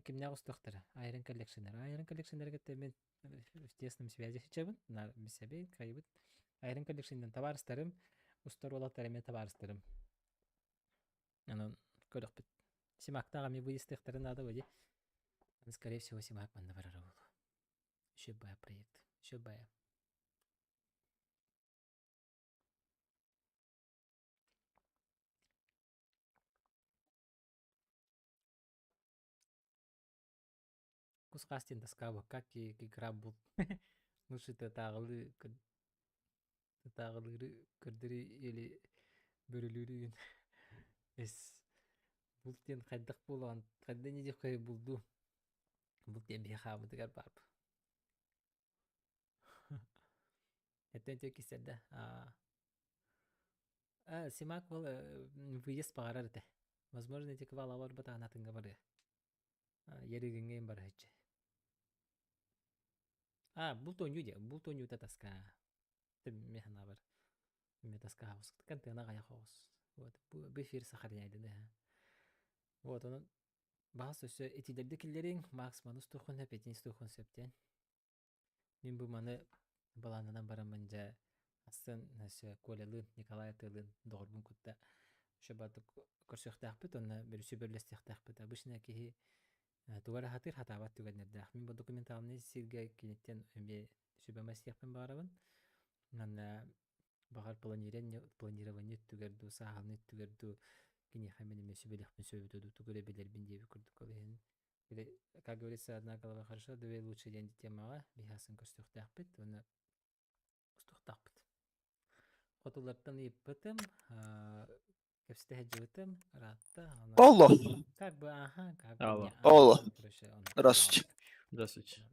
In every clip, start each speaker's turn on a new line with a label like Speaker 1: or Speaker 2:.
Speaker 1: Кимнээх устуохтара? Iron Collection-ар. Iron Collection-ары кытта мен в тесном связи сылдьабын. Билсэбин, кайбыт. Iron Collection-дан табаарыстарым, устар уолаттар эмиэ табаарыстарым. Онон көрөхпүт. Симактаах эмиэ выездтыахтарын наада буо Скорее всего, Симак манна барара буолуо. Еще бая проект. Еще бая. Кус-хаас диэн тоскаабы как и игра был лучше тытааҕылыы тытааҕылыыры көрдөрүү или бөрөлүүрү гин эс булт диэн хайдах буолаҕын хайда не диэххэ булду булт диэн биһи хаамытыгар баар Эттэн кисэрдэ а Симак был выезд баҕарар этэ возможно ити квала барбат аанатынга барыа Еригиҥҥэ барыһыччы А бул тонньуу диэ бул тонньуута таска мен санаабар мен таска хаҕыс кантыана аҕайах оҕус вот бу эфир сохраняйдын вот онон баҕас өссө итилэрди киллэриҥ Макс маны устуоххун сөп итини устуоххун сөп диэн Мин бу маны былааннанан бараммын дьэ астын өссө Колялыын, Николай Атыалыын доҕорбун кытта шабатык көрсүөхтээхпит уонна бөрүсү бөрлөстүөхтээхпит. Обычно киһи тугу эрэ сатыыр, сатаабат түгэннэрдээх. Мин бу документальнай сиргэ киниттэн эмиэ сүбэм истиэхпин баҕарабын. Уонна баҕар планирование, планирование өттүгэр дуу, сааһыланыы өттүгэр дуу киниэхэ мин эмиэ сүбэлиэхпин сөбүтэ дуу, тугу эрэ билэрбин диэбит курдук ол иһин Как говорится, одна голова хорошо, две лучше диэн темаҕа биһасын көрсүөхтээхпит уонна устуохтаахпыт. Хотулартан ыйыппытым, кэпсэтэ сылдьыбытым, ыраатта.
Speaker 2: Алло.
Speaker 1: Как бы, ага, как бы
Speaker 3: Алло.
Speaker 1: не,
Speaker 2: Алло.
Speaker 1: короче, он
Speaker 2: Здравствуйте.
Speaker 3: Здравствуйте.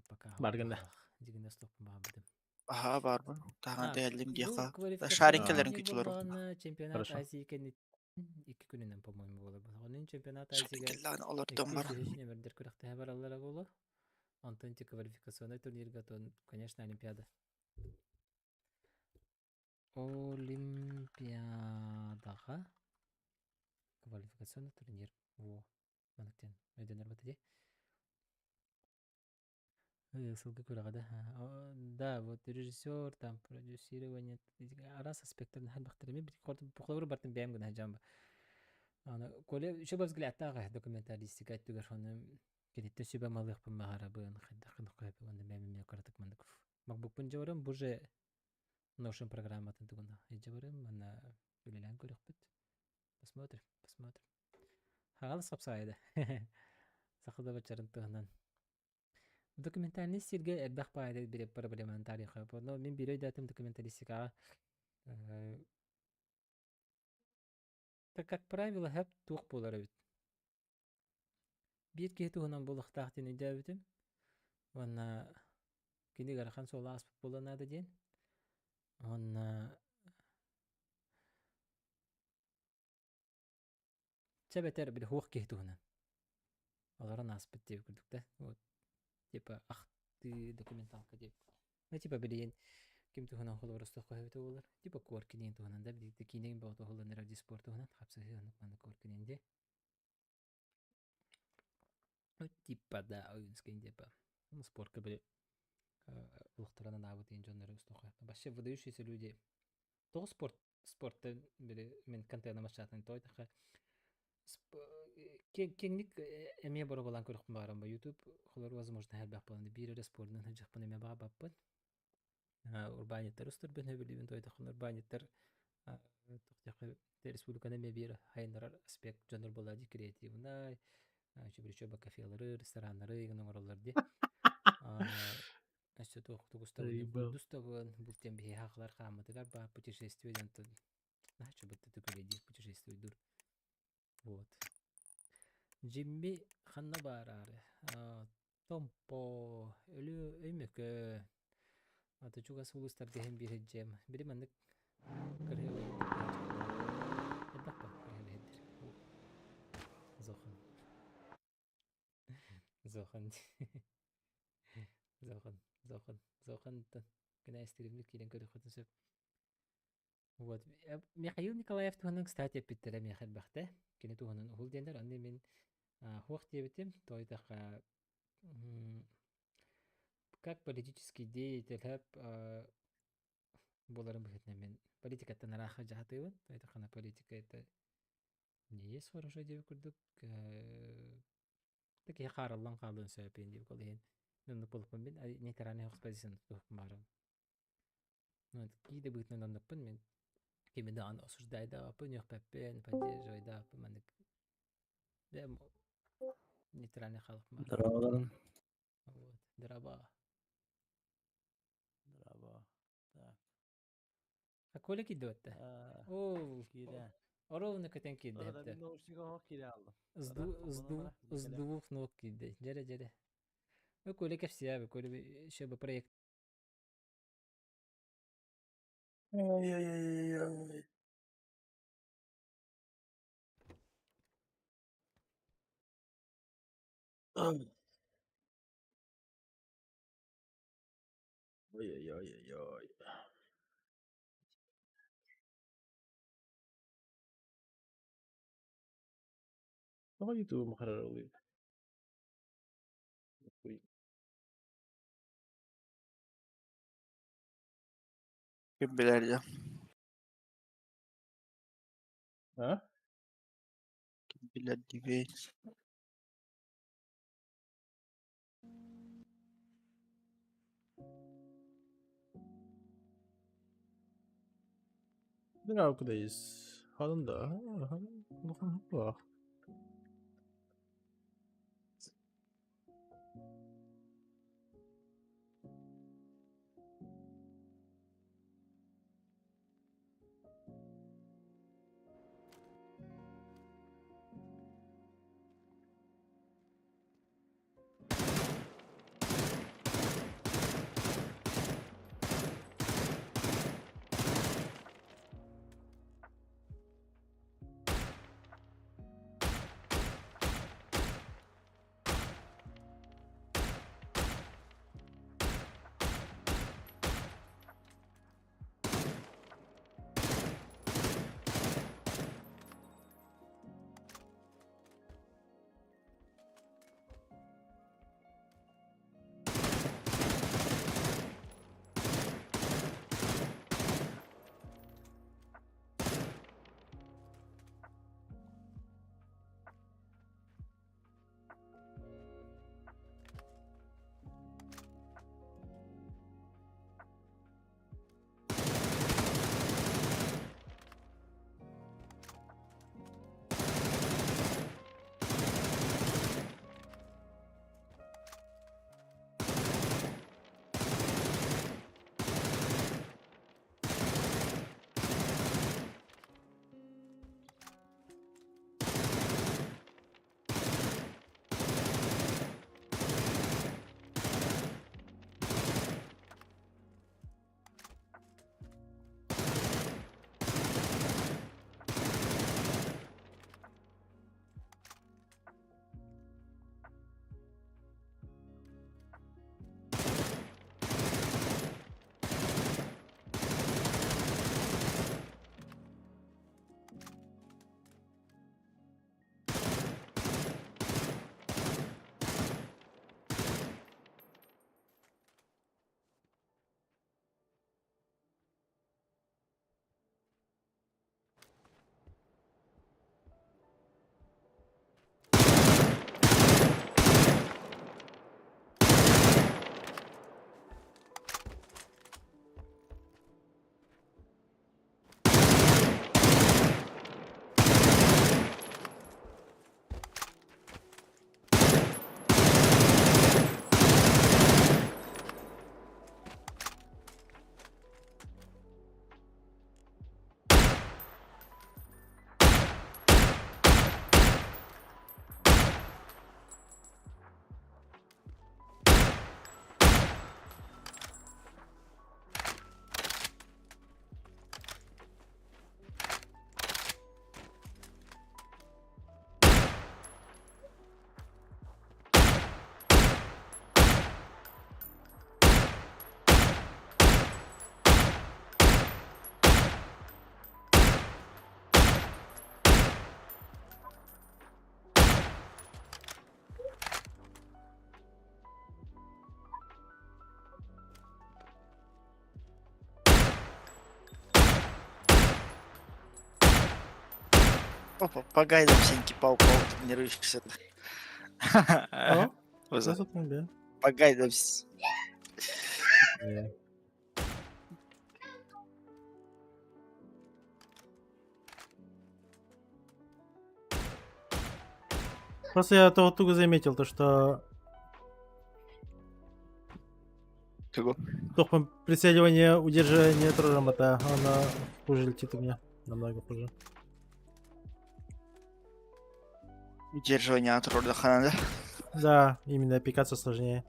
Speaker 1: Пока
Speaker 3: Баргын да.
Speaker 1: дигинес тохпун баҕарбытым.
Speaker 2: Аһаа баарбын. Таһаан
Speaker 1: А,
Speaker 2: тэһэллим
Speaker 1: бу
Speaker 2: диэххэ. Шарик
Speaker 1: квалификационный
Speaker 2: кэлэрин
Speaker 1: турнир
Speaker 2: күтүлэр
Speaker 1: буоллаҕына чемпионат
Speaker 3: Хорошо.
Speaker 1: Азии кэнниттэн икки күнүнэн, по-моему, буолар. Онон чемпионат
Speaker 2: Шарик
Speaker 1: Азияга
Speaker 2: кэллэҕинэ олордон
Speaker 1: иккис,
Speaker 2: баран.
Speaker 1: үһүс нүөмэрдэр күрэхтэһэ бараллара буолуо. Онтон ити квалификационный турнирга, то, конечно, Олимпиада. Олимпиадаҕа квалификационный турнир. Во, маннык диэн өйдөнөр бата дии. Сылгы күрэҕэ да. Да, вот режиссер, там, продюсирование, араас аспектарын элбэхтэр эмиэ холобур бартын бэйэм гына сылдьан Аны Коля үчүгэй взглядтаах документалистика өттүгэр ону киниттэн сүбэ малыахпын баҕарабын, хайдах гыныахха сөбүй уонна бэйэм эмиэ кыратык маннык MacBookпун дьабарым, бу же Notion программатын тугун дьабарым, манна үлэлээн көрүөхпүт. Посмотрим, посмотрим. Хаҕалас хапсаайа да. Саха да бачарын туһунан. Документальный сиргэ элбэх баайда бириэп проблеманы тарихы. Но мин биир өйдөөтүм документалистикаҕа так как правило хэп туох буолар эбит. Биир киһи туһунан буолуохтаах диэн өйдөөбүтүм. Уонна кини ыарахан суола ааспыт буолуон наада диэн. Уонна Чэ эбэтэр били хуох киһи туһунан. Олорон ааспыт диэбит курдук да. Вот. Типа ахтыы документалка диэбит. Ну типа билигин ким туһунан холобурустуохха сөбүтэ буолар. Типа Коркинин туһунан да билигин киинэҥ бөҕөтө уһуллан эрэр дии спорт туһунан хапсыһыы оннук маннык Коркинин дии. Ну типа да Ойунскай типа. Ну спортка били олохторун анаабыт диэн дьоннору устуохха. Вообще выдающиеся люди. Тоҕо спорт спортта били мин контеным ачаатын тоойдохо киэҥник эмиэ боруобалаан көрүөхпүн баҕарам YouTube холор возможно элбэх буолан биир эрэ спордунан сылдьыахпын эмиэ баҕарбаппын урбаанньыттар устарбын сөбүлүүбүн тоойдоххуна урбаанньыттар республиканы эмиэ биир хайыннарар аспект дьоннор буолла дии креативнай чөбүрүчүөбэ кафелары рестораннары игин оҥороллор дии Өссө туох тугустабын, булдустабын, бултен биһиэхэ ахлар хааммытыгар баар путешествие диэн тыл наһаа чубытты түкүлэйдиир путешествуйдуур. Вот. Джимми ханна баараары? Томпо, Өлүө Өймөкө, аты чугас улуустарга иһин биир дьиэм. Били маннык кырыһыабай элбэх ба кырыһыабай Зохан. Зохан Зохан Зохан Зохантан кэнээстириммит киирэн көрүөххүтүн сөп. Вот. Михаил Николаев туһунан, кстати, эппиттэрэ миэхэ элбэхтэ. Кини туһунан уһул диэннэр. Онно мин Хуох диэбитим, тоойдохо как политический деятель буоларын быһыытынан мин политикаттан ыраах дьаһатыыбын. Тоойдоххуна политика это не есть хорошо диэбит курдук киһи хаарыллан хаалыан сөп диэбит ол иһин оннук буолуппун мин нейтральный позицияны тутуһукпун баҕарабын. Кии да быһыытынан оннукпун мин кими даҕаны осуждайдаабаппын, үөхпэппин, поддерживайдаабаппын маннык нейтральный халык
Speaker 3: Здраволарын.
Speaker 1: Вот, драба.
Speaker 3: Драба. Так.
Speaker 1: А Коля киирдэ Оо,
Speaker 3: Киирэ.
Speaker 1: Оровно көтөн киирдэ.
Speaker 3: Orada bir наушник оһох киирэ аллым.
Speaker 1: С двух ног киирдэ. Дьэрэ дьэрэ. Коля кэпсиэбэ, Коля еще бы проект
Speaker 2: Ой-ой-ой-ой. Ой-ой-ой-ой.
Speaker 4: Тоҕо ютубум харарылыыр?
Speaker 2: Ким билэр дьэ.
Speaker 4: А?
Speaker 2: Ким билэр диибин.
Speaker 4: Драукдайыс. Ханын да. Улахан хуох.
Speaker 2: Опа, по гайдам сеньки пау-пау тренируешься.
Speaker 4: О,
Speaker 2: Оза.
Speaker 4: да, да.
Speaker 2: По гайдам.
Speaker 4: Просто я того туго заметил, то что
Speaker 2: Чего?
Speaker 4: только прицеливание, удержание трожамота, она хуже летит у меня. Намного хуже.
Speaker 2: Удерживание от рода ханада.
Speaker 4: Да, именно пикаться сложнее.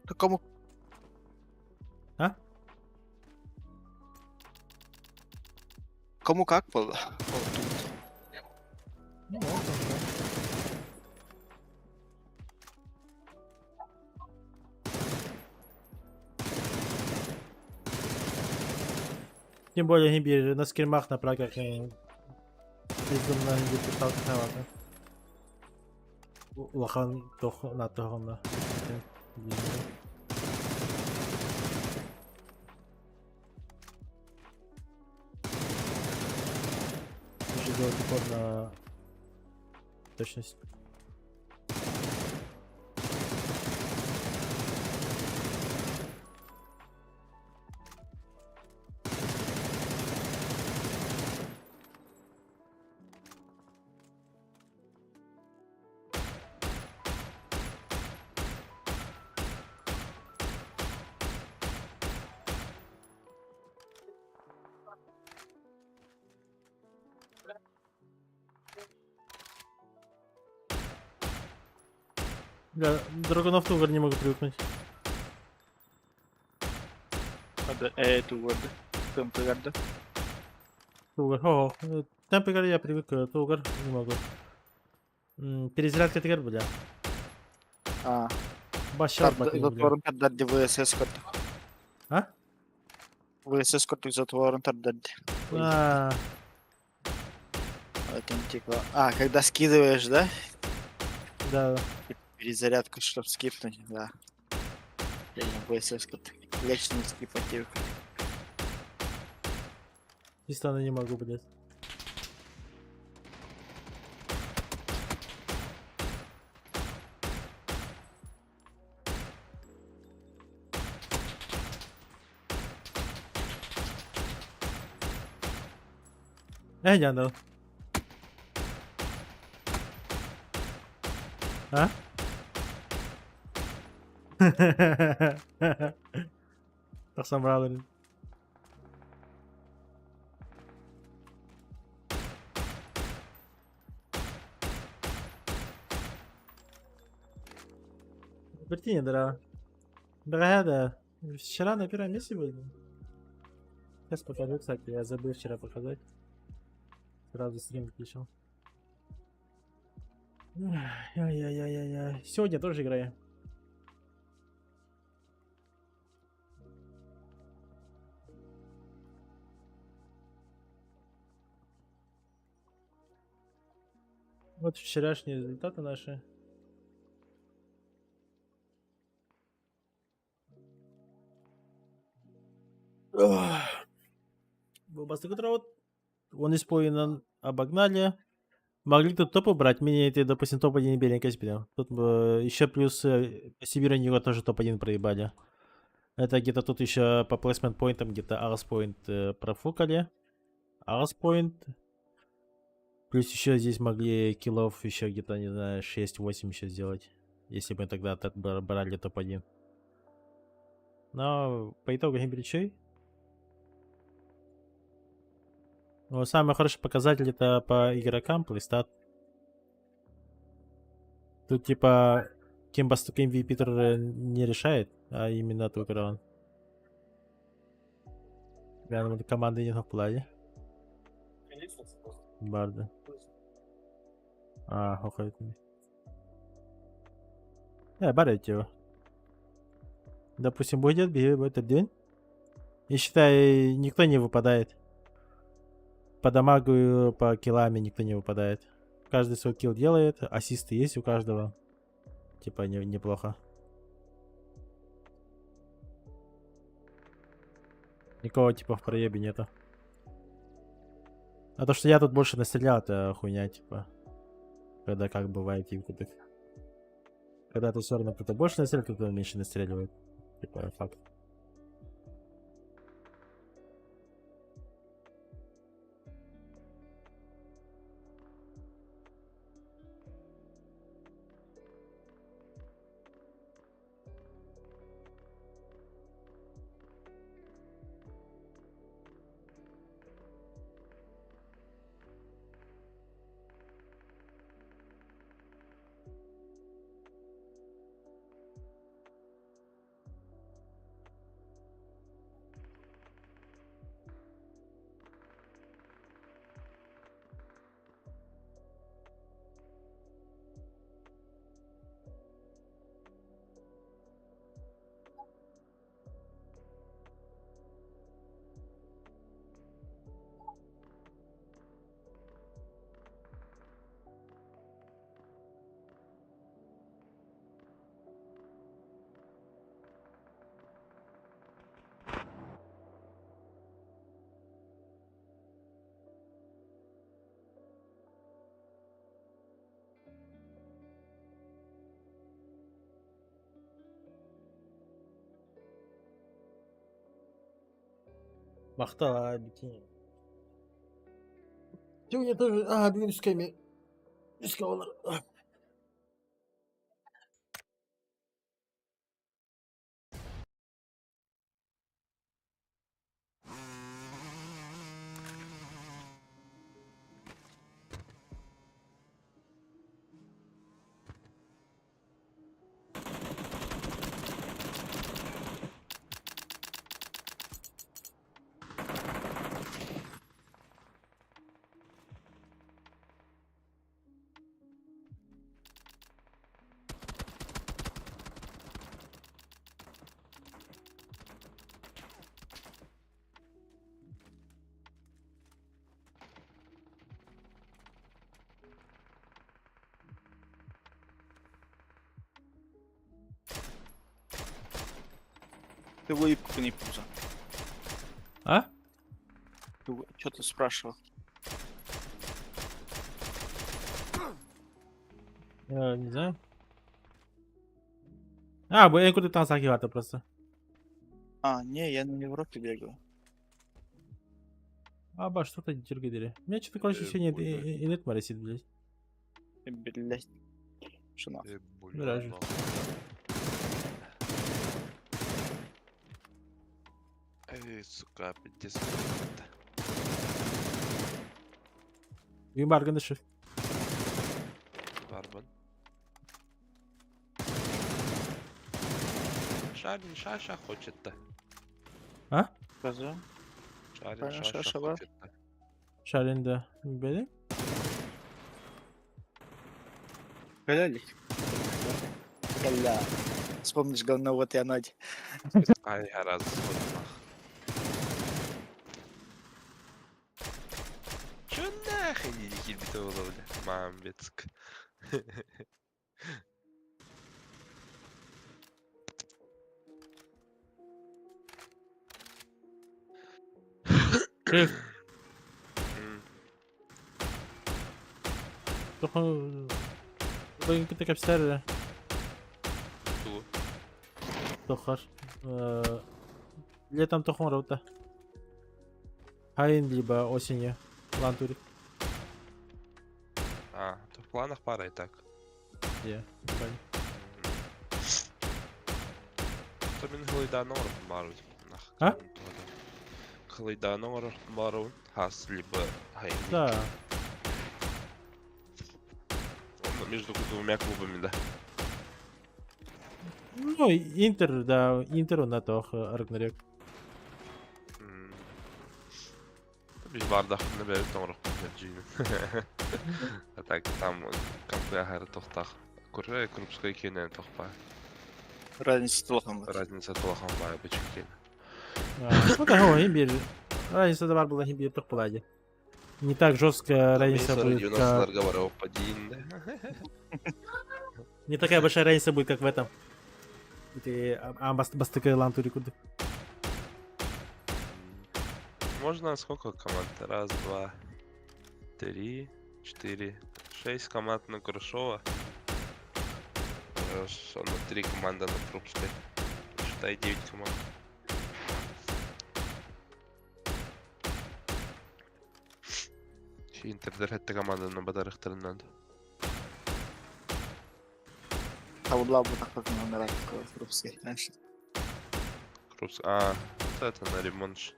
Speaker 2: Такому.
Speaker 4: А?
Speaker 2: Кому как было?
Speaker 4: Ну, вот, да. Тем более Гимбир на скримах на праках безумно Гимбир писал техновато. Улахан тох на тохонна. Нужно делать упор на точность. Бля, Драгунов Тугар не могу привыкнуть.
Speaker 2: Тугар. Темпы
Speaker 4: Тугар, о, темпы я привык, Тугар не могу. Перезарядка тигр, бля.
Speaker 2: А,
Speaker 4: Бащар бля.
Speaker 2: затворын тардар ВСС курдук.
Speaker 4: А?
Speaker 2: ВСС курдук затворын тардар.
Speaker 4: А,
Speaker 2: Там типа... А, когда скидываешь, да?
Speaker 4: да.
Speaker 2: Перезарядку, чтобы скипнуть, да. ВСС курдук. Легче не скипать типа.
Speaker 4: Чисто не могу, блядь. Эй, не надо. А? Тахсан бралын. Бертини, да. Дорогая, вчера на первом месте были. Сейчас покажу, кстати, я забыл вчера показать. Сразу стрим включил. Ай-яй-яй-яй-яй. Сегодня тоже играю. Вот вчерашние результаты наши. Вот он из Поина обогнали. Могли тут топ убрать, мне это, допустим, топ-1 не беленькая себе. Тут еще плюс Сибирь него тоже топ-1 проебали. Это где-то тут еще по placement поинтам где-то Арс point профукали. Арс point. Плюс еще здесь могли киллов еще где-то, не знаю, 6-8 еще сделать. Если бы тогда так брали топ-1. Но по итогу Гимбричей. Но самый хороший показатель это по игрокам, плейстат. Тут типа кем бастук MVP не решает, а именно только он. Прямо команды не в плане. Барда. А, охуеть. Бар его. Допустим, будет в этот день. И считай, никто не выпадает. По дамагу, по киллами никто не выпадает. Каждый свой килл делает, ассисты есть у каждого. Типа не, неплохо. Никого типа в проебе нету. А то, что я тут больше настрелял, это хуйня, типа. Когда как бывает, типа, так. Когда ты все равно кто-то больше настреливает, кто-то меньше настреливает. Типа, факт. Махтал, бикини. Сегодня тоже... А, бүгүн үскэми. Үскэ олар.
Speaker 2: Ты улыбку не пузо.
Speaker 4: А?
Speaker 2: Что ты спрашивал?
Speaker 4: Я не знаю. А, я куда там сакивата просто.
Speaker 2: А, не, я на Европе бегаю.
Speaker 4: Аба, что-то дергали. У меня что-то, короче, сегодня и нет моросит, блядь.
Speaker 2: Блять. Что нахуй?
Speaker 4: Миражи.
Speaker 5: Эй, сука, пиздец.
Speaker 4: Юмар гандышев.
Speaker 5: Барбан. Шарин шаша хочет-то.
Speaker 4: А?
Speaker 2: Скажи.
Speaker 5: Шарин
Speaker 2: Правильно,
Speaker 5: шаша
Speaker 2: шаша, да?
Speaker 5: хочет-то.
Speaker 4: Шарин, да. Бели?
Speaker 2: Галяли? Галя. Вспомнишь, говно, вот я Надь.
Speaker 5: Ай, гораздо нах. Чё нахуй не кирбито бля? Мамбецк.
Speaker 4: Шеф. Только капстер. Тохар. Летом тохон роута. Хайн либо осенью. Лантурик.
Speaker 5: А, то в планах пара и так.
Speaker 4: Я.
Speaker 5: То мин хлыйда нор барут.
Speaker 4: А?
Speaker 5: Хлыйда нор барут. Хас либо хайн.
Speaker 4: Да.
Speaker 5: Он между двумя клубами, да.
Speaker 4: Ну, Интер, да, Интер на тох Рагнарёк.
Speaker 5: Биш бардах на бэбит тоҥорох джин. А так там компьютер тохтах. Курре Крупской кинен тохпа.
Speaker 2: Разница толком.
Speaker 5: Разница толхан баа бычык
Speaker 4: Ну, того, имбирь. Разница бар была имбирь тох пладе. Не так жестко разница будет. Как... Не такая большая разница будет, как в этом. Ты бастыка лантурику.
Speaker 5: Можно сколько команд? Раз, два. Три, четыре, шесть команд на Грушова. Раз, ну, три команды на Крупской. Считай, 9 команд. Интердер хэтте команданы батарыхтарынан.
Speaker 2: Табыллаабатахпын Крупскай.
Speaker 5: Крупс... А, вот это на ремонт. ж.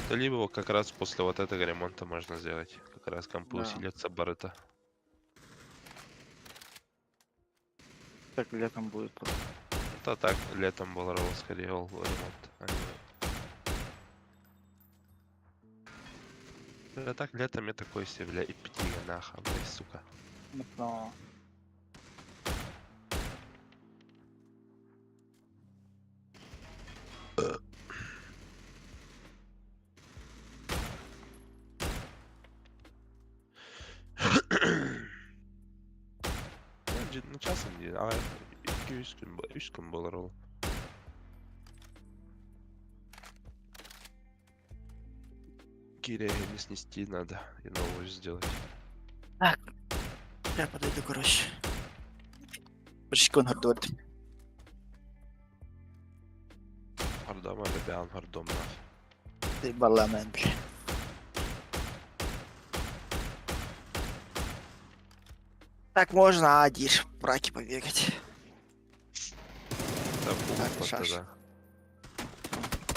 Speaker 5: Да либо вот как раз после вот этого ремонта можно сделать. Как раз компы
Speaker 2: Да.
Speaker 5: усилятся барыта.
Speaker 2: Так летом будет.
Speaker 5: Да так, летом был скорее ол ремонт. а не- Да так летом я такой себе, бля, и пяти наха, бля, сука.
Speaker 2: Но...
Speaker 5: Ну, часом не, а 2-3 күн, 3 күн болар ол. Кирями снести надо и новую сделать.
Speaker 2: Так, я подойду, короче. Причкон гордот.
Speaker 5: Гордома, ребян, гордом нах.
Speaker 2: Ты баламен, бля. Так можно, Адир, браки побегать.
Speaker 5: Да,
Speaker 2: Так,
Speaker 5: вот
Speaker 2: шаш.
Speaker 5: тогда.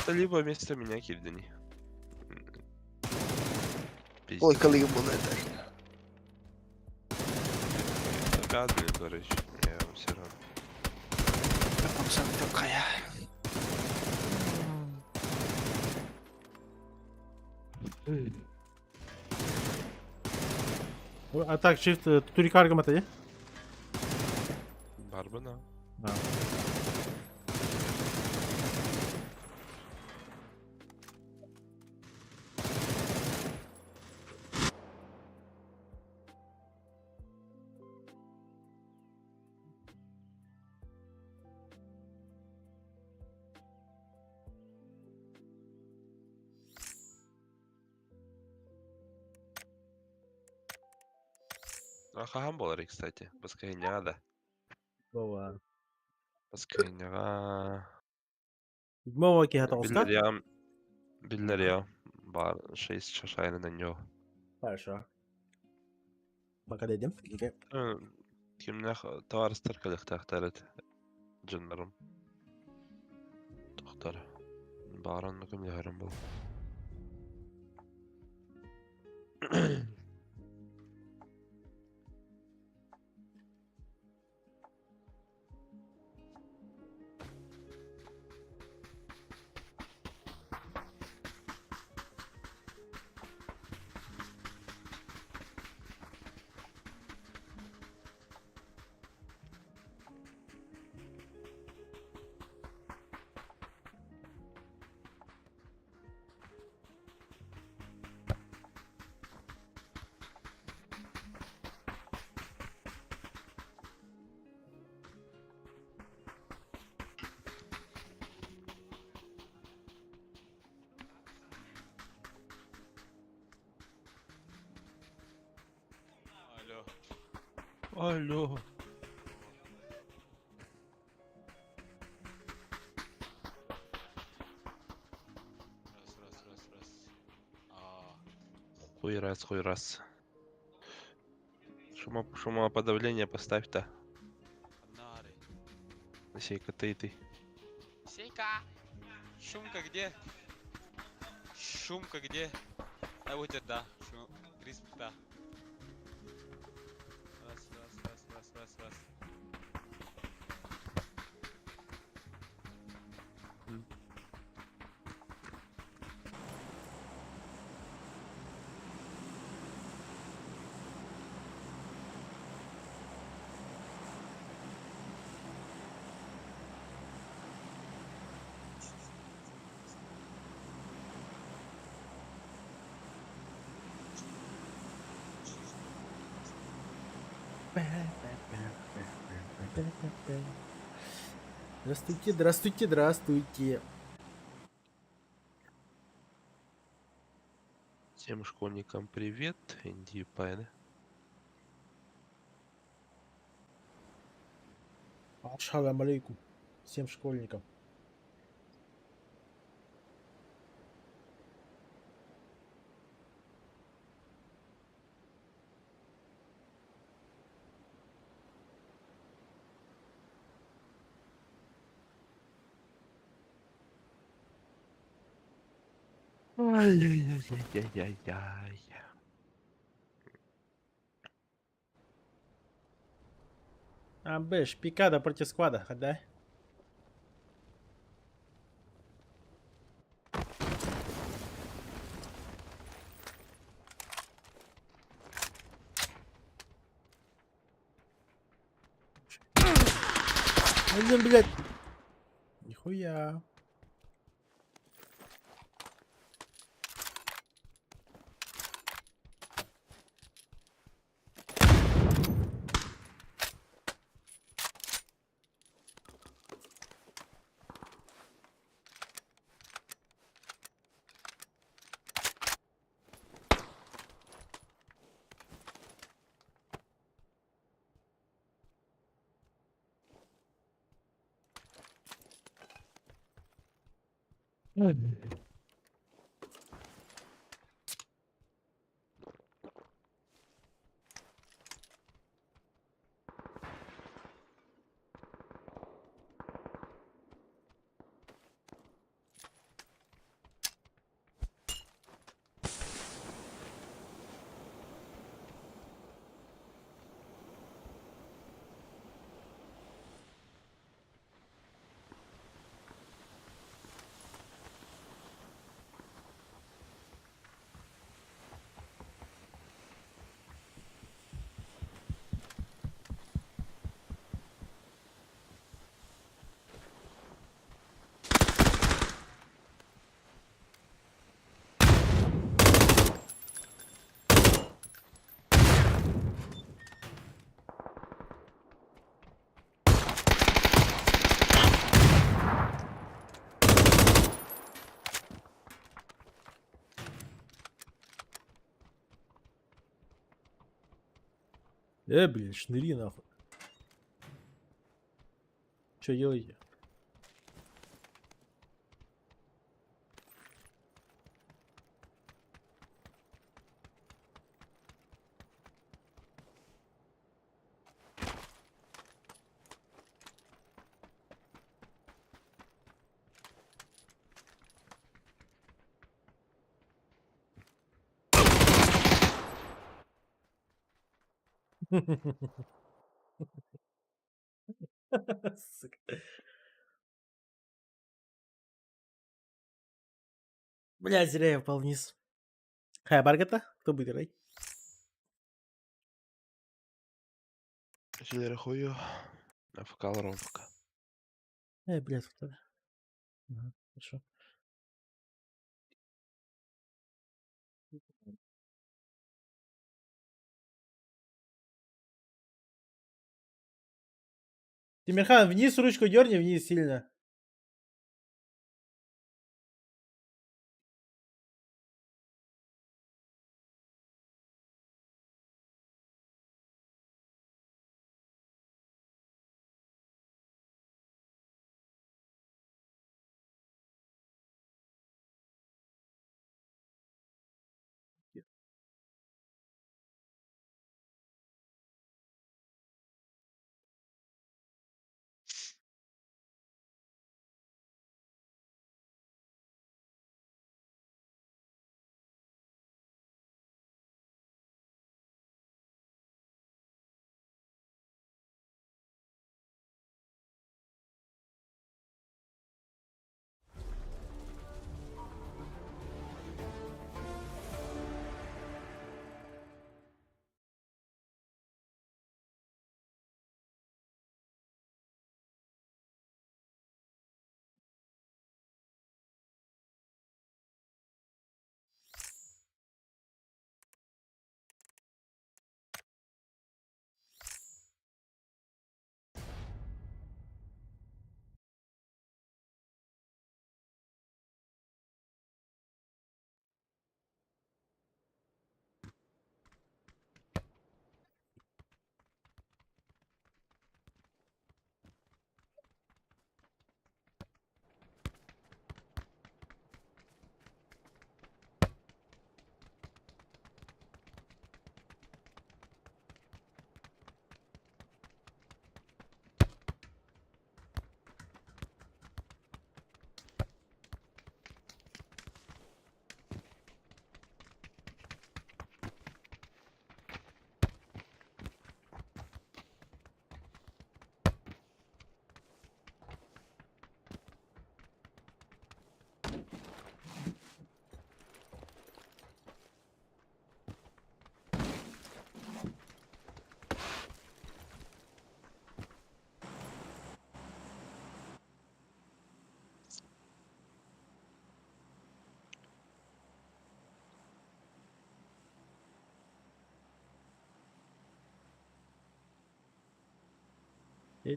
Speaker 5: Да либо вместо меня кирдени.
Speaker 2: Ой, коли було это.
Speaker 5: Обязаны, короче, я вам все равно.
Speaker 2: Там сам такая.
Speaker 4: А так, shift, турикаргам это, не?
Speaker 5: Барбана.
Speaker 4: Да.
Speaker 5: А хагам болар, кстати. Баскайня, да.
Speaker 4: Бова.
Speaker 5: Баскайняга.
Speaker 4: Седьмого кихатовска.
Speaker 5: Биллерия. Биллерия. Бар 6 чашайны на нее.
Speaker 4: Хорошо. Пока дойдем.
Speaker 5: Кимнех товарыстар калыхтахтарыт. Джандарым. Тохтар. Баран кем лехарым был.
Speaker 6: Алло.
Speaker 5: Алло.
Speaker 6: Раз, раз, раз, раз. А,
Speaker 5: Хуй раз, хуй раз. Шума, шумоподавление поставь-то.
Speaker 6: нары.
Speaker 5: Сейка ты и ты.
Speaker 6: Сейка! Шумка где? Шумка где? А вот это да. Шум. Криспта. Раз, раз, раз, раз, раз, раз.
Speaker 4: Здравствуйте, здравствуйте, здравствуйте.
Speaker 5: Всем школьникам привет, Инди Пайны.
Speaker 4: Шалам алейкум. Всем школьникам.
Speaker 5: Ай-яй-яй-яй-яй-яй.
Speaker 4: А, бэш, пикада против склада, да? Блин, блядь. Нихуя. Блин, шныри нахуй. Че делаете? Сука. Бля, зря я упал вниз. Хай, Баргата, кто будет играть?
Speaker 5: Силера хую. АФК Ромка.
Speaker 4: Блядь, кто? Ага, хорошо. Тимирхан, вниз ручку дерни, вниз сильно.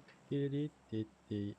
Speaker 4: Ти-ти-ти-ти.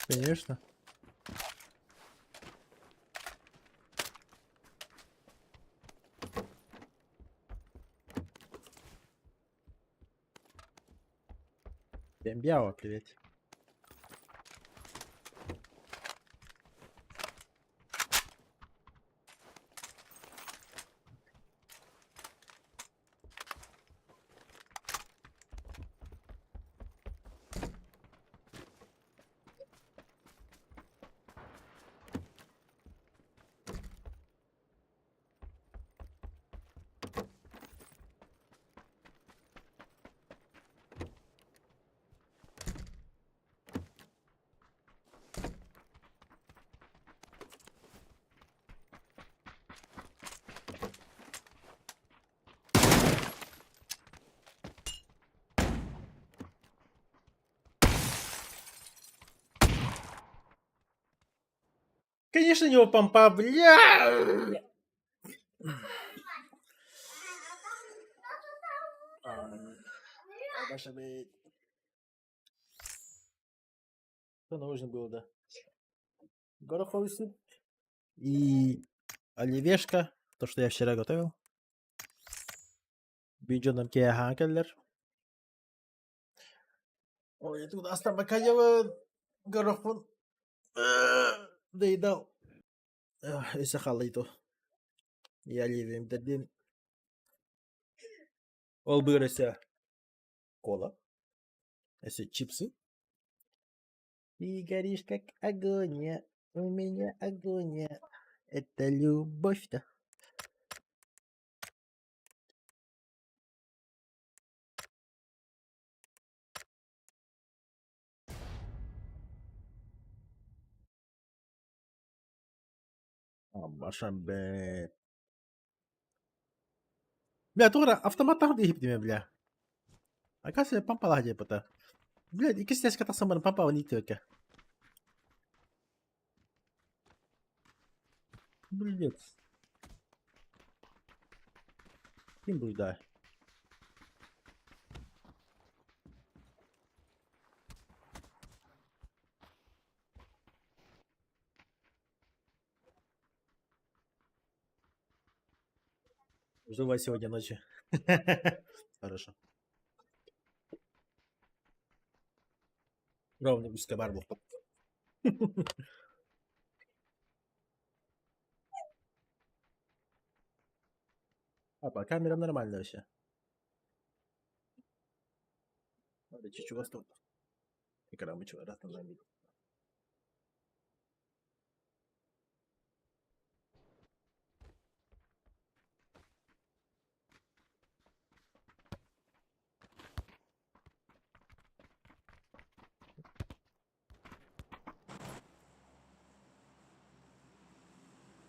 Speaker 4: Конечно. Бяо, привет. Конечно, у него помпа, бля! Что нужно было, да? Гороховый суп и оливешка, то, что я вчера готовил. Видео кеахакеллер. Ой, тут астамакаева горохпун доедал. Өссө халлайто. Я оливием дадим. Ол быырася кола. Өссө чипсы. Ты горишь, как агония, у меня агония. Это любовь-то. Башамбе. Бля, тура автоматтаах диэхиптиме, бля. Оказывается, пампалаах диэппата. Бля, иккис тэскэ тахсан баран пампаҕын ииттибэккэ. Блядь. Ким буйда? Жду вас сегодня ночью. Хорошо. Ровно узкая бар буолбут. А по камерам нормально вообще. Надо чуть-чуть восток. Экран раз на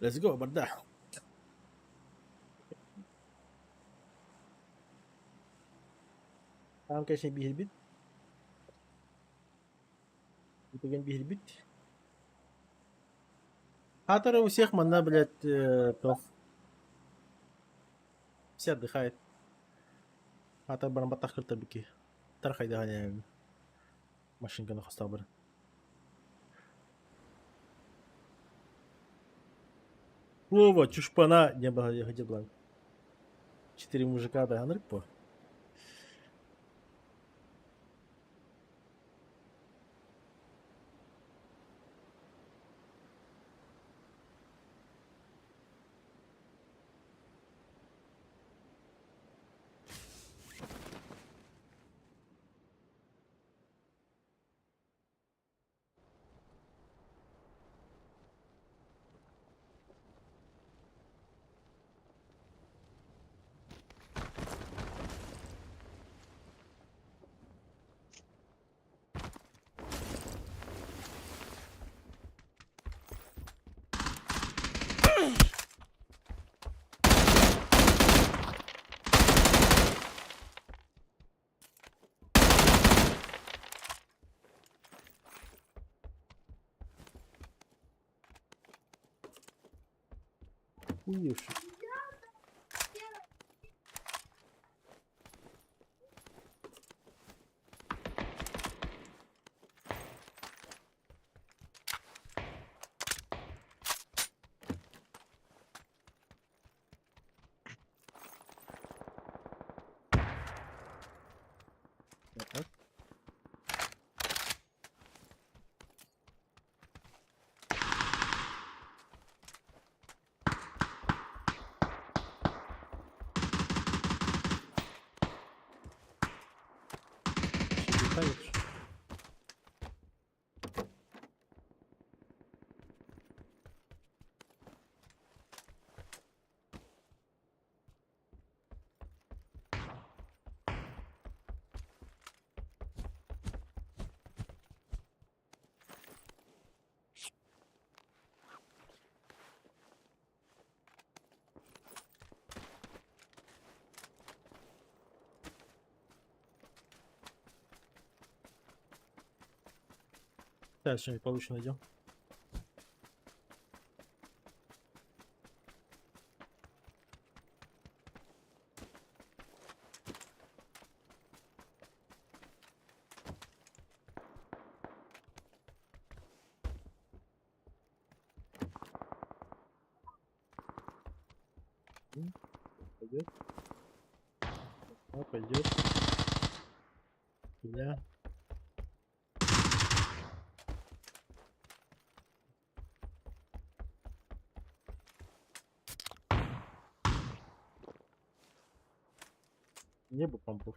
Speaker 4: Let's go, барда. Там, конечно, биһирбит. Итеген биһирбит. Хатара у всех манна, блядь, то. Все отдыхает. Хатар баран баттах кыртар бики. Тархайда машинканы хостабыр. Вова, чушпана, не было, я хотел бланк. Четыре мужика, да, по. Охуевший. Так. Ещё летает, что ли? Сейчас что-нибудь получше найдем. Пойдет. А, пойдет. Меня. Небо помпов.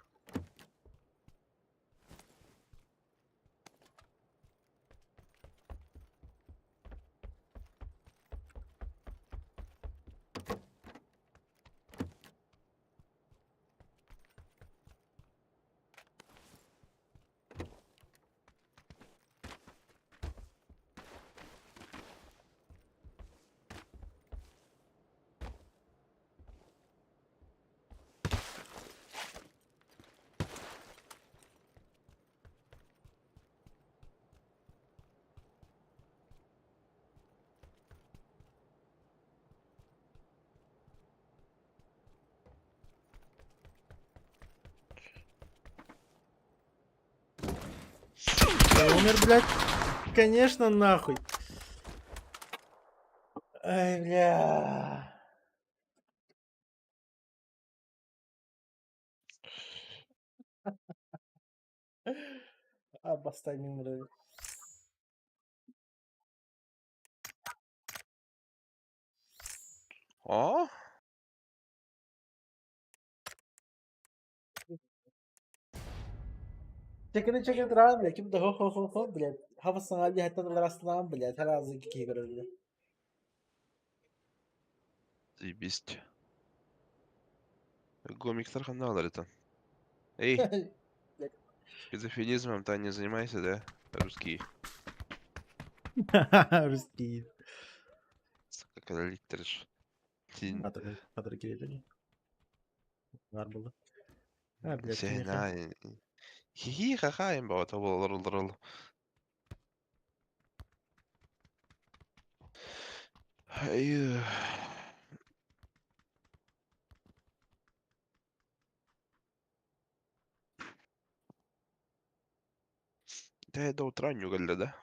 Speaker 4: Я умер, блядь. Конечно, нахуй. Ай, бля. Обостанем, блядь.
Speaker 5: О?
Speaker 4: Чекини чекини туран, блядь, ким да хо-хо-хо-хо, блядь. Хаба саҥа дьиэттэн ылар блядь, аразы киһи көрөр, блядь.
Speaker 5: Заебись. Гомиктар ханналар это. Эй, шизофренизмом то не занимайся, да? Русский.
Speaker 4: Русский.
Speaker 5: Сука, когда литерш. Тин.
Speaker 4: Атыр кириэли. Бар буолла. А, блядь, кимиэхэ?
Speaker 5: Сена. Хихи ха-ха им баҕата буолар олорол. Ай. Да, до утра не да?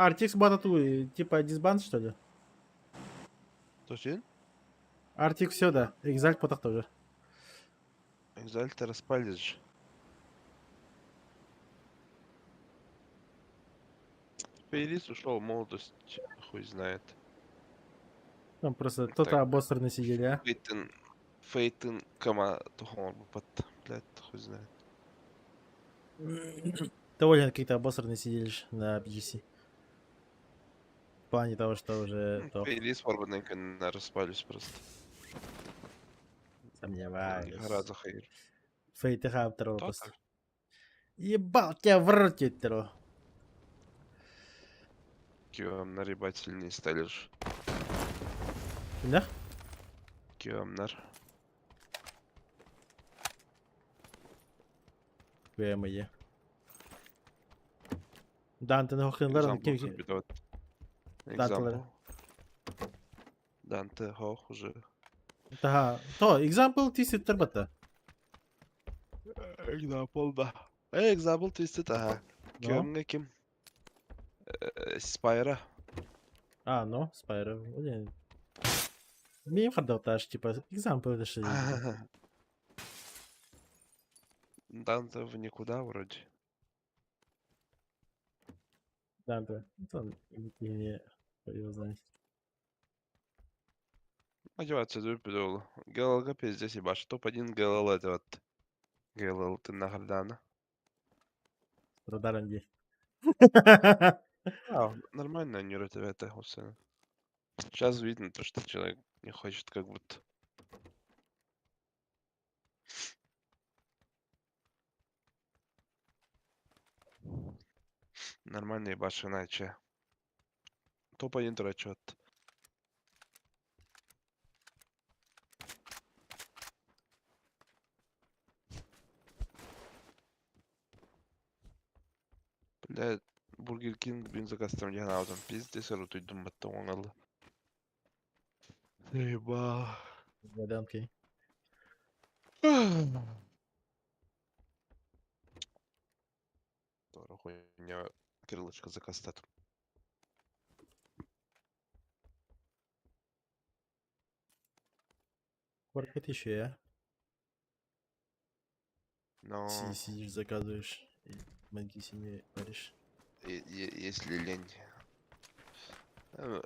Speaker 4: Артикс батату, типа дисбанд, что ли?
Speaker 5: Точно?
Speaker 4: Артик все, да. Экзальт потах тоже.
Speaker 5: Экзальты распались же. Фейрис ушел в молодость, хуй знает.
Speaker 4: Там просто
Speaker 5: Так.
Speaker 4: кто-то обосранный сидели, а?
Speaker 5: Фейтен, Фейтен, кама тухон бупат, блядь, хуй знает.
Speaker 4: Довольно какие-то обосранные сидели ж на PGC. В плане того, что уже то
Speaker 5: Фейрис варбаненько распались просто.
Speaker 4: сомневаюсь.
Speaker 5: Гораздо хайр.
Speaker 4: Фейты хаптеру
Speaker 5: То
Speaker 4: просто.
Speaker 5: так.
Speaker 4: Ебал тебя в рот тетеру.
Speaker 5: Киомнар ебать сильнее стали же.
Speaker 4: Да?
Speaker 5: Киомнар.
Speaker 4: ВМЕ. Данте хохинлар ким Дантелер.
Speaker 5: Example. Данте хох уже.
Speaker 4: Таха. То, example тиситтер батта.
Speaker 5: Example да. Example twisted ага.
Speaker 4: Ну?
Speaker 5: Киомҥа ким? Спайра.
Speaker 4: А, ну, Спайро. Блин. Мим хардалташ, типа, example это что?
Speaker 5: Данте в никуда вроде.
Speaker 4: Данте. Там, не его знает.
Speaker 5: Мотивация выпадала. ГЛГ пиздец ебашь. Топ-1 ГЛЛ это вот. ГЛЛ ты нахардана.
Speaker 4: Радаром где.
Speaker 5: А, нормально они это Хусена. Сейчас видно то, что человек не хочет как будто. Нормально ебашь иначе. Топ-1 дурачок. Бля, Бургер Кинг бензокастом дианаутом. Пиздец, рутуйдум баттоңал. Заебал.
Speaker 4: Заданки.
Speaker 5: Тора хуйня крылышко закастат.
Speaker 4: Сколько еще я?
Speaker 5: Но
Speaker 4: Сидишь, заказываешь, и мозги себе паришь.
Speaker 5: если лень.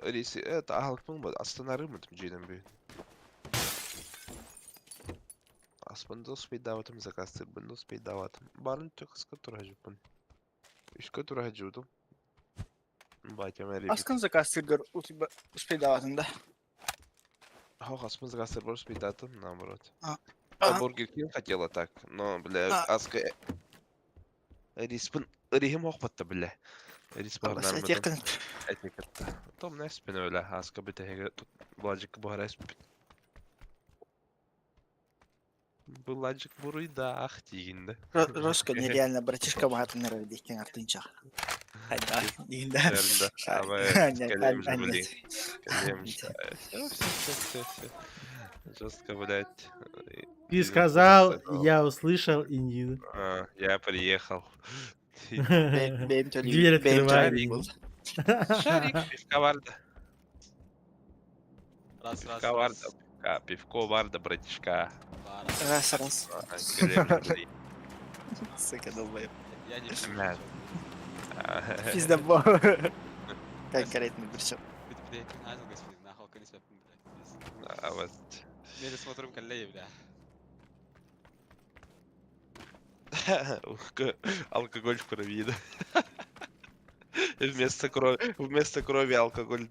Speaker 5: Риси, это алкпын бар, астанарым этим джейден бүй. Аспында успейдаватым заказ бында успейдаватым. Барын түкска туражыпын. Үшкө туражудум. Батям эрибит.
Speaker 2: Аскын заказ сыргар успейдаватын да.
Speaker 5: Ох, аспын заказ сыргар успейдатым, наоборот.
Speaker 2: А.
Speaker 5: А Бургер Кинг хотела так, но, бля,
Speaker 2: А.
Speaker 5: аска... Риспын... Рихим охпатта, бля. Рис
Speaker 2: Абас
Speaker 5: барнармытым.
Speaker 2: этиэккин.
Speaker 5: Этикетта. Том нэспин өлө, аска битеге тут бладжик буharас. Бладжик буруйда ах тигинде.
Speaker 2: Роско нереально братишка баҕатын эрэрдииккин артынча. Хайда диинда.
Speaker 5: Верно. Абы кэлем же, блин. Кэлем же. Все, все, все, все, все. Жестко, блядь.
Speaker 4: Ты сказал, я услышал и не...
Speaker 5: А, я приехал.
Speaker 2: Бэйм
Speaker 4: Дверь открывай.
Speaker 5: Шарик, пивка варда.
Speaker 6: Раз, раз,
Speaker 5: Пивка варда.
Speaker 6: раз.
Speaker 5: Пивка, пивко варда, братишка.
Speaker 6: Два, раз.
Speaker 2: Раз, раз.
Speaker 5: А, кэлем же, блин.
Speaker 2: Сука, долбоеб.
Speaker 6: Я не пью.
Speaker 5: Мя.
Speaker 6: ничего.
Speaker 5: А,
Speaker 2: Пиздобол. Конкретно причем.
Speaker 6: Бит- бит, азыл господин, нахуй, конечно, блядь.
Speaker 5: А вот.
Speaker 6: Мели смотрим коллеги, бля.
Speaker 5: Алкоголь в крови, да. Вместо крови алкоголь.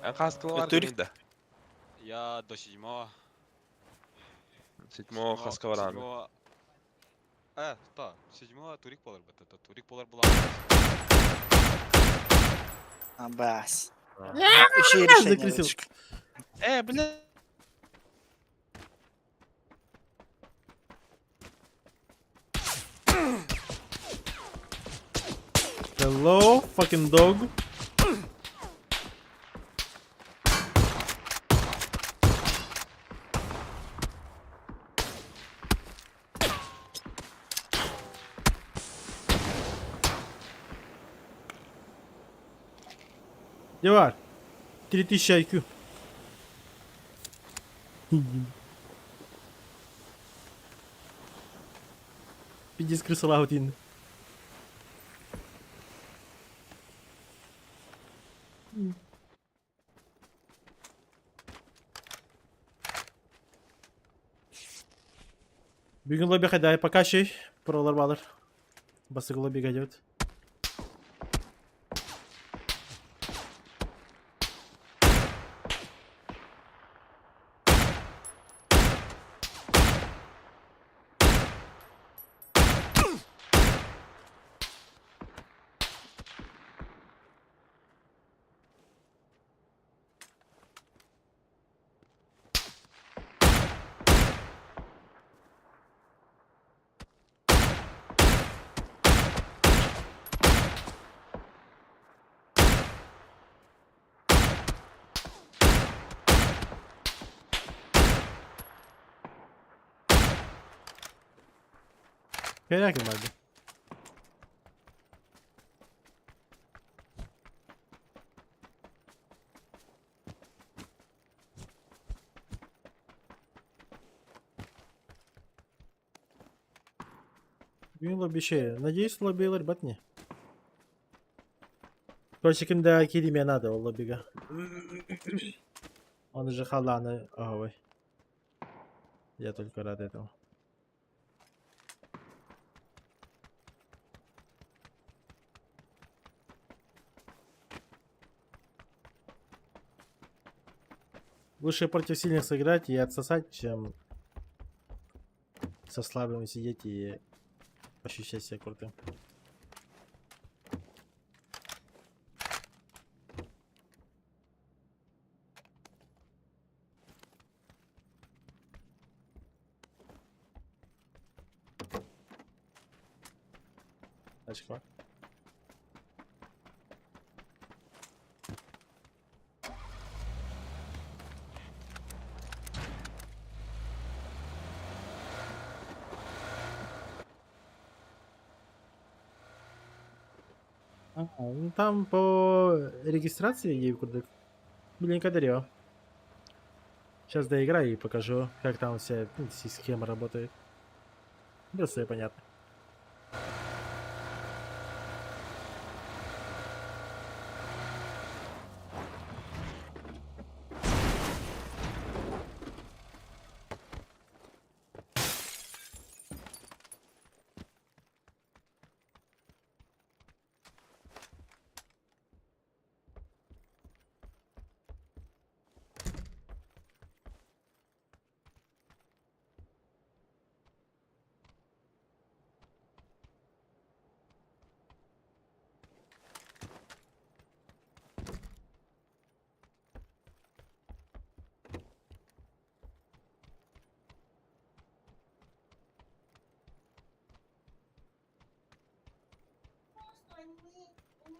Speaker 5: А хаскалар
Speaker 2: Турик-
Speaker 5: да.
Speaker 6: Я до седьмого.
Speaker 5: Седьмого хаскаларана.
Speaker 6: Седьмого... да, седьмого турик полар был, это турик полар была.
Speaker 2: Абас. Еще и решение.
Speaker 4: Закрысил.
Speaker 2: братишка.
Speaker 5: Бля.
Speaker 4: Hello, fucking dog. Дьэ баар. 3000 IQ. Пиздец крысалаабыт иин. Бүгүн лобби хайдай пока щей пролар балар. Бастакы лоббига идет. Кэрээкин барда. Бүгүн лобби шее. Надеюсь, лоббилар батни. Короче, кимде кириме надо ол лоббига. Он же халаны ой. Я только рад этому. Лучше против сильных сыграть и отсосать, чем со слабыми сидеть и ощущать себя крутым. Очко. А, ну там по регистрации ей курдук. Блин, кадрё. Сейчас доиграю и покажу, как там вся, ну, схема работает. Да, все понятно.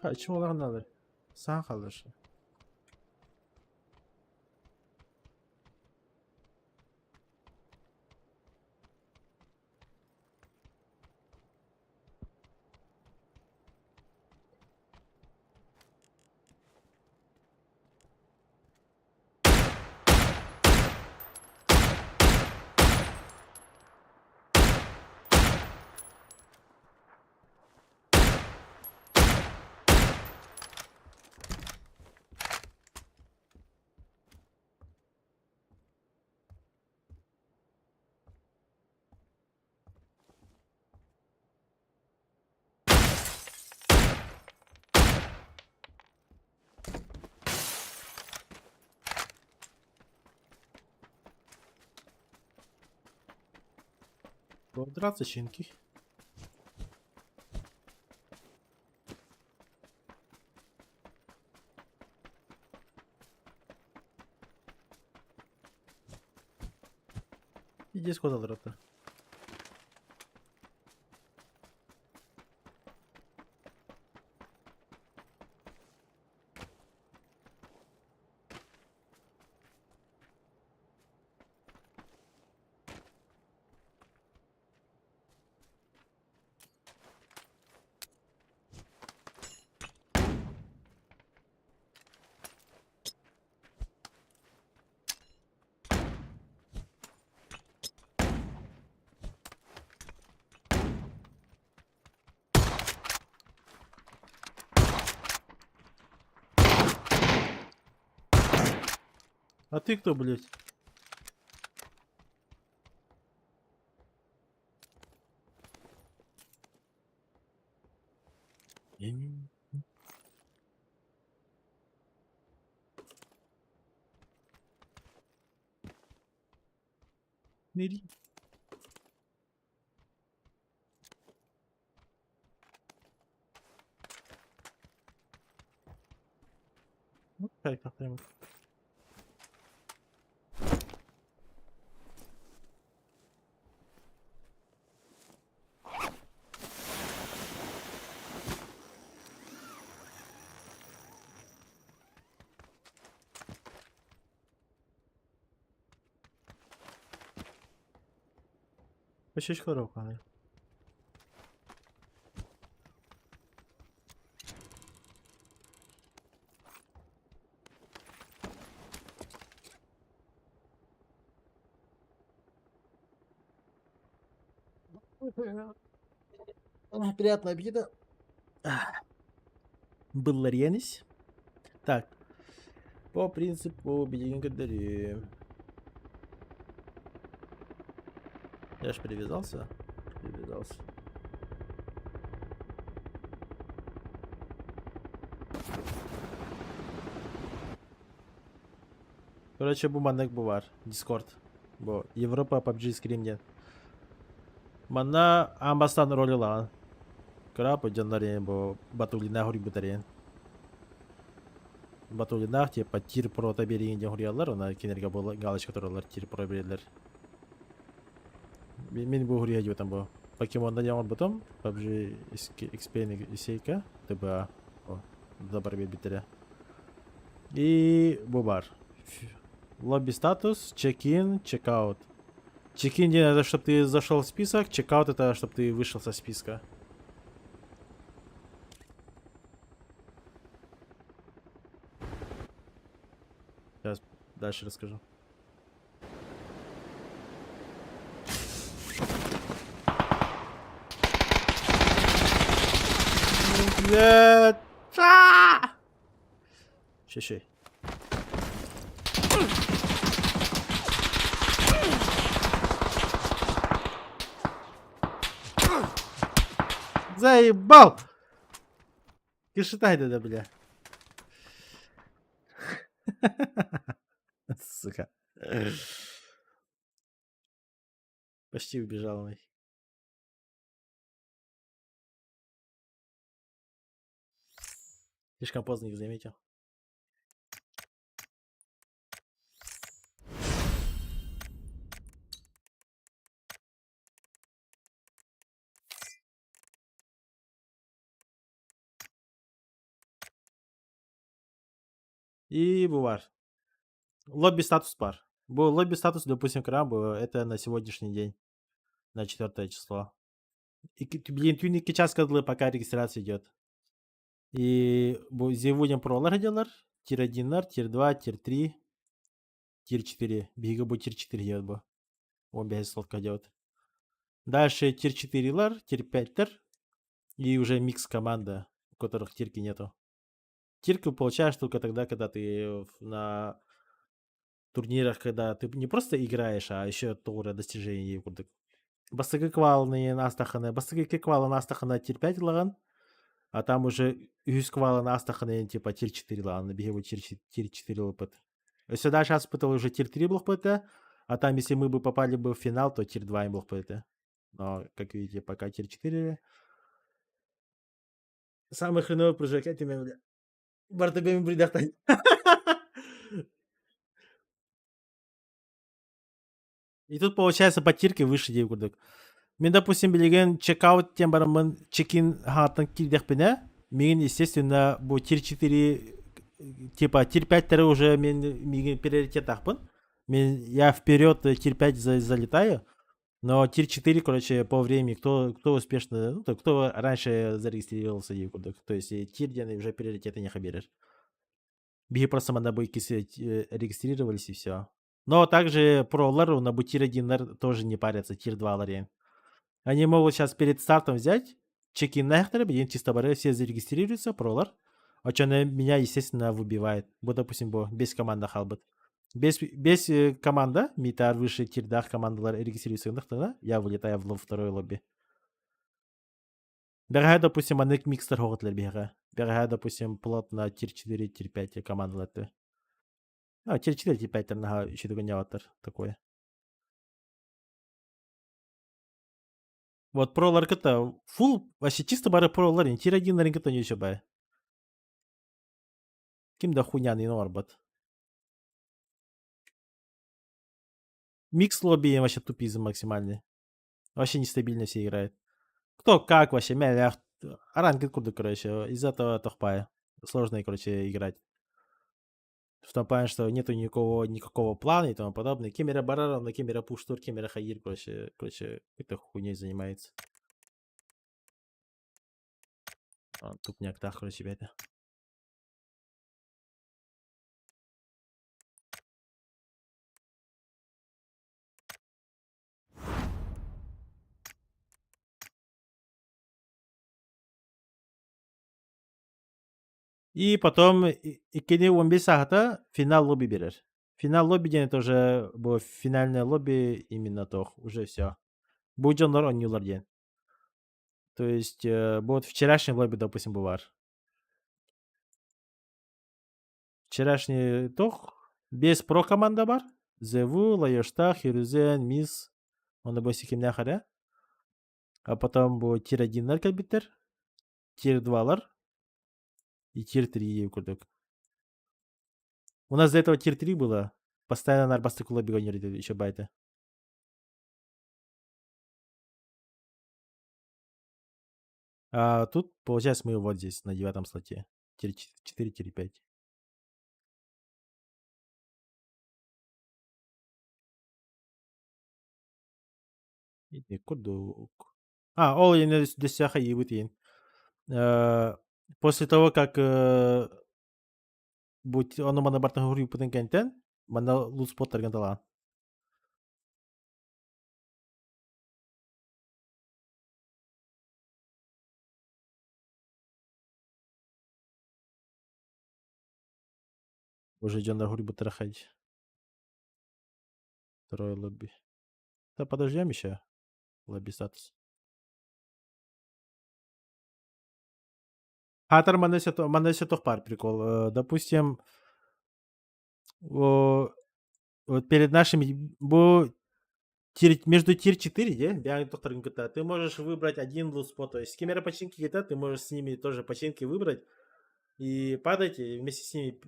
Speaker 4: Почему надо? Саха хороший. Драться щенки. Иди сказал рота. А ты кто, блядь? Нери. Ну, как прямо. Өчөч коробканы. Приятного аппетита. Был Ларьенис. Так. По принципу билигин көрдөрүү. Я ж привязался. Привязался. Короче, бу маннык бу бар. Discord. Бу Европа PUBG Scream диэн. Манна аан бастаан роль ылаҕын. Кыра дьоннор диэн бу Батулина хоруйбуттар диэн. Батулинаах типа тир прота биэриҥ диэн хоруйаллар, уонна кинилэргэ бу галочка тураллар тир про биэрэллэр. Мин бу хоруйа диэтим бу. Покемонна диэн оҥорбутум, PUBG XP Исейка, ТБА, добар биэрбиттэрэ. И бу бар. Лобби статус, check-in, check-out. Check-in это чтобы ты зашел в список, check-out это чтобы ты вышел со списка. Сейчас дальше расскажу. Блядь! Ща, Заебал! Кишитай да, бля. Сука. Почти убежал. Ой. Слишком поздно их заметил. И бу баар. Лобби статус баар. Бу лобби статус, допустим, краб, это на сегодняшний день, на 4 число. Блин, түүн 2 часка дылы пока регистрация идет. И бу сегодня пролар делар, tier 1, tier 2, tier 3, tier 4. Биһиги бу tier 4 делать бу. Он без слотка делает. Дальше tier 4 лар, tier 5 тер. И уже микс команда, у которых тирки нету. Тирку получаешь только тогда, когда ты на турнирах, когда ты не просто играешь, а еще тура достижений курдук. Бастакы квалны аастаххына, бастакы квалын аастаххына tier 5 ылаҕын, а там уже үһүс квалын аастаххына типа tier 4 ылаҕын, биһиги tier 4 ылбыт. Если дальше ааспыт уже tier 3 буолуохпут этэ, а там если мы бы попали бы в финал, то tier 2 буолуохпут этэ. Но, как видите, пока tier 4. Самый хреновый прыжок, я тебе, бля. Барта бэйэм бредахтан. И тут получается по тирке выше диир курдук. Мин, допустим, билигин check-out диэн бараммын check-in хааттан киирдэхпинэ, миигин, естественно, бу tier 4 типа tier 5 уже мин миигин приоритеттаахпын. Мин я вперед tier 5 залетаю, но tier 4, короче, по времени, кто успешно, ну, то кто раньше зарегистрировался диир курдук. То есть tier диэн уже приоритеты не биэрэр. Биһи просто манна бу иккиси регистрировались и все. Но также пролар на бу tier 1 тоже не парятся, tier 2 ларен. Они могут сейчас перед стартом взять, check-in нахтары, чисто бары, все зарегистрируются, пролар. А что меня, естественно, выбивает. Вот, допустим, бу, без команда хаалбыт. Без команда, Митар выше тирдаах командалар регистрированных, я вылетаю в второй лобби. Бэҕэһээ, допустим, маннык микстер хоҕутулар биһиэхэ. Бэҕэһээ, допустим, плотно тир 4, тир 5 командалар этэ. А, тир 4, тир 5 наһаа үчүгэй такое. Вот пролар кытта фул вообще чисто бары пролар, тир 1 кытта не бай. Ким да хуйняны оҥорбот. Микс лобби вообще тупизм максимальный. Вообще нестабильно все играют. Кто как вообще, мэлэх, ранг курдук, короче, из-за этого тохпая. Сложно, короче, играть. В том плане, что нету никакого плана и тому подобное. Кемера барара, на кемера пуштур, кемера хаир, короче, какой-то хуйней занимается. А, тупняк, так, короче, ребята. И потом иккини 15 саата финал лобби берер. Финал лобби диэн это уже бу финальное лобби именно то, уже все. Бу дьоннор оонньуулар диэн. То есть вот вчерашний лобби, допустим, бывар. Вчерашний тох без про команда бар. Зеву, Лайошта, Хирузен, Мисс. Он бу кимнээх эрэ. А потом бу тир 1 кэлбиттэр. Тир 2-лар и тир 3 курдук. У нас до этого тир 3 было. Постоянно нарбасты лобби еще байта. А тут, получается, мы вот здесь, на девятом слоте. Тир 4, тир 5. Ити курдук. А, ол инэ дөссөөхө иибит После того, как будь ону мана бартан хуруйпутун кэнтэн, манна лут споттарган талаан. Уже дьоннор хуруйбуттара хай. Второе лобби. Да подождем еще. Лобби статус. Хатар манна туох баар прикол. Допустим, вот перед нашими бу тир, между тир 4, де, ты можешь выбрать один лут-спот. То есть с кем починки где ты можешь с ними тоже починки выбрать и падать и вместе с ними.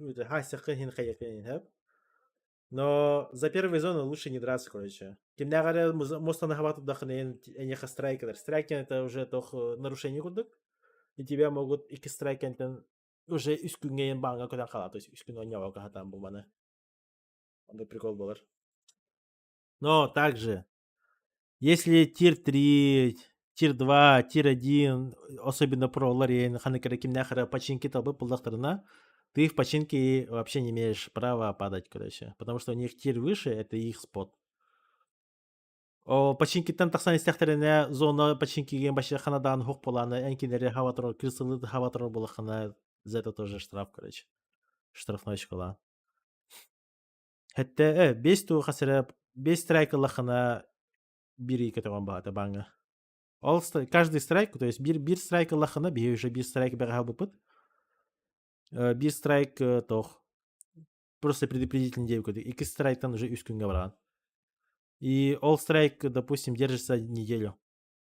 Speaker 4: Но за первую зону лучше не драться, короче. Кимнээҕэр мостаны эйиэхэ страйк. Страйк это уже тох нарушение курдук. И тебя могут икки страйк уже үс күҥҥэ баҥҥа көтөн хаалар. То есть үс күн оонньообокко хатаан бу маны. Онда прикол буолар. Но также, если тир 3, тир 2, тир 1, особенно про Лорен, ханнык кимнээхэр починки талбыт буоллахтарына, ты в починке вообще не имеешь права падать, короче. Потому что у них тир выше, это их спот. О, починкиттэн тахсан истэхтэринэ зона починкиген башы ханадан хук буолана, эн кинилэри хаба турар, крысалы хаба турар буоллаххына, за это тоже штраф, короче. Штрафной школа. Хэттэ, бес ту хасыра, бес страйк ыллаххына бири көтөҕөн баата баҥҥа. Ол каждый страйк, то есть биир страйк ыллаххына, биһи уже биир страйк бэҕэһээ ылбыппыт. Биир страйк тох. Просто предупредительный диэбит Икки страйктан уже үс күҥҥэ бараҕын. И all strike, допустим, держится неделю.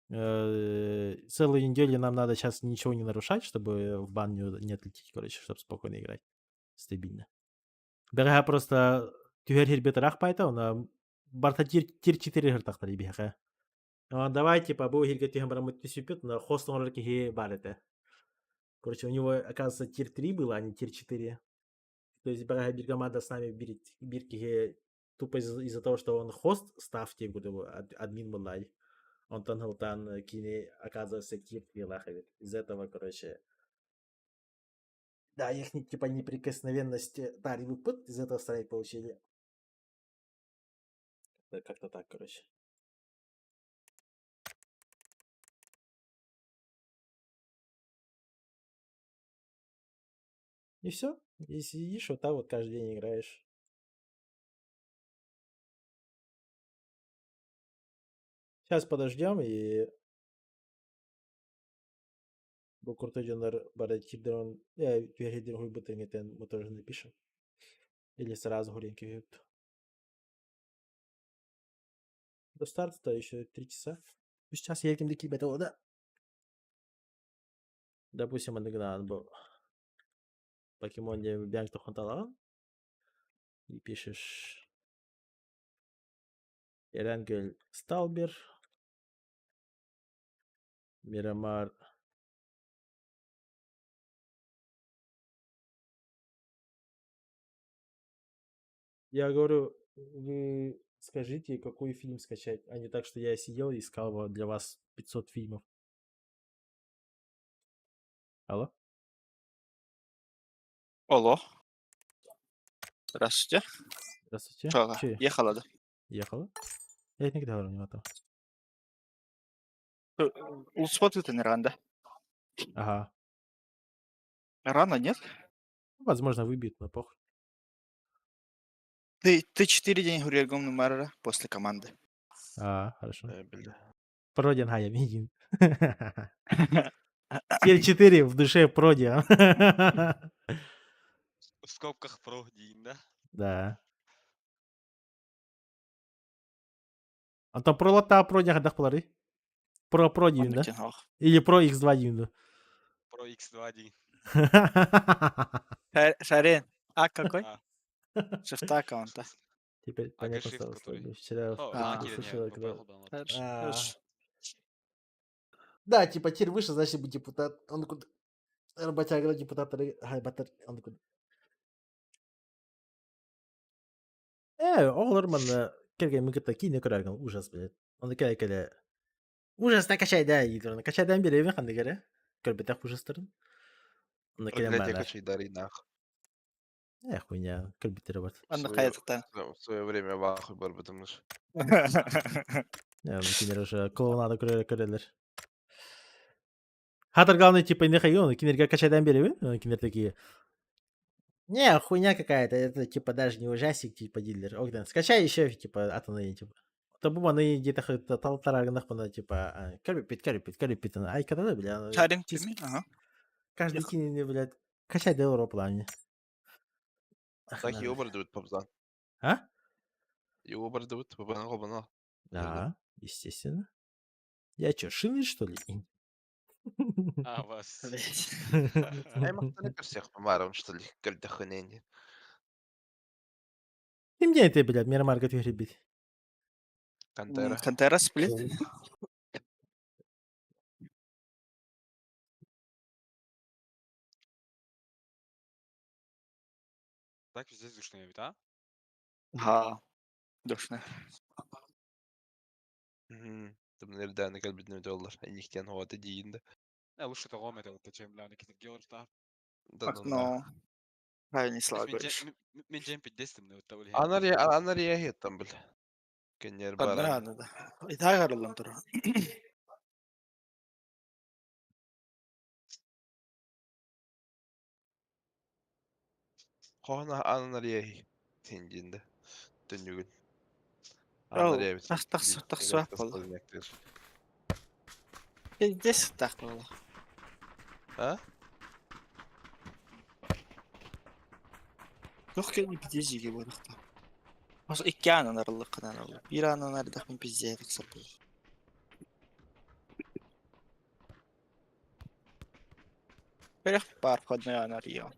Speaker 4: Целую неделю нам надо сейчас ничего не нарушать, чтобы в бан не отлететь, короче, чтобы спокойно играть. Стабильно. Бэҕэһээ просто түһэр сирбит ыраах баайта, она барта тир 4 хыртахтар биһиэхэ. Давай, типа, бу сиргэ түһэн бараммыт түсүппүт, но хост оҥорор киһи баар этэ. Короче, у него, оказывается, тир 3 было, а не тир 4. То есть бэҕэһээ биир команда с нами биир киһи тупо из-за того, что он хост ставьте, админ был, онтон сылтаан кини оказывается тир 3 эбит. Из этого, короче, да, их типа неприкосновенность таарыйбыппыт, из этого страйк получили. Как-то так, короче. И все. И сидишь вот так вот каждый день играешь. Сейчас подождем и бу крутой дьоннор бары киирдэрин түһэрдэрин уһуйбут мы тоже напишем. Или сразу гуренки вьют. До старта еще 3 часа. Сейчас я этим кибет да? Допустим, маннык бу покемон диэн бянк тохонталаҕын и пишешь Эрангел Сталбер, Мирамар. Я говорю, вы скажите, какой фильм скачать, а не так, что я сидел и искал для вас 500 фильмов. Алло?
Speaker 2: Алло. Здравствуйте.
Speaker 4: Здравствуйте.
Speaker 2: Что,
Speaker 4: Че?
Speaker 2: ехала, да?
Speaker 4: Ехала? Я никогда говорю, не готов.
Speaker 2: Улспот это не рано, да?
Speaker 4: Ага.
Speaker 2: Рано, нет?
Speaker 4: Возможно, выбьют, но похуй.
Speaker 2: Ты 4 день говорил номера после команды.
Speaker 4: А, хорошо.
Speaker 5: Бля.
Speaker 4: Проден, а, я виден. Теперь 4 в душе проди. А?
Speaker 6: В скобках про диин, да?
Speaker 4: Да. А там про лата проди хайдах буоларый? Про про диин, да? Или про X2 диин, да?
Speaker 6: Про X2 диин.
Speaker 2: Шарин. А какой?
Speaker 6: А.
Speaker 2: Шефта аккаунта.
Speaker 4: Теперь
Speaker 6: А
Speaker 4: понятно
Speaker 6: shift
Speaker 4: стало,
Speaker 6: который?
Speaker 4: что вчера
Speaker 6: О,
Speaker 2: А.
Speaker 6: а,
Speaker 4: слышала, когда...
Speaker 2: Хорошо.
Speaker 4: А. Да, типа тир выше, значит быть депутат. Он такой, работяга депутат, батар, он такой. Оҕолор манна кэргэммин кытта киинэ көрөргө ужас, блядь. Оны кэлэ кэлэ. Ужас качайда диир. Качайдан биэрэбин ханнык эрэ. Көрбөтөх ужастарын. Онно кэлэн
Speaker 5: Проклятие
Speaker 4: баалар.
Speaker 5: качайдары нах.
Speaker 4: Хуйня, көрбүттэрэ бар.
Speaker 2: Анна
Speaker 5: Свое,
Speaker 2: хайатыктан.
Speaker 5: в свое время в ахуй бар потому что.
Speaker 4: Кинилэр уже клоунада көрөр көрөллөр. Хатар главный типа не хайон, кинилэргэ качайдан биэрэбин, кинилэр такие. Не, хуйня какая-то, это типа даже не ужастик, типа дилер. Огден, скачай еще, типа, атаны, типа. Табу маны где-то талтарагынах типа, көрбүппүт, көрбүппүт, көрбүппүт, ай, когда, бля,
Speaker 2: Шарин, кими? Ага.
Speaker 4: каждый киинэни, блядь, качай да плане.
Speaker 5: Так его продают попзан.
Speaker 4: А?
Speaker 5: Его продают, бабана бабана.
Speaker 4: Да, естественно. Я чё, шины, что ли?
Speaker 6: А, вас.
Speaker 2: Блядь.
Speaker 5: Ай, махтаны всех помаром, что ли, кальдаханени.
Speaker 4: Ким диэн ты, блядь, Мирамарга түһэрбит?
Speaker 5: Кантера.
Speaker 2: Кантера сплит.
Speaker 6: Так везде душно ведь, а?
Speaker 2: Ага. Душно.
Speaker 5: Там, наверное, кэлбит доллар. Инихтен хуата диин да.
Speaker 6: Лучше того это вот чем бля, никаких да.
Speaker 5: Да, ну да.
Speaker 2: Окно. Правильные слова говоришь.
Speaker 6: Мен джемпи дестим, но это
Speaker 5: Анар анар там, бля. Кенер баран.
Speaker 2: Да, да, да. И так арыллан тура.
Speaker 5: Хона анар яхи. Тиндинде. Түнүгүн.
Speaker 2: Ол, тах тах тах суах буолла. Здесь так было.
Speaker 5: А?
Speaker 2: Туох кэлин пиздец буолуохта. Ос икки аанан арыллыккынан ол. Биир аанан ардах мин пиздец тахсар буолла. Перех пар входной аан арыйа.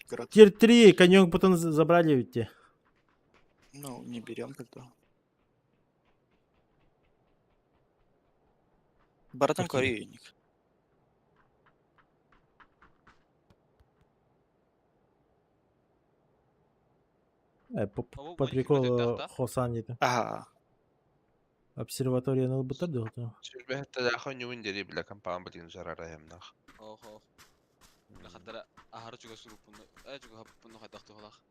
Speaker 2: Город.
Speaker 4: Тир 3, конек потом забрали ведь те.
Speaker 2: Ну, не берем тогда. Баратан
Speaker 4: Ух ты.
Speaker 2: корейник.
Speaker 4: По,
Speaker 6: Ол
Speaker 4: по
Speaker 6: он
Speaker 4: приколу
Speaker 6: да?
Speaker 4: Хосан это.
Speaker 2: Ага.
Speaker 4: Обсерватория на ЛБТ да?
Speaker 5: Сүрбэһэтте хоньюн дери бля компан блин жарараямнах.
Speaker 6: Охо. Лахадара ахары чуга суруппун, чуга хаппун хайдах тухалах.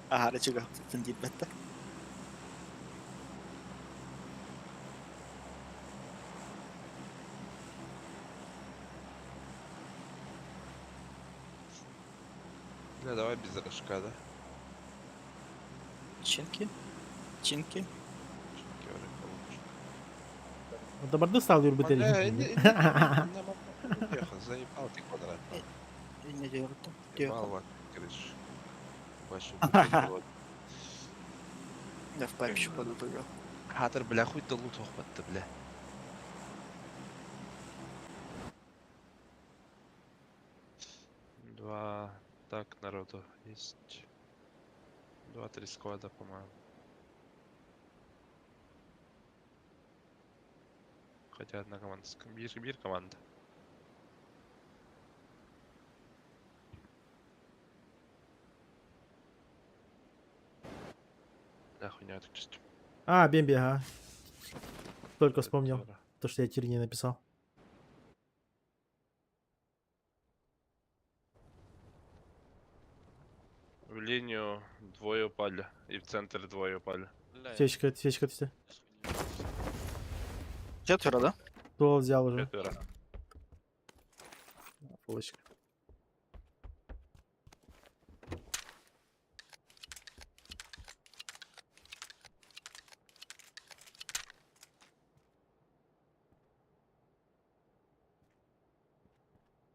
Speaker 2: Ага, чуга диэбэт.
Speaker 5: Бля, давай без рожка, да?
Speaker 2: Чинки? Чинки?
Speaker 4: Добарды стал юрбы
Speaker 5: Бля, иди, иди, заебал ты квадрат.
Speaker 2: Не делают.
Speaker 5: Ебал, вот, короче. Вообще, вот.
Speaker 2: Я в пайп еще подумал.
Speaker 5: Хатыр, бля, хуй да лут охватты, бля. Два... Так, народу есть. Два-три склада, по-моему. Хотя одна команда. Бир, бир команда. Да, хуйня, так чисто.
Speaker 4: А, Бемби, ага. Только вспомнил то, что я тир не написал.
Speaker 5: В линию двое упали. И в центр двое упали.
Speaker 6: Бля, я
Speaker 4: Свечка, свечка, все.
Speaker 2: Четверо, да?
Speaker 4: Ствол взял уже.
Speaker 5: Четверо.
Speaker 4: Полочка.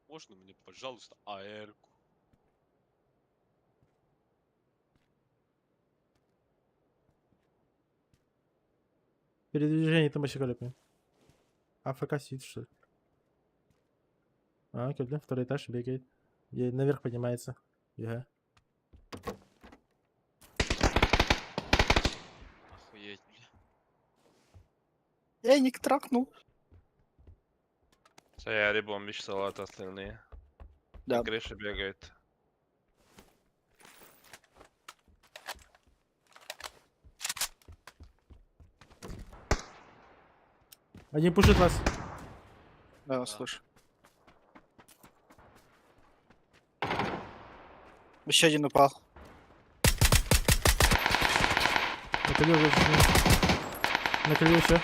Speaker 6: Можно мне, пожалуйста, АР-ку?
Speaker 4: Передвижение там вообще колепни. АФК сидит, что ли? А, кем второй этаж бегает. И наверх поднимается. Ага.
Speaker 6: Охуеть, бля.
Speaker 2: Я ник тракнул.
Speaker 5: Саяри бомбич салат остальные.
Speaker 2: Да.
Speaker 5: Гриша бегает.
Speaker 4: Один пушит вас.
Speaker 2: Да, слушай. Еще один упал.
Speaker 4: Накалил, накалил еще.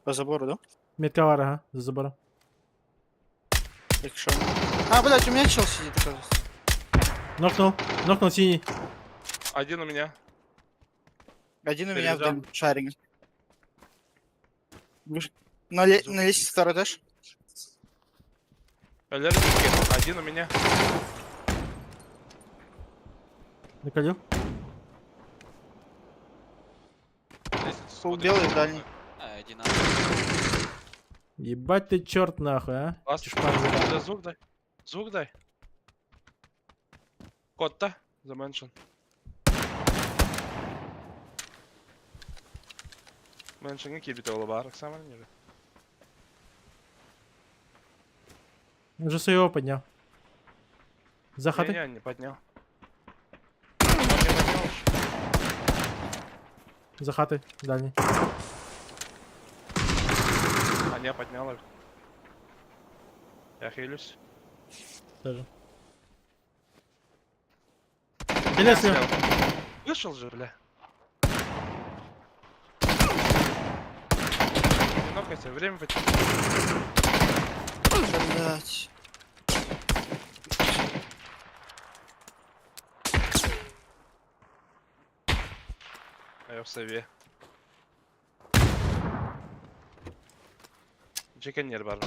Speaker 2: По забору, да?
Speaker 4: Метковар, ага, за забором.
Speaker 2: Якщо. А, блядь, у меня чел сидит, оказывается.
Speaker 4: Нокнул, нокнул синий.
Speaker 5: Один у меня.
Speaker 2: Один у меня в
Speaker 5: Перебежал.
Speaker 2: дым, шаринг. На лестнице второй этаж.
Speaker 5: Аллергики. Один у меня.
Speaker 4: Накалил.
Speaker 6: Лестницу
Speaker 2: Пол
Speaker 6: смотрит.
Speaker 2: белый, дальний.
Speaker 6: А, один А.
Speaker 4: Ебать ты черт нахуй, а.
Speaker 5: Ласт.
Speaker 4: Чушпан заебал.
Speaker 5: Да, звук дай. Звук дай. Кот-то? За меншн. Меншнге кибите ола бар, Оксана, не же.
Speaker 4: Он же своего поднял. За хатой.
Speaker 5: Не, не, не поднял. Он не поднял ещё.
Speaker 4: За хатой, дальний.
Speaker 5: А, не, поднял. их. Я хилюсь.
Speaker 4: Тоже. Желез слева.
Speaker 5: Вышел же, бля. Не нокайся, время потекло.
Speaker 2: Блядь.
Speaker 5: А я в сове. Чеканер бар.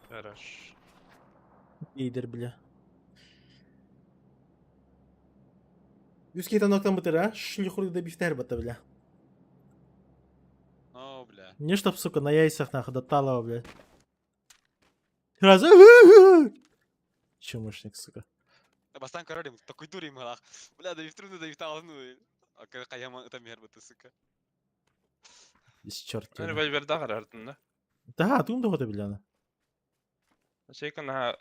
Speaker 5: Хорош.
Speaker 4: Лидер, бля. Юский танок там бутыра, шлюхур да бифтер бата, бля.
Speaker 6: О, бля.
Speaker 4: Не чтоб, сука, на яйцах нахуй до талого, блядь. Раз. Чумошник, сука.
Speaker 6: Бастан королем, такой дури малах. Бля, да и да и ну. А каяма это мербы, сука.
Speaker 4: Из черт.
Speaker 5: Револьвер дагар артын да.
Speaker 4: Да, тум да бля.
Speaker 5: Сейка на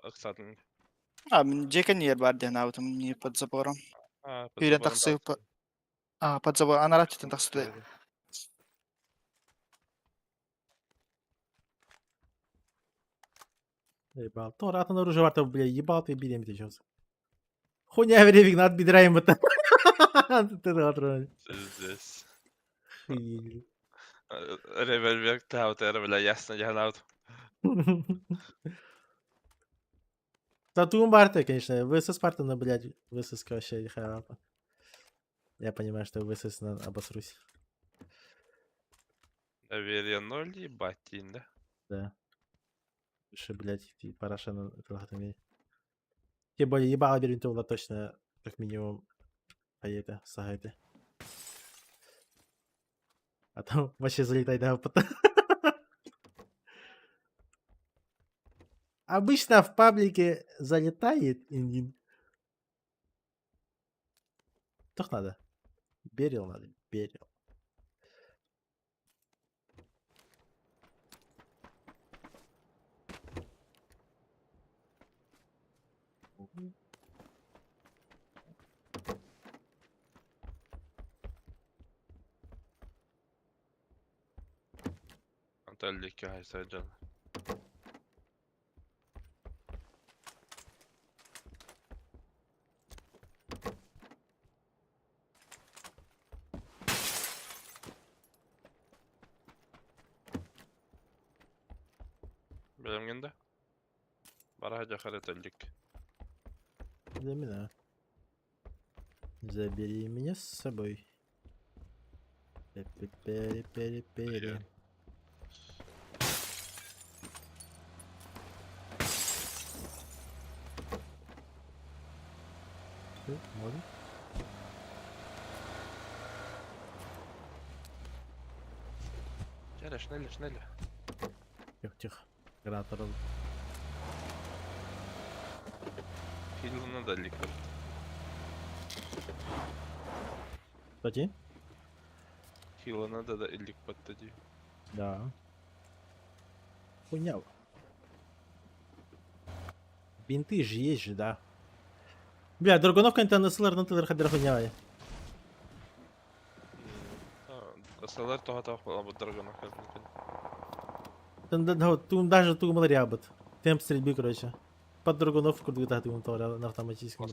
Speaker 5: ыксатын.
Speaker 2: А, дьиэ бар диэн аабытым не под забором. Күүрэн тахсыы А, под забор. Анараа түтэн тахсыы.
Speaker 4: Ебал. То ратан оружие варта, бля, ебал ты билем ты сейчас. Хуйня веревик надо бедраем это.
Speaker 5: Здесь. Револьвер таут, бля, ясно, я наут.
Speaker 4: Тату Барта, конечно. ВСС Спарта, блядь, ВСС вообще харапа. Я понимаю, что ВСС на обосрусь.
Speaker 5: Доверие ноль, ебать, да?
Speaker 4: Да. Что, блядь, ты параша на Тем более, ебало беринтовла точно, как минимум, а это, сагайты. А там вообще залетай, да, потом. Обычно в паблике залетает индин. Тох надо. Берил надо, берил.
Speaker 5: Антон легкий хайсайджан. Билэмҥин да? Бара дьахар этэллик.
Speaker 4: Для меня. Забери меня с собой. Пе-пе-пе-пе-пе-пе. Можно?
Speaker 5: Чэ, шнелли, шнелли.
Speaker 4: Тихо, тихо. Граната раз.
Speaker 5: Хилына да лик бар.
Speaker 4: Кстати?
Speaker 5: Хилына да да илик батта дии.
Speaker 4: Да. Хуйня. Бинты же есть же, да. Бля, Драгунов на тылыр хадыр хуйня.
Speaker 5: Асалар тоха тах була Драгунов
Speaker 4: Там даже ту рябот. Темп стрельбы, короче. Под Драгунов курдугта ту на автоматическом.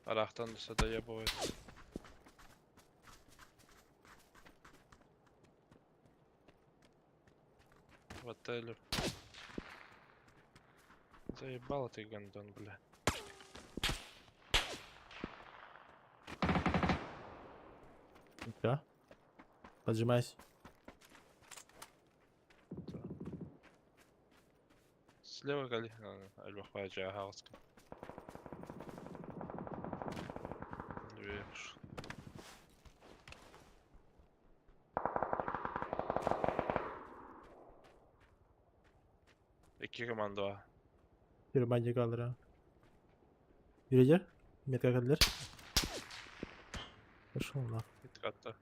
Speaker 5: Арахтан сюда ебывает. В отеле. Заебал ты, гондон, бля.
Speaker 4: Да. Поджимайся.
Speaker 5: Слева кали. Альбахваджа Ахалска. Икки команда.
Speaker 4: Бир калдыра. Yürüyecek. Метка кадылар. Пошел нахуй.
Speaker 5: Иткатта.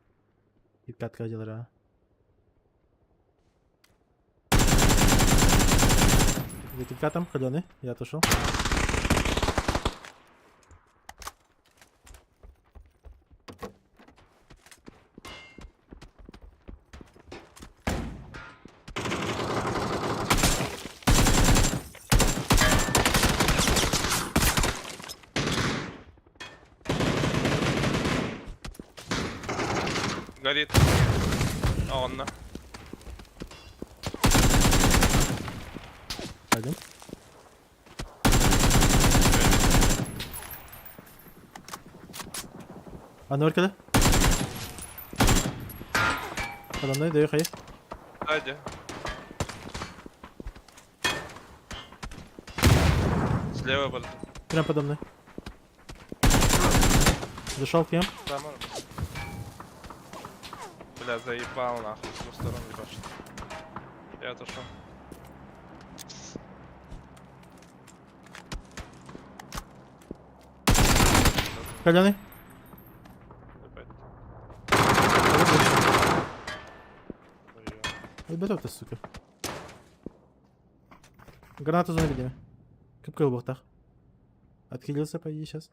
Speaker 4: Иткатка делара. Где там, холеный? Я отошел.
Speaker 5: Горит. А он на.
Speaker 4: Пойдем. А ну когда? Подо мной, даю хай.
Speaker 5: Сзади. Слева был.
Speaker 4: Прям подо мной. Зашел к ним.
Speaker 5: Да, можно. Бля, заебал нахуй, с двух сторон ебашит. Я отошел.
Speaker 4: Каленый.
Speaker 5: Опять.
Speaker 4: Ой, ты, сука. Гранату зону видимо. Капкал бухтах. Отхилился, по идее, сейчас.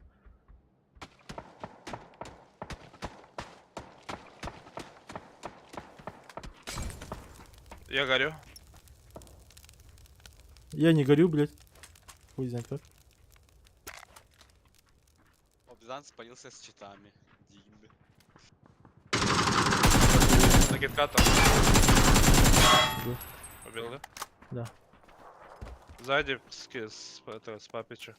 Speaker 5: Я горю.
Speaker 4: Я не горю, блядь. Хуй знает как.
Speaker 6: Обзан спалился с читами. Дигнби.
Speaker 5: На гитката.
Speaker 4: Где?
Speaker 5: Убил, да?
Speaker 4: Да.
Speaker 5: Сзади с, с, это, с папича.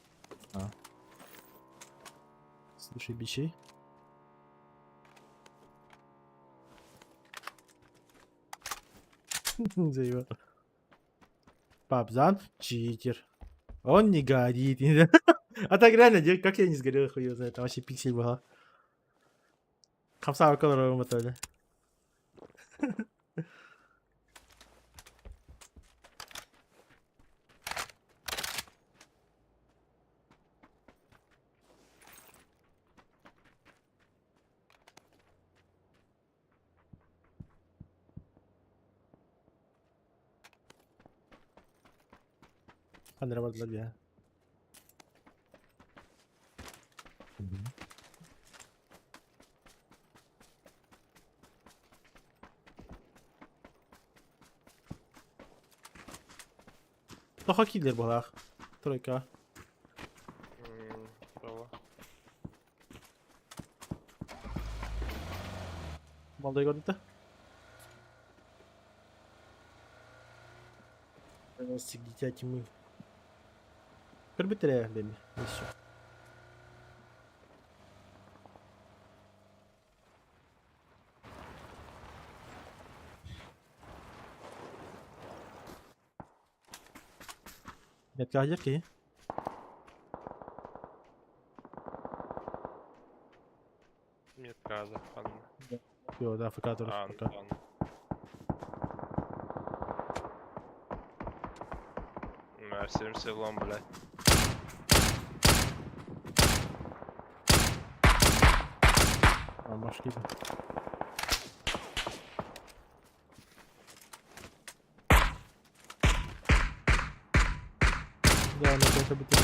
Speaker 4: Слушай, бичей. Заебал. Папзан читер. Он не горит. А так реально, как я не сгорел, хуй его знает, там вообще пиксель была. Хамса колор мотали. Andrea bardılar ya. Тоха киллер буолаах. Тройка.
Speaker 5: Браво.
Speaker 4: Молодой көрдүтэ. Настиг дитя тьмы. Көрбүттэрэ бэми. Еще. Метка киһи.
Speaker 5: Метка захватана.
Speaker 4: Йо, да, АФК тоже
Speaker 5: А,
Speaker 4: пока.
Speaker 5: ладно. На 70 лом, блядь.
Speaker 4: А, машки. Да, на это будет.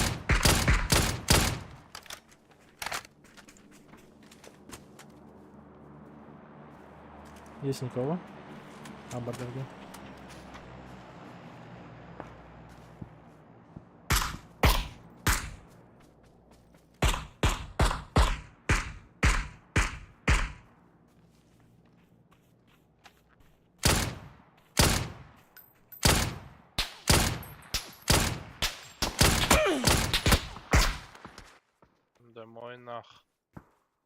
Speaker 4: Есть никого? А, бардак, да.
Speaker 5: Домой нах.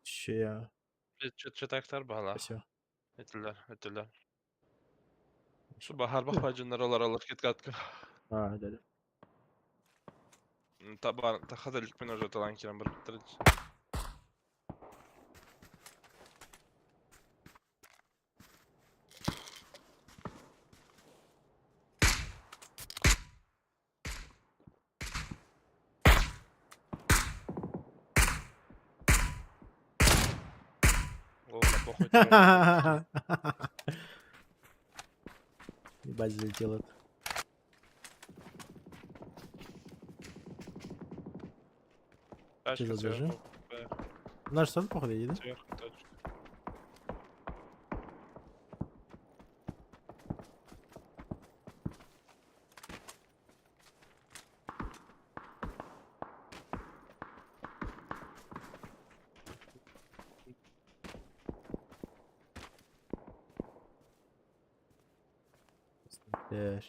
Speaker 4: Че я?
Speaker 5: Читактар бала.
Speaker 4: Спасибо.
Speaker 5: Этилер, этилер. Şu bahar bak bacınlar alır git katkı.
Speaker 4: А, да, да.
Speaker 5: Таба тахада ликпен уже талан кирен бір бітірді. Ладно, похуй тебе.
Speaker 4: Ебать, залетел это.
Speaker 5: Тачка
Speaker 4: Че за
Speaker 5: сверху,
Speaker 4: движи? Наш сад, походу, едет, да?
Speaker 5: сверху тачка.
Speaker 4: Дэш.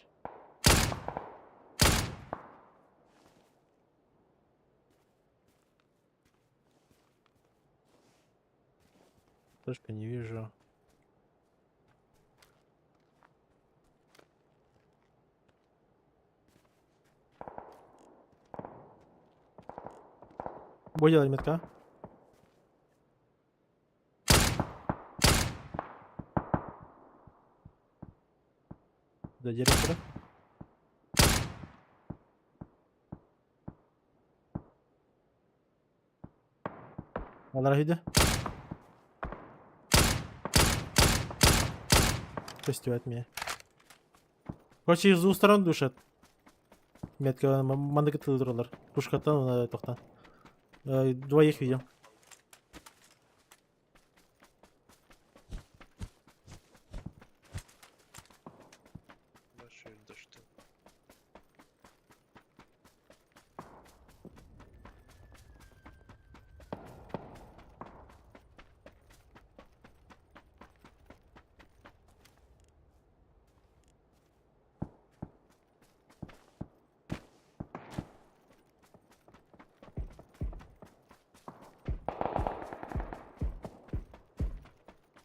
Speaker 4: Точка не вижу. Бой делали метка. До директора. Алар үйде. Костюет меня. Короче, их с двух сторон душат. Метка мандык туралар. Пушкаттан, тоқтан. Двоих видел.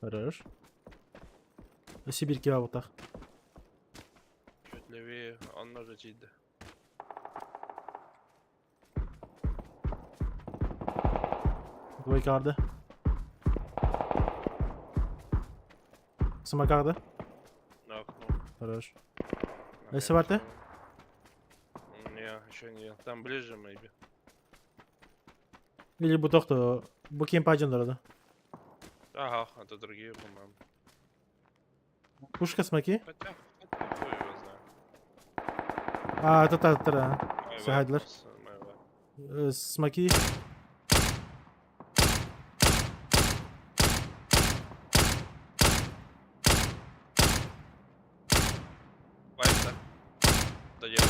Speaker 4: Хорош. Сибирь кебабытах.
Speaker 5: Чуть левее, он уже тиийдэ.
Speaker 4: Двойка барды. Смокарды.
Speaker 5: На окно.
Speaker 4: Хорош. Өссө барды?
Speaker 5: Не, еще не. Там ближе, maybe.
Speaker 4: Или бу тохто. Бу кемпа дьонноро да.
Speaker 5: Ага, это другие, по-моему.
Speaker 4: Пушка смоки.
Speaker 5: Хотя, хотя, хуй его знает.
Speaker 4: А, та та та.
Speaker 5: My
Speaker 4: Сахайдылар.
Speaker 5: weapons, my weapons.
Speaker 4: Смоки.
Speaker 5: Вайса. Доел.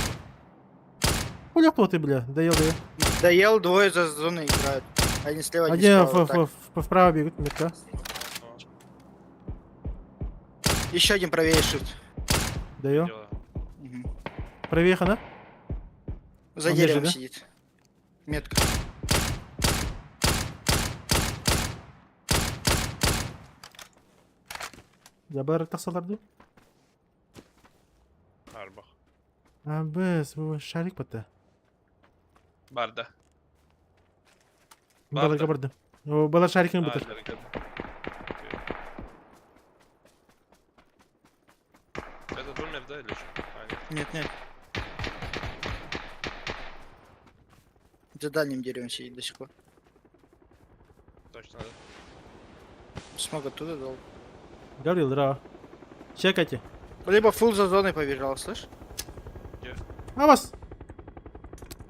Speaker 4: Хуля кто ты, бля? Доел, доел.
Speaker 2: Доел, двое за зоной играют. Один слева, один
Speaker 4: Один
Speaker 2: справа. так.
Speaker 4: вправо бегут, метка.
Speaker 2: Еще один правее shift.
Speaker 4: Доел.
Speaker 5: Дело.
Speaker 2: Мгм.
Speaker 4: Правее хана.
Speaker 2: За
Speaker 4: Он ниже,
Speaker 2: деревом
Speaker 4: да?
Speaker 2: сидит. Метка.
Speaker 4: Ябар тахсалар ду.
Speaker 5: Арбах.
Speaker 4: А, бес, бу шарик батта.
Speaker 5: Барда.
Speaker 4: Баларга барды. О, балар шарикин
Speaker 5: А,
Speaker 4: бутыр.
Speaker 5: шарик это. Окей. Этот умер, да, или что? А, нет.
Speaker 2: Нет, нет. За дальним деревом сидит до сих пор.
Speaker 5: Точно, да.
Speaker 2: Смог оттуда дал.
Speaker 4: Гаврил, здорово. Чекайте.
Speaker 2: Либо фул за зоной побежал, слышь?
Speaker 4: А вас!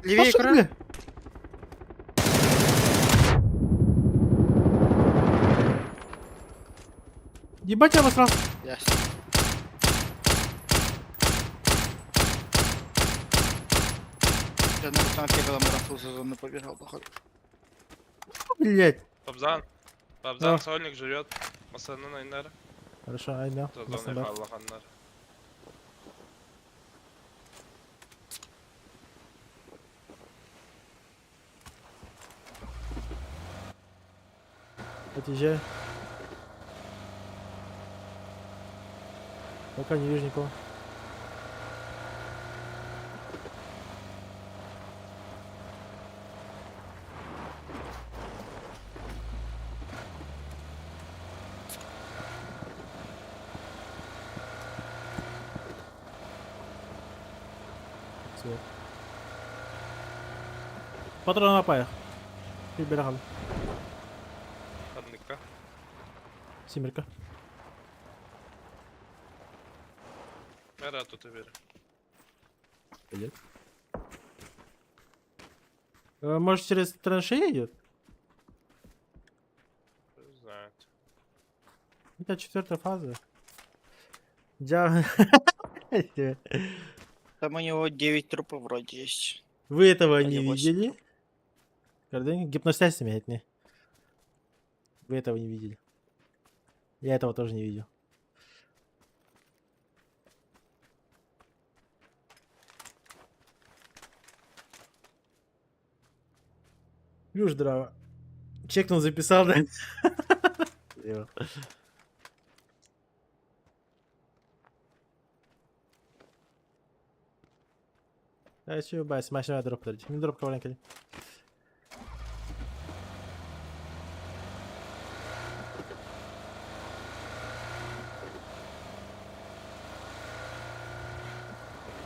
Speaker 2: Левее
Speaker 4: Пошел,
Speaker 2: экран.
Speaker 4: бля! Ебать, я обосрался.
Speaker 2: Ясно. Я на автомате, когда Муран фул за зону побежал, походу.
Speaker 4: Блять.
Speaker 5: Бабзан. Бабзан,
Speaker 4: Да.
Speaker 5: сольник живет. Масаны найнар.
Speaker 4: Хорошо, айна.
Speaker 5: За зоной Аллаханнар.
Speaker 4: Отъезжаю. Пока не вижу никого. Всё. Патрон на паях. Прибирал.
Speaker 5: Одныка.
Speaker 4: Семерка.
Speaker 5: Мера тут и бери.
Speaker 4: Пойдет. Может, через траншеи идет?
Speaker 5: Хуй Знает.
Speaker 4: Это четвертая фаза. Я...
Speaker 2: Там у него 9 трупов вроде есть.
Speaker 4: Вы этого
Speaker 2: Или
Speaker 4: не
Speaker 2: восемь
Speaker 4: видели? Гордынь? Гипностязь меня не. Вы этого не видели. Я этого тоже не видел. Юж дрова. Чекнул, записал, да? Ё. Да, чё, бась, машина дроп подожди. Мин дроп коваленька.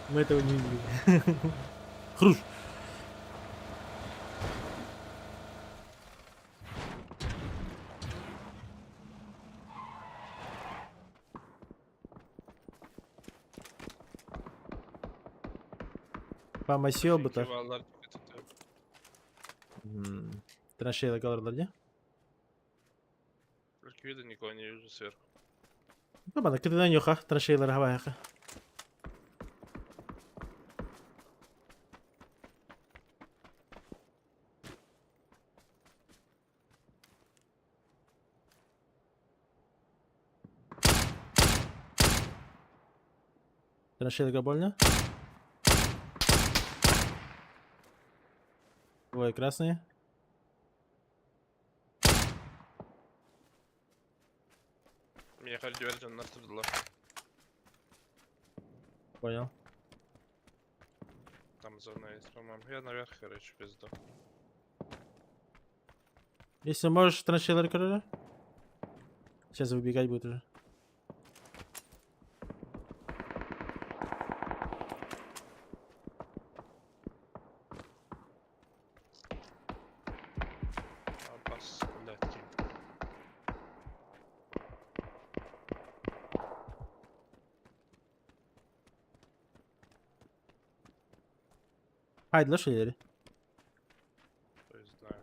Speaker 4: Мы этого не видели. Хруш. Помасил бы так.
Speaker 5: Валар түкетті.
Speaker 4: Траншея галарлар, не?
Speaker 5: Только вида никого не вижу сверху.
Speaker 4: Табана, кытынан юха, траншеялар хаваяха. Траншеяларга больно? Двое красные.
Speaker 5: Миэхэ үрдүбэр дьоннор турдулар.
Speaker 4: Понял.
Speaker 5: Там зона есть, по-моему. Я наверх, короче, пизду.
Speaker 4: Если можешь, траншейлер, короче. Сейчас выбегать будет уже.
Speaker 5: Абас, блядь.
Speaker 4: Хайдла шелери.
Speaker 5: Не знаю.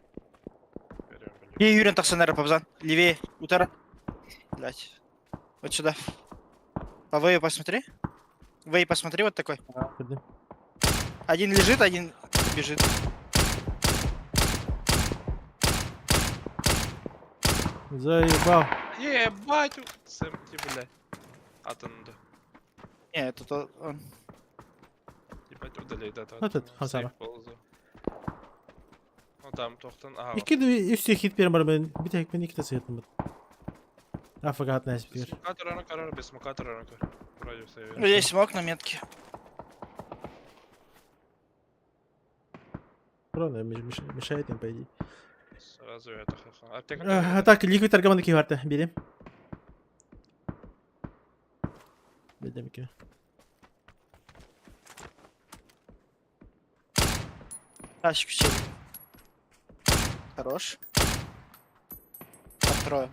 Speaker 5: Берем, блядь.
Speaker 2: И Юрий тахсан пабзан. Левее. Утара. Блять. Вот сюда. По Вэю посмотри. Вэй, посмотри, вот такой. Один лежит, один бежит.
Speaker 4: Заебал.
Speaker 5: Ебать! Сэмти, блядь. Атынды.
Speaker 2: Не, это то он.
Speaker 5: Ебать, удали, да,
Speaker 4: Вот это, Хансара.
Speaker 5: Ну там, тохтан, ага.
Speaker 4: Икки и все хит первым бармен. Битек мен икки сетім. Афагат на спир.
Speaker 5: Смокатор, короче, без смокатора, Вроде все
Speaker 2: Ну, Здесь смог на метке.
Speaker 4: Правда, мешает им, по идее.
Speaker 5: Сразу это ха-ха. Аптека.
Speaker 4: А так, ликвид торговый киварта, бери. Бедемки.
Speaker 2: Тачку сели. Хорош. Открою.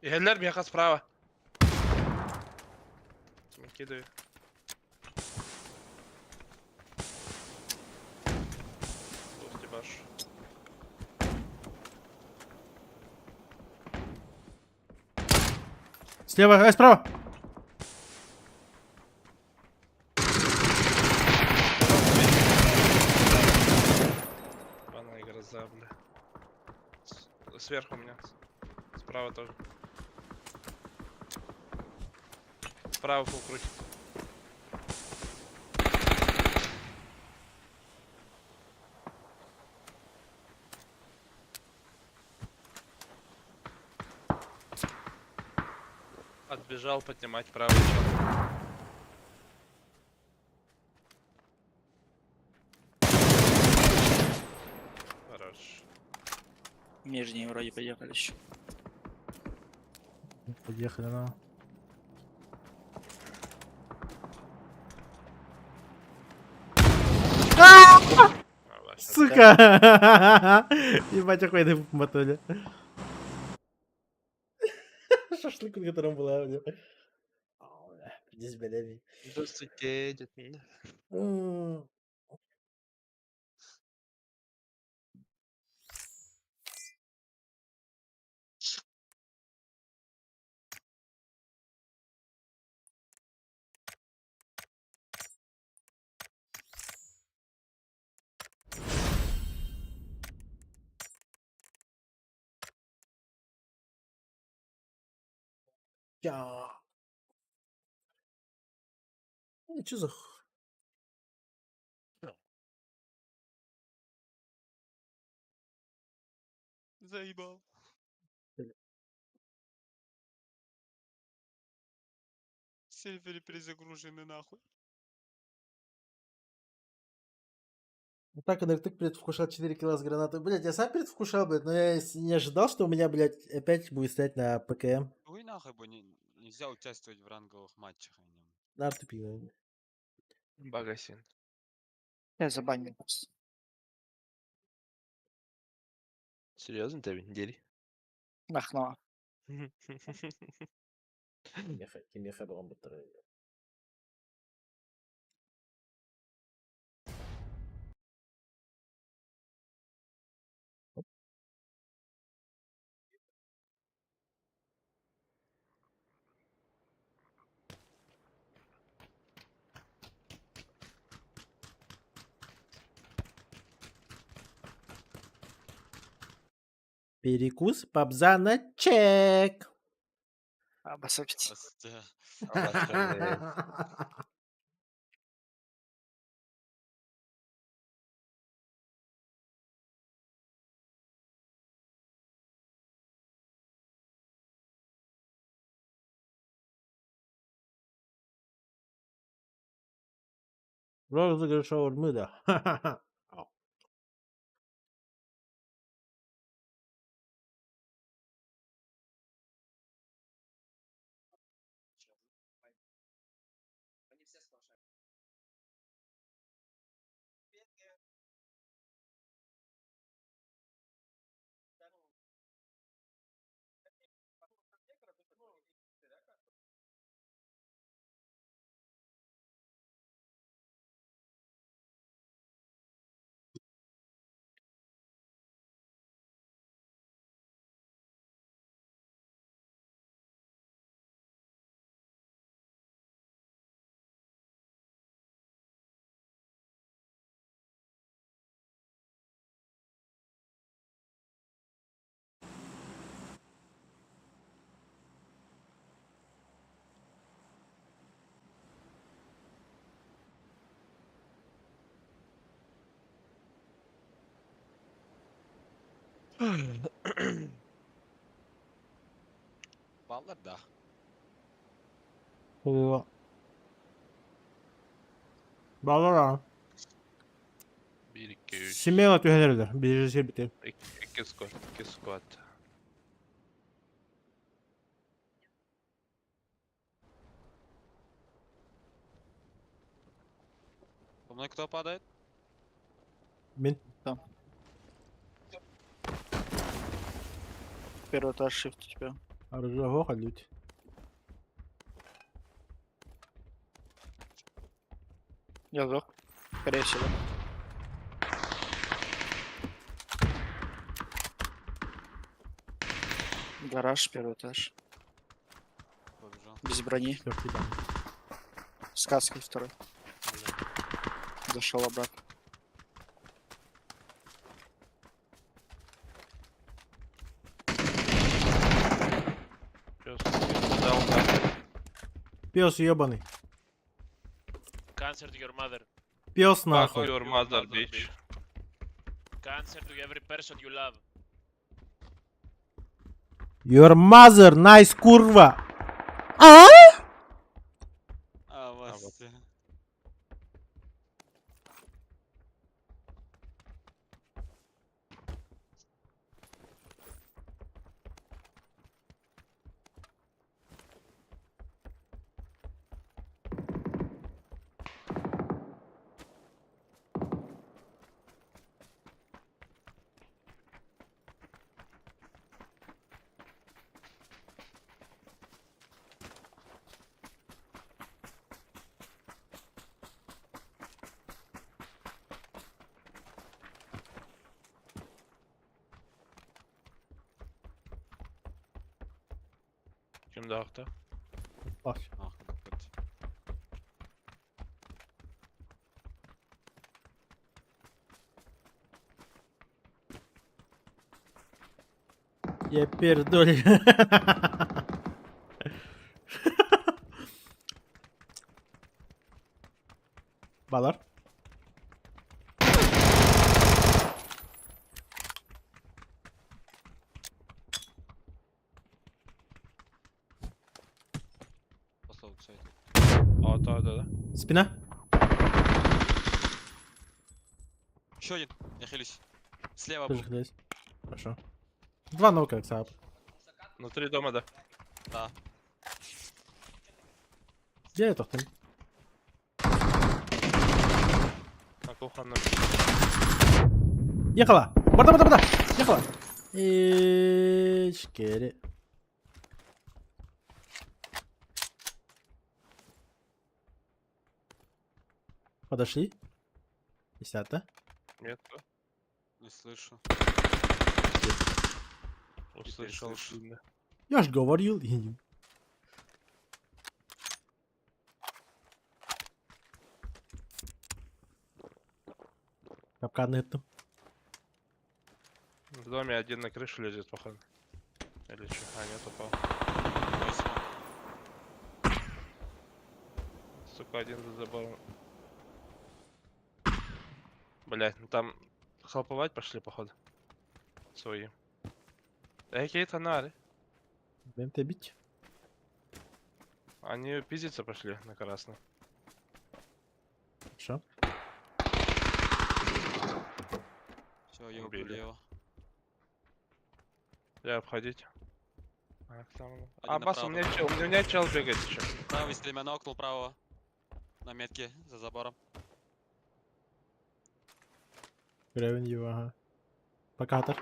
Speaker 5: Игелер меха справа. Кидаю. Ух ты баш.
Speaker 4: Слева, справа!
Speaker 5: Пана и гроза, бля. Сверху у меня. Справа тоже. Справа фул крутит. Отбежал поднимать правый чел. Хорош.
Speaker 2: Нижние вроде поехали еще.
Speaker 4: Подъехали, на. Сука! Ебать, охуенный мотоли. Шашлык, на котором была, бля. Здесь, бля,
Speaker 5: Здравствуйте, дед.
Speaker 4: Я. Что за
Speaker 6: Заебал. Серверы перезагружены нахуй.
Speaker 4: Вот так НРТ предвкушал 4 килла с гранатой. Блять, я сам предвкушал, блядь, но я не ожидал, что у меня, блядь, опять будет стоять на ПКМ.
Speaker 6: Ой, нахуй бы нельзя участвовать в ранговых матчах.
Speaker 4: На артупи.
Speaker 5: Багасин.
Speaker 2: Я забанил просто.
Speaker 5: Серьезно, ты недели?
Speaker 2: Нахно.
Speaker 4: Кимеха была. Перекус пабза на чек.
Speaker 2: Обособить.
Speaker 6: Просто.
Speaker 4: Розыгрыш шаурмы, да.
Speaker 6: Баллар да.
Speaker 4: Балара.
Speaker 5: 1, 2, 3.
Speaker 4: Смело түһэлэр. Биир сирбите.
Speaker 5: 2 squad, 2 squad.
Speaker 6: По мной кто падает?
Speaker 4: Мин.
Speaker 2: Первый этаж shift у тебя.
Speaker 4: Аржаго халють.
Speaker 2: Я сдох. Скорее всего. Гараж, первый этаж.
Speaker 6: Побежал.
Speaker 2: Без брони.
Speaker 4: Четвертый дан.
Speaker 2: С каской второй. Зашел обратно.
Speaker 5: Пёс, дал нахуй.
Speaker 4: Пес ебаный.
Speaker 7: Cancer to your mother.
Speaker 4: Пес
Speaker 5: Fuck
Speaker 4: нахуй.
Speaker 5: your mother, bitch.
Speaker 7: Cancer to every person you love.
Speaker 4: Your mother, nice курва.
Speaker 6: А,
Speaker 5: вот.
Speaker 6: вас.
Speaker 5: Ким даахта?
Speaker 4: Баш.
Speaker 6: Ах, вот.
Speaker 4: Я пердоль. Балар.
Speaker 6: Послал к сайту.
Speaker 5: А, да, да, да.
Speaker 4: Спина.
Speaker 6: Еще один. Я хилюсь. Слева был.
Speaker 4: Тоже хилюсь. Хорошо. Два нока, ксап.
Speaker 5: Внутри дома, да.
Speaker 6: Да.
Speaker 4: Где это там?
Speaker 5: На кухонном.
Speaker 4: Ехала! Барда, барда, барда! Ехала! Ичкери. Подошли? Десята.
Speaker 5: Нет,
Speaker 6: Не слышу.
Speaker 5: услышал.
Speaker 6: слышу.
Speaker 5: сильно.
Speaker 4: Я ж говорил. Капкан это.
Speaker 5: В доме один на крышу лезет, походу. Или что? А, нет, упал.
Speaker 6: Мой смог.
Speaker 5: Сука, один за забором. Блять, ну там хлоповать пошли, походу. Свои. Эй, какие тонари?
Speaker 4: Будем тебя бить.
Speaker 5: Они пиздиться пошли на красный.
Speaker 4: Хорошо.
Speaker 5: Я обходить. А, к самому.
Speaker 6: Один
Speaker 5: А, бас, у
Speaker 6: направо.
Speaker 5: меня чел, у меня чел бегает еще.
Speaker 6: Правый стремя нокнул правого. На метке за забором.
Speaker 4: Гревен его, ага. Покатор.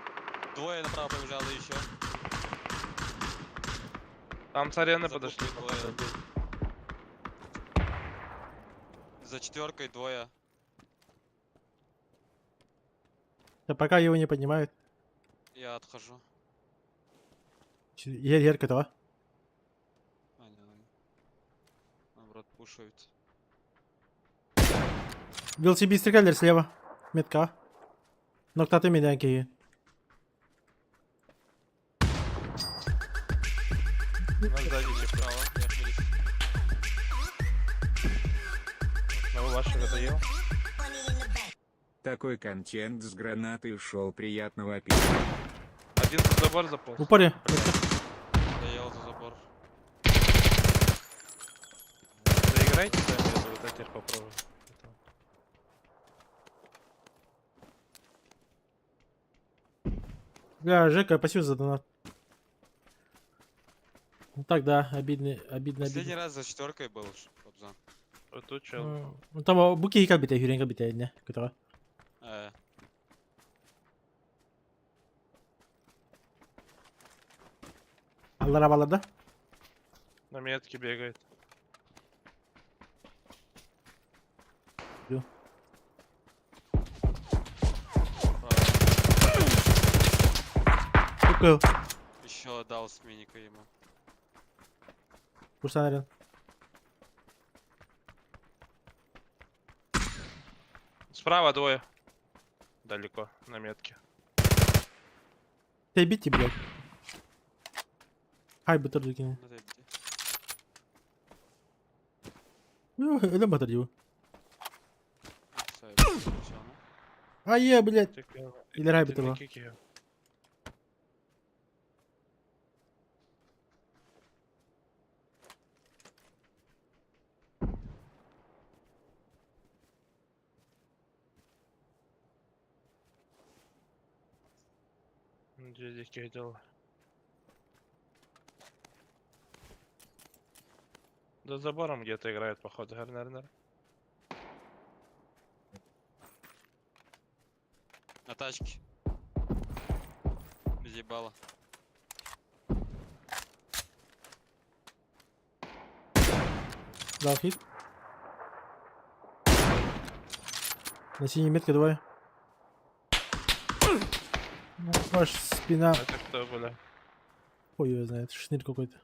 Speaker 6: Двое направо побежало еще.
Speaker 5: Там с арены
Speaker 6: За
Speaker 5: подошли.
Speaker 6: будкой двое. За четверкой двое.
Speaker 4: Да пока его не поднимают.
Speaker 6: Я отхожу.
Speaker 4: Ер, ер, этого.
Speaker 6: А, не, не. Наоборот, пушают.
Speaker 4: Велосипедистр кэллэр слева. Метка. Ноктаты меня киһи.
Speaker 5: У нас сзади типа.
Speaker 6: Справа, я хилюсь.
Speaker 5: Одного вашего доел.
Speaker 8: Такой контент с гранатой шел, приятного аппетита.
Speaker 5: Один за забор заполз.
Speaker 4: В упоре. Метка.
Speaker 6: Доел за забор.
Speaker 5: Заиграйте сами, я вот этих попробую. Это.
Speaker 4: Бля, Жека, спасибо за донат. Ну так, да, обидно, обидно,
Speaker 6: Последний
Speaker 4: обидно.
Speaker 6: раз за четверкой был, Кобзан.
Speaker 5: Вот тут чел.
Speaker 4: Ну, там буки как битэ, хүрен битэ, не, которая. Аллара баларда.
Speaker 5: На метке бегает.
Speaker 4: Укыл.
Speaker 6: Еще дал с миника ему.
Speaker 4: Курсан арен.
Speaker 5: Справа двое. Далеко, на метке.
Speaker 4: Ты бити, блядь. Хай бутер дукин.
Speaker 6: Ну, ты иди.
Speaker 4: Ну, это батар его.
Speaker 6: Всё, я всё, ну.
Speaker 4: А е, блядь.
Speaker 5: Тик-
Speaker 4: Или рай
Speaker 5: тик-
Speaker 4: бутер.
Speaker 5: тик- тик- Где диких дел? За забором где-то играет, походу, наверное.
Speaker 6: На тачке. Без ебала.
Speaker 4: Дал хит. На синей метке двое. Ну, Ваш спина.
Speaker 5: Это кто, бля?
Speaker 4: Хуй его знает, шнырь какой-то.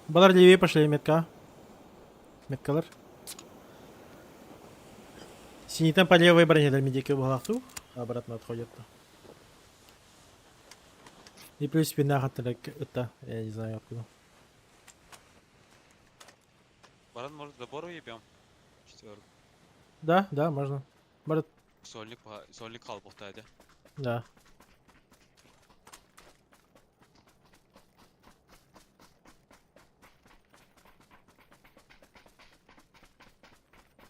Speaker 4: Балар левее пошли, метка. Меткалар. Синий там по левой броне дали медики в Обратно отходят. И плюс спина это, я не знаю откуда.
Speaker 6: Баран, может, забор уебем? Четверку.
Speaker 4: Да, да, можно. Барат,
Speaker 6: Сольник, сольник халбухта, да?
Speaker 4: да.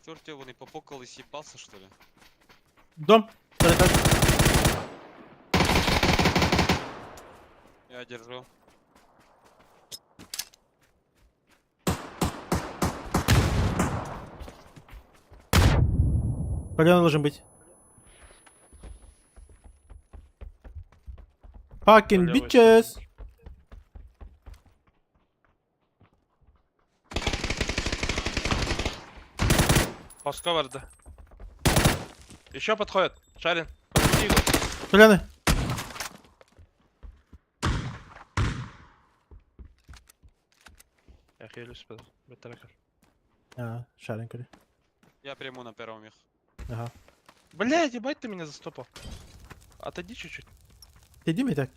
Speaker 6: Черт его, не попукал и съебался, что ли?
Speaker 4: Дом! Второй этаж.
Speaker 6: Я держу.
Speaker 4: Палёный должен быть. Fucking
Speaker 5: Левый
Speaker 4: bitches!
Speaker 5: Пасковарда. Еще подходят. Шарин. Подойди его.
Speaker 4: Поляны!
Speaker 5: Я хилюсь, беттерекер.
Speaker 4: А, шарин, короче.
Speaker 6: Я приму на первом их.
Speaker 4: Ага.
Speaker 5: Блядь, ебать ты меня застопал. Отойди чуть-чуть.
Speaker 4: Ты иди мне так.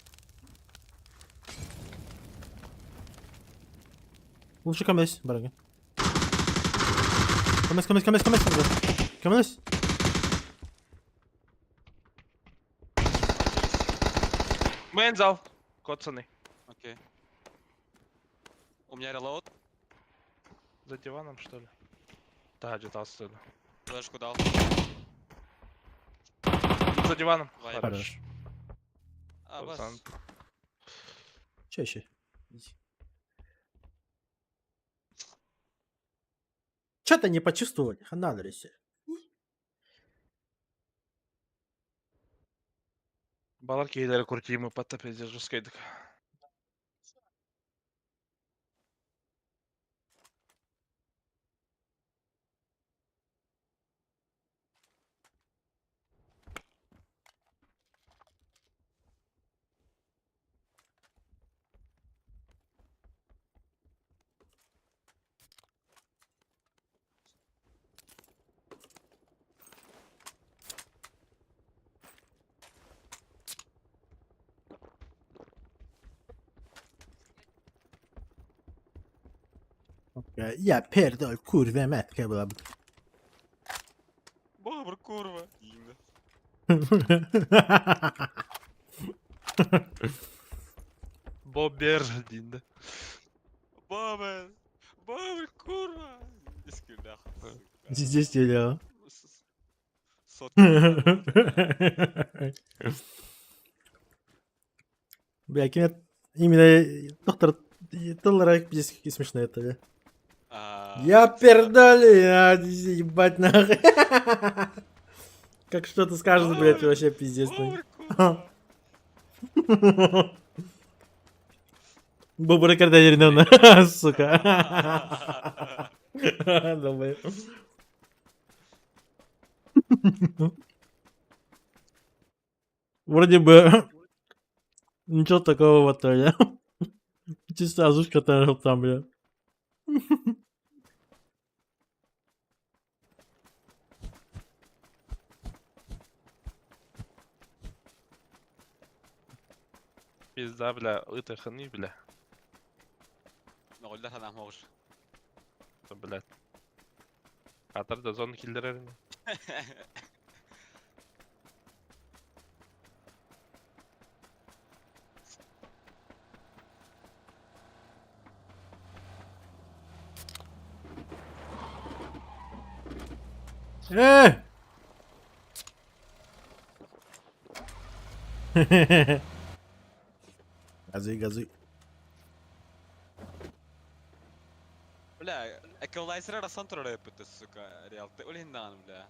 Speaker 4: Лучше камес, барага. Камес, камес, камес, камес, камес. Камес.
Speaker 5: Мейн зал. Коцаный.
Speaker 6: Окей. У меня релоуд.
Speaker 5: За диваном, что ли? Да, где-то отсюда.
Speaker 6: Флешку дал.
Speaker 5: Вот за диваном.
Speaker 6: Вайп.
Speaker 4: Хорош.
Speaker 6: А, бас.
Speaker 5: Пацан.
Speaker 4: Че еще? Че-то не почувствовали, хана адресе.
Speaker 5: Балар кейлері крутимы патта пиздец жесткайдык.
Speaker 4: Я пердоль, курва матка была бы.
Speaker 6: Бобр, курва. Именно.
Speaker 5: Бобер дейді.
Speaker 6: Бобр. Бобр, курва. Искюлях, сука.
Speaker 4: Здесь дело.
Speaker 6: Сотка.
Speaker 4: Бля, кем именно доктор доллара пиздец смешно это, бля.
Speaker 6: А,
Speaker 4: Я пердоли, а, ебать нахуй. Как что-то скажет, блядь, вообще пиздец.
Speaker 6: Бобр, курва.
Speaker 4: Бобры когда сука. Долбоеб. Вроде бы ничего такого вот, бля. Чисто озвучка там, бля.
Speaker 5: Пизда, бля, ытаханы, бля.
Speaker 6: Ноль да, можешь.
Speaker 5: Блядь. Катар да зона киллерерин.
Speaker 4: Э! Газуй, газуй.
Speaker 6: Бля, эквалайзер рассантро рэпы, сука, реал. Ты улиндан, бля.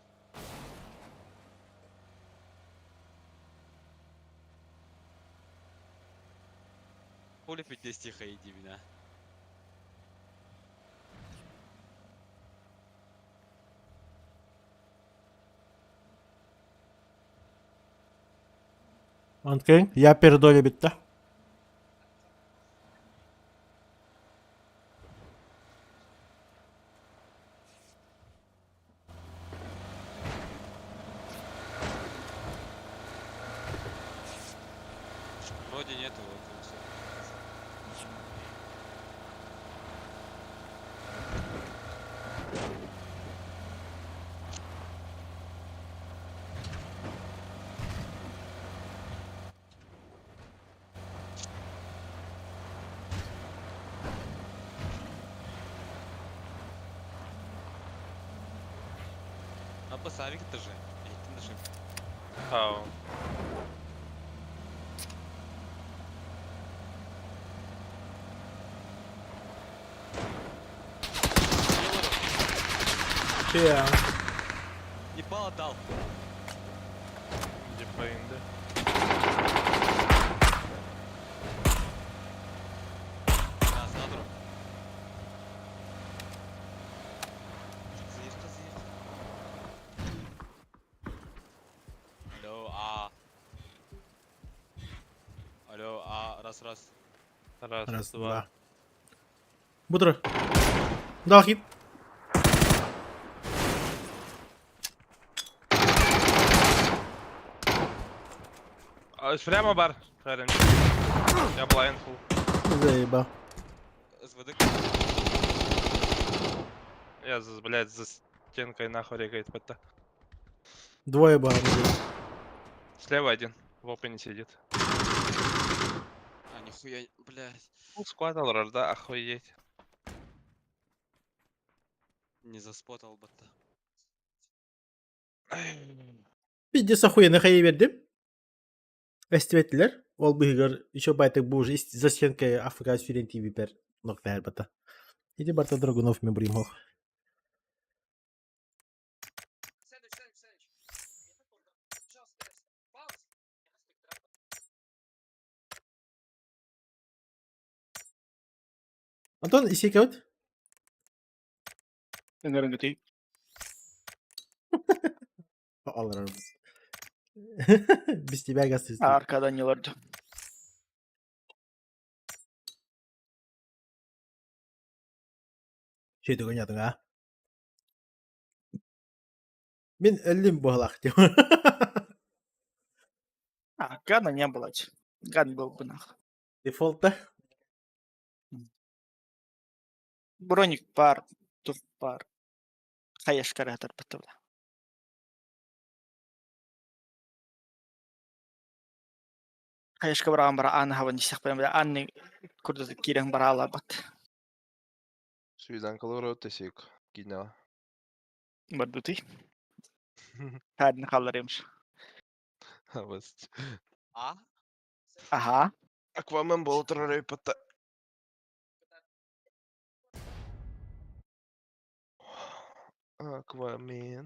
Speaker 6: Хули пиздец тихо иди, меня.
Speaker 4: Окей, я пердоля битта.
Speaker 6: Вроде нету, вот и всё. А по Савик это же. Эй, ты даже.
Speaker 5: Ау.
Speaker 4: Че?
Speaker 6: Ебало дал.
Speaker 5: Где поинды?
Speaker 6: Да, снадру. Заехал, заехал. Алло, а. Алло, а, раз, раз.
Speaker 5: Раз,
Speaker 4: Раз,
Speaker 5: два.
Speaker 4: два. Бутро. Дал хит.
Speaker 5: А, прямо бар. Харен. Я blind full.
Speaker 4: Заебал.
Speaker 6: СВД.
Speaker 5: Я, блядь, за стенкой нахуй регает пт.
Speaker 4: Двое было.
Speaker 5: Слева один. В опене сидит.
Speaker 6: А, нихуя, блядь.
Speaker 5: Фул сквад алрар, да, охуеть.
Speaker 6: Не заспотал бы-то.
Speaker 4: Пиздец охуенно хайа бердим. Эстибэтилэр. Ол быһыгар еще байтак бу уже за стенкой АФК сүүрэн тиийбиппэр нокнайарбата. Ити барта Драгунов мен буримох. Антон, исекебит?
Speaker 2: Ыҥырыҥгытый.
Speaker 4: Аларым. Без тебя гасты.
Speaker 2: Аркадан yıllardı.
Speaker 4: Şey дөгөнятың а? Мин өллүм буолах диэн.
Speaker 2: А, Гана не было. Ган был бы нах.
Speaker 4: Дефолт да?
Speaker 2: Броник пар, тух пар. Хаешкара хатарбаттабыла. Хаешка бараан бара ааны хабан исэхпэн бара ааны курдук киирэн бараалаабат.
Speaker 5: Свиданкалар өтесек. Гина.
Speaker 2: Бардутый. Хаадын халларымш.
Speaker 5: Абас.
Speaker 6: А?
Speaker 2: Аха.
Speaker 5: Аквамен болтыр рейпатта. Аквамен.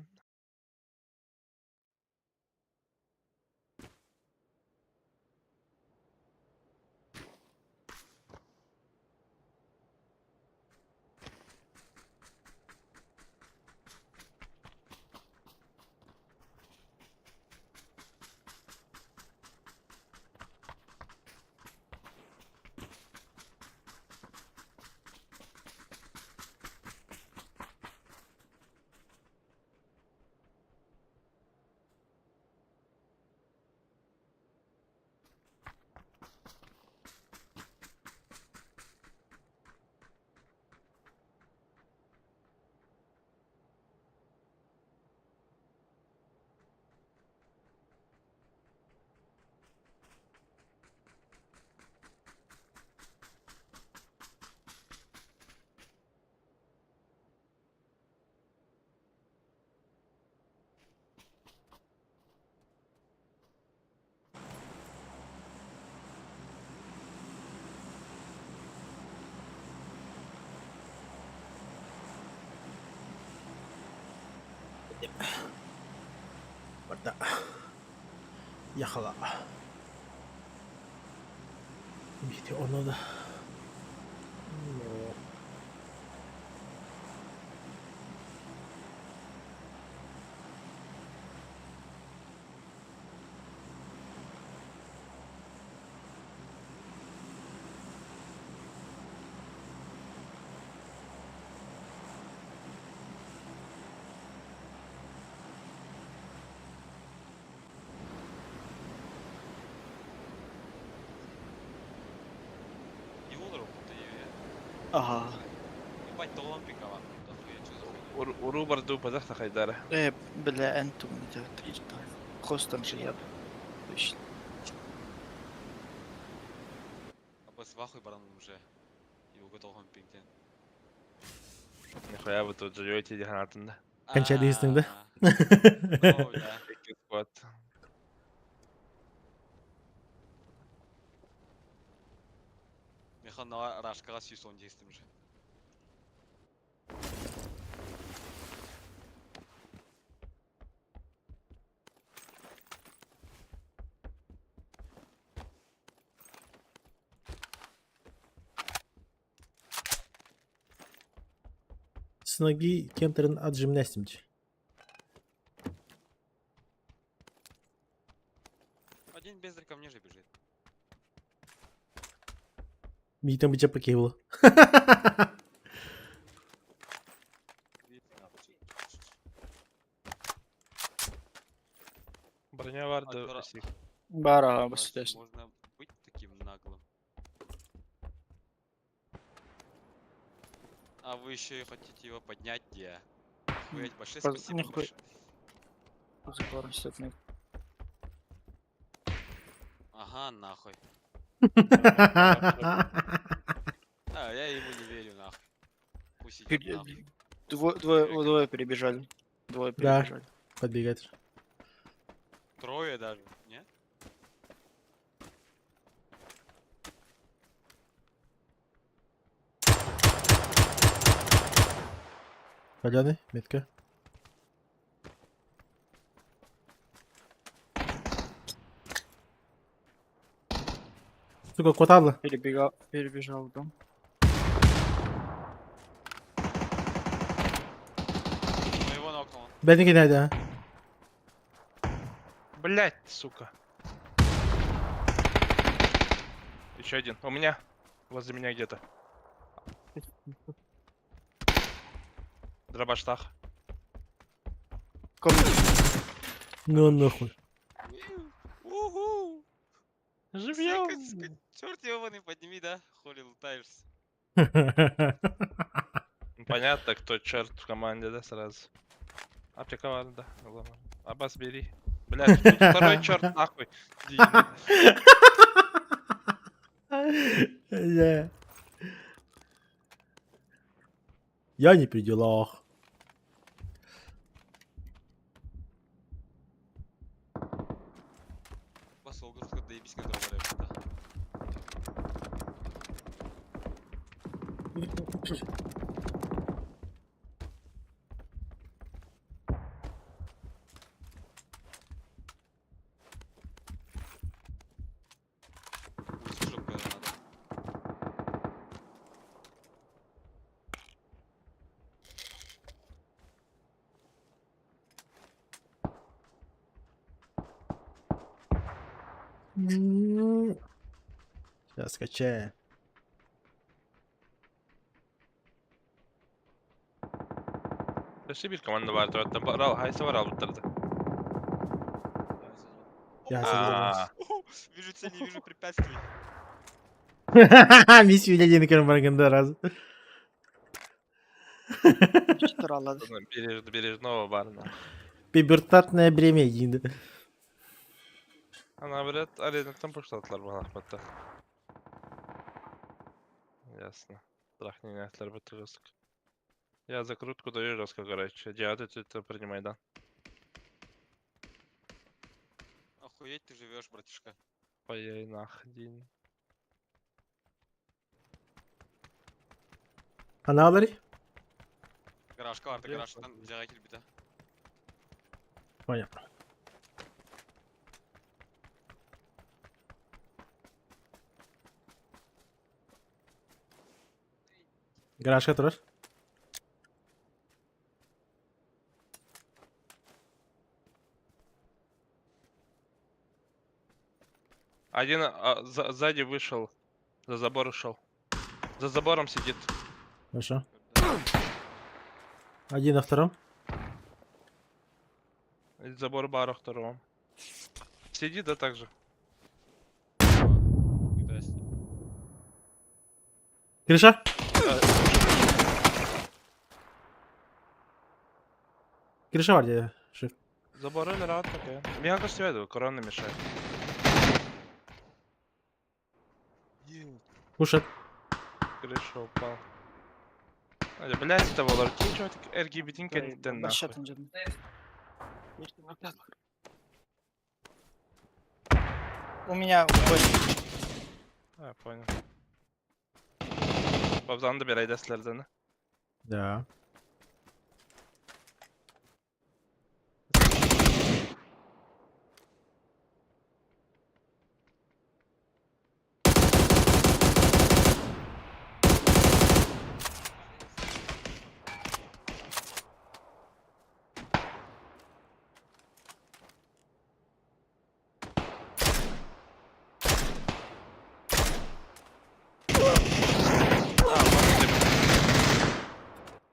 Speaker 4: Барда. Ехала. Видите, оно да. Ну.
Speaker 6: И олар оқыды е.
Speaker 2: Аха.
Speaker 6: Ебать, толан пикала. Дохуя, что за хуйня?
Speaker 5: Уру барду бадахта хайдара.
Speaker 2: Бля, энтум Хостом же я. Точно.
Speaker 6: Абас вахуй баран уже. И уготован пиктен.
Speaker 5: Нихуя вы тут живете диханатында.
Speaker 4: Кончали да?
Speaker 6: Ну, да.
Speaker 5: Вот.
Speaker 6: Механ на рашкаға сүйсон дестім же.
Speaker 4: С ноги кемтерин от жимнастимч.
Speaker 6: Один бездарь ко мне же бежит.
Speaker 4: Митам бича покинула.
Speaker 5: Броня варда.
Speaker 6: Аккура-
Speaker 2: Бара,
Speaker 6: Разве
Speaker 2: басытес.
Speaker 6: Можно быть таким наглым. А вы еще и хотите его поднять, где? Охуеть, большое
Speaker 2: Поз-
Speaker 6: спасибо.
Speaker 2: нихуя.
Speaker 6: большое. Ага, нахуй. А, я ему не верю, нахуй. Пусть идет нахуй.
Speaker 2: Двое, двое, двое перебежали. Двое
Speaker 4: Да.
Speaker 2: перебежали.
Speaker 4: Подбегать.
Speaker 6: даже, не?
Speaker 4: Поляны, метка. Сука, коталла.
Speaker 2: Перебегал, перебежал в дом.
Speaker 6: Ну его нокнул.
Speaker 4: Беники найди, а.
Speaker 5: Блять, сука. Еще один. У меня. Возле меня где-то. Дробаштах.
Speaker 2: Комната.
Speaker 4: Ну нахуй.
Speaker 6: Уху!
Speaker 5: Живьем!
Speaker 6: Черт ебаный, подними, да? Хули лутаешься.
Speaker 5: Ну, понятно, кто черт в команде, да, сразу. Аптека ладно, да. Ладно. Аббас, бери. Блядь, тут второй черт нахуй. Дима.
Speaker 4: Бля. Я не при делах.
Speaker 6: Бас ол гыртка доебись, как дробарь, да. Ульцу жопу надо.
Speaker 4: Сейчас скачаем.
Speaker 5: Өссө bir команда бар туаттан барал хайсы бар алыптарды.
Speaker 4: Я
Speaker 5: Аа,
Speaker 6: Вижу цель, не вижу препятствий.
Speaker 4: Миссию один көрөн барганда раз.
Speaker 2: Туралады.
Speaker 5: бережного бар на.
Speaker 4: Пубертатное бремя дейdi.
Speaker 5: Ана билет аренаттан поштатлар бана ахматта. Ясно. Трахни бітті жестко. Я закрутку даю жестко, короче. Делать это принимай, да.
Speaker 6: Охуеть ты живешь, братишка.
Speaker 5: Поей нах, день.
Speaker 4: Аналары?
Speaker 6: Гаражка бар,
Speaker 5: Где
Speaker 6: гаражтан дьэҕэ киирбитэ.
Speaker 4: Понятно. Гаражка турар.
Speaker 5: Один сзади вышел. За забор ушел. За забором сидит.
Speaker 4: Хорошо. Один на втором.
Speaker 5: Забор бара второго. Сидит, да, так же.
Speaker 6: Здрасте.
Speaker 4: Крыша? Крыша бар деді. Шеф.
Speaker 5: Забор или рад такая. Мне кажется, я корона мешает.
Speaker 4: Кушать.
Speaker 5: Крыша упал. Блять, это было. Чего так РГБ нахуй.
Speaker 2: Başlatın canım. У меня уходит.
Speaker 5: А, понял. Бабзан да берайдәсләрдән.
Speaker 4: Да.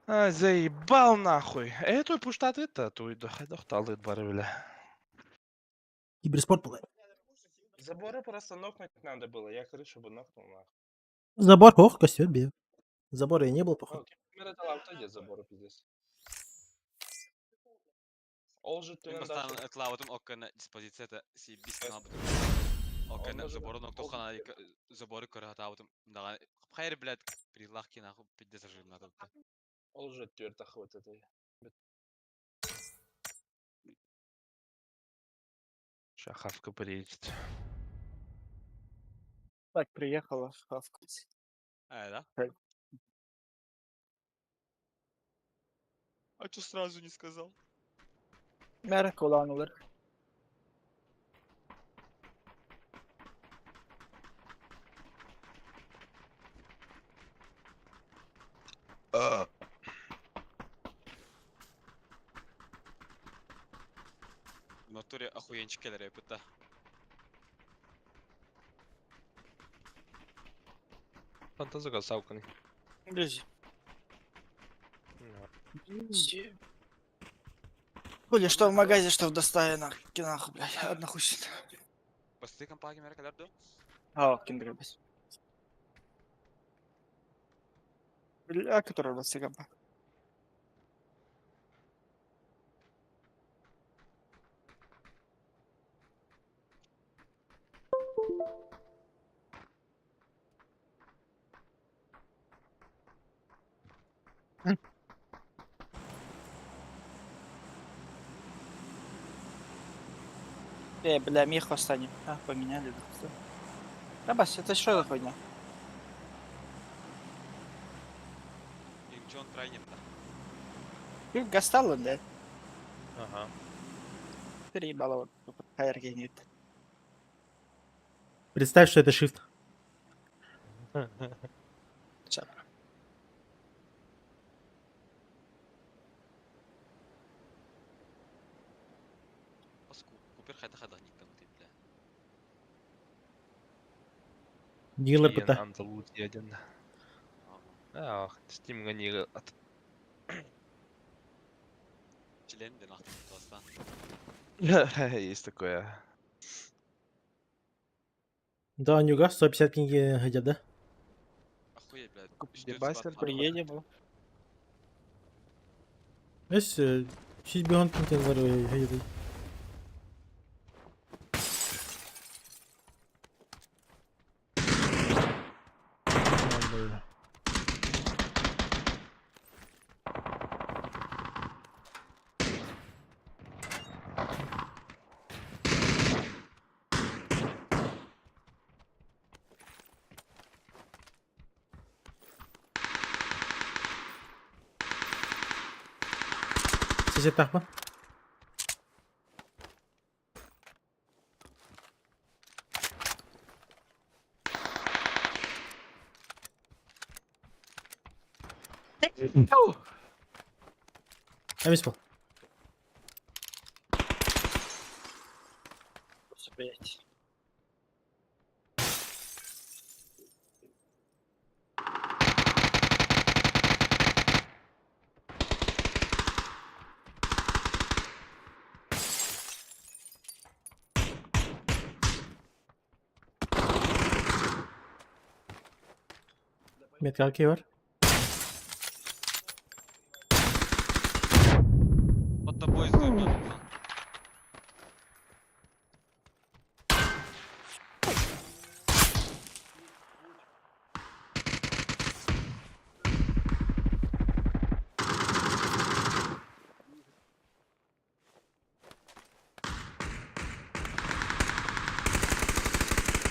Speaker 5: А, заебал нахуй. Эту пуштат это, туй дохталы бары, бля.
Speaker 4: Киберспорт был.
Speaker 5: Заборы просто нокнуть надо было. Я крышу бы нокнул нахуй.
Speaker 4: Забор, ох, костер бе. Забора и не было, походу.
Speaker 5: Заборы пиздец. Ол же
Speaker 6: Мин бастаан ытылаабытым оккана диспозицията сиибис наабытым. Оккана
Speaker 5: Ол
Speaker 6: заборун
Speaker 5: даже-
Speaker 6: октохана забору көрө хатаабытым. Даҕаны хайр, блядь, прилах нахуй пиздец ажым надо.
Speaker 5: Ол же төрт охват это. Сейчас хавка приедет.
Speaker 2: Так, приехала хавка.
Speaker 6: А, да?
Speaker 2: Так.
Speaker 6: А чё сразу не сказал?
Speaker 2: Merak olanlar.
Speaker 6: В натуре охуенчик кэлэр эбит да.
Speaker 5: Фантазия сауканы.
Speaker 2: Лези. Хули, что в магазе, что в доставе, нахуй, нахуй, блядь, одна хуйня.
Speaker 6: Бастыы компания мэрэ кэлэр дуо?
Speaker 2: А, киндер, блядь. Бля, который бас компа. Бля, мех восстанем. А, поменяли. Да, да бас, это что за хуйня?
Speaker 6: Инчон трайнер да.
Speaker 2: Ты гастала, да?
Speaker 5: Ага.
Speaker 2: Переебала вот. Хайргенит.
Speaker 4: Представь, что это shift.
Speaker 2: Чап.
Speaker 6: Бас Купер хайда хайда никтан бля.
Speaker 4: Дилер
Speaker 5: Киен
Speaker 4: пыта.
Speaker 5: Андалузия один. Ах, Steam не от.
Speaker 6: Член де нахуй просто.
Speaker 5: Есть такое.
Speaker 4: Да, Нюга, 150 книги хотят, да?
Speaker 6: Охуеть, блядь.
Speaker 2: Дебастер, приедем.
Speaker 4: Знаешь, чуть бегон книги хотят. Сисет тахма. Эмис был.
Speaker 2: Блять.
Speaker 4: Метка var.
Speaker 6: Под тобой сдурнул.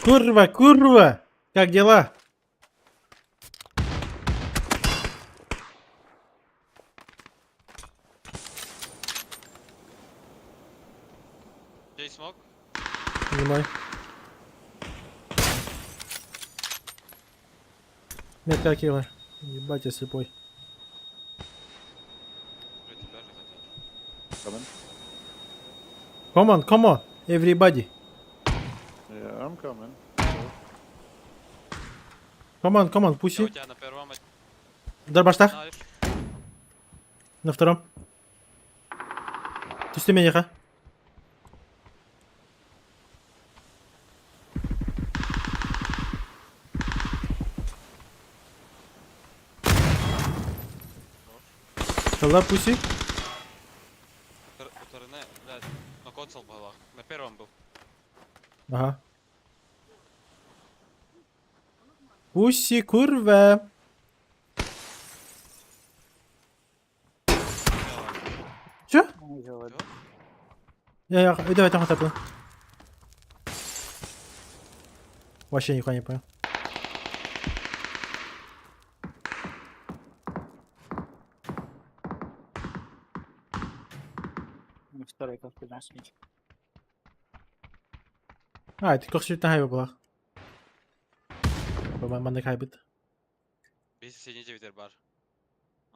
Speaker 4: Курва, курва! Как дела?
Speaker 6: Джей смог?
Speaker 4: Понимаю. Метка Акива. Ебать, я слепой.
Speaker 6: Уже тебя же хотят.
Speaker 4: Come on, come on, everybody.
Speaker 9: Yeah, I'm coming.
Speaker 4: Come on, come on,
Speaker 6: Я
Speaker 4: pussy.
Speaker 6: у тебя на первом, а
Speaker 4: Дарбаштах.
Speaker 6: знаешь?
Speaker 4: На втором. Ты меня, ха? Hello, pussy.
Speaker 6: Утарыны, блядь, на консол была. На первом был.
Speaker 4: Ага. Pussy, kurwa. Чё? Я, давай, там хотя бы. Вообще нихуя не понял.
Speaker 2: На второй как ты нас.
Speaker 4: А, это кохсүттэн хайба булах. Манна хайбыт.
Speaker 6: Бес сене жебитер бар.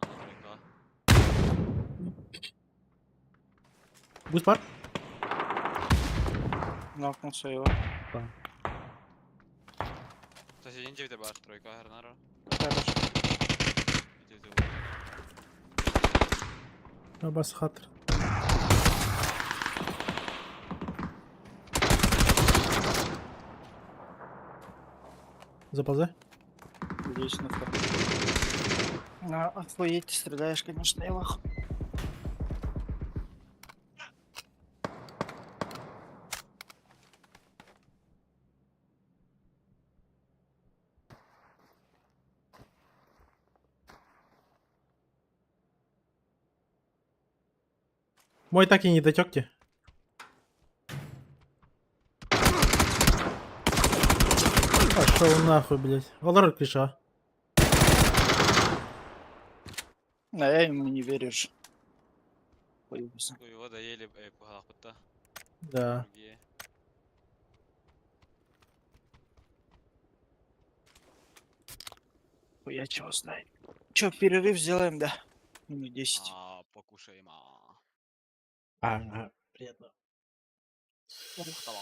Speaker 6: Ана тройка.
Speaker 4: Бус бар?
Speaker 2: Нокнулся его.
Speaker 6: Соседний жебитер бар. Тройка харнара.
Speaker 2: Хорошо.
Speaker 4: Бас хатыр. Заползай.
Speaker 2: Здесь на второй. На, охуеть, ты стреляешь, конечно, я в ахуе.
Speaker 4: Мой так и не дотек те. Пошел нахуй, блядь. Валор криша.
Speaker 2: А я ему не веришь. Хуебался.
Speaker 6: Его доели пухалахпытта.
Speaker 4: Да.
Speaker 6: Другие.
Speaker 2: Хуя чего знает. Че, перерыв сделаем, да? Минут 10.
Speaker 6: А, покушаем. А.
Speaker 4: Ага, приятно.
Speaker 6: Ухтала.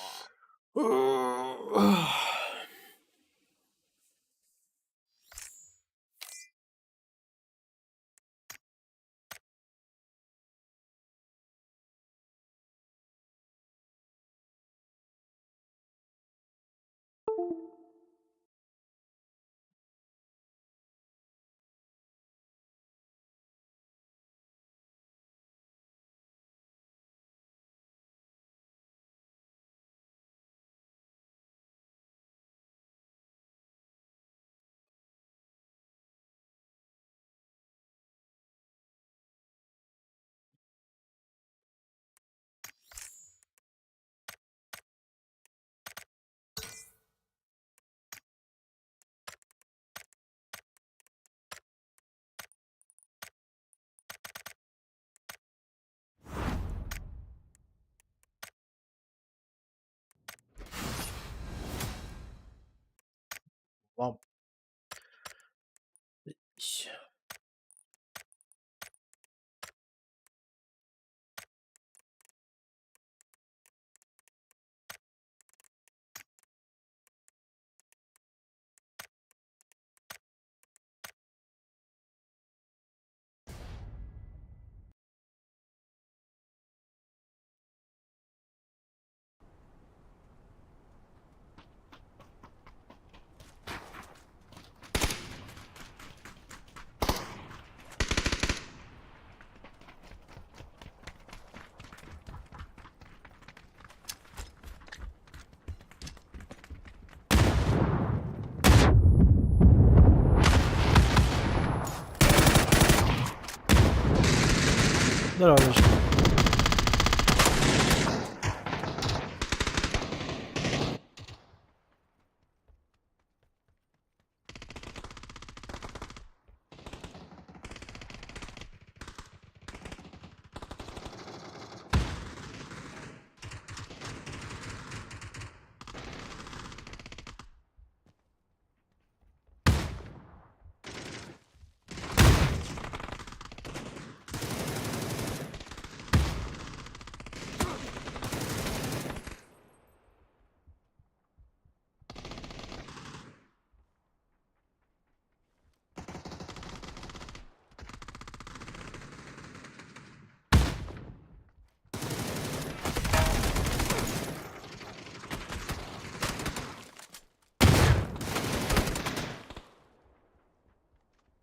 Speaker 4: Вам. Щ. Здорово, Леша.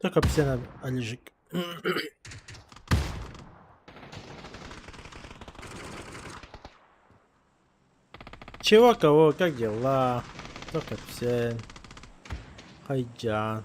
Speaker 4: Только обсцена Олежик. Чего, кого, как дела? Только все. Хайджан.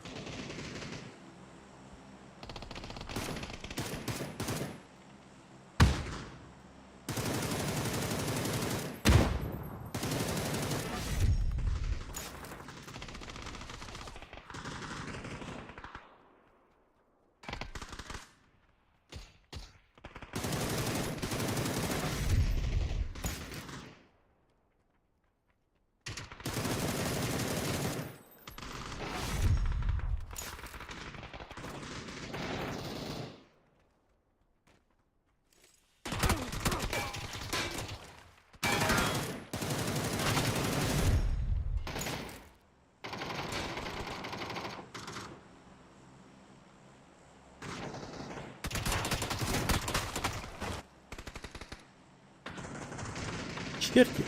Speaker 4: Черти.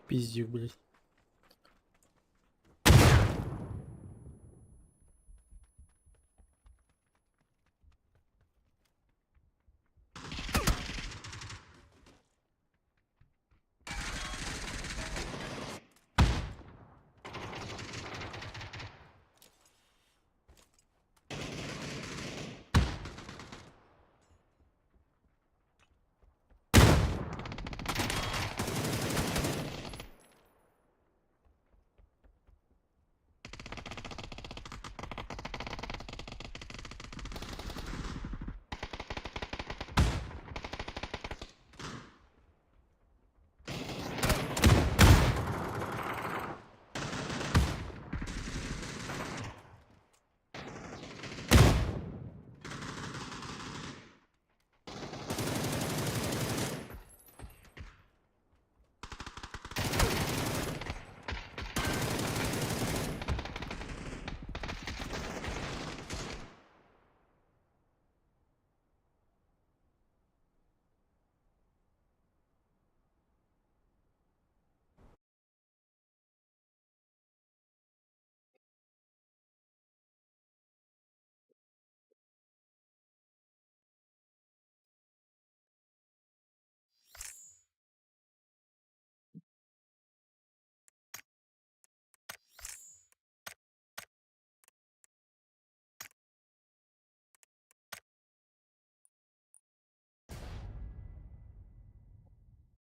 Speaker 4: Пиздюк, блядь.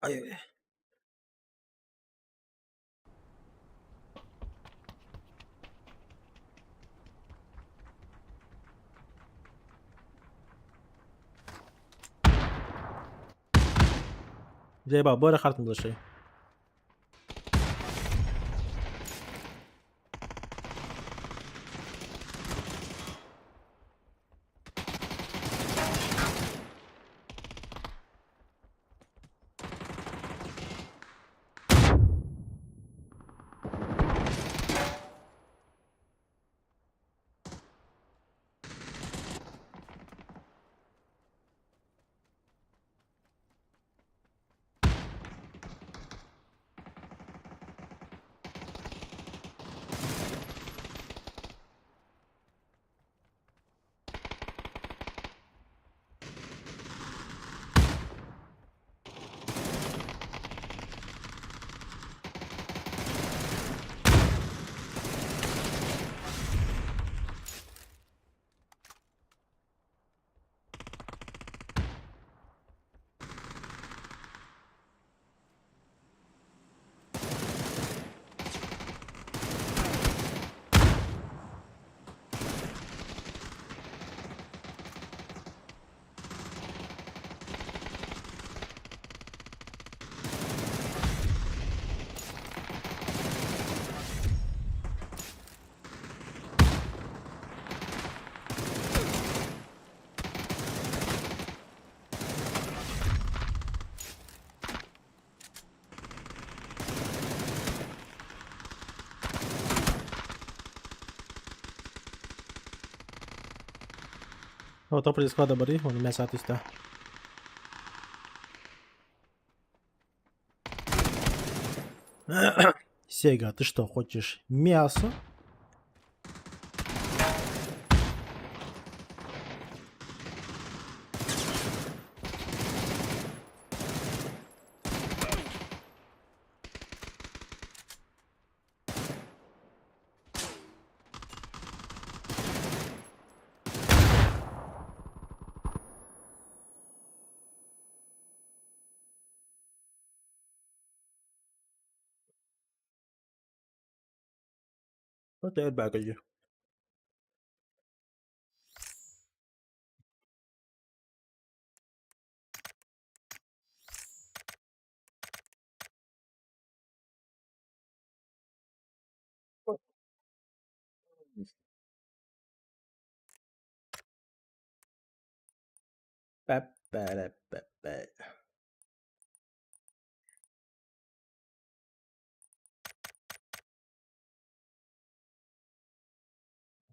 Speaker 4: Ай. Заебал, бу эрэ хартын дошли. О, топ склада бары, он мясо түстэ. Сега, ты что, хочешь мясо? Вот airbag. Ba-ba-da-ba-ba.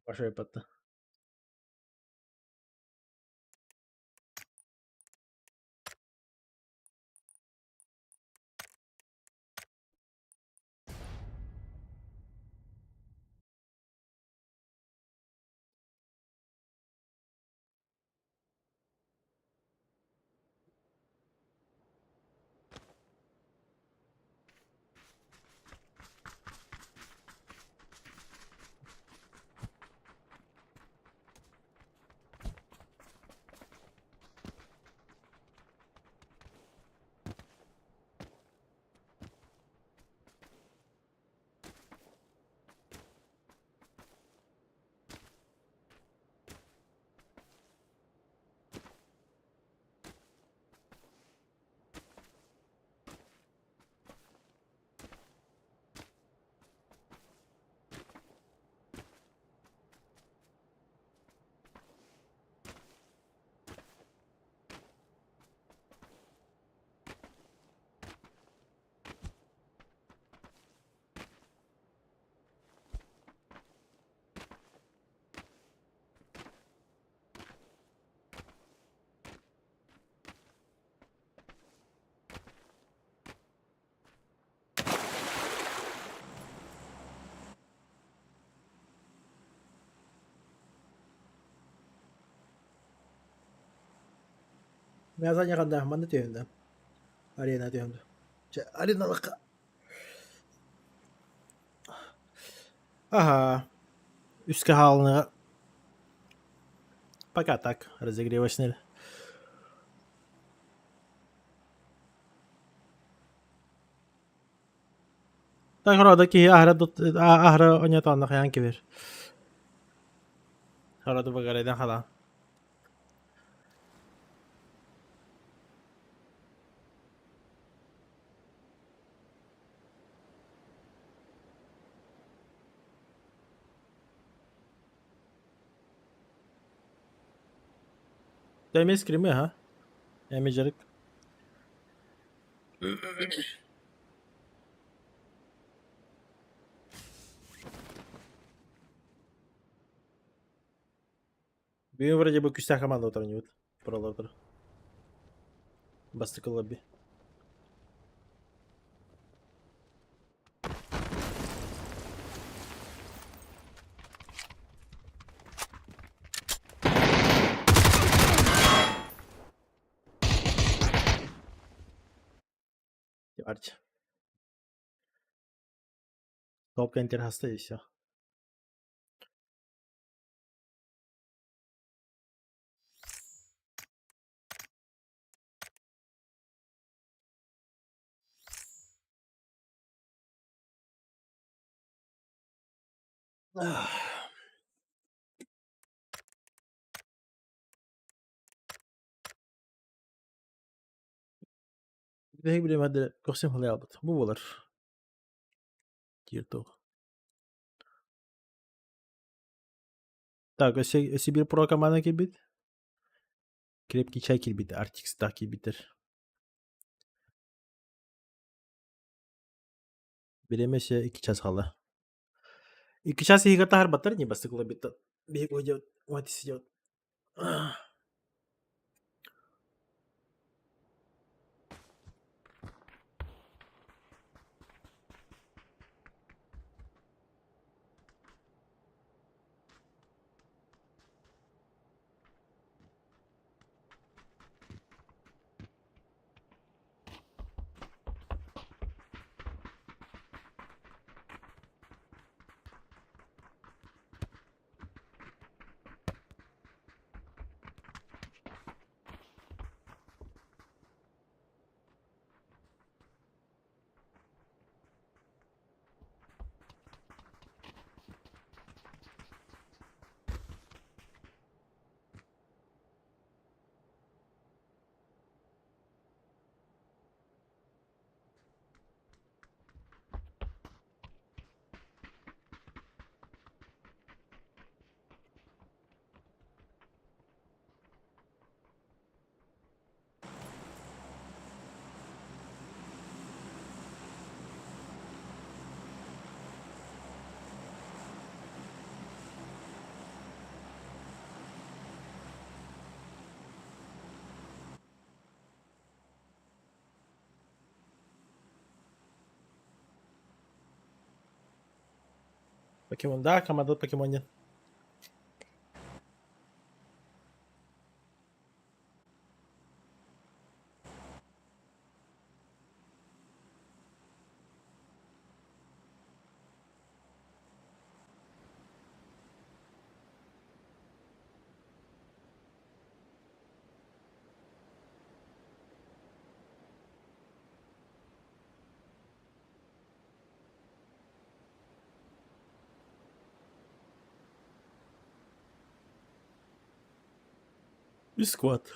Speaker 4: Пошел. Мен ханда манны түйінді. Арена түйінді. Ареналыққа. Ага. Үске халны. Пока так, разогревочный. Так, рада ки ахра ахра онятанна хаян кибер. Харады багарайдан хала. Демес криме ха. Эми жарык. Бүгін вроде бы күстә команда отырын Пролотер. Бастыкы лобби. Арч. Топ контер хаста и все. Биһиги билимэдэ көхсүм халайалбыт. Бу буолар. Кииртуох. Так, өссө өссө биир про команда кэлбит. Крепкий чай кэлбит, Арктикстаах кэлбиттэр. Бириэмэ өссө икки час хаалла. Икки час иһигэр таһаарбаттар ини бастакы лоббиттан. Биһиги уйдьабыт, уһат сидьэбит. Покемон, да, команда Покемон диэн. И сквад.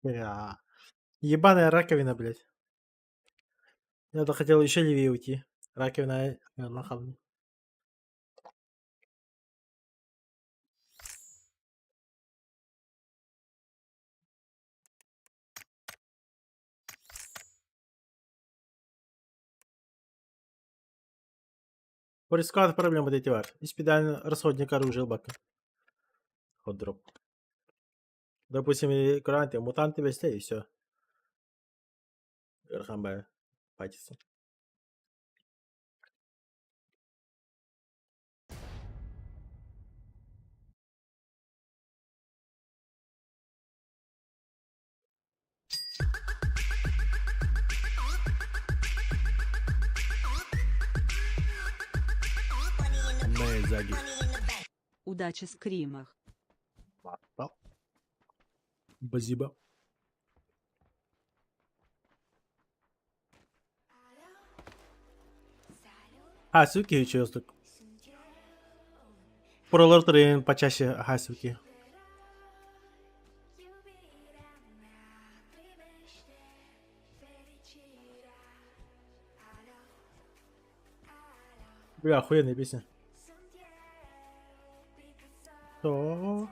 Speaker 4: Бля. Ебаная раковина, блядь. Я то хотел еще левее уйти. Раковина нахал. Порискат проблема эти var. Испидан расходник оружия бака. Хот дроп. Допустим, куранты, мутанты везде и все. Верхамбай. Патиса. Заги.
Speaker 10: Удачи в скримах.
Speaker 4: Спасибо. Хасуки участок. Пролор тренинг почаще Хасуки. Бля, охуенная песня. Что?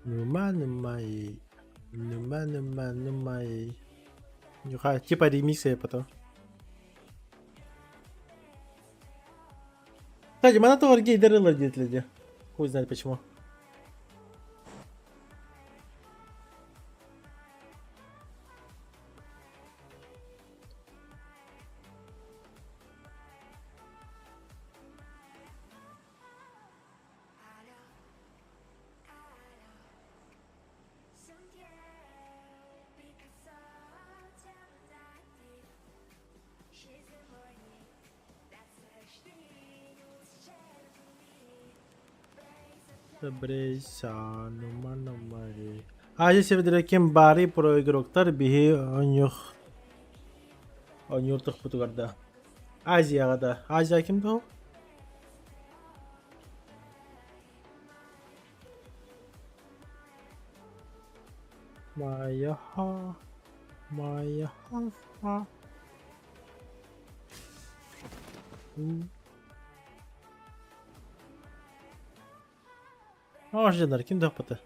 Speaker 4: Нума нумай. Нума нума нумай. Нюха, типа ремиксы потом. Кстати, Монотор гейдеры люди. Хуй знает почему. Азия Бары про игроктар биһи онюх онюртах путугарда. Азияға да. Азия ким ол? Майя ха. Майя ха ха. Ажынар ким тахпыты?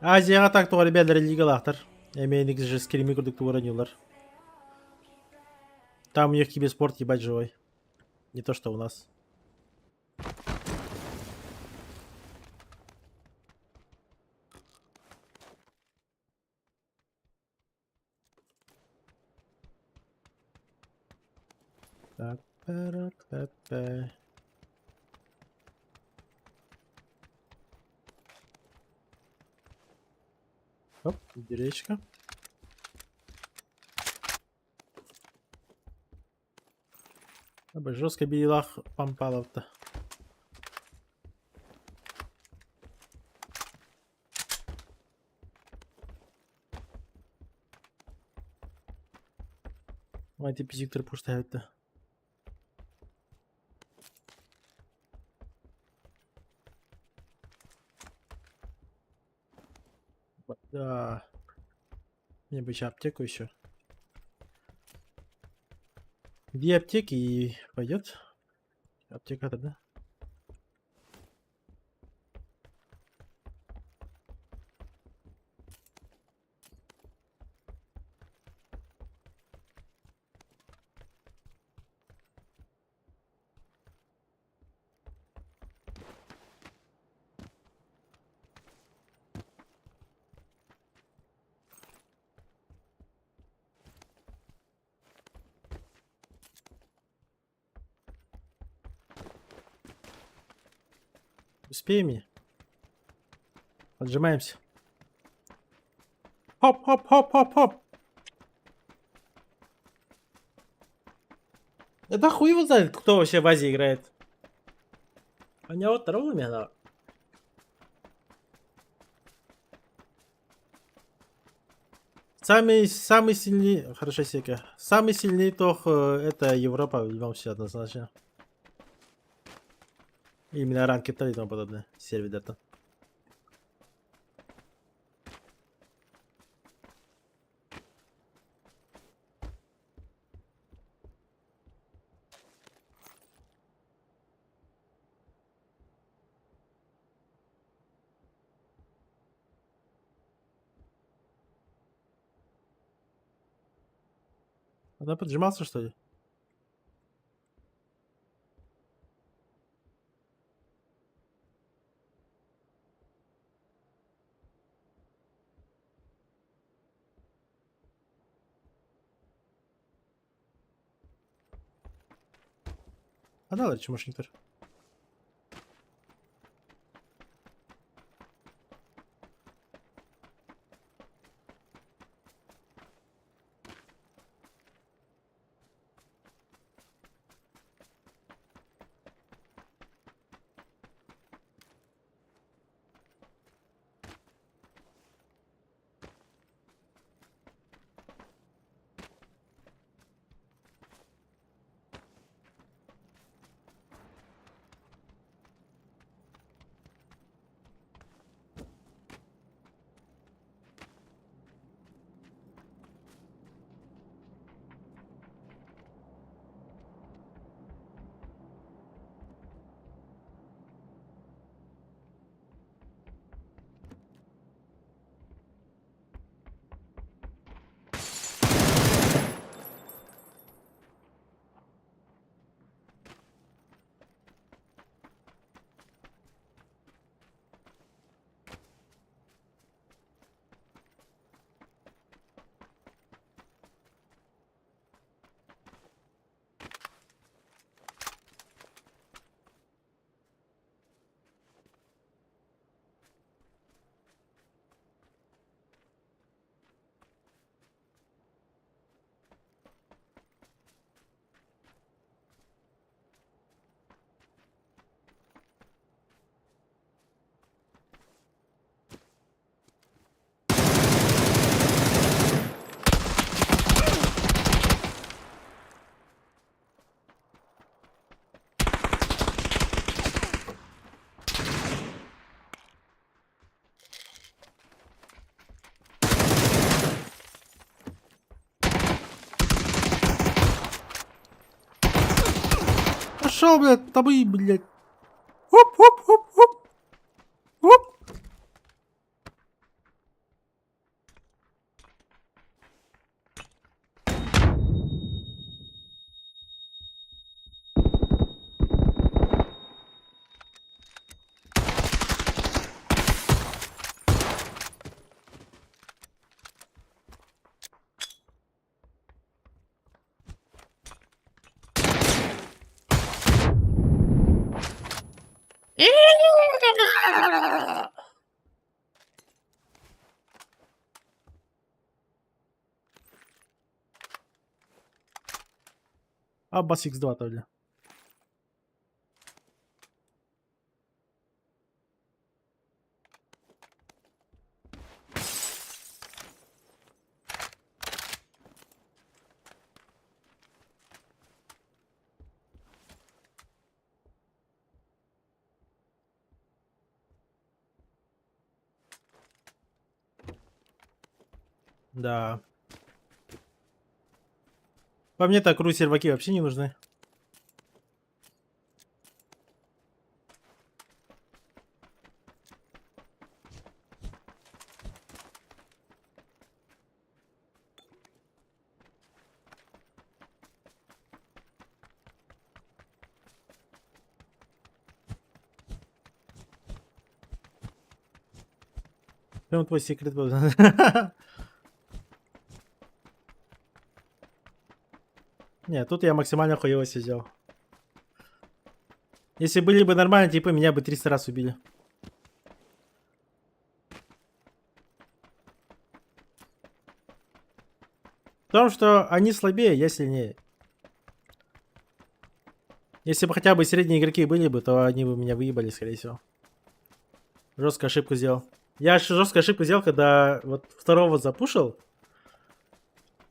Speaker 4: Азияға так туғар бәлдері лигалақтар. Әмейник же скрими күрдік туғар ойнайлар. Там у них киберспорт ебать живой. Не то, что у нас. Так, пэ-ра-пэ-пэ. Оп, дыречка. Жестко биилаах пампаловта. Давайте пизиктер пуштаете. Да. Мне бы еще аптеку еще. Две аптеки и пойдет. Аптека тогда. Успеем? Отжимаемся. Хоп, хоп, хоп, хоп, хоп. Это хуй его знает, кто вообще в Азии играет. Они вот второго. Самый, самый сильный, хорошо, Сека. Самый сильный тох это Европа, в любом случае, однозначно. Именно ранки и тому подобное. Сервер-то. Она поджимался, что ли? Она чмошниктар. Пошел, блядь, табы, блядь. Оп, оп, оп, оп. Оп. Abbas X2 бля. Да. По мне так ру серваки вообще не нужны. Прям твой секрет был. Не, тут я максимально хуево сидел. Если были бы нормальные типы, меня бы 300 раз убили. В том, что они слабее, я сильнее. Если бы хотя бы средние игроки были бы, то они бы меня выебали, скорее всего. Жесткую ошибку сделал. Я жесткую ошибку сделал, когда вот второго запушил.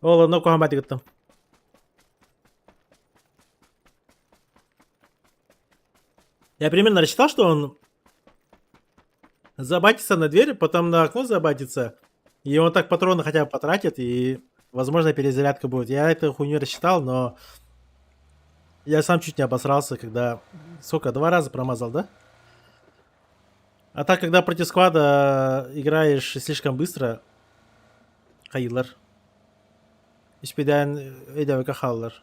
Speaker 4: Ола, ну там. Я примерно рассчитал, что он забатится на дверь, потом на окно забатится. И он так патроны хотя бы потратит, и, возможно, перезарядка будет. Я эту хуйню рассчитал, но я сам чуть не обосрался, когда... Сколько? Два раза промазал, да? А так, когда против склада играешь слишком быстро, хайылар. Испедаен эдәвека халлар.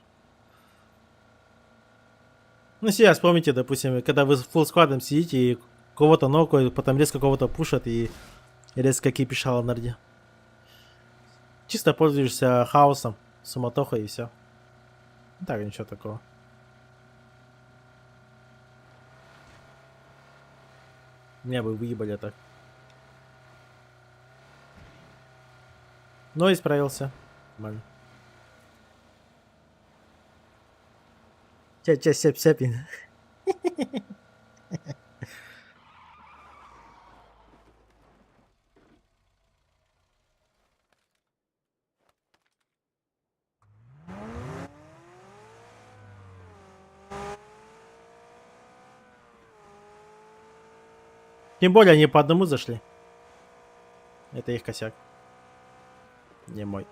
Speaker 4: Ну, сейчас помните, допустим, когда вы с фулл складом сидите и кого-то нокают, потом резко кого-то пушат и резко кипиш нарде. Чисто пользуешься хаосом, суматохой и все. Так, ничего такого. Меня бы выебали так. Но исправился. Нормально. Ча ча сеп сепин. Тем более они по одному зашли. Это их косяк. Не мой.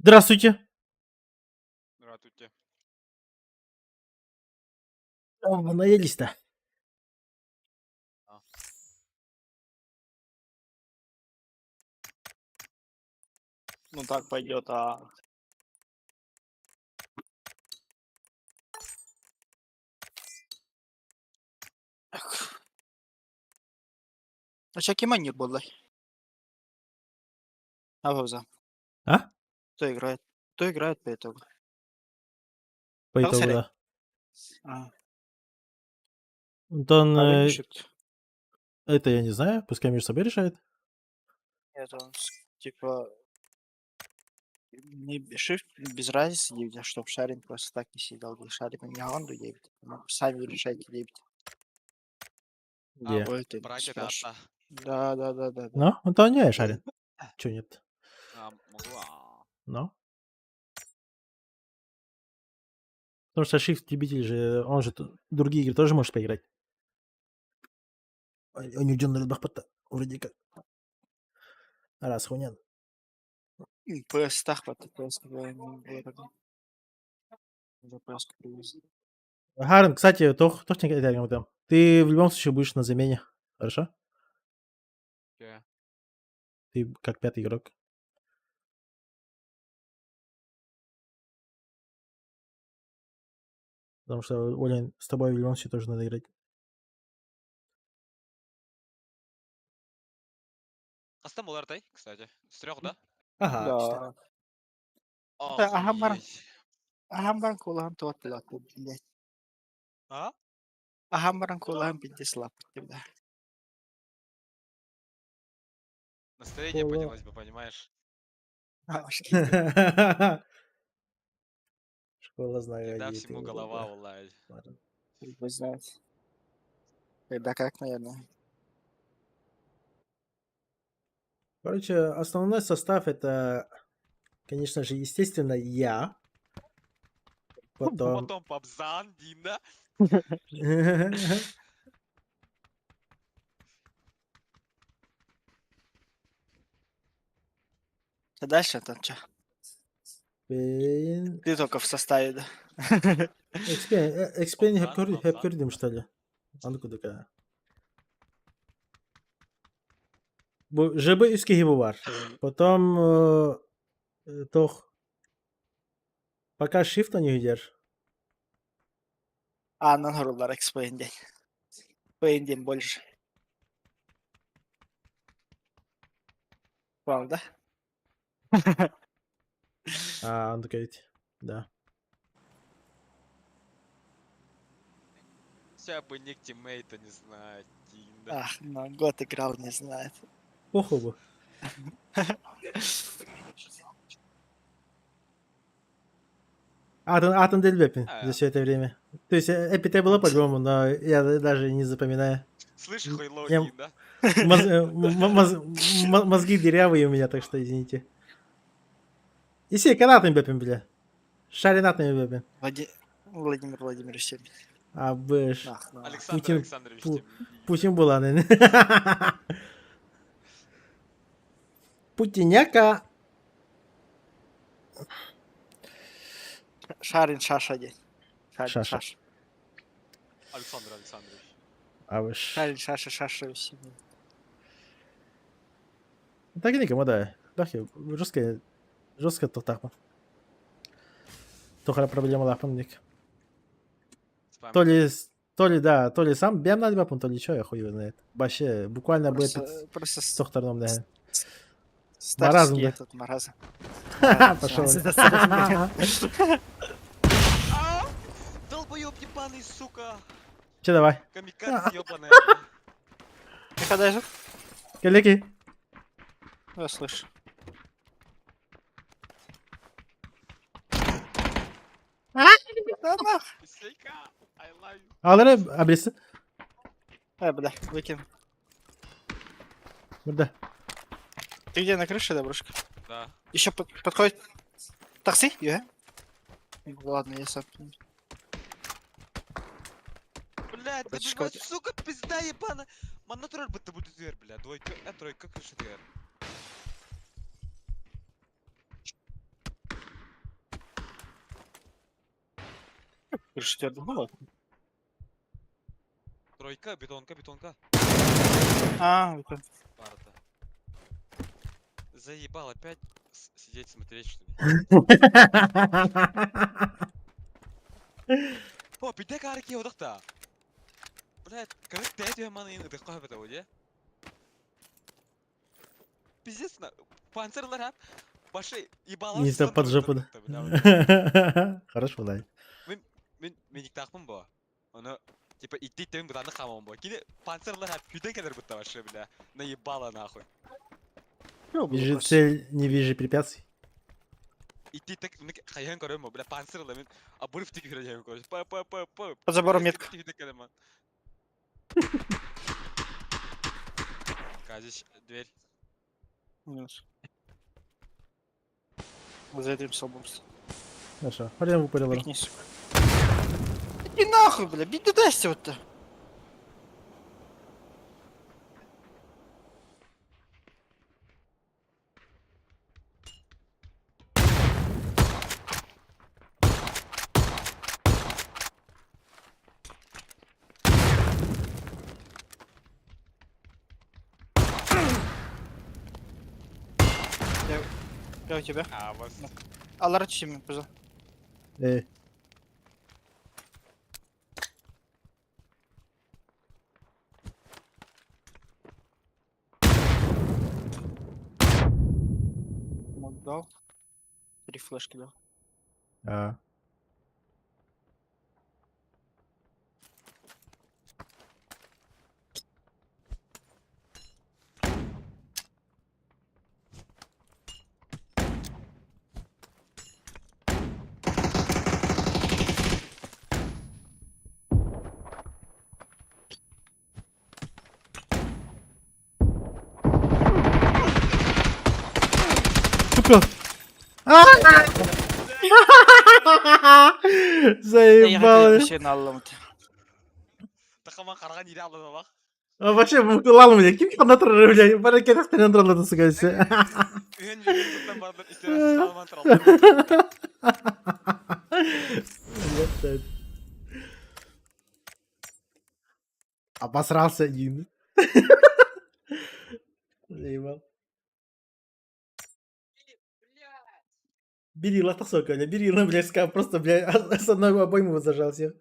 Speaker 4: Здравствуйте.
Speaker 6: Здравствуйте.
Speaker 4: О, наелись-то.
Speaker 2: Ну так пойдет, а. А чё кем был? А пауза.
Speaker 4: А?
Speaker 2: Кто играет? Кто играет по итогу?
Speaker 4: По итогу,
Speaker 2: Смотри.
Speaker 4: да.
Speaker 2: А,
Speaker 4: Антон,
Speaker 2: а выпишет.
Speaker 4: Это я не знаю, пускай между собой решает.
Speaker 2: Нет, он типа не shift без разницы, а чтоб Шарин просто так не сидел, где Шарин не Гонду 9. Ну, сами решайте 9.
Speaker 4: Где?
Speaker 2: Ой, ты
Speaker 6: Бракет
Speaker 2: спрашиваешь.
Speaker 6: атта.
Speaker 2: Да.
Speaker 4: Ну, он то не Шарин. Чё нет?
Speaker 6: А, могу. а.
Speaker 4: Ну. Потому что Shift любитель же, он же другие игры тоже может поиграть. Он не на бахпата, вроде как. Раз хуйня.
Speaker 2: PS тахпат, PS было. Уже PS привезли.
Speaker 4: Харен, кстати, тох, тох там. Ты в любом случае будешь на замене. Хорошо?
Speaker 6: Окей.
Speaker 4: Ты как пятый игрок. Потому что, Оля, с тобой в любом случае тоже надо играть.
Speaker 6: Хаста болар кстати. С трех, да?
Speaker 4: Ага,
Speaker 2: Да. Да, ага, бар. Аһан баран куолаһын туот блядь.
Speaker 6: А?
Speaker 2: Аһан баран куолаһын пиздец лаппыт, бля.
Speaker 6: Настроение
Speaker 4: Кола.
Speaker 6: поднялось бы, понимаешь?
Speaker 2: А,
Speaker 4: Школа знаю.
Speaker 6: Когда всему голова, улай.
Speaker 2: Вы знаете. Когда как, наверное.
Speaker 4: Короче, основной состав это, конечно же, естественно, я. Потом...
Speaker 6: Потом Папзан, Дина.
Speaker 2: А дальше там что?
Speaker 4: Блин.
Speaker 2: Ты только в составе, да?
Speaker 4: Экспен, экспен
Speaker 6: Папзан, Папзан.
Speaker 4: хэпкөрдүм, что ли? Аны кудука. Бу ЖБ үс киһи бар. Потом тох пока shift не идер.
Speaker 2: А, на рулар explain день. Explain день больше. Понял, да?
Speaker 4: А, аны ведь. Да.
Speaker 6: Вся бы ник тиммейта не знает, Дина.
Speaker 2: Ах, ну год играл, не знает.
Speaker 4: Похуй бы. Атын, атын делбепин
Speaker 6: А.
Speaker 4: за все это время. То есть эпите было по-любому, но я даже не запоминаю.
Speaker 6: Слышь, хуйло,
Speaker 4: Я-
Speaker 6: Дина.
Speaker 4: Мозги дырявые у меня, так что извините. Иси, канатым бепин, бля. Шаринатым бепин.
Speaker 2: Владимир Владимирович Семин.
Speaker 4: А, бэш.
Speaker 2: Ах, ну.
Speaker 6: Александр
Speaker 4: Путин-
Speaker 6: Александрович.
Speaker 4: Путин была, наверное. Путиняка.
Speaker 2: Шарин Шаша день. Шарин
Speaker 4: Шаша.
Speaker 2: Шаша.
Speaker 6: Александр Александрович.
Speaker 4: А вы ж.
Speaker 2: Шарин Шаша Шаша Семин.
Speaker 4: Так и никому, да. Дахи, жестко, жестко тухтахма. Тухара проблема лахпан ник.
Speaker 6: Спам.
Speaker 4: То ли, да, то ли сам бем надо то ли чё, я хуй его знает. Вообще, буквально будет
Speaker 2: Просто, просто
Speaker 4: сохторном, да.
Speaker 2: старческий
Speaker 4: Маразм, да.
Speaker 2: этот маразм.
Speaker 4: Пошел.
Speaker 6: А! Долбоёб ебаный, сука!
Speaker 4: Че давай?
Speaker 6: Камикадзе ебаная.
Speaker 2: Ты когда же?
Speaker 4: Коллеги.
Speaker 2: Я слышу. Да нах.
Speaker 6: Сейка, I love you.
Speaker 4: Алары абресы.
Speaker 2: Бля, выкину.
Speaker 4: Да.
Speaker 2: Ты где, на крыше, да, брошка?
Speaker 6: Да.
Speaker 2: Еще подходит. Такси? Я? Ладно, я сам.
Speaker 6: Блядь, да
Speaker 2: Братишка,
Speaker 6: блядь, сука, пизда ебана. Манна тролль будто будет дверь, бля. Двойка, а тройка крыша дверь.
Speaker 2: Крыша тебя думала?
Speaker 6: Тройка, бетонка, бетонка.
Speaker 2: А, это.
Speaker 6: Парта. Заебал опять сидеть смотреть, что ли? О, пиде карки одахта. Блядь, как ты это маны ыдыкка бата оде? Пиздец, на панцирлар хап. Башы ебалар.
Speaker 4: Не знаю, под жопу, да. Хорошо, да.
Speaker 6: Мен мен тақпын бо. Оны. Типа идти тем бытаны хамам бо. Кини панцерлар хап күден келер бытта вообще, бля. Наебало нахуй.
Speaker 4: Вижу цель, не вижу препятствий.
Speaker 6: Идти так хайхан көрөм бля панцерлар мен обрыв тик кирен короче. Па па па па.
Speaker 2: По забору метка.
Speaker 6: Казич, дверь.
Speaker 2: Минус. Вот за этим столбом.
Speaker 4: Хорошо. Харям выпалила.
Speaker 2: Пикни, сука. Иди нахуй, бля, бить дайся вот-то. Я у тебя.
Speaker 6: А, вот.
Speaker 2: Алла, чими, пожалуйста.
Speaker 4: Э.
Speaker 2: Мод дал. Три флешки дал.
Speaker 4: А. Сука! Заебал.
Speaker 6: Тахаман қараған ире алды бақ.
Speaker 4: А вообще, лал меня, ким хана турар, бля, баракет ахтан туралады, сука, все.
Speaker 6: Үн жүгін бардыр, истерасыз салман туралды.
Speaker 4: Обосрался один. Заебал. Бери латах, бля, бери, ну, бля, ска, просто, бля, с одной обойму зажал всех.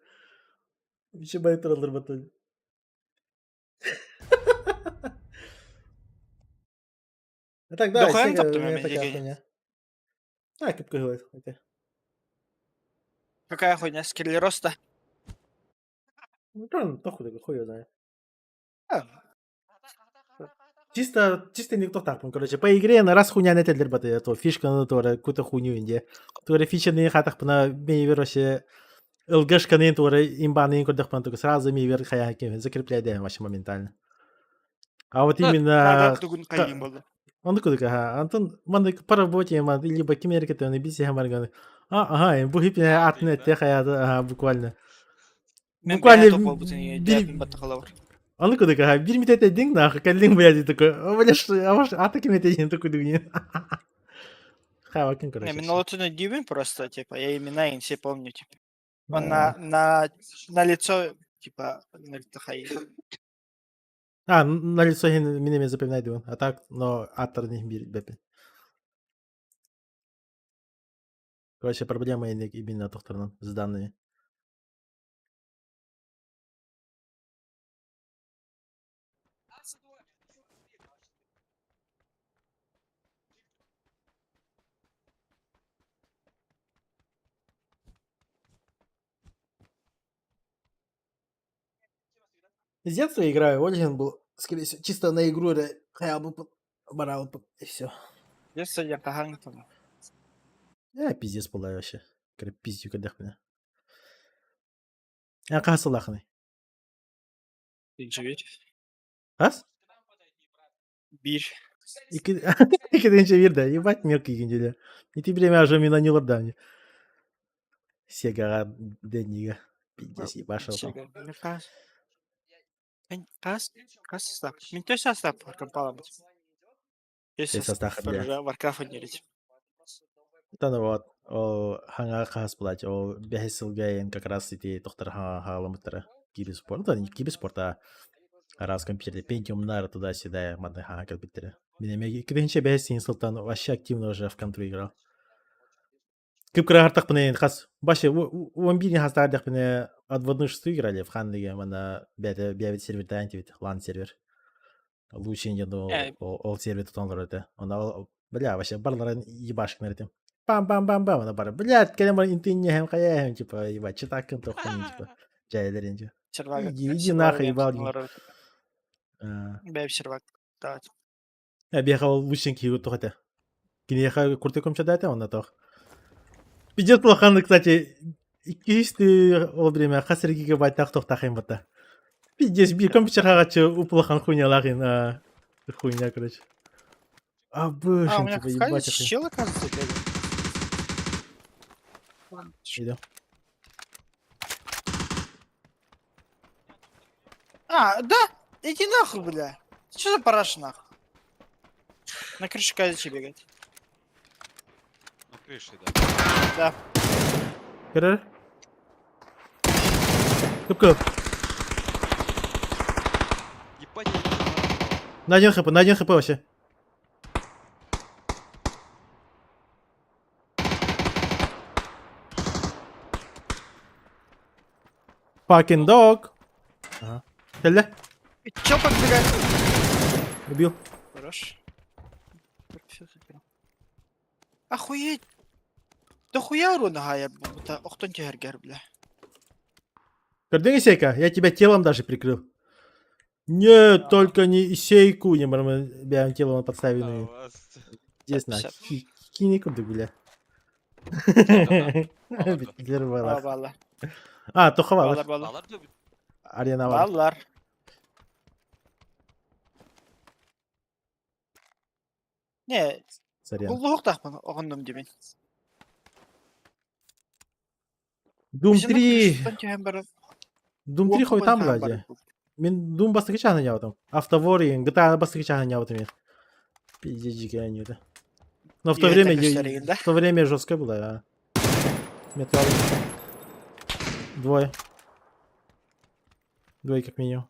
Speaker 4: Еще байт батон. А так, да,
Speaker 2: Дохуя
Speaker 4: Сега,
Speaker 2: таптым
Speaker 4: у меня
Speaker 2: мен
Speaker 4: такая
Speaker 2: жеке.
Speaker 4: хуйня. А, кипка говорит, окей.
Speaker 2: Какая хуйня? Скилли роста?
Speaker 4: Ну, правильно, похуй, такой, хуй его знает.
Speaker 2: А.
Speaker 4: Чисто, чисто никто так, ну, короче, по игре на раз хуйня не телер баты, то фишка на тура, какую-то хуйню инде. Тура фича не хатах пна мейвер вообще ЛГшка не тура имба не курдах пна только сразу мейвер хая закрепляет да, вообще моментально. А вот именно
Speaker 2: Дугун кайын болды.
Speaker 4: Он такой, ага, Антон, манда по работе, манда, либо кимерке то биси хамарганы. А, ага, бу хипне атны теха, ага, буквально.
Speaker 2: Мен
Speaker 4: Буквально
Speaker 2: топ болбутун баттахалар.
Speaker 4: Он такой, ага, бир митете динг нахуй, калин, блядь, и такой, а, бля, что, а может, а таким это день такой дугни. Хавакин, короче.
Speaker 2: Не, мен
Speaker 4: всё.
Speaker 2: олотуну дүйбүн просто, типа, я имена им все помню, типа. Он
Speaker 4: Да.
Speaker 2: на лицо, типа, на лицо хай.
Speaker 4: А, на лицо меня запоминает он. А так, но автор не бир бепи. Короче, проблема именно тохторнан с данными. С детства играю, Ольгин был, скорее всего, чисто на игру, барал, и все.
Speaker 2: Детство я кахан там.
Speaker 4: Я пиздец была вообще. Пиздю когда меня. Я касылахны.
Speaker 2: Бир.
Speaker 4: Ас?
Speaker 2: Бир.
Speaker 4: Икиденче бир да, ебать мелкий генделе. И ты время уже минанилар да мне. Сегага денига. Пиздец, ебашил там.
Speaker 2: Кас. Кас, кас состав. Мен төс состав компала бит. Төс
Speaker 4: состав, бля.
Speaker 2: Warcraft нерить.
Speaker 4: Да ну вот, о ханга хас блядь, о бехесилгайын как раз ити доктор халамыттара киберспорт, да не киберспорт, а раз компьютер, Pentium нар туда-сюда, мадны хага компьютере. Меня киденче бехесин султан вообще активно уже в контру играл. Кып кыра хартак хас баше он бир хастар дак пне от в одну шестую играли в хан лиге мана бәте бәбит сервер да бит лан сервер. Лучше не до ол сервер тутанлар это. Она бля вообще барлар ебашек нарытым. Пам-пам-пам-пам, она бара, блядь, кэлем бар интын не хэм хая типа, ебать, читак кым тохтан, типа, жайлер инде.
Speaker 2: Сервак.
Speaker 4: Иди, иди нахуй, ебал.
Speaker 2: Бэйб сервак. Давай.
Speaker 4: Эбиэхэ ол высший киһи туох этэ? Киниэхэ куртук көмчөдөтө онно туох. Пиздец плоханный, кстати, иккис ол время хас эрэ гигабайттаах туохтаах бата. Пиздец, биир компьютер хаҕаччы уплахан хуйнялаах ин хуйня, короче.
Speaker 2: А,
Speaker 4: А,
Speaker 2: у
Speaker 4: бышен,
Speaker 2: меня
Speaker 4: типа,
Speaker 2: в
Speaker 4: ебать.
Speaker 2: Хайде чел, оказывается, бегает.
Speaker 4: Идем.
Speaker 2: А, да? Иди нахуй, бля. Что за параша нахуй? На крыше Кайзичи бегает.
Speaker 6: На крыше, да.
Speaker 2: Да.
Speaker 4: Көрөр? Кып-кып.
Speaker 6: Ебать, я не знаю.
Speaker 4: На один хп, на один хп вообще. Fucking dog. Ага. Кэллэ.
Speaker 2: И Чел подбегает.
Speaker 4: Убил.
Speaker 2: Хорош. Всё заберу. Охуеть. Да хуя урона я будто охтон тягер, бля.
Speaker 4: Көрдүҥ Исейка, я тебя телом даже прикрыл. Нет, только не Исейку, не бля, телом подставили.
Speaker 6: А, вас.
Speaker 4: Здесь на.
Speaker 2: Всё.
Speaker 4: Кини курдук, бля.
Speaker 6: Балар.
Speaker 4: Битлер
Speaker 2: А,
Speaker 4: балар.
Speaker 2: балла.
Speaker 4: А, тоха
Speaker 2: Баллар,
Speaker 4: балар.
Speaker 2: баллар.
Speaker 6: Балар да
Speaker 4: Арена бар.
Speaker 2: Баллар. Не,
Speaker 4: Сорян.
Speaker 2: Уллуһуктаахпын оҕоннум дибин.
Speaker 4: Doom 3. Doom 3
Speaker 2: Уокка
Speaker 4: хой там
Speaker 2: түһэн
Speaker 4: блади.
Speaker 2: баран.
Speaker 4: Мин Doom бастакы чаһын ябытым. Автоворин, GTA бастакы чаһын ябытым мен. Пиздец, дикая не это. Но в то
Speaker 2: И это
Speaker 4: время,
Speaker 2: көстөрүгүн да?
Speaker 4: в то время жестко было, а. Металл. Двое. Двое как минимум.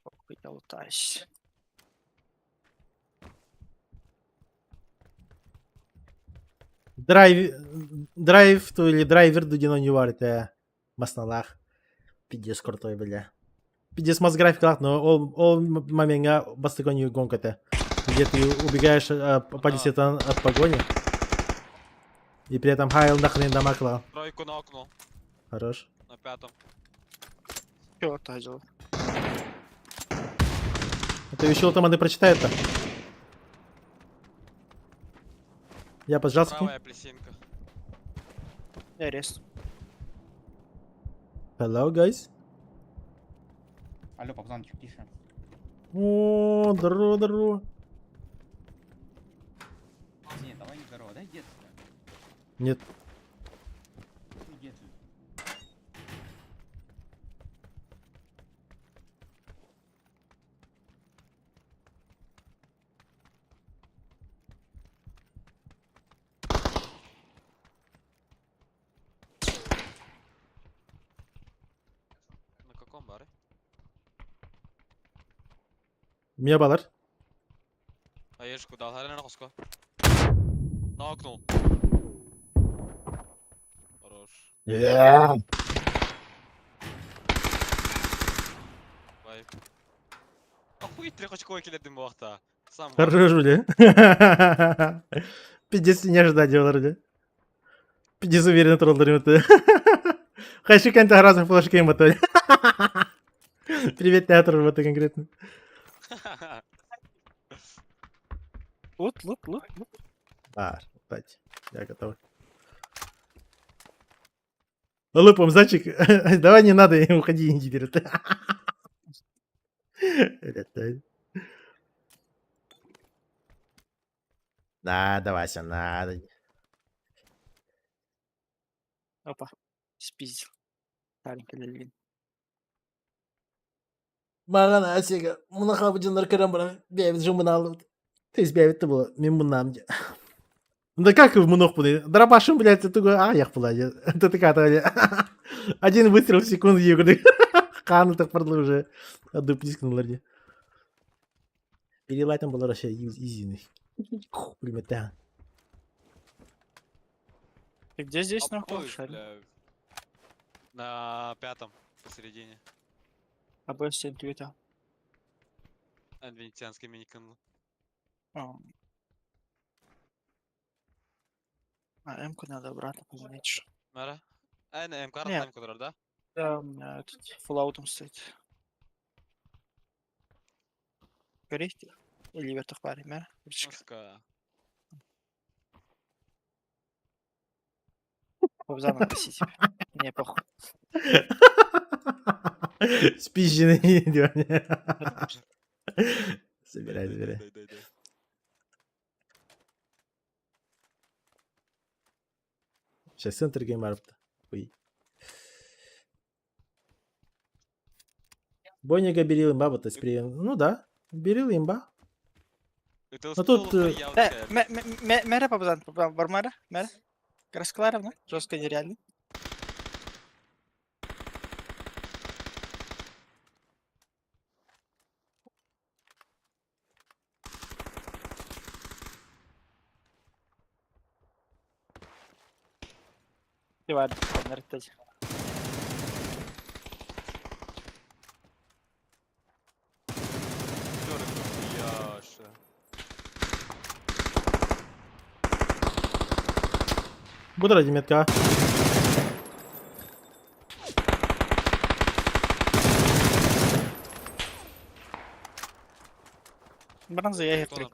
Speaker 2: Похуй, Я лутаюсь.
Speaker 4: Драйв, драйв то или драйвер дудино не варит, Масналах. Пиздец крутой, бля. Пиздец мас график, но ол, ол момент бастакони гонка-то. Где ты убегаешь по от погони. И при этом хайл нахрен дамакла.
Speaker 6: Тройку на окно.
Speaker 4: Хорош.
Speaker 6: На пятом.
Speaker 2: Чё это дело?
Speaker 4: Это еще там они прочитают-то. Я поджался к ним.
Speaker 6: Правая плесинка.
Speaker 2: Я арест.
Speaker 4: Hello, guys.
Speaker 11: Алло, пацанчик, тише.
Speaker 4: О, здорово, здорово.
Speaker 11: Не, давай не здорово, да иди отсюда.
Speaker 4: Нет.
Speaker 11: Иди отсюда.
Speaker 6: На каком баре?
Speaker 4: Меня балар.
Speaker 6: А я же куда? Арена на На окно. Хорош. Вайп. Охуеть, трехочковый киллер бу вакта. Сам.
Speaker 4: Хорош, бля. Пиздец, не ожидал, бля. Пиздец, уверенно троллер это. Хочу кента разных флешки им это. Привет, театр, вот конкретно.
Speaker 2: Лут, лут, лут, лут.
Speaker 4: А, дать. Я готов. Лупом, зайчик, давай не надо, уходи, иди, говорит. Это- Надо, Вася, надо.
Speaker 2: Опа. Спиздил. Старенький Лельвин.
Speaker 4: Маған Асега, мұны қабыжындар кірем бұрын, бәбіт жұмын алып. То есть бәбіт было, мен мұнам. Да как в мунох буду? Дробашим, блядь, это такой, а, я была, это такая, Один выстрел в секунду, я говорю, Хану так продлил уже. Одну плискнула. Перелайтом было вообще изи. Примета.
Speaker 2: Ты где здесь нахуй?
Speaker 6: Обоих,
Speaker 2: Шарик?
Speaker 6: бля. На пятом, посередине.
Speaker 2: АБС твита.
Speaker 6: А, Венецианский мини-канал.
Speaker 2: А, А, М-ку надо обратно поменять. ещё.
Speaker 6: Мара, Эн МК
Speaker 2: Нет.
Speaker 6: ратнайм көтөр, да?
Speaker 2: Да, у меня этот фуллаутом стоит. Горит? Или вертух паре, мэр?
Speaker 6: Сука.
Speaker 2: Заново носить. Мне похуй.
Speaker 4: Спизженный диэн. Забирай,
Speaker 6: Дай, дай,
Speaker 4: забирай.
Speaker 6: дай, дай, дай.
Speaker 4: Сейчас центр геймарпта. Ой. Бойнига берил имба, вот есть Ну да, берил имба.
Speaker 6: Это
Speaker 4: Ну тут,
Speaker 2: Мэра попадан, бармара, мэра. Краскларовна, жестко нереально. Ладно, ладно,
Speaker 4: Буду ради метка.
Speaker 2: Бронза я их три.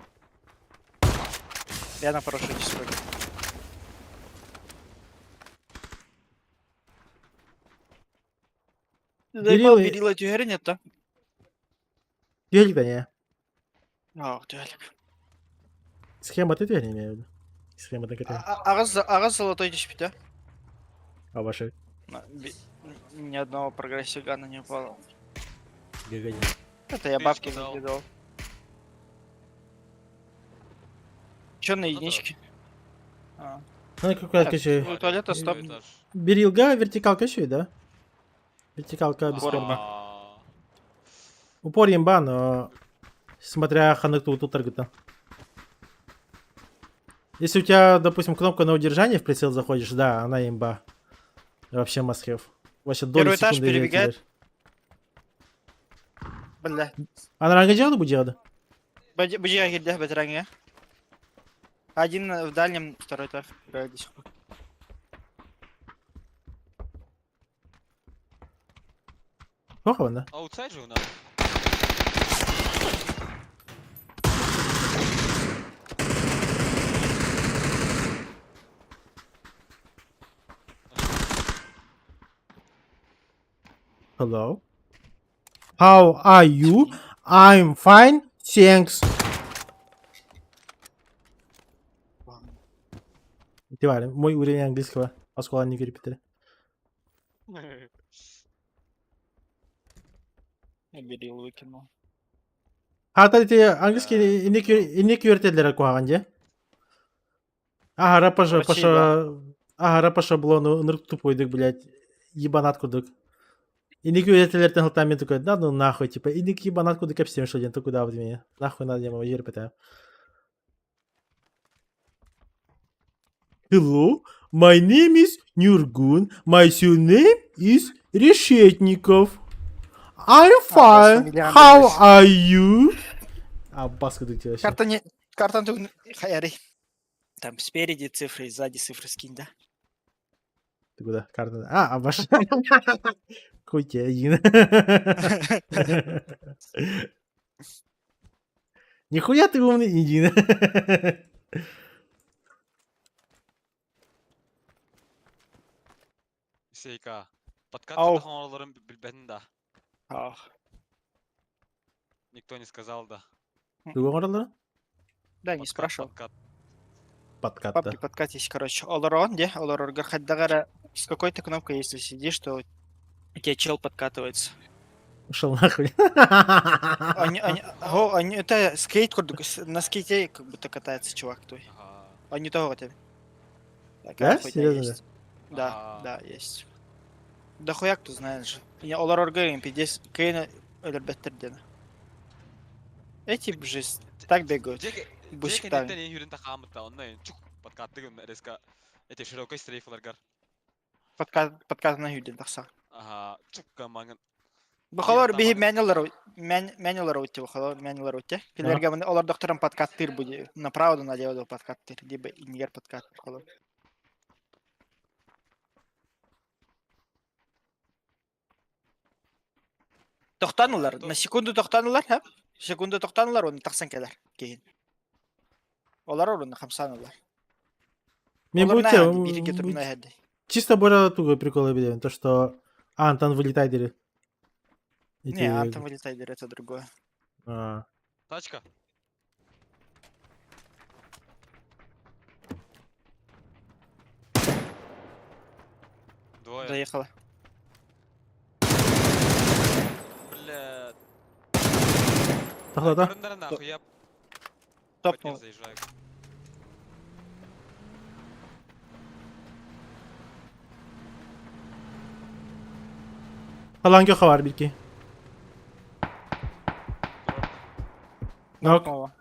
Speaker 2: Я на парашюте спрыгну. Заебал,
Speaker 4: Берилы-
Speaker 2: берила түһэрин это.
Speaker 4: Гелик да не.
Speaker 2: Ах, түһэлик.
Speaker 4: Схема ты не имею в виду. Схема такая.
Speaker 2: Ағыз, ағыз золотой түспүтэ.
Speaker 4: А ваши
Speaker 2: Ни одного прогрессия гана не упало.
Speaker 4: ГГ.
Speaker 2: Это я
Speaker 6: Ты
Speaker 2: бабки
Speaker 6: сказал.
Speaker 2: накидал. Чё на
Speaker 6: Ну да.
Speaker 2: единичке? А.
Speaker 4: Ну какая качай.
Speaker 2: У туалета стоп.
Speaker 4: Берилга вертикалка еще и, да? Вертикалка бесспорно. Упор имба, но смотря ханыкту тут таргета. Если у тебя, допустим, кнопка на удержание в прицел заходишь, да, она имба. Вообще must have. Вообще доли
Speaker 2: Первый этаж
Speaker 4: секунды её
Speaker 2: перебегает.
Speaker 4: теряешь.
Speaker 2: Бля.
Speaker 4: Она ранга делала, будет делать?
Speaker 2: Бу кирдэ бэтэрээҥҥэ. Один в дальнем, второй этаж. Играет до сих пор.
Speaker 4: Плохо, да?
Speaker 6: Аутсайд же у нас.
Speaker 4: Hello. How are you? I'm fine, thanks. Ты Валя, мой уровень английского. Оскола не перепитали.
Speaker 2: Я берил выкинул.
Speaker 4: А ты английский инник юртедлер куаган де? Ага, паша,
Speaker 2: Россия,
Speaker 4: паша, ага, по шаблону, нырк тупой, дык, блядь, ебанат кудык. Инник юртедлер там мен такой, да ну нахуй, типа, инник ебанат кудык капсем, что день, куда вот меня. Нахуй надо, я могу питаю. Hello, my name is Нюргун, my surname is Решетников. I'm
Speaker 2: А,
Speaker 4: fine,
Speaker 2: фамилия
Speaker 4: how
Speaker 2: Андрес.
Speaker 4: are you? А, баска тут вообще.
Speaker 2: Карта не... Карта тут... Хаяри. Там спереди цифры, сзади цифры скинь, да?
Speaker 4: Ты куда? Карта. А, ваш. Хуй тебе один. Нихуя ты умный, един.
Speaker 6: Сейка. Подкат
Speaker 2: Ау.
Speaker 6: оларын билбедин да.
Speaker 2: Ах.
Speaker 6: Никто не сказал да.
Speaker 4: Тугу оҥороллоро?
Speaker 2: Да, не
Speaker 6: Подкат,
Speaker 2: спрашивал.
Speaker 6: подкат.
Speaker 4: Подкат,
Speaker 2: Папки подкат есть, короче. Олорон, где? Олорор Хаддагара. С какой-то кнопкой, если сидишь, то у тебя чел подкатывается.
Speaker 4: Ушел нахуй.
Speaker 2: Они, го, они, это скейт, курдук, на скейте как будто катается чувак твой.
Speaker 6: Ага.
Speaker 2: Он не того тебе. Такая
Speaker 4: Да?
Speaker 2: хуйня
Speaker 4: Серьезно?
Speaker 2: есть. Да,
Speaker 6: Ага.
Speaker 2: да, есть. Да хуяк ты знаешь же. Я олорор гейм, пиздец, кейна өлөрбөттөр диэн. Эти же так бегают.
Speaker 6: Джеки,
Speaker 2: Бусиктами.
Speaker 6: Джеки неттен хүрін тақамытта, оннан чук подкаттыгын резко эти широкой стрейфларгар.
Speaker 2: Подкат, подкат на хүден тахса.
Speaker 6: Ага, чук маңын.
Speaker 2: Бухалар биһи
Speaker 6: таман.
Speaker 2: мэнилер мэнилер утти бухалар мэнилер утти. Кинилерге мын олар докторым подкаттыр буди. Направо да налево да подкаттыр. Либо инигер подкат бухалар. Тохтоон ылар. На секунду тохтоон ылар, ха? Секунду тохтоон ылар, уонна тахсан кэлэр киһин. Олар орунна хамсаан ылар.
Speaker 4: Мен
Speaker 2: Олор
Speaker 4: бу
Speaker 2: наһаа бииргэ турна эһэрди.
Speaker 4: Чисто бора тугу приколы билэбин, то что Антон вылетай дири.
Speaker 2: Не, Антон вылетай дири, это другое.
Speaker 4: А.
Speaker 6: Тачка. Двое.
Speaker 2: Заехала.
Speaker 6: Бля.
Speaker 4: Тахлата.
Speaker 6: Көрүндэр нахуй, я
Speaker 2: Топнул.
Speaker 6: заезжаю.
Speaker 4: Халанга хавар бирки. Нок.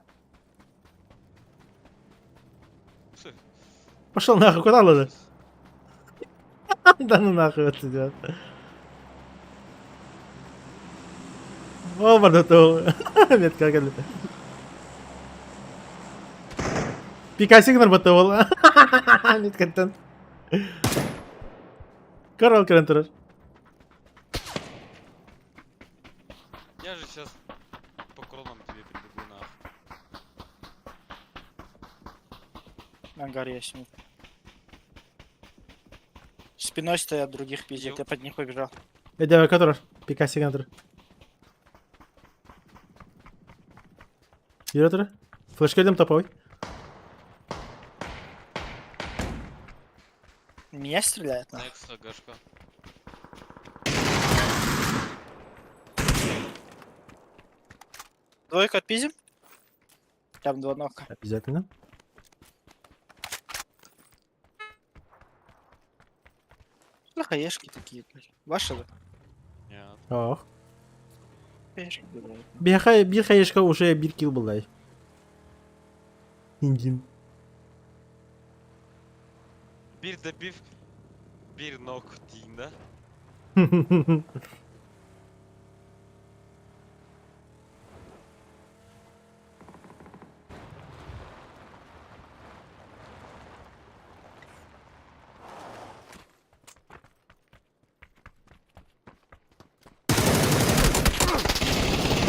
Speaker 4: Пошел нахуй, куда лазы? Да ну нахуй отсюда. О, бардатол. Метка кэллэ. Пикасик нарбатол. Меткаттан. Корол көрөн турар.
Speaker 6: Я же сейчас по кронам тебе прибегу нахуй.
Speaker 2: Ангар я сниму. Спиной стоят других пиздец, я под них побежал.
Speaker 4: Эдеве турар. Пикасик турар. Yürü турар. Флешка келдим топовый.
Speaker 2: Меня стреляет нахуй.
Speaker 6: Некса, Гашка.
Speaker 2: Двойку отпиздим? Там два нока.
Speaker 4: Обязательно.
Speaker 2: Ну, хаешки такие, блядь. Ваши да?
Speaker 6: Нет.
Speaker 4: Ох.
Speaker 2: Хаешки, блядь.
Speaker 4: Bir, bir хаешка уже bir kill булдай. Индин.
Speaker 6: Bir de bir bir nok дейін да.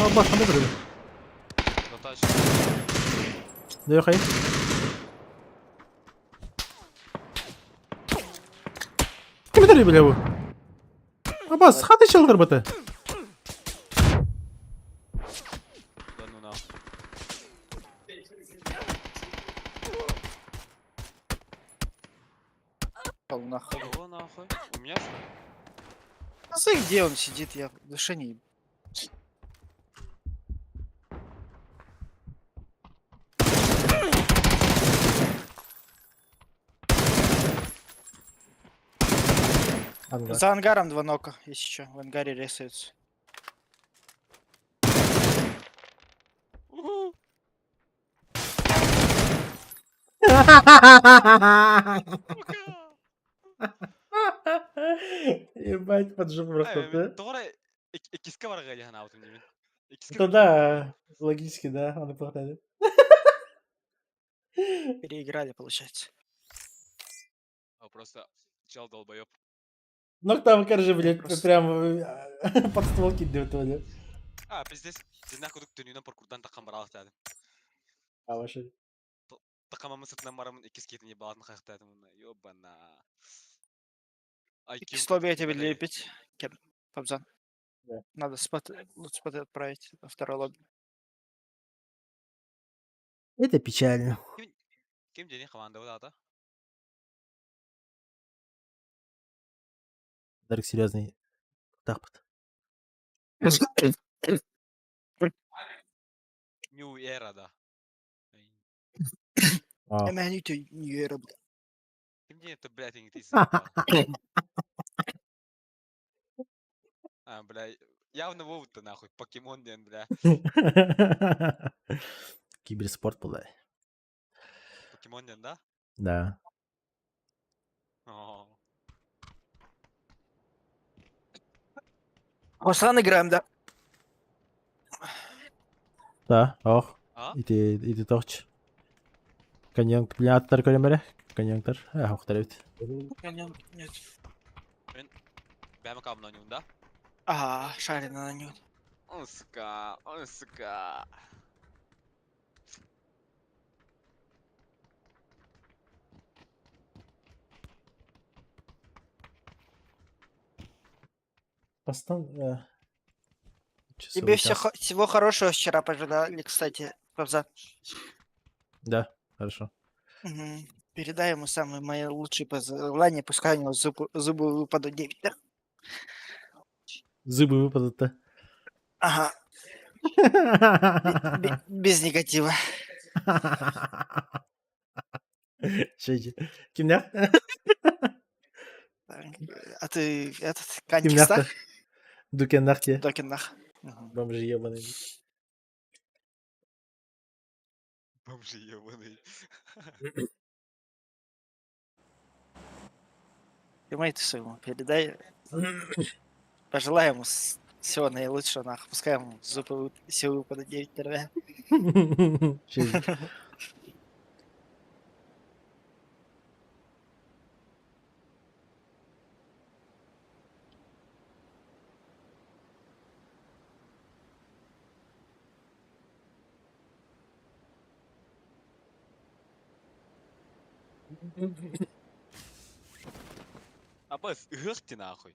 Speaker 4: А, баш, қандай біреу?
Speaker 6: На тачке.
Speaker 4: Да, хай. Ким бітірі біле бұл? Абас, хаты чалдыр бұты.
Speaker 6: Да ну нахуй.
Speaker 2: Пал нахуй.
Speaker 6: Кого нахуй? У меня что ли?
Speaker 2: А смотри, где он сидит, я в душе не ебу.
Speaker 4: Ангар.
Speaker 2: За ангаром два нока, если что, в ангаре ресаются.
Speaker 6: Уху.
Speaker 4: Ебать, под жопу
Speaker 6: Ай,
Speaker 4: да?
Speaker 6: Тоғра иккиске барға яхан аутым деймін. Иккиске
Speaker 4: Это да, логически, да, он и
Speaker 2: Переиграли, получается.
Speaker 6: А, Просто чел долбоеб.
Speaker 4: Ну там, короче, блядь,
Speaker 2: Просто-
Speaker 4: прям под ствол кидывает, блядь.
Speaker 6: А, пиздец. Динах кудук дүнүйінен паркурдан таққан баралық дедім.
Speaker 4: А, вообще.
Speaker 6: Тақамамын сыртынан барамын, иккис кетіне балатын қаяқтадым. Ёбана. IQ
Speaker 2: Кисло я тебе лепить. Кем? Пабзан.
Speaker 4: Да.
Speaker 2: Надо спот, лучше споты отправить во второй лобби.
Speaker 4: Это печально.
Speaker 6: Ким дени команда да?
Speaker 4: Дарк серьезный. Так вот.
Speaker 6: New era да.
Speaker 4: Вау.
Speaker 2: Man, you to New Era, бля.
Speaker 6: Ким дени это, блядь, не ты А, бля, явно Вова-то нахуй, покемон ден, бля.
Speaker 4: Киберспорт был, да.
Speaker 6: Покемон ден, да?
Speaker 4: Да.
Speaker 6: О.
Speaker 2: Руслан играем, да?
Speaker 4: Да, ох.
Speaker 6: А?
Speaker 4: Ити, ити точ. Конъюнк, бля, аттар көремере. Конъюнктор. А, охтар бит.
Speaker 2: Нет.
Speaker 6: Бәмі кабын ойнауын, да?
Speaker 2: Ага, шарина на нее.
Speaker 6: Он, сука, он, сука.
Speaker 4: Бастан...
Speaker 2: Тебе
Speaker 4: Часовой
Speaker 2: все,
Speaker 4: час.
Speaker 2: всего хорошего вчера пожелали, кстати, Павза.
Speaker 4: Да, хорошо.
Speaker 2: Мгм. Передай ему самые мои лучшие пожелания, пускай у него зубы выпадут 9, да?
Speaker 4: Зубы выпадут-то.
Speaker 2: Ага, без негатива.
Speaker 4: Чей, Кимнях?
Speaker 2: Так, А ты этот, кантик
Speaker 4: Кимнях-то?
Speaker 2: стах?
Speaker 4: Дукеннах те.
Speaker 2: Докинах. Мгм.
Speaker 4: Бомжи ебаные.
Speaker 6: Бомжи ебаные.
Speaker 2: Ты мать своему передай. Пожелай ему всего наилучшего, нахуй. Пускай ему зубы все выпадут 9 первая.
Speaker 4: Чей.
Speaker 6: Абас, ыһыах ти нахуй.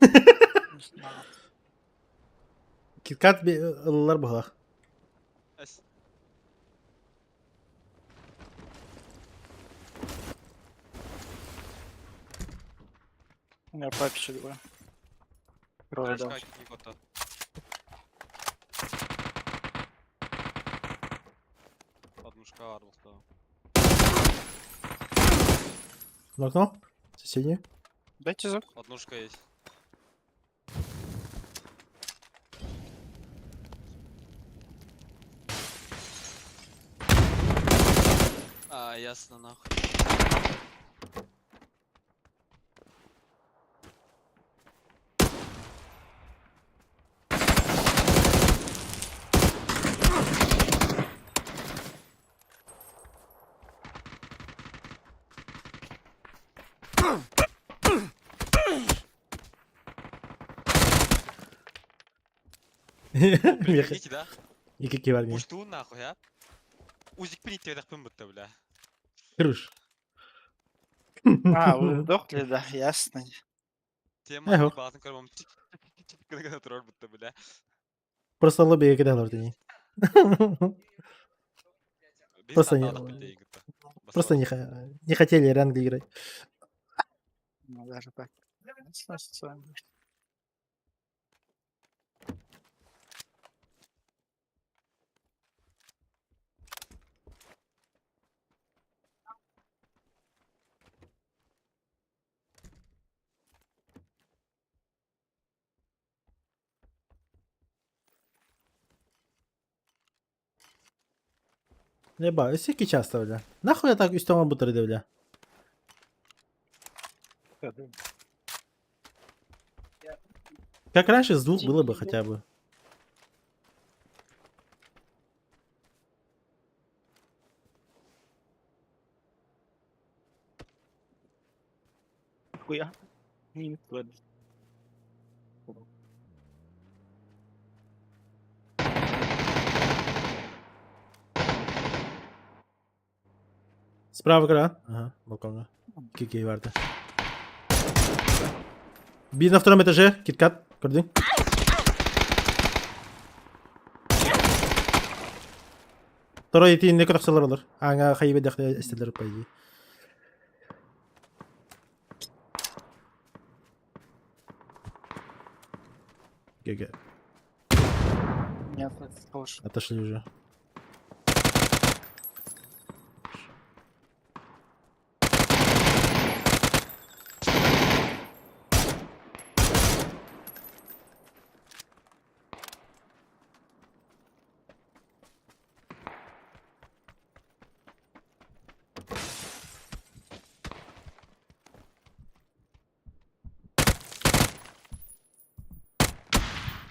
Speaker 2: Не знаю.
Speaker 4: Киткат ыллар быһылах.
Speaker 6: Эс.
Speaker 2: У меня папе что такое. Крови дал.
Speaker 6: Трешка Никота. Однушка арбуз,
Speaker 4: Нокнул? Соседний?
Speaker 2: Дайте звук.
Speaker 6: Однушка есть. А, ясно, нахуй. Прикиньте, да?
Speaker 4: Икки бар не.
Speaker 6: Пушту нахуй, а? Узик принять будто, бля.
Speaker 4: Крыш.
Speaker 2: А, вы сдохли, да, ясно.
Speaker 6: Тема
Speaker 4: Эхо.
Speaker 6: классно, кормом. Тролль будто, бля.
Speaker 4: Просто лобби кидал не. Просто не- Просто не хотели ранг играть.
Speaker 2: Ну, даже так. Ясно, с вами.
Speaker 4: Еба, скільки часто, бля? Нахуй я так үстема бутырды, бля? Как раньше с двух было бы хотя бы.
Speaker 2: Хуя. Не твой.
Speaker 4: Справа кра. Ага, балконга. Кики vardı. Bir на втором этаже, киткат, көрдің? Второй итин не көтөхсөлөр олар. Аңа хайбе дәхте эстелер по идее. ГГ.
Speaker 2: Нет, тоже.
Speaker 4: Отошли уже.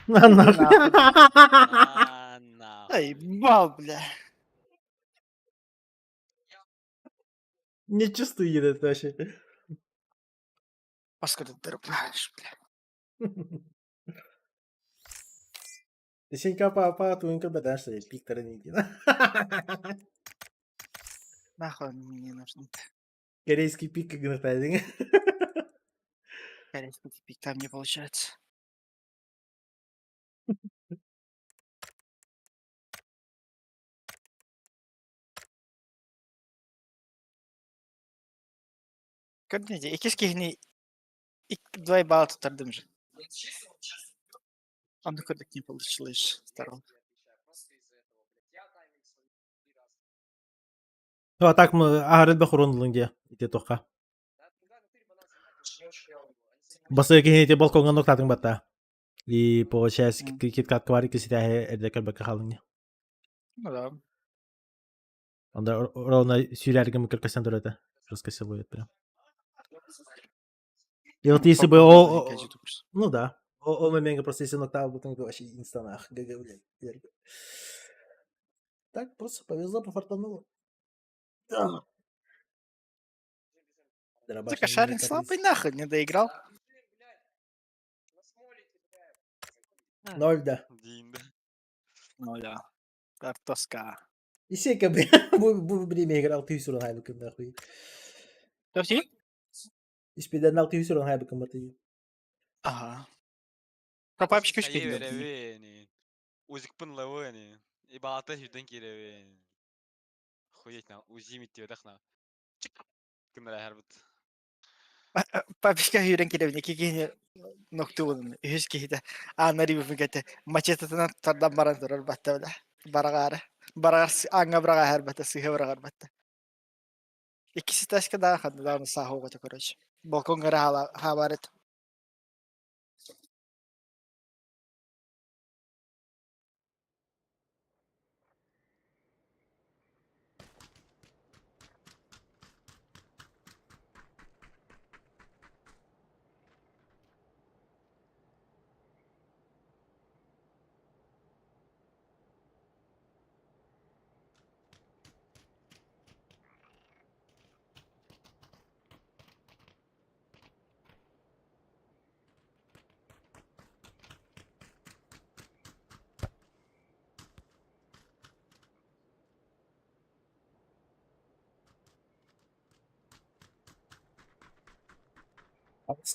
Speaker 4: На нахуй.
Speaker 6: А, нахуй.
Speaker 2: Ай, бал, бля.
Speaker 4: Не чувствую это вообще.
Speaker 2: Паскуда ты дырбаешь, бля.
Speaker 4: Сенька папа тугун көрбөтөх что ли, пиктарын иитин.
Speaker 2: Нахуй он мне нужен.
Speaker 4: Корейский пик гынахтаадыҥ.
Speaker 2: Корейский пик там не получается. Көрдүнэ иккис киһини два балла туттардым же. Он курдук не получилось второго.
Speaker 4: Ну, а так мы аһарын бахурун ылын дии ити туохха. Басыы киһини ити балкоҥҥа нуктаатыҥ батта. И получается киткат квари киситээһи эрдэ көрбөккө хаалыҥ.
Speaker 2: Ну да.
Speaker 4: Онда ровно сүүрээргэ мыкыркасан турар этэ. Жестко силуэт прям. И вот если бы ол... Ну да. Ол моментка просто если ноктаал бутын вообще инстанах. ГГ, блядь. Так просто повезло, пофартануло.
Speaker 2: Так, Шарин слабый нахуй, не доиграл.
Speaker 4: Ноль, да.
Speaker 2: Ноль, да. Картоска.
Speaker 4: И сека, бля, бу время играл ты все равно нахуй.
Speaker 2: Тофти?
Speaker 4: Испиданал ты все равно хайбы
Speaker 2: Ага. Папочка
Speaker 6: Хайы Узикпын лавыни. И балата хүден киревин. Хуеть на узимит диэтэх на. Чик. Кымнара харбыт.
Speaker 2: Папочка хүрен киревин кикини ноктуун үһүс киһитэ аана рибифигете мачетатынан тардан баран турар батта била барагаары барагар аңга быраға харбата сыһа быраҕар батта иккиси ташка даа ханна дааны сааһугата короче балкон гара хаабарет.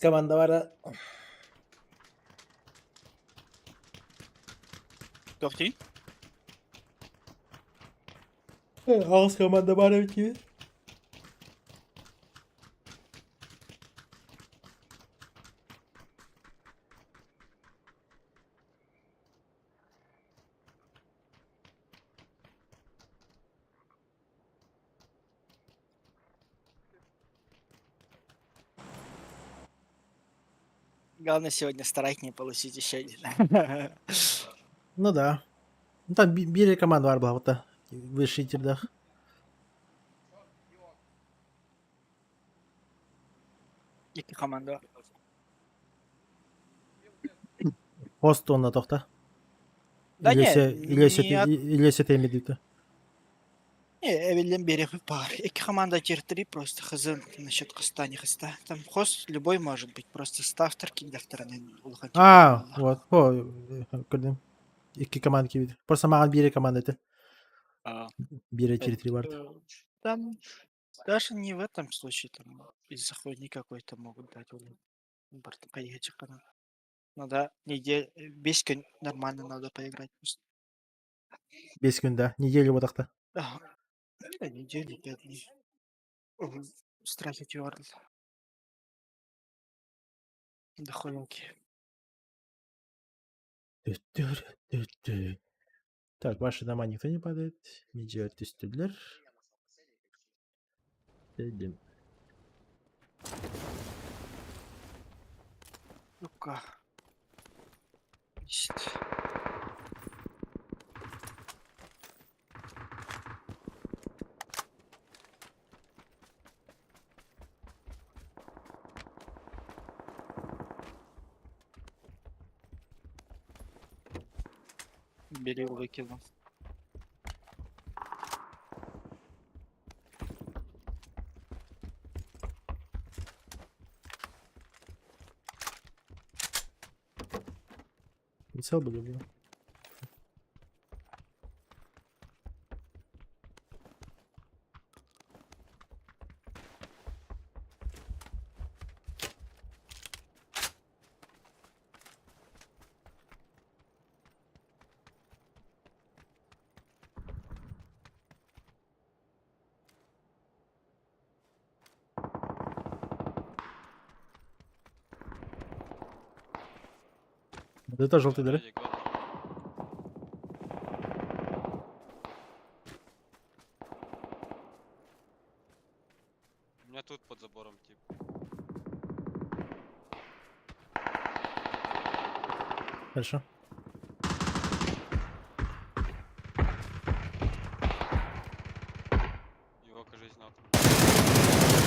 Speaker 4: Команда бара.
Speaker 2: Тохти?
Speaker 4: Аҕыс команда баар эбит киһи.
Speaker 2: Главное сегодня страйк не получить еще один.
Speaker 4: Ну да. Ну там биир команда баар буолбута. Высший тирдах.
Speaker 2: Икки команда.
Speaker 4: Хост уонна тохта.
Speaker 2: Да не,
Speaker 4: Или темидита.
Speaker 2: Не, Эвелин берег пар. Икки команда тир 3 просто хз насчет хоста не хоста. Там хост любой может быть, просто ставтер кидавторы
Speaker 4: А, вот. О, көрдүм. Икки команда киирбит. Просто маған биир команда этэ. Биир tier 3 бар.
Speaker 2: Там даже не в этом случае, там из-за хуйни какой-то могут дать. Надо неделю, весь күн нормально надо поиграть. Просто.
Speaker 4: Бес күн, да. Неделю вот
Speaker 2: Да, неделю, 5 дней. Страхи твердо. Дохуенки.
Speaker 4: Так, ваши дома никто не падает. Медиа түстүлэр. Дедим.
Speaker 2: Ну-ка. Есть. Бери, выкину.
Speaker 4: Прицел бы люблю. Да это желтый дыры.
Speaker 6: У меня тут под забором тип.
Speaker 4: Хорошо.
Speaker 6: Его, кажись, нокнули.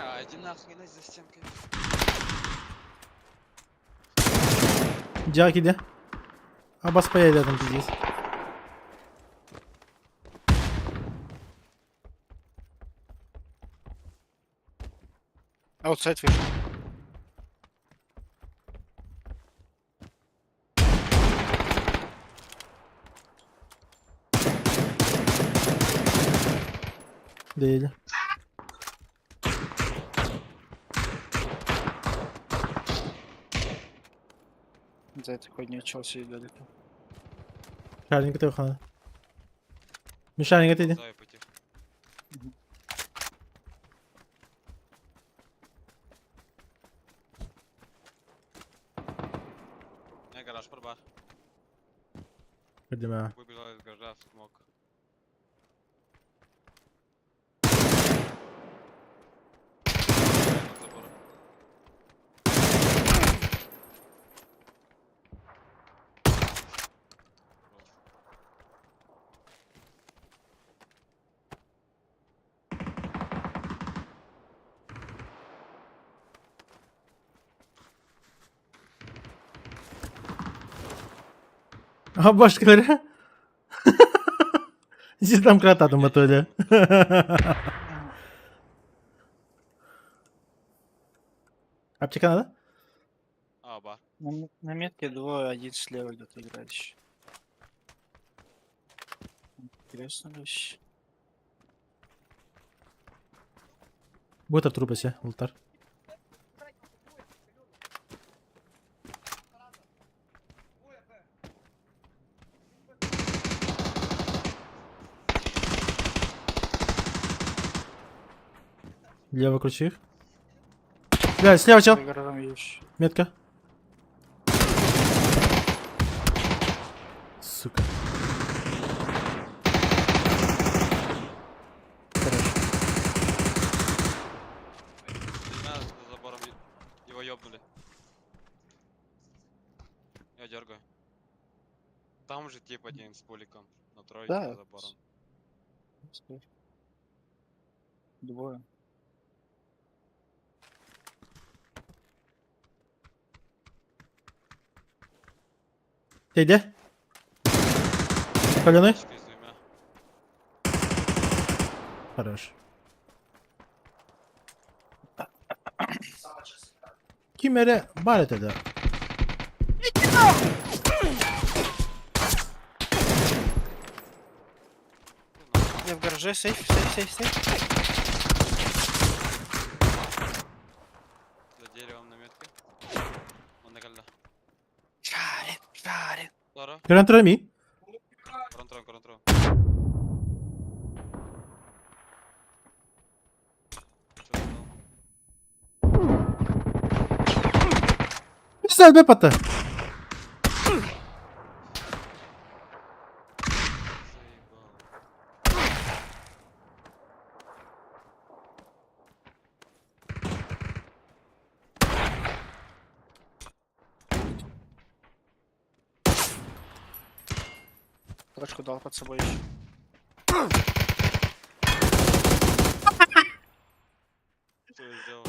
Speaker 6: А, иди нахуй, лазь за стенкой.
Speaker 4: Джаки, где? Абас поедет там пиздец.
Speaker 2: Аутсайд вышел.
Speaker 4: Доедем.
Speaker 2: За этой хуйней чел сидит далеко.
Speaker 4: Шарник ты хана. Мишарник ты иди.
Speaker 6: Ползаю потихо. У меня гараж пробах.
Speaker 4: Видимо.
Speaker 6: Выбежал из гаража в смок. Под забором. Хорош.
Speaker 4: А башка говоря. Здесь там крота там отоля. Аптека надо?
Speaker 6: А, бар.
Speaker 2: На метке двое, один слева где-то играет еще. Интересно вообще.
Speaker 4: Будет от трупа себе, ултар. Лево кручи их. Бля, слева чел.
Speaker 2: За гаражом есть.
Speaker 4: Метка. Сука.
Speaker 6: Меня за забором его ёбнули. Я дергаю. Там же тип один с пуликом. На тройке
Speaker 2: Да.
Speaker 6: за забором.
Speaker 2: Двое.
Speaker 4: Ты где? Каленый?
Speaker 6: Тачка с двумя.
Speaker 4: Хорош. Кимере бар это
Speaker 2: Я в гараже, сейф, сейф, сейф, сейф.
Speaker 6: За деревом на метке. Он на кольда.
Speaker 2: Шарит, шарит.
Speaker 6: Лара,
Speaker 4: Грантрами.
Speaker 6: контрол, контрол.
Speaker 4: Güzel be pata.
Speaker 6: Заебал.
Speaker 2: Точку дал под собой еще.
Speaker 6: Что я сделал?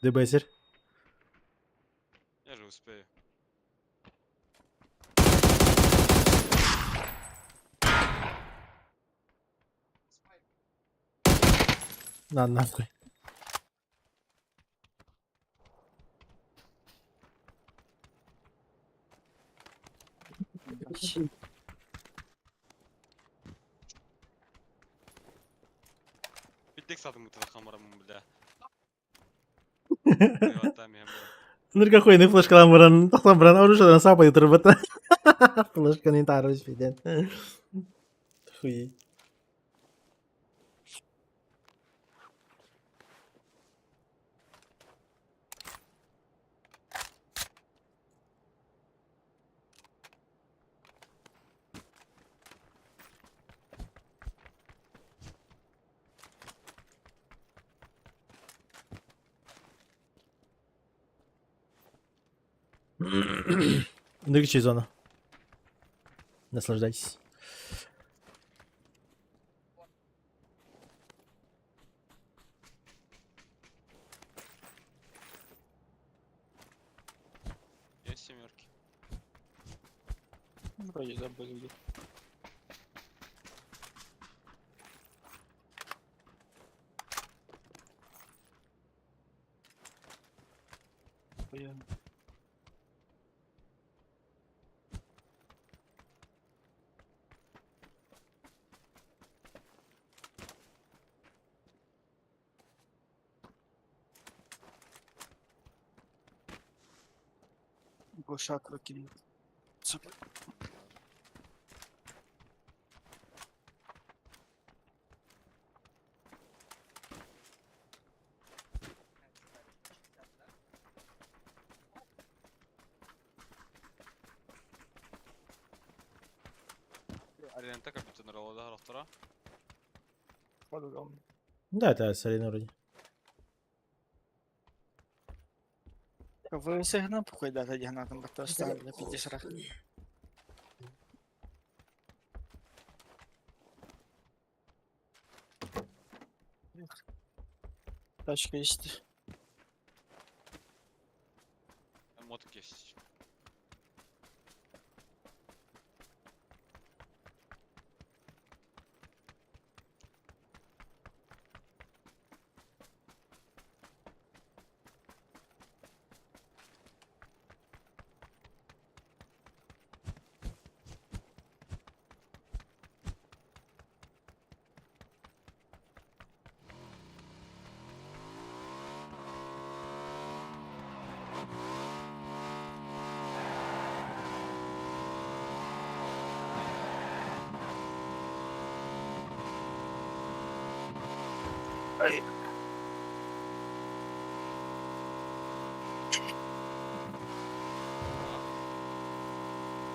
Speaker 4: Дебайсер.
Speaker 6: Я же успею.
Speaker 4: На нахуй.
Speaker 6: Биттек сатым утра хамарам, бля.
Speaker 4: Нырга хуйны флешкалан баран, тохтон баран оружиедан сапай турбата. Флешканы тарыш биден. Хуй. Нырчи зона. Наслаждайтесь.
Speaker 6: Есть семерки.
Speaker 2: Вроде забыл где. Хуя. Глушак выкинул. Супер.
Speaker 6: Арена компьютер да, втора.
Speaker 2: По-другому.
Speaker 4: Да, это с арены вроде.
Speaker 2: Вы сигнал похуй дати дігнатом, бо то стане на 50. Тачка есть.
Speaker 6: Моток есть.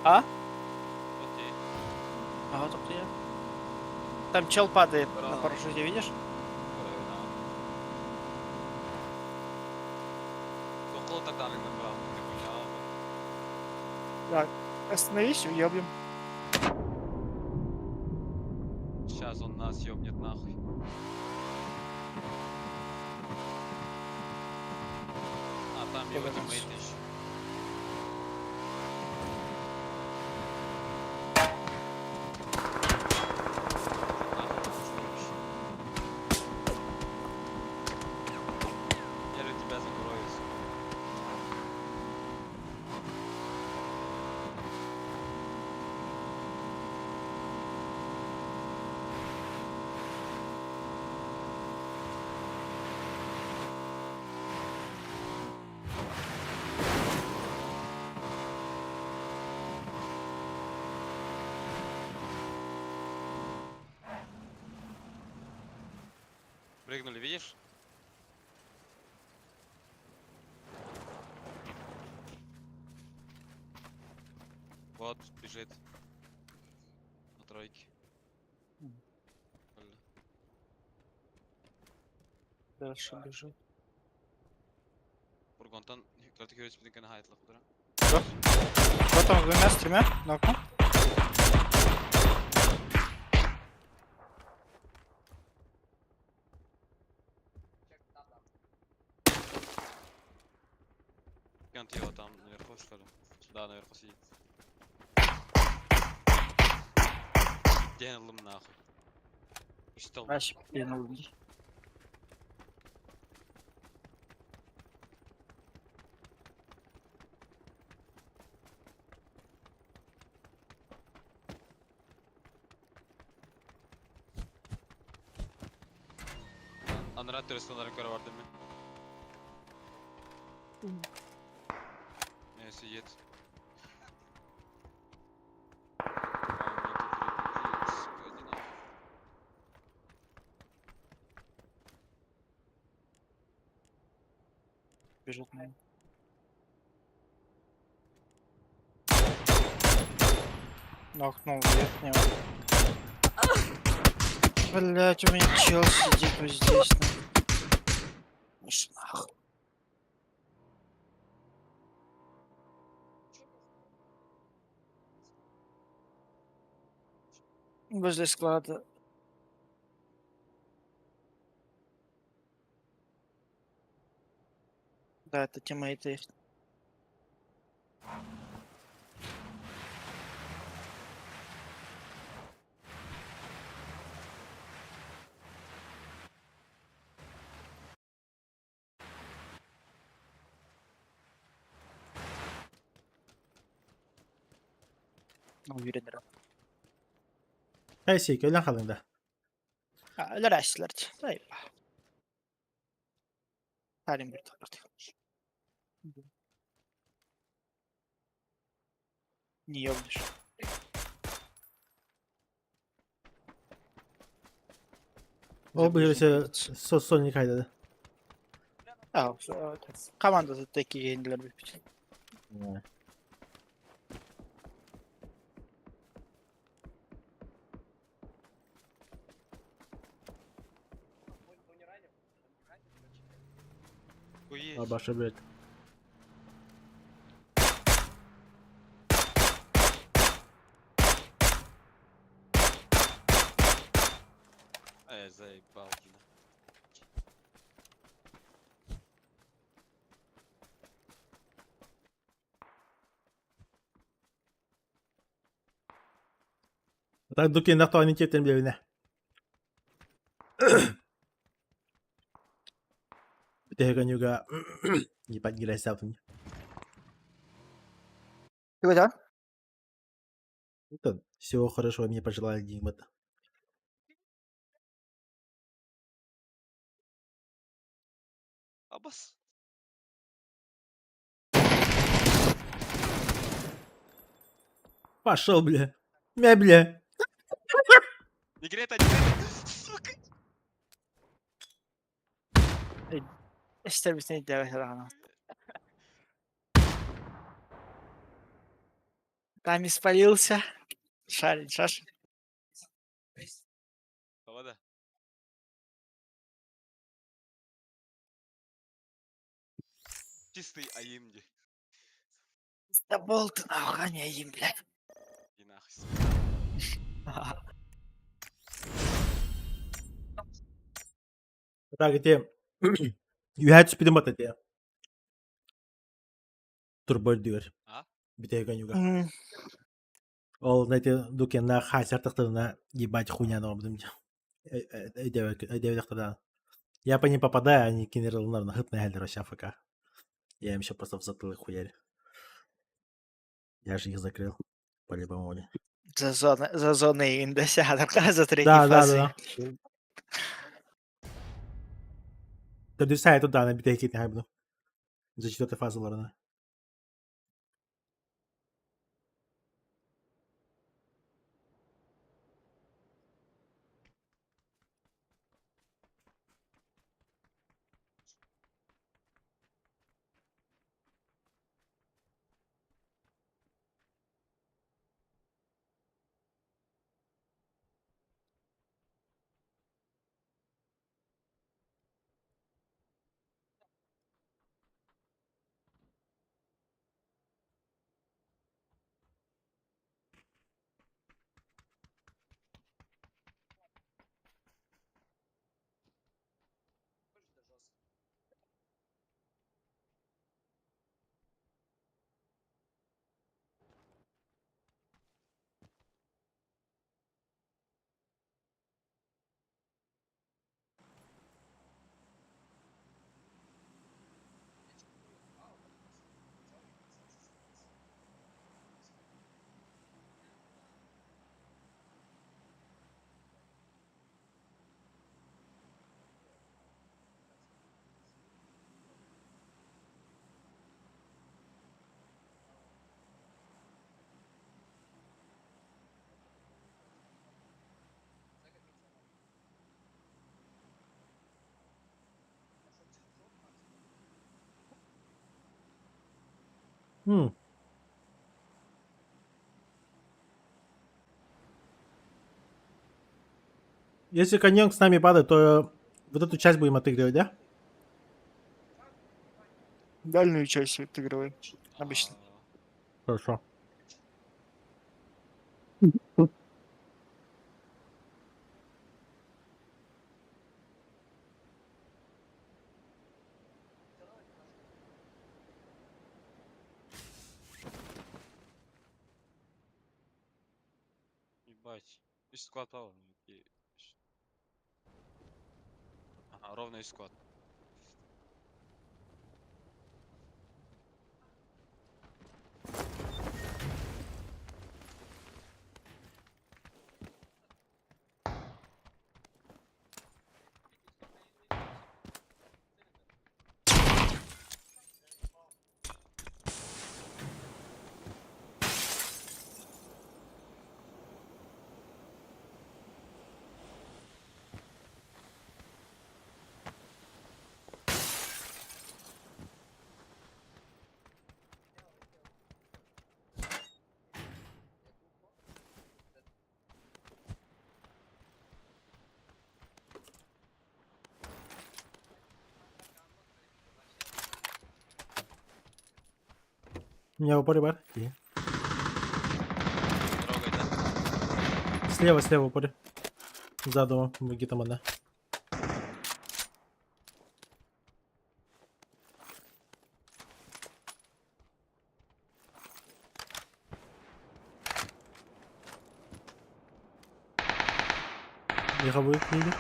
Speaker 2: А?
Speaker 6: Окей.
Speaker 2: Ага, тобто я. Там чел падает на
Speaker 6: Браво.
Speaker 2: парашюте, видишь?
Speaker 6: Около тогда не набрал. Ты хуйня.
Speaker 2: Остановись, уебьем.
Speaker 6: Сейчас он нас ёбнет нахуй. А, там его
Speaker 2: Погнался.
Speaker 6: тиммейт еще. Нахуй, чудовище. Я же тебя закрою, сука. Прыгнули, видишь? Вот, бежит. На тройке.
Speaker 2: Мгм.
Speaker 6: Бля.
Speaker 2: Дальше бежит.
Speaker 6: Бургонтан, кратко говоря, на хайтлах, да?
Speaker 2: Вот там двумя, с тремя, нокнул.
Speaker 6: Гигант его там наверху, что ли? Да, наверху сидит. Денлым нахуй. Что?
Speaker 2: Вообще, блин,
Speaker 6: Анрат teröristlerin var değil mi? Они сидит. А, у меня тут репетит, сука, иди нахуй.
Speaker 2: Бежит на. Нокнул верхнего. Блять, у меня чел сидит вот здесь. Ну ж нахуй. Возле склада. Да, это тиммейты их. Уверен.
Speaker 4: Ай, кэлэн халың да.
Speaker 2: Өлөр طيب. Харин bir tarafta. Не ёбнешь.
Speaker 4: Ол бу сольник хайдады.
Speaker 2: А, команда такие гейнлер бүппүт.
Speaker 6: Охуеть.
Speaker 4: Баша, блядь.
Speaker 6: Эй, заебал, блин.
Speaker 4: Так дукен нахтуаны кептен билебине. Битеге юга ебать гирәсәпин.
Speaker 2: Ты да?
Speaker 4: Это всего хорошего мне пожелали Димата.
Speaker 6: Абас.
Speaker 4: Пошел, бля. Мя, бля.
Speaker 6: Не грета, не грета. Сука.
Speaker 2: Эстер бисне делать. Там испалился. Шарин, шаш.
Speaker 6: Вода. Чистый аимди.
Speaker 2: Да болт нахуй, а не им, блядь.
Speaker 6: И нахуй. сука.
Speaker 4: Так, где? Юхәт түспүтүм бат эте. Турбор дүйөр.
Speaker 6: А?
Speaker 4: Битеге юга. Ол, знаете, дукенна хасер тахтарына ебать хуйня норбдым. Я по ним попадаю, они кинерл на хытный хәлдер вообще АФК. Я им еще просто в затылок хуярю. Я же их закрыл. По-любому.
Speaker 2: За зоны, за зоны индеся, за третьей
Speaker 4: Да,
Speaker 2: фазы.
Speaker 4: да. Төрдүс сайт да, битеге китне хайбыны. За четвертой фазаларына. М. Если коньяк с нами падает, то вот эту часть будем отыгрывать, да?
Speaker 2: Дальнюю часть отыгрываем. Обычно.
Speaker 4: Хорошо.
Speaker 6: Ебать. И склад пал. Ага, ровно и склад.
Speaker 4: У меня в упоре бар. И.
Speaker 6: Трогай, да?
Speaker 4: Слева, слева в упоре. За домом, где там одна. Меховой книги.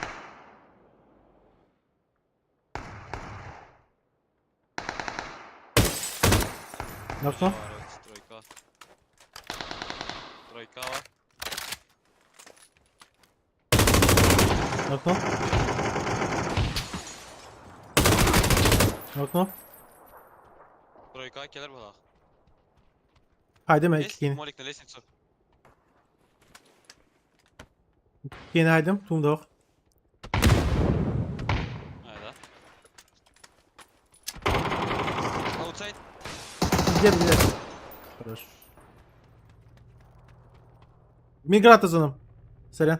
Speaker 4: Нокнул?
Speaker 6: Тройка. Тройка.
Speaker 4: Нокнул? Нокнул?
Speaker 6: Тройка, келер булах.
Speaker 4: Haydi
Speaker 6: Есть?
Speaker 4: mi?
Speaker 6: Молик на лестницу.
Speaker 4: Yeni haydim. Tum da
Speaker 6: А, да? Аутсайд.
Speaker 4: Где, где? Хорошо. Миграта зоном. Сорян.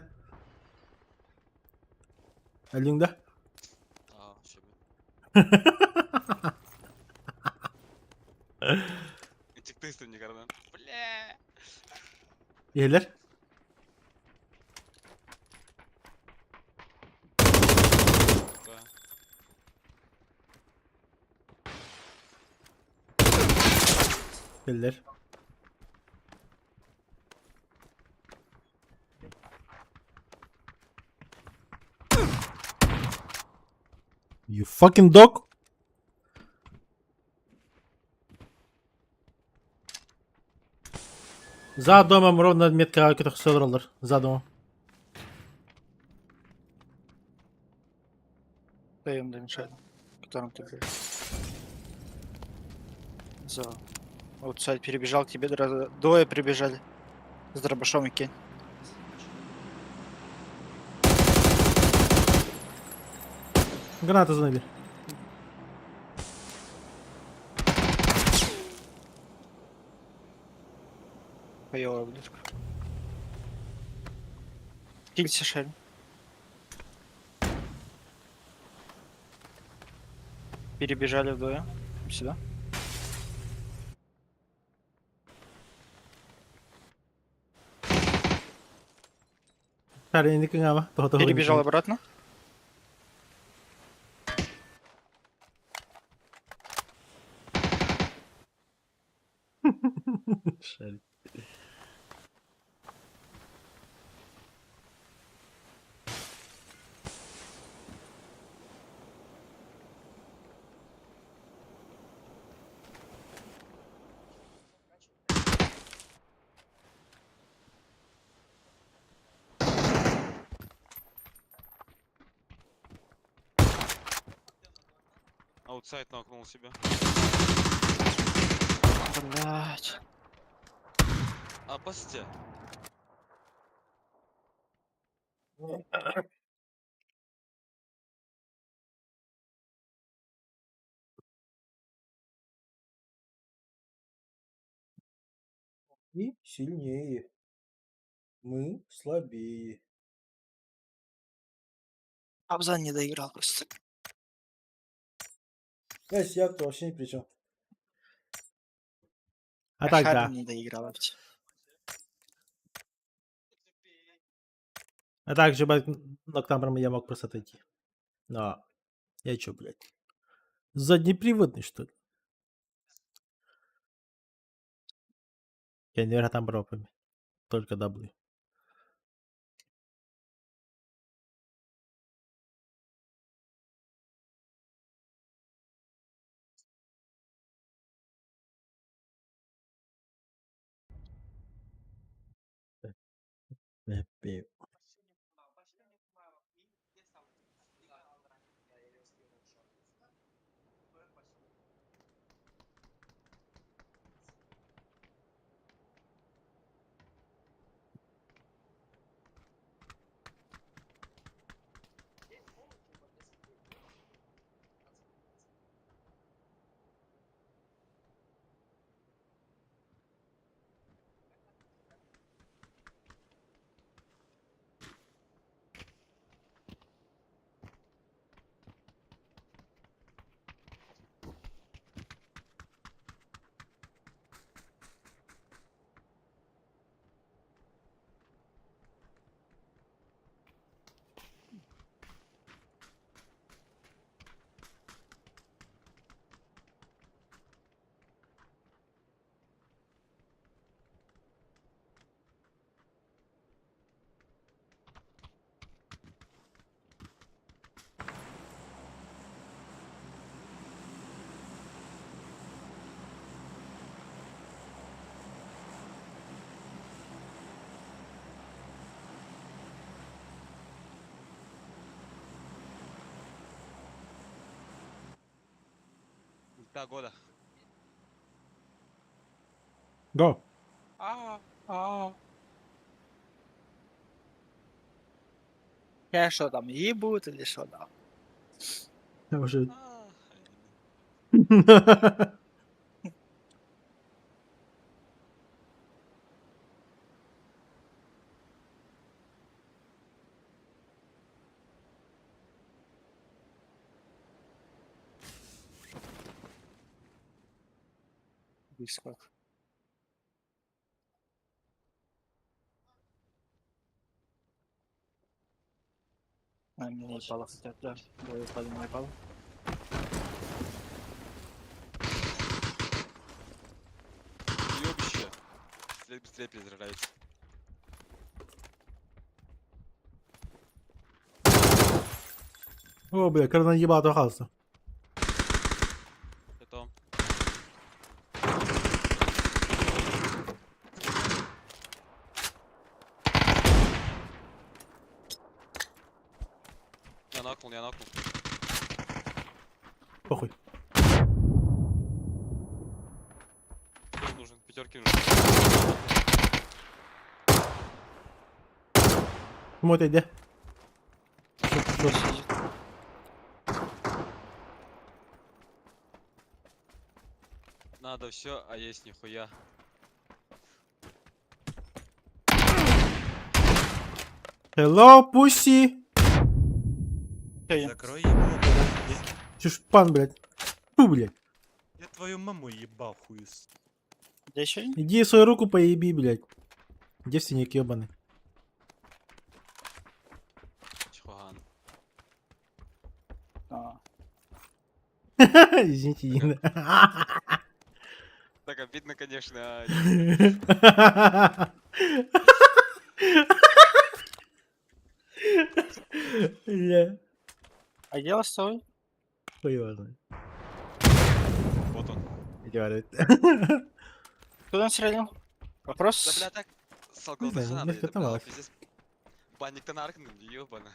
Speaker 4: Алюнда.
Speaker 6: А, щебет. Чыктыйсың никардан. Бля.
Speaker 4: Yerler.
Speaker 6: Да.
Speaker 4: Yerler. You fucking dog. За домом ровно метка 400 доллар. За домом.
Speaker 2: Даем домешали. Которым ты был. За. Аутсайд перебежал к тебе, двое прибежали. С дробашом и кень.
Speaker 4: Граната занабери.
Speaker 2: Поела ублюдка. Килься, Шель. Перебежали вдвое. Сюда.
Speaker 4: Шарик, не кыңава.
Speaker 2: Перебежал обратно.
Speaker 4: Шарик.
Speaker 6: Аутсайд нокнул себя.
Speaker 2: Блять.
Speaker 6: А, пасите.
Speaker 4: И сильнее. Мы слабее.
Speaker 2: Абзан не доиграл просто.
Speaker 4: Знаешь, я вообще ни при чем. А так да.
Speaker 2: Не доиграл вообще.
Speaker 4: А также, блядь, на к я мог просто отойти. Но я чё, блядь? Заднеприводный, что ли? Я, наверное, там пропами. Только даблы. Пи-
Speaker 6: Ульта года.
Speaker 4: Го.
Speaker 2: Я что там, ебут или что там?
Speaker 4: Я уже...
Speaker 2: Близко. А, мне упало хотят, да. Двое упали на упало.
Speaker 6: Ёбище. Быстрее, быстрее перезаряжается.
Speaker 4: О, бля, когда наебал хаса.
Speaker 6: Это Я нокнул, я нокнул.
Speaker 4: Похуй.
Speaker 6: Пятерки нужен, пятерки нужен.
Speaker 4: Мой где?
Speaker 6: Надо все, а есть нихуя.
Speaker 4: Hello, pussy.
Speaker 12: Закрой ебало, блядь.
Speaker 4: Чушпан, блядь. Фу, блядь.
Speaker 12: Я твою маму ебал, хуй.
Speaker 2: Где еще?
Speaker 4: Иди свою руку поеби, блядь. Девственник ебаный.
Speaker 6: Чхуан.
Speaker 2: А.
Speaker 4: Извините, Инна.
Speaker 6: Так обидно, конечно.
Speaker 4: Бля.
Speaker 2: А где вас стой?
Speaker 4: Хуй его знает.
Speaker 6: Вот он.
Speaker 4: Говорит.
Speaker 2: Куда он стрелял? Вопрос?
Speaker 6: Да бля, так
Speaker 4: Не знаю,
Speaker 6: салкалда
Speaker 4: мне хватало.
Speaker 6: пиздец. Банниктан аркным, ёбана.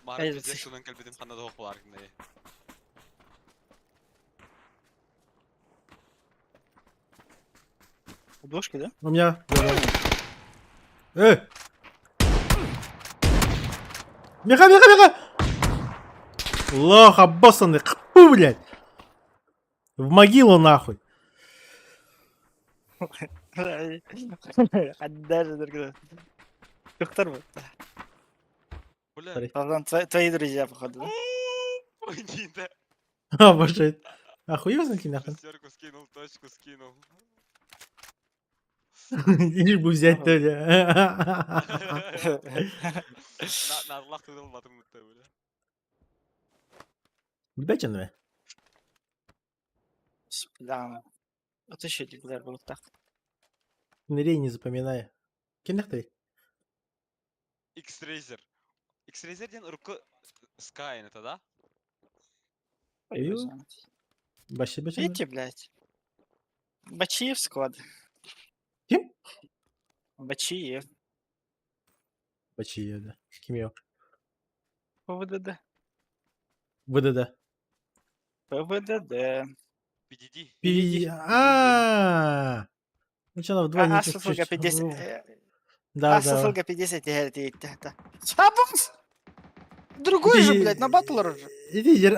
Speaker 6: Мара
Speaker 2: Эй,
Speaker 6: пиздец,
Speaker 2: зацеп-
Speaker 6: шунан кэлбитим ханна дох аркны.
Speaker 2: Двушки, да?
Speaker 4: У меня. Э! Меха, меха, меха! Лох обоссанный, ху, блядь! В могилу нахуй!
Speaker 2: Даже Доктор был.
Speaker 6: Бля.
Speaker 2: Павлан, твои друзья, походу, да?
Speaker 6: Гнида.
Speaker 4: О, боже. Охуел ты нахуй?
Speaker 6: Шестерку скинул, точку скинул.
Speaker 4: Лишь бы взять то ли.
Speaker 6: На Аллах ты дал батым бля.
Speaker 4: Беченವೆ.
Speaker 2: Да. Вот еще дигилер был так.
Speaker 4: Нырей не запоминай. Кем ты?
Speaker 6: X-Razer. X-Razer ден руку Sky это, да?
Speaker 4: Башы беченве.
Speaker 2: Видите, блядь? Бачиев склад.
Speaker 4: Ким?
Speaker 2: Бачиев.
Speaker 4: Бачиев, да. Ким его?
Speaker 2: ПВДД.
Speaker 4: ВДД.
Speaker 2: ПВДД.
Speaker 6: PDD.
Speaker 4: Пи... А. Ну что, она вдвое
Speaker 2: А,
Speaker 4: не
Speaker 2: ССЛГ 50.
Speaker 4: Да,
Speaker 2: А,
Speaker 4: да.
Speaker 2: ССЛГ 50 это. А, босс! Другой же, блядь, на батлер уже.
Speaker 4: Иди, дер.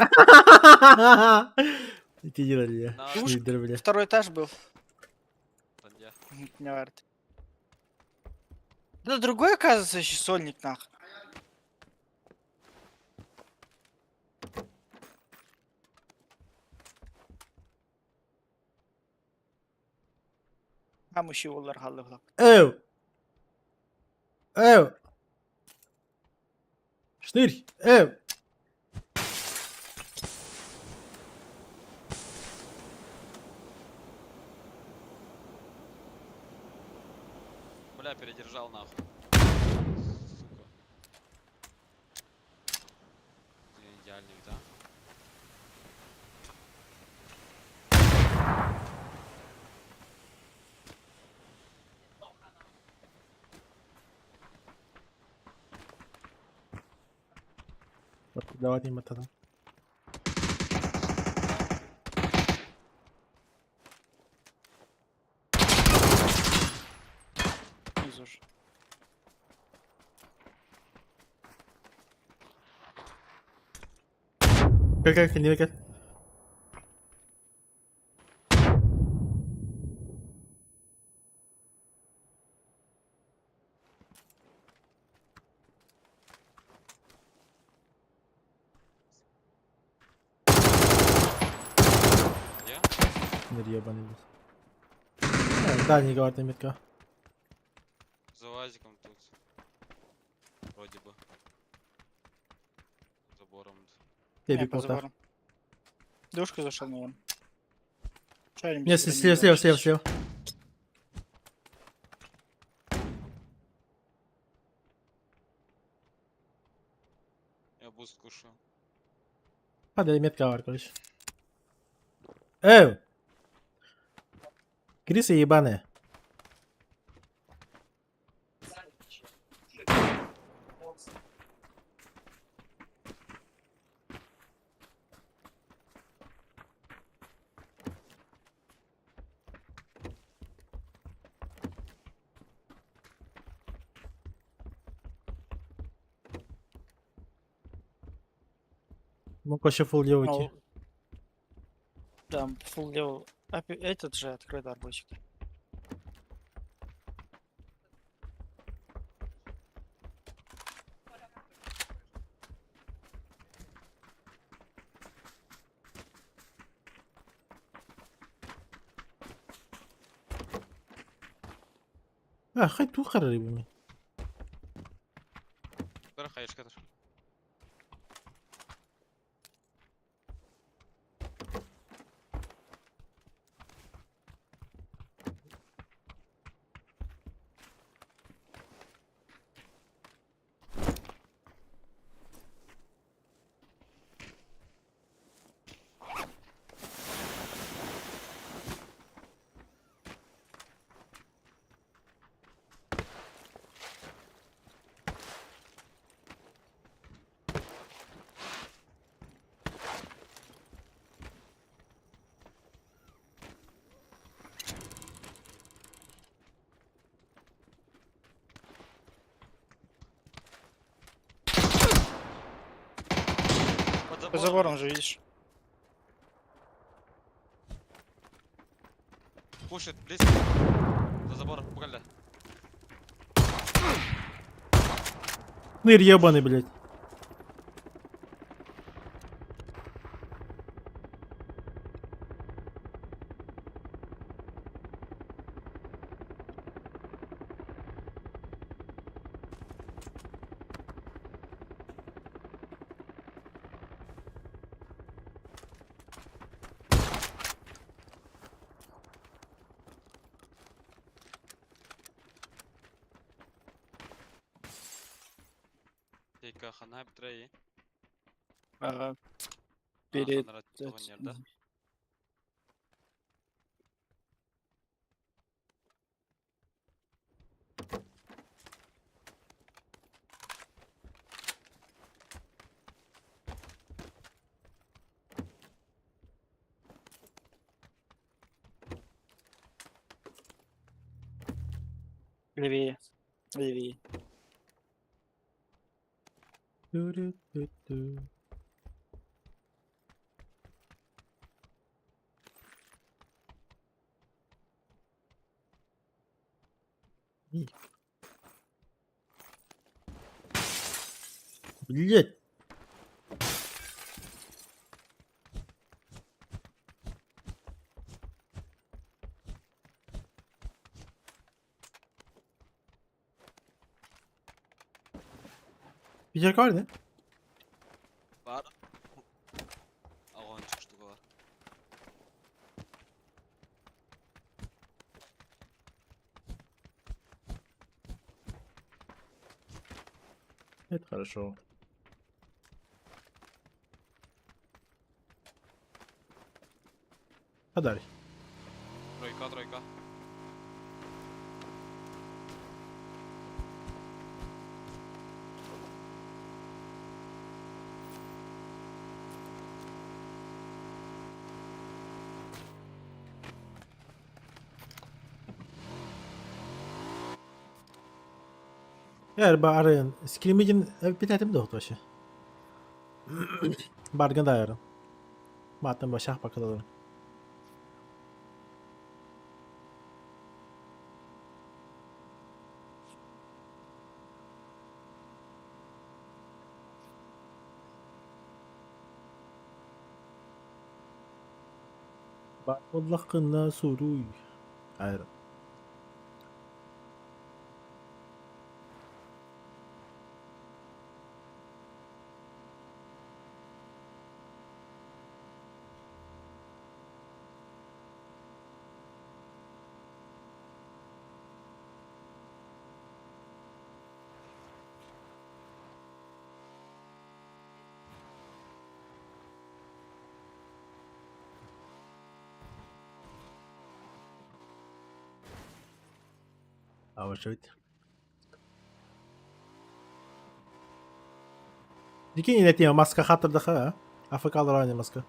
Speaker 4: Иди, дер, бля. бля.
Speaker 2: Второй этаж был. Не варит. Да другой, оказывается, еще сольник, нах. А мужчина олар халлы
Speaker 4: Эу! Эу! Шнырь! Эу!
Speaker 6: Бля, передержал нахуй. Сука. Идеальный, да?
Speaker 4: Давай не тогда. Как как не как?
Speaker 6: Где?
Speaker 4: Ебаный блядь. Да, не говорит метка.
Speaker 6: За вазиком тут. Вроде бы. Забором.
Speaker 4: Я по забору.
Speaker 2: Душка зашел, наверное. Шарим
Speaker 4: Нет, слева, слева, слева, слева.
Speaker 6: Я буст кушаю.
Speaker 4: Падай, метка авар, короче. Эу! Крисы ебаные. Мог вообще фул левый идти.
Speaker 2: Да, фул левый. Этот же открыт арбузик.
Speaker 4: А, хай ту харрыбами.
Speaker 2: По забором же, видишь.
Speaker 6: Пушит, близко. За забором, пугали.
Speaker 4: Ныр ебаный, блядь.
Speaker 6: Тейка хана бтрей.
Speaker 2: Ага. Перед... Левее. Левее.
Speaker 4: Ту-ру-ту-ту. И. Блять. Пятерка var ne?
Speaker 6: Бар. Огонь штука бар.
Speaker 4: Это хорошо. Подари.
Speaker 6: Тройка, тройка.
Speaker 4: Eğer arayın. Скримигин битэтим да вообще. Барган дайрын. Маттан башах бакалалар. Бааллахына суруй. Айрын. А вот что это? Дикий не тема маска хатырдаха, а? АФК алар маска.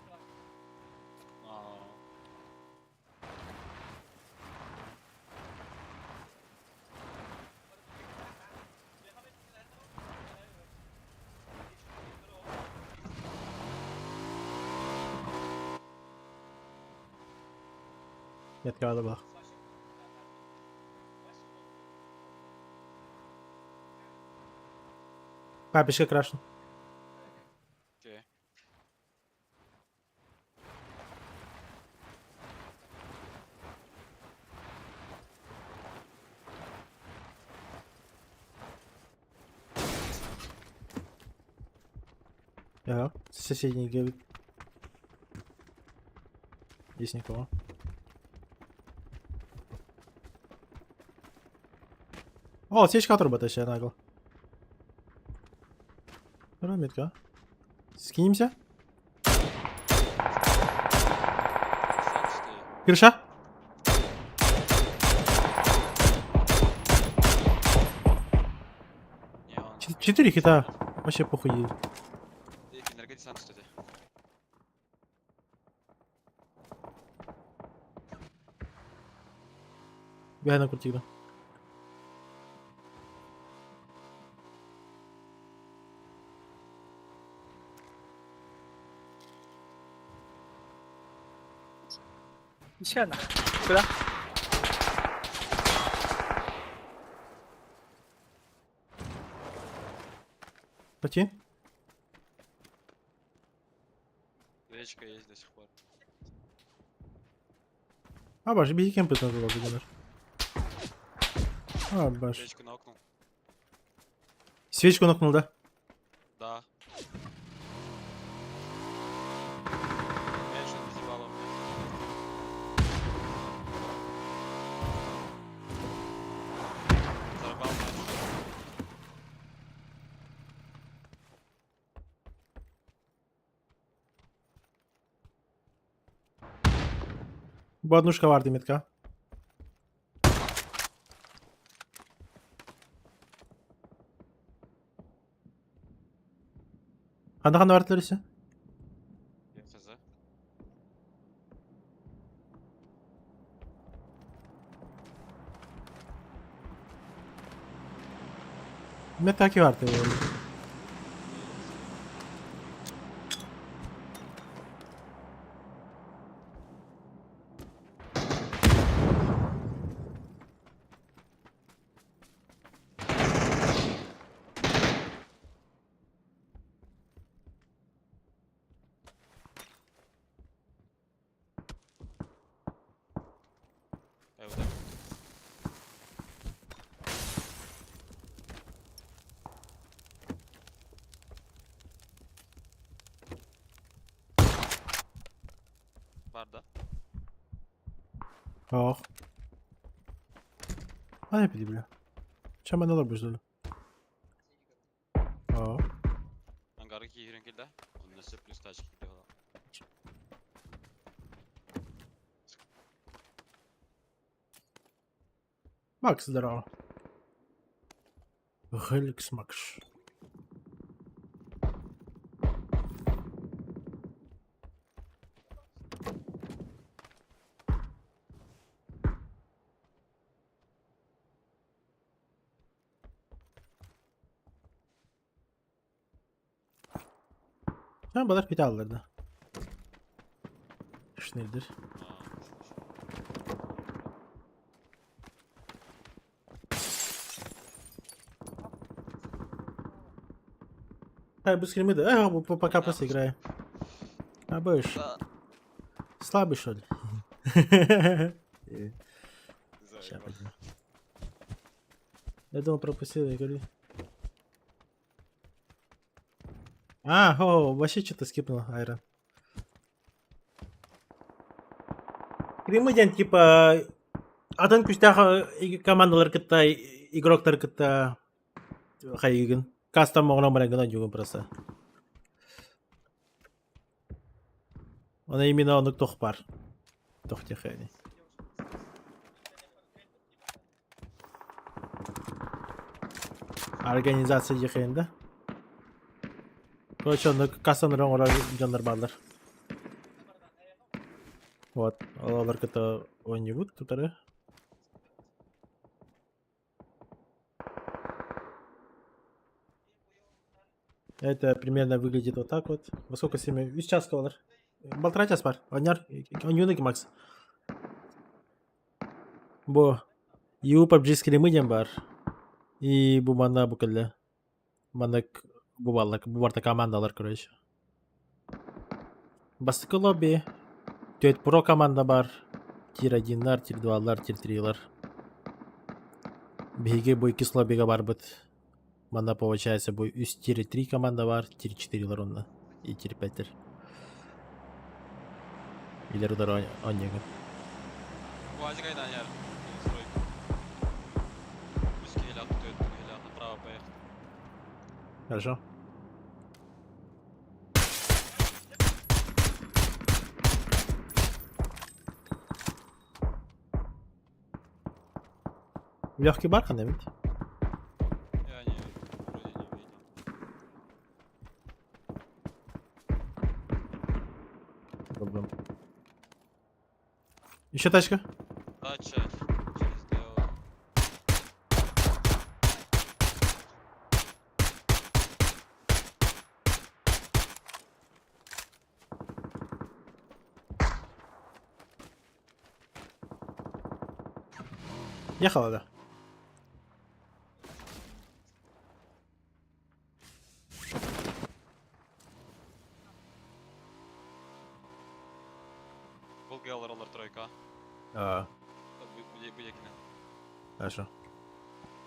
Speaker 4: Нет, bak. Папочка крашен.
Speaker 6: Окей.
Speaker 4: Ага, соседний говорит. Здесь никого. О, сечка труба нагло. Метка. Скинемся? Крыша? Четыре хита. Вообще похуй. Бегай на куртигра.
Speaker 2: Еще одна. Куда?
Speaker 4: Хотин?
Speaker 6: Речка есть до сих пор.
Speaker 4: А баш, биһи кемпитен тула билер. А баш.
Speaker 6: Речку нокнул.
Speaker 4: Свечку нокнул, да?
Speaker 6: Да. Меньше без ебала у меня. Взорвал начал.
Speaker 4: Бу однушка бар метка. Ханна ханна бар төрүсү?
Speaker 6: Я хз.
Speaker 4: Метка ки бар төрүсү?
Speaker 6: Я вот так. Бар, да?
Speaker 4: Ох. Аны пиди бля. Чем она лобыш дали? О.
Speaker 6: Ангары киирен келді. Онда все плюс тачки келді.
Speaker 4: Макс, здорово. Геликс Макс. Sen балар pide alırdı. Şnedir. Ай, бу скримы да. Ай, пока просто играю. А будешь?
Speaker 6: Да.
Speaker 4: Слабый, что ли? Ща, пойдем. Я думал, пропустил, я говорю. А, о, вообще что-то скипнул, Айрон. Скримы диэн, типа, атын күүстээх командалар кытта, игроктар кытта хайыгын. Кастом оҥорон баран гынан дьугун просто. Она именно оннук туох баар. Туох диэхэ Организация диэхэ да? Короче, оннук кастом оҥорор дьоннор бааллар. Вот, олор кытта оонньуубут тутары. Это примерно выглядит вот так вот. Во сколько семь? Үс чааска буолар. Балтараа чаас баар. Оонньоор, оонньууну Макс. Бу EU PUBG скримы диэн баар. И бу манна бу кэллэ. Манна бу бааллар, бу барта командалар, короче. Бастакы лобби. Түөрт про команда баар. Тир 1-лар, тир 2-лар, тир 3-лар. Биһиги бу иккис лоббига барбыт. Манна получается бу үс тир 3 команда баар, тир 4-лар онно. И тир 5-тер. Илер удар оонньуугун.
Speaker 6: УАЗик айдан яр. Стройка. Үс киһилээх, түөрт киһилээх, направо поехал.
Speaker 4: Хорошо. Легкий бархан, ведь?
Speaker 6: Я не, вроде не видел.
Speaker 4: Проблем. Еще тачка.
Speaker 6: Дача через ДО.
Speaker 4: Ехала, да.
Speaker 6: Бу якина.
Speaker 4: Хорошо.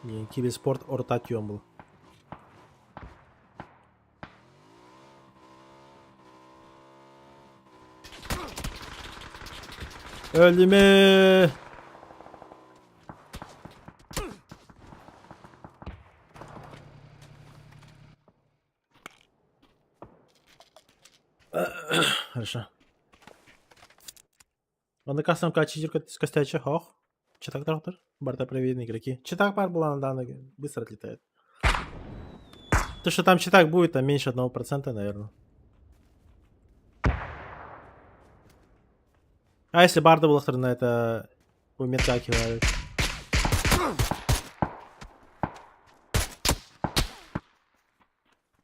Speaker 4: Не, киберспорт ортатион был. Өлүмэ! Хорошо. Онно кастом качи костячи хох. Читак доктор. Барта проверенные игроки. Читак пар была на данный быстро отлетает. То, что там читак будет, там меньше 1%, наверное. А если барда была сторона, это уметакивают.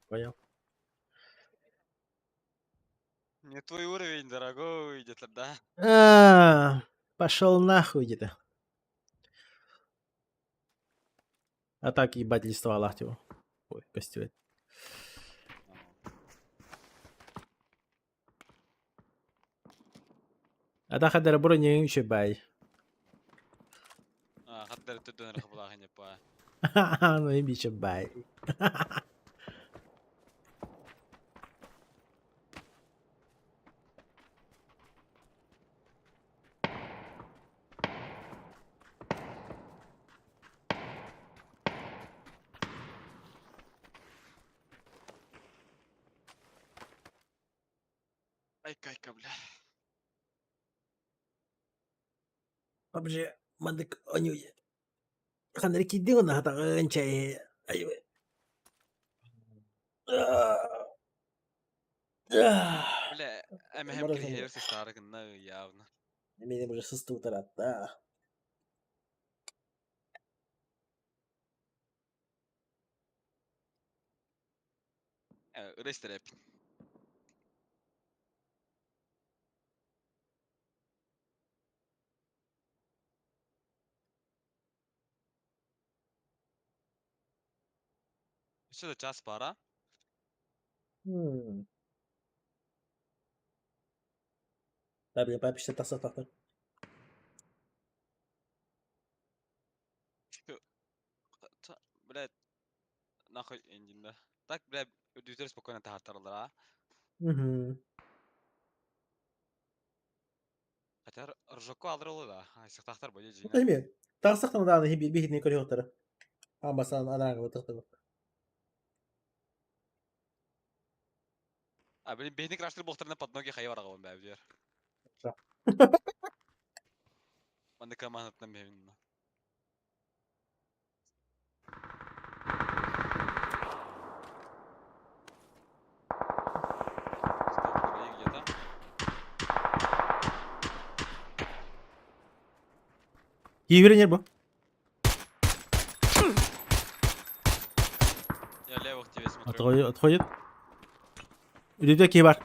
Speaker 4: Понял.
Speaker 6: Не твой уровень, дорогой, где-то, да?
Speaker 4: А, пошел нахуй где-то. А так ебать листва лахтева. Ой, костюет. А так хадара бро не еще бай.
Speaker 6: А, хаттар төдөн рахбалахын япа.
Speaker 4: Ну и биче бай.
Speaker 6: Ай, кайка, бля.
Speaker 4: Вообще, мандык онюй. Ханрики дигон хата чай. Ай.
Speaker 6: Бля, МХМ кирхиерси старыгынна явно.
Speaker 4: Менин уже сысты утарат да.
Speaker 6: Ырыстер Өссө да час бара.
Speaker 4: Да, блин, папа таса тахтар.
Speaker 6: Блядь, нахуй эндинда. Так, блядь, өдүтер спокойно тахаттарлар, а?
Speaker 4: Угу.
Speaker 6: Хотя ржаку алырылы да. Айсыктахтар бо жина.
Speaker 4: Эми, тахсактан да хи би хитни көрү Амбасан анага тахтар.
Speaker 6: А, блин, бейник раштыр бохтарына под ноги хайвар агабын бәбдер. Манда командатынан бэбин. Где-то.
Speaker 4: Киевренер бу.
Speaker 6: Я левых тебе смотрю.
Speaker 4: Отходит, отходит. Үрдүдө киһи бар.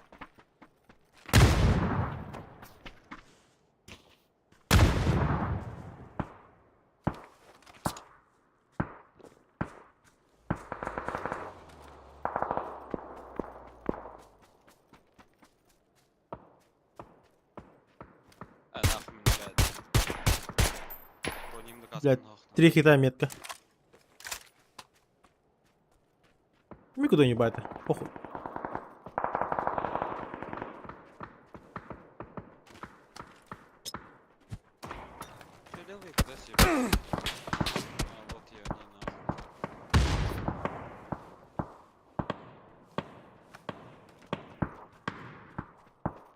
Speaker 6: А, нахуй меня, блядь. Бронимды
Speaker 4: Блядь,
Speaker 6: каскын хохтан.
Speaker 4: Три хита метка. Никуда не бата. Похуй.
Speaker 6: Чё левый, куда съебал? А, вот я, не нахуй.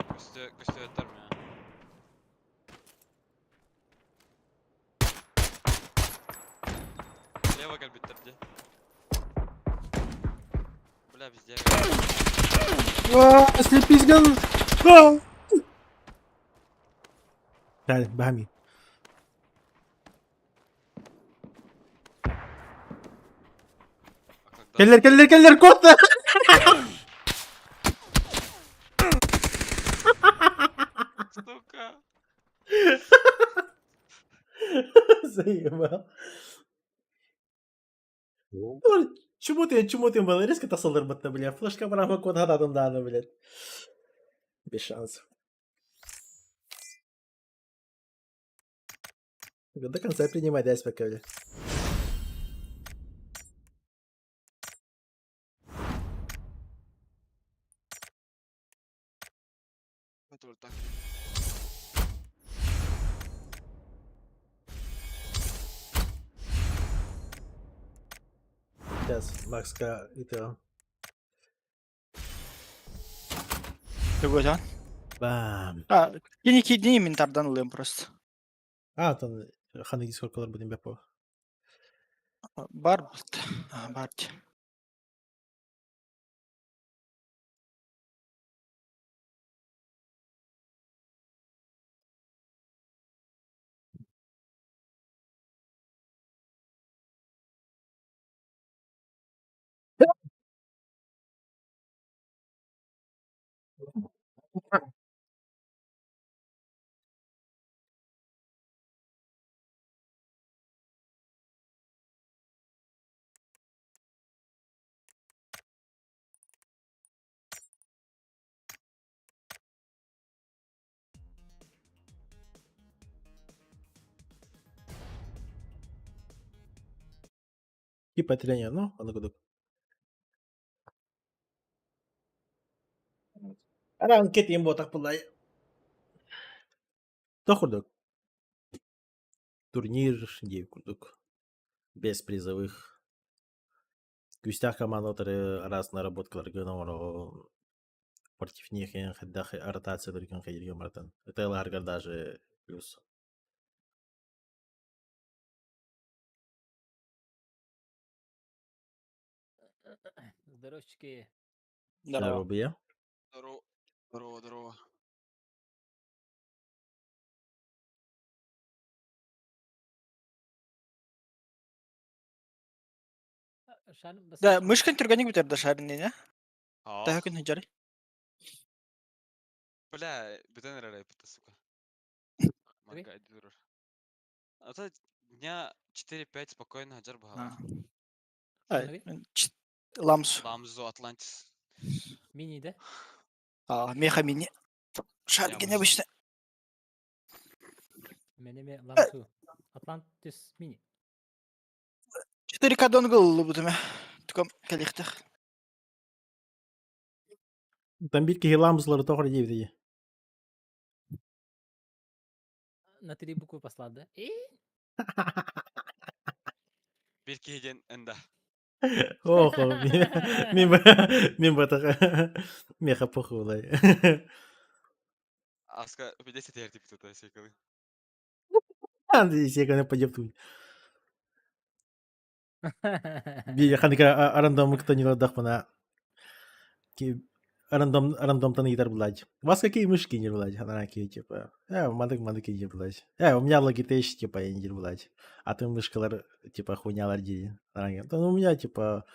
Speaker 6: Көстө, көстө өттөр меня. Лево кэлбиттер ди. Бля, везде.
Speaker 4: А, слепись, ган. А! Да, бами.
Speaker 6: А когда?
Speaker 4: Келлер, келлер, келлер, кот!
Speaker 6: Сука.
Speaker 4: Заебал. Чему ты, чему ты был? Резко тасалдыр бля. Флешка брама код гададым даны, блядь. Без шансов. До конца принимай, дай пока. Сейчас, Макска, это...
Speaker 2: Тугу
Speaker 4: Бам.
Speaker 2: А, кини киирдин инвентардан ылыам просто.
Speaker 4: А, там ханнык дискоркалар будем бепо.
Speaker 2: Бар булт. А, бар.
Speaker 4: Типа тренер, ну, аны кудук. Аран кетим ботак булай. Тохурдук. Турнир дии курдук. Без призовых. Күүстээх командалары араас наработкаларга оҥоро против них хайдах ротацияларгын хайдыргын барытын. Ытыаларгар даже плюс.
Speaker 1: Здоровчики.
Speaker 2: Здорово.
Speaker 4: Здорово.
Speaker 6: Здорово. Здорово, здорово.
Speaker 2: Да, мышкан түргэнник бүтэр да шарин не?
Speaker 6: А.
Speaker 2: Таһа күн хыдьары.
Speaker 6: Бля, бүтэн эрэр айпыта, сука. Манка айдырыр. А то дня 4-5 спокойно хаджар баха.
Speaker 2: Ламс.
Speaker 6: Ламзо Атлантис.
Speaker 1: Мини, да?
Speaker 2: А, меха мини. Шарик необычно.
Speaker 1: Менеме Ламсу. Атлантис мини.
Speaker 2: 4К донгл бутуме. Tukam кэлихтэх.
Speaker 4: Там битки хиламзлары тохор диэбит
Speaker 1: На три буквы послал, да? И?
Speaker 6: Бир киһиден энда.
Speaker 4: Ох, мин мин батах меха похулай.
Speaker 6: Аска 50 тиһэр типа тута секалы.
Speaker 4: Анды секаны подептуй. Би ханика рандом кто не ладах мана. Рандом рандомтан гитар блядь. У вас какие мышки не блядь? Она такие типа. Мадык мадык не блядь. У меня Logitech типа я не блядь. А ты мышкалар типа хуйнялар ди. Она говорит, ну у меня типа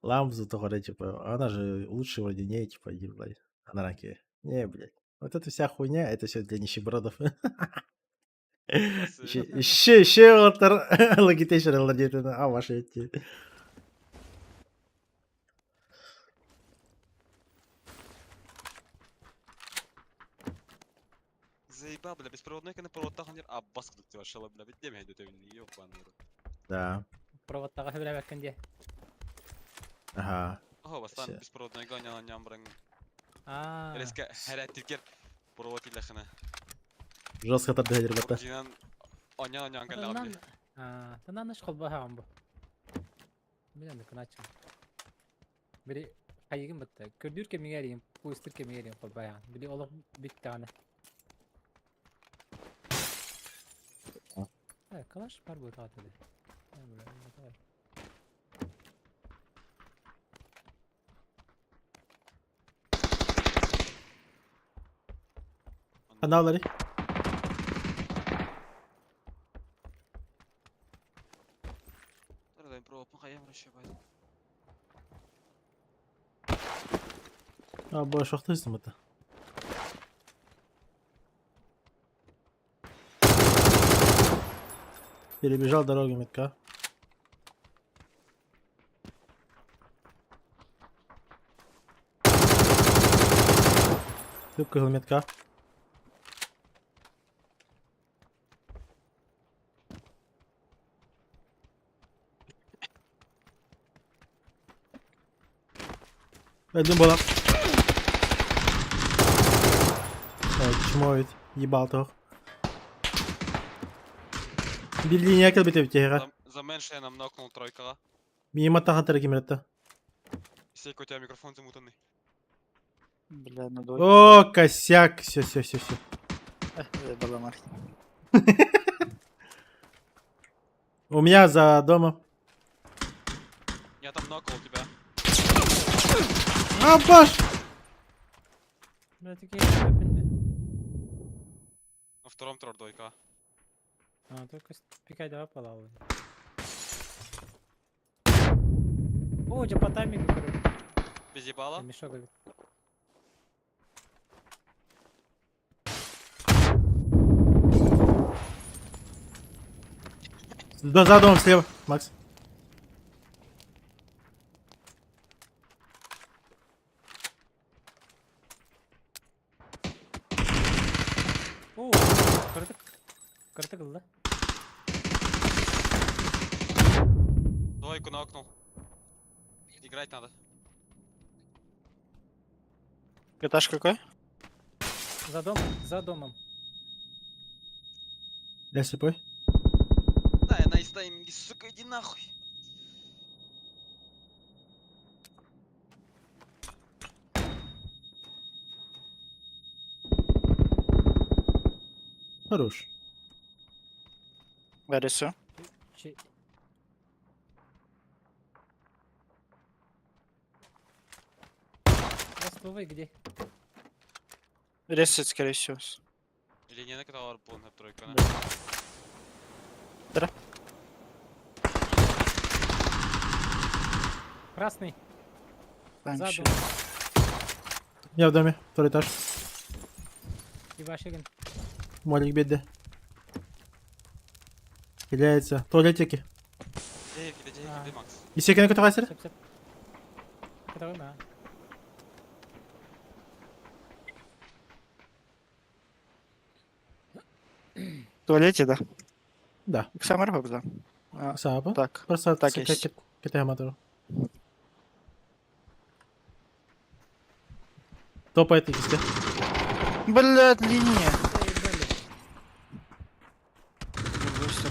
Speaker 4: ламзу то типа, она же лучше вроде не типа не блядь. Она такие, не, блядь. Вот это вся хуйня, это все для нищебродов. Еще, еще вот Logitech а ваши эти.
Speaker 6: Заебал, бля, беспроводной на проводтах а баск тут вашала, бля, ведь демя идет, ёбаный рот.
Speaker 4: Да.
Speaker 1: Проводтаға хөбүлэбэккин диэ.
Speaker 4: Ага.
Speaker 6: Ого, бастан беспроводной гоня на ням брang.
Speaker 1: А.
Speaker 6: Резко хәрәттиргер провод иләхына.
Speaker 4: Жестко тардыга ребята.
Speaker 6: Динан оня оня галабли.
Speaker 1: А, танан ыш холбаха бу. Мен кыначым. Бири хайыгын бытта. Көрдүр кемигерин, пуыстыр кемигерин холбаян. Били олох бүттәгәне. Э, калаш бар бу таатыды.
Speaker 4: Аналары. А, баш шахтайсың это. Перебежал дорогу метка. Тыпка метка. Один была. Ой, чмо ведь. Ебал тох. Bir линия кэлбит эбит киһиэхэ.
Speaker 6: За меньше я нам нокнул тройкаға.
Speaker 4: Миим аттахан кимирэтте.
Speaker 6: Сейка, у тебя микрофон замутанный.
Speaker 2: Бля, на двойке.
Speaker 4: О, косяк. Все, все, все, все.
Speaker 2: Была марки.
Speaker 4: У меня за домом.
Speaker 6: Я там нокнул тебя.
Speaker 4: А, баш!
Speaker 1: Бля, такие выпинды.
Speaker 6: На втором трор двойка.
Speaker 1: А, только пикай давай палау. О, у тебя по таймингу, короче.
Speaker 6: Без ебала.
Speaker 1: Мешок говорит.
Speaker 4: Да, за домом слева, Макс.
Speaker 1: О, кырдык. Кырдык да?
Speaker 6: Двойку нокнул. Играть надо.
Speaker 2: Этаж какой?
Speaker 1: За домом, за домом.
Speaker 4: Я слепой.
Speaker 6: Да, я на тайминге, сука, иди нахуй.
Speaker 4: Хорош.
Speaker 2: Я рисую.
Speaker 1: Че... Ростовый где?
Speaker 2: Рисует, скорее всего.
Speaker 6: Или не на которого был на тройка,
Speaker 2: Да.
Speaker 1: Красный.
Speaker 2: Там
Speaker 1: За
Speaker 2: еще.
Speaker 1: домом.
Speaker 4: Я в доме. Второй этаж.
Speaker 1: Ивашигин.
Speaker 4: Молик беде. Стреляется. Туалетики.
Speaker 6: Где, где, где, где, Макс?
Speaker 4: И секин көтөҕө
Speaker 1: Сеп, сеп. Второй, да.
Speaker 2: В туалете, да?
Speaker 4: Да.
Speaker 2: Самар да. А,
Speaker 4: Саапа.
Speaker 2: так.
Speaker 4: Просто
Speaker 2: Так есть.
Speaker 4: кете Топает икске.
Speaker 2: Блядь, линия. Допустим.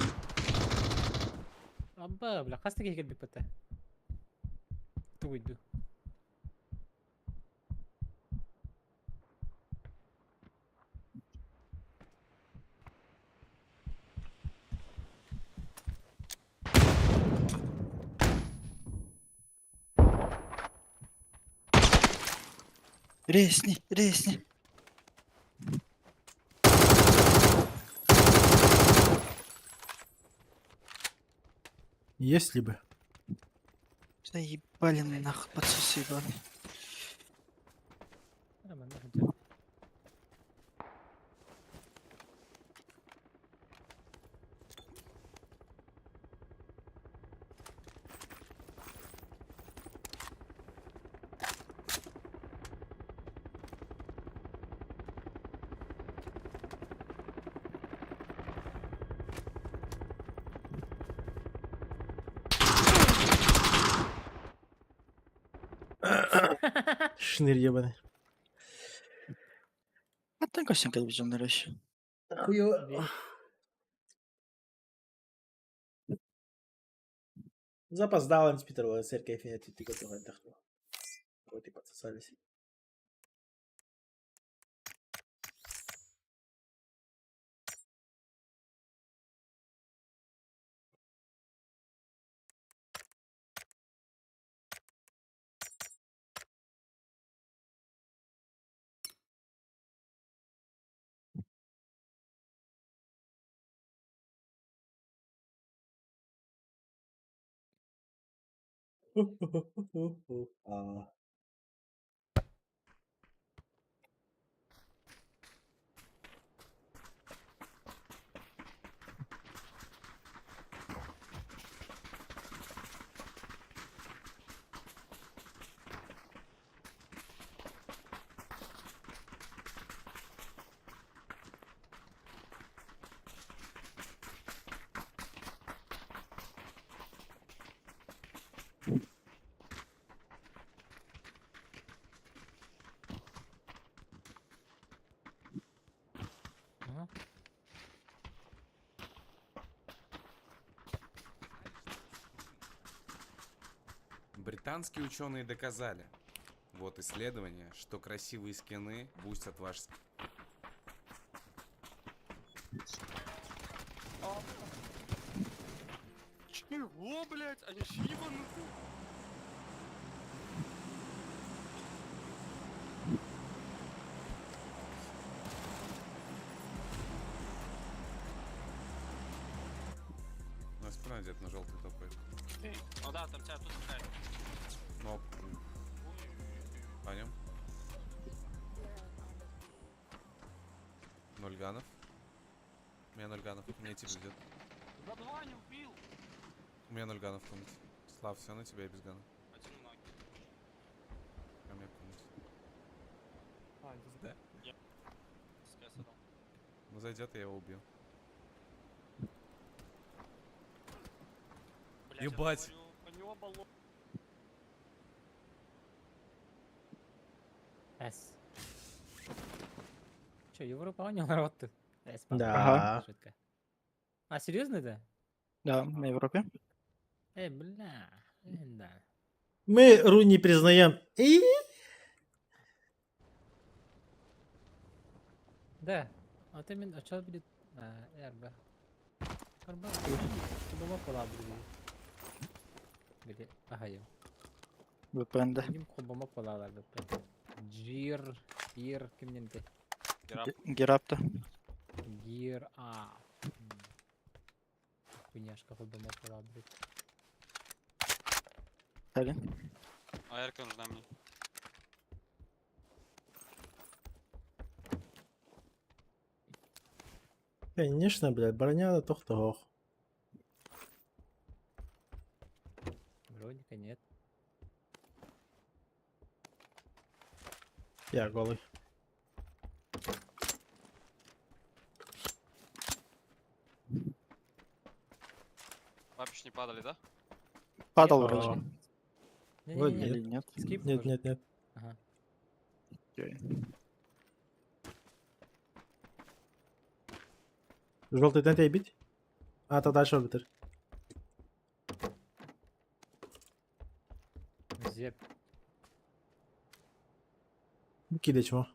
Speaker 1: Абба, бля, хас таки кэлбит бата. Тугуйду.
Speaker 2: Ресни, ресни.
Speaker 4: Если бы.
Speaker 2: Заебали нахуй, подсосы ебаные.
Speaker 1: Нормально, нахуй.
Speaker 4: Шнырь ебаный.
Speaker 2: А так всем телевизионный речь.
Speaker 4: Хуево. Запоздал Питер церковь ты готова отдохнула. Вот и подсосались. А.
Speaker 13: Британские ученые доказали. Вот исследование, что красивые скины бустят ваш
Speaker 6: Чего, блять? Они ж ебанутые.
Speaker 13: У нас спина где-то на желтый топает.
Speaker 7: Ну да, там тебя тут стреляют.
Speaker 13: Но... По нем. Ноль ганов. У меня ноль ганов. У меня тип идет.
Speaker 7: За два не убил.
Speaker 13: У меня ноль ганов в комнате. Слав, все на тебя я без гана.
Speaker 7: Один ноги.
Speaker 13: Ко мне в комнате. Да.
Speaker 7: Я. С дал.
Speaker 13: Ну зайдет, я его убью.
Speaker 7: Блядь, я
Speaker 13: Ебать.
Speaker 7: говорю, Они оба ло-
Speaker 1: С. Че, Европа оонньуулар С
Speaker 4: Да.
Speaker 2: Ага.
Speaker 1: Шутка. А, серьезно это?
Speaker 2: Да, на Европе.
Speaker 1: Эй, бля. Да.
Speaker 4: Мы ру не признаем. И?
Speaker 1: Да. А ты мен, а что будет? А, РБ. РБ. Кубама пола будет. Били, ага, я.
Speaker 2: VPN да.
Speaker 1: Ним кубама пола РБ. Джир, Гир, кимнен те?
Speaker 6: Герап.
Speaker 2: Герапта.
Speaker 1: Гир, А. Хуйняшка кубама пола будет.
Speaker 2: Дали.
Speaker 6: АРК нужна мне.
Speaker 4: Конечно, блядь, броня тох-тох.
Speaker 1: Броника нет.
Speaker 4: Я голый.
Speaker 6: Папич не падали, да?
Speaker 2: Падал
Speaker 4: А,
Speaker 2: вроде.
Speaker 4: Вроде
Speaker 1: Не-не-не.
Speaker 2: Или
Speaker 4: нет.
Speaker 2: нет?
Speaker 1: Скип
Speaker 4: Нет,
Speaker 1: тоже.
Speaker 4: нет, нет.
Speaker 1: Ага.
Speaker 2: Окей.
Speaker 4: Желтый тент я бить? А, то дальше орбитер.
Speaker 1: Зеп.
Speaker 4: Кидай чмо.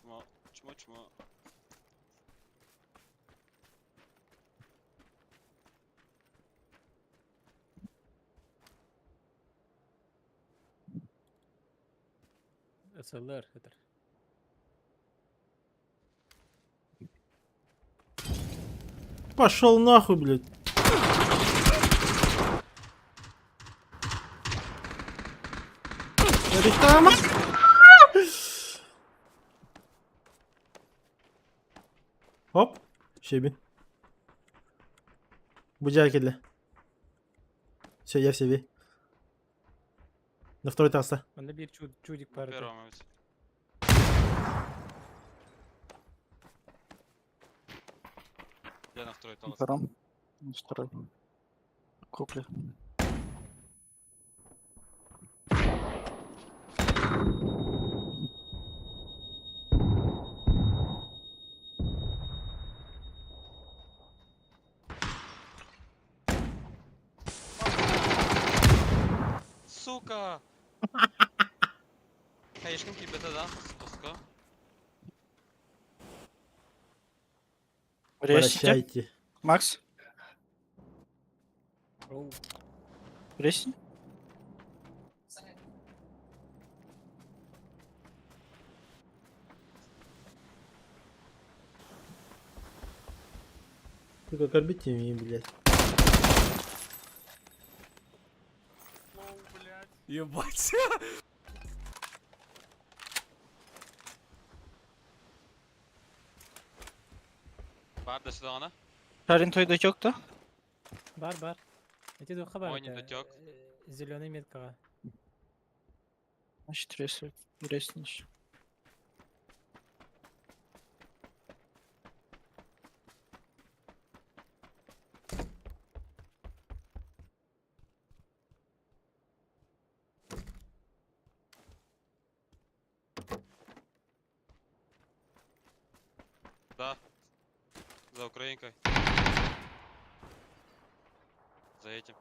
Speaker 6: Чмо, чмо, чмо.
Speaker 1: СЛР это.
Speaker 4: Пошел нахуй, блядь. Это там? Оп, щебень. Будяки для. Все, я в себе. На второй таста.
Speaker 1: Онда бир чудик
Speaker 6: На
Speaker 1: пары.
Speaker 6: первом ведь. Я на второй
Speaker 2: На
Speaker 6: талас.
Speaker 2: втором. На второй. Кукле.
Speaker 6: Сука! Хаешкин кибета, да? Тоска.
Speaker 2: Ресите.
Speaker 4: Прощайте.
Speaker 2: Макс,
Speaker 1: Оу.
Speaker 2: ресни.
Speaker 4: Сука, кормите меня, блядь.
Speaker 13: Ебать.
Speaker 6: Бар до сюда она.
Speaker 2: Шарин той дотек то?
Speaker 1: Бар, бар. Эти двух хабар.
Speaker 6: Ой, не дотек.
Speaker 1: Зеленый меткага.
Speaker 2: Значит, ресни. Реснич.
Speaker 6: Да. За Украинкой. За этим.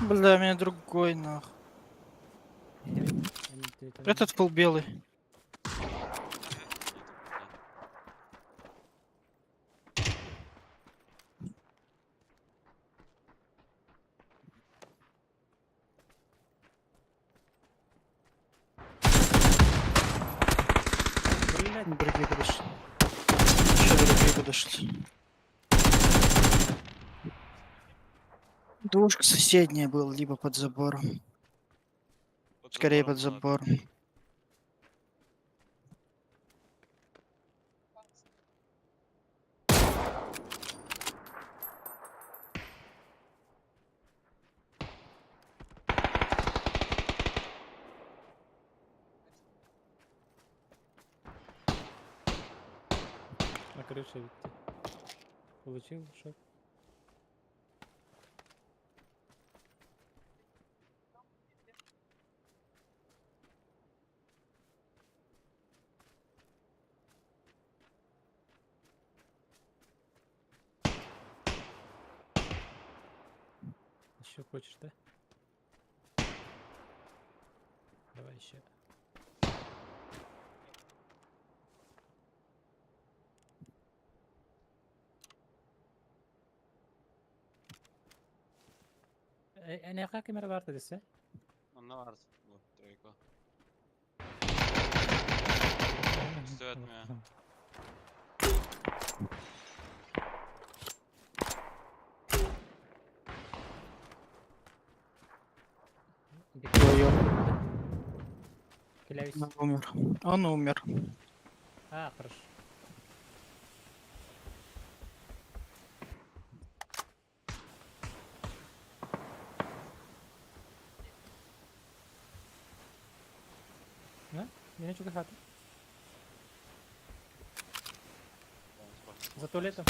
Speaker 2: Бля, у меня другой нах. Этот был белый.
Speaker 1: Блядь.
Speaker 2: Другие подошли. Еще другие подошли. Двушка соседняя был, либо под забором.
Speaker 6: Под
Speaker 2: Скорее под
Speaker 6: забором, ладно.
Speaker 2: забором.
Speaker 1: На крыше ведь. Получил шок. Еще хочешь, да? Давай еще. Энеха камера бар десе.
Speaker 6: Онно бар. Бу, тройка. Стоит меня.
Speaker 2: Твоё.
Speaker 1: Кляюсь.
Speaker 2: Он умер. Он умер.
Speaker 1: А, хорошо. На, меня что хата. За туалетом.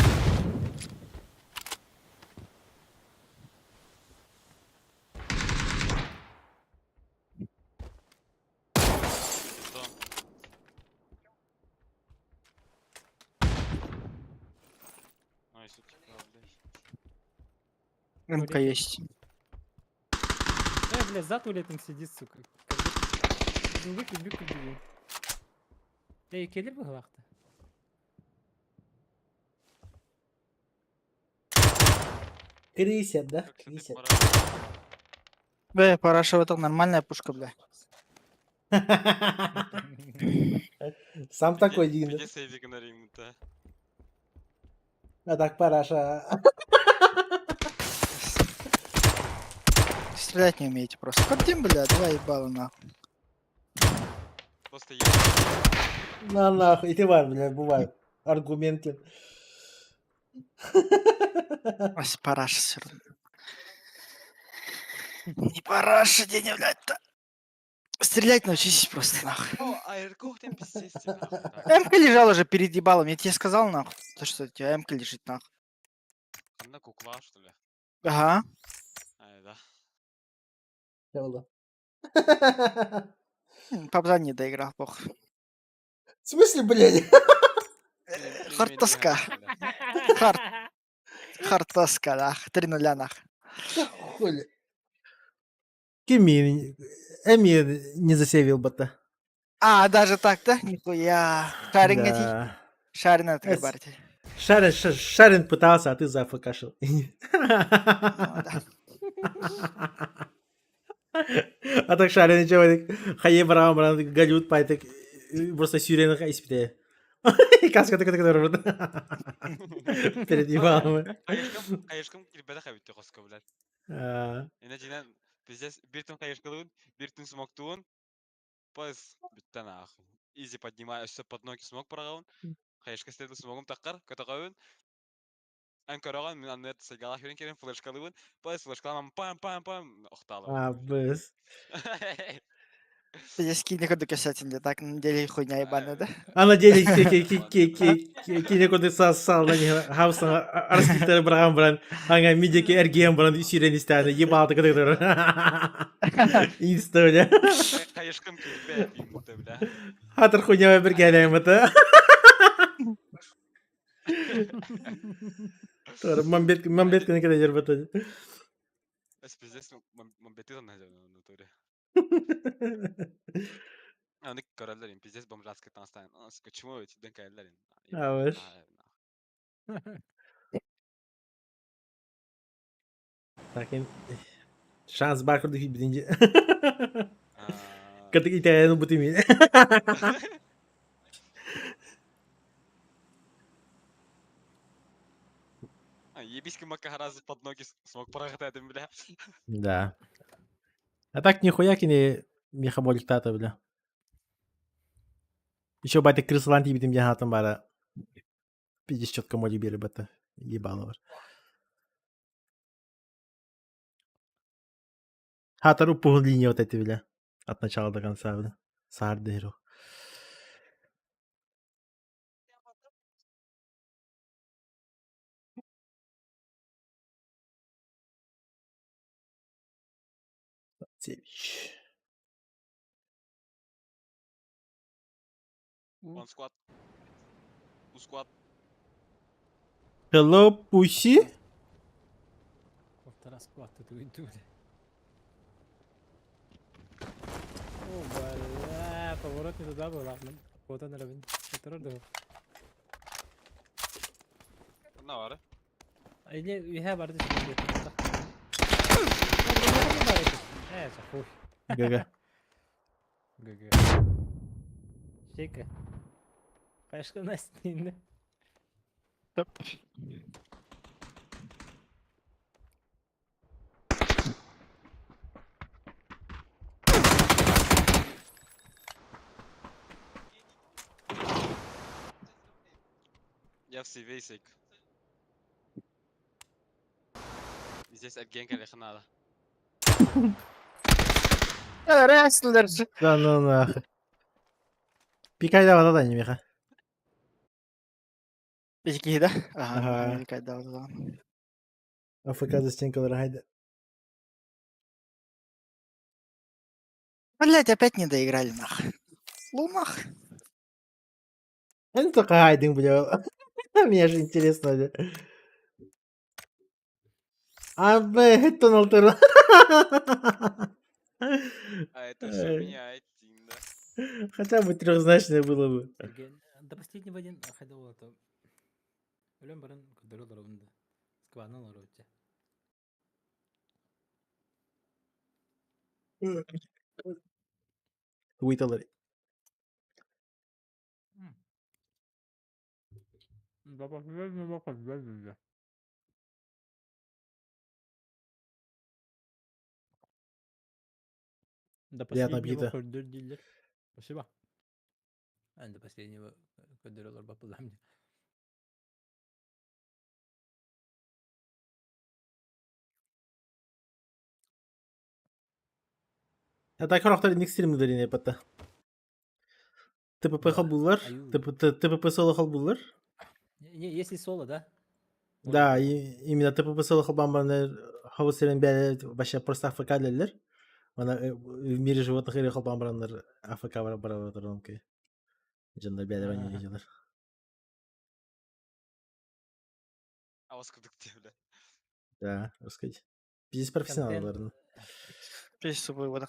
Speaker 6: Бетон. Ой, сука, блядь.
Speaker 2: МК есть.
Speaker 1: Бля, за туалетом сидит, сука. Выключи, выключи. Эй, келер быһылаахты.
Speaker 4: Крысят, да? Крысят.
Speaker 2: Бля, параша это нормальная пушка, бля.
Speaker 4: Сам такой, Дина.
Speaker 6: Где сейвик на римта?
Speaker 4: А так параша.
Speaker 2: Стрелять не умеете просто. Кадим, бля, два ебала нахуй.
Speaker 6: Просто
Speaker 4: На нахуй. И ты бар, бля, бывает. Аргументы.
Speaker 2: Ось параша все равно. Не параша, день, блядь-то. Стрелять научитесь просто, нахуй.
Speaker 6: О, аэркохтен пиздец, нахуй.
Speaker 2: МК лежал уже перед ебалом, я тебе сказал, нахуй. То, что у тебя МК лежит, нахуй.
Speaker 6: Одна кукла, что ли?
Speaker 2: Ага.
Speaker 6: Ай, да.
Speaker 4: Правда.
Speaker 2: Пабзан не доиграл, пох.
Speaker 4: В смысле, блядь?
Speaker 2: Хард тоска. Хард. Хард тоска, нах. 3-0, нах.
Speaker 4: Хули. Кими, Эми не засейвил бы-то.
Speaker 2: А, даже так, да? Нихуя. Шарин
Speaker 4: Да.
Speaker 2: Шарин это барти.
Speaker 4: Шарин, Шарин пытался, а ты зафкашил. А так Шарин ничего, хайе брам, брам, Голливуд пайтек, просто сюрен испите. Каска такая такая Перед ебалом.
Speaker 6: Хайышкым кирбеде хабитте хоска, блядь. Эне жинен пиздец бир түн хайышкылыын, бир түн смоктуун. Пыз бүттен нахуй. Изи поднимаю все под ноги смок парагын. Хайышка следу смогум таккар, көтөгөбүн. Эн көрөгөн мен аны сыгала хүрен керен флешкалыбын. Пыз флешкаламам пам пам пам охталы.
Speaker 4: А, быс.
Speaker 2: Пиздец, кинь ходу касательно, так на деле хуйня ебаная, да?
Speaker 4: А на деле кине сал на них хауса арскиттер брам бран, anga мидеки РГМ бран сюрен истаны, ебал так Инста, бля.
Speaker 6: Хайышкым кирбе бимте, бля.
Speaker 4: Хатыр хуйня бир келем это. Тор, мамбет, мамбет кene кede жер бата.
Speaker 6: Пиздец, мамбеты на натуре. Аны көрөллөр пиздец бомжатский таҥастаан. Сука, чмо эти дэн кэллэр.
Speaker 4: А, Так, шанс баар курдук билинди. Кытык итээйэн ылбыт имин.
Speaker 6: Ебись кымакка раз под ноги смог прохотать, бля.
Speaker 4: Да. А так нихуя кини мехаболиктата, бля. Еще батя крысалан тиибитим диэн хаатым баара. Пиздец четко моли биэрбэтэ. Ебало бар. Хаатар уппуһун линия вот эти, бля. От начала до конца, бля. Саардыһыру. Севич.
Speaker 6: One squad. Two squad.
Speaker 4: Hello, pussy.
Speaker 1: Полтора склад тут уйду. О, бля, поворот не туда был, ладно. Вот он, Робин. Это да.
Speaker 6: На бары.
Speaker 1: Или үһэ барды сүрүн Э, хуй.
Speaker 4: ГГ.
Speaker 1: ГГ. Чека. Пошла на стену.
Speaker 6: Я в сейвейсик. Здесь Евгенка надо.
Speaker 2: Рестлер.
Speaker 4: Да ну нахуй. Пикай да да не меха.
Speaker 2: Икки да? Ага,
Speaker 4: Ага.
Speaker 2: пикай да, да.
Speaker 4: АФК за стенка хайда.
Speaker 2: Блять, опять не доиграли нах. Лунах.
Speaker 4: Ну только хайдинг, бля. Мне же интересно, бля. А, б, тонал тур.
Speaker 6: А это все меняет, да.
Speaker 4: Хотя бы трехзначное было бы.
Speaker 1: До последнего один ходил это. Өлөн баран көрдөрө олоробун да. Скванан олоробут.
Speaker 4: Уиталар.
Speaker 1: До
Speaker 4: Приятного
Speaker 1: последнего
Speaker 4: аппетита.
Speaker 1: көрдөр дииллэр. Спасибо. А, до последнего көрдөрө олорбаппылам.
Speaker 4: А так характер ник стримдер не пата. ТПП халбулар, ТПП соло халбулар.
Speaker 1: Не, если соло, да?
Speaker 4: Да, именно ТПП соло халбамбаны хавусерен бәле вообще просто АФК дилер. Она в мире животных или халбамбаннар АФК бар бар бар. Жандар бәле вани дилер.
Speaker 6: А вас кудык бля.
Speaker 4: Да, рассказать. Пиздец профессионал, наверное.
Speaker 2: Пиздец тупой вот.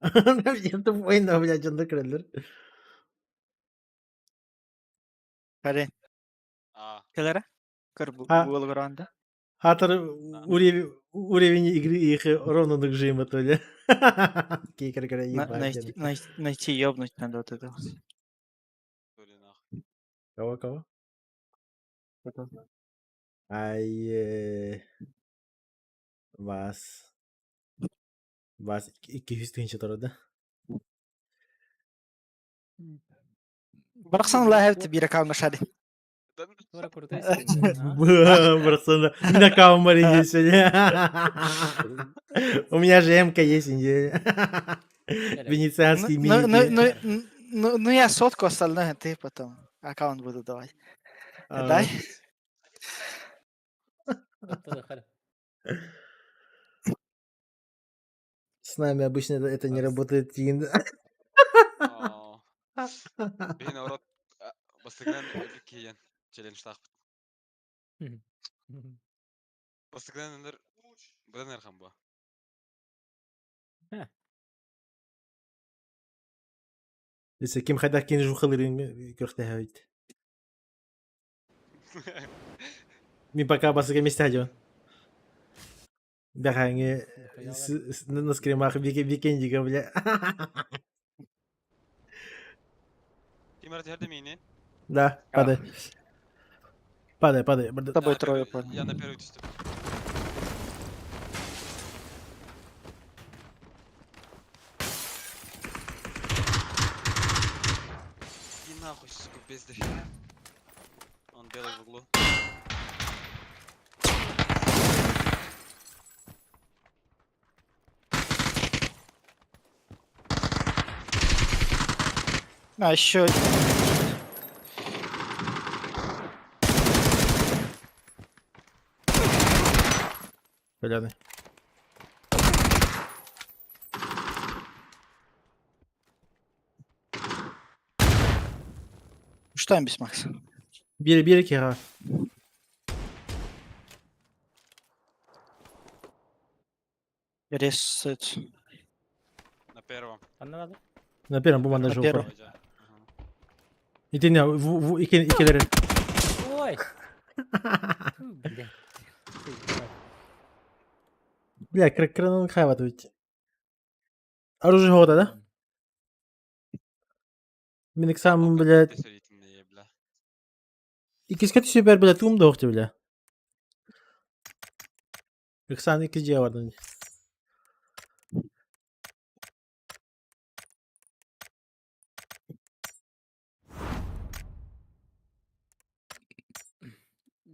Speaker 4: Я тупой, но, блядь, жандар кірелер.
Speaker 2: Карен.
Speaker 6: А.
Speaker 2: Келere? Көр бу
Speaker 4: А.
Speaker 2: Волгоранда.
Speaker 4: Хатыр уровень игры их ровно нагжим это, бля. Кейкер кіре ебать.
Speaker 2: Найти ёбнуть надо вот это.
Speaker 4: Кого, кого? Ай, вас. Вас 200 тыһынча турар да?
Speaker 2: Барахсан лайв бир аккаунт шади.
Speaker 1: Тура крутой стрим,
Speaker 4: Барахсан, на камере есть сегодня. У меня же МК есть. Венецианский
Speaker 2: Ну,
Speaker 4: мини.
Speaker 2: ну, ну, ну, ну я сотку, остальное ты потом аккаунт буду давать. Дай.
Speaker 4: С нами обычно это не работает. Тин.
Speaker 6: Биһин орот бастыгынан өлүк киен челлендж тахпыт. Бастыгынан өлөр Быдан ыарахан буо.
Speaker 4: Если ким хайдах кини жухалырын көртөһөйт. Мин пока басыга месте хадьон. Бэхээҥи на скримах викендига, бля.
Speaker 6: Ким эрэ түһэрдэ миини?
Speaker 4: Да, падай. Падай, падай.
Speaker 2: С тобой трое, понял.
Speaker 6: Я на первый түстүм. Иди нахуй, сука, пизды. Он белый в углу.
Speaker 2: А, еще один.
Speaker 4: Понятно.
Speaker 2: Что там без Макса?
Speaker 4: Бери, бери, Кира.
Speaker 2: Ресет.
Speaker 6: На первом.
Speaker 4: На первом буман
Speaker 2: На
Speaker 4: даже
Speaker 2: первом.
Speaker 4: упал. Иди на, в, в, ики, икилери.
Speaker 1: Ой! Фу, Блядь. Ты, ебать.
Speaker 4: Бля, крынан хайват ведь. Оружие года, да? Мин сам, блядь. Икискэ түсүбэр, бля, туум да охте, бля. Иксан ики дьиэ бардын.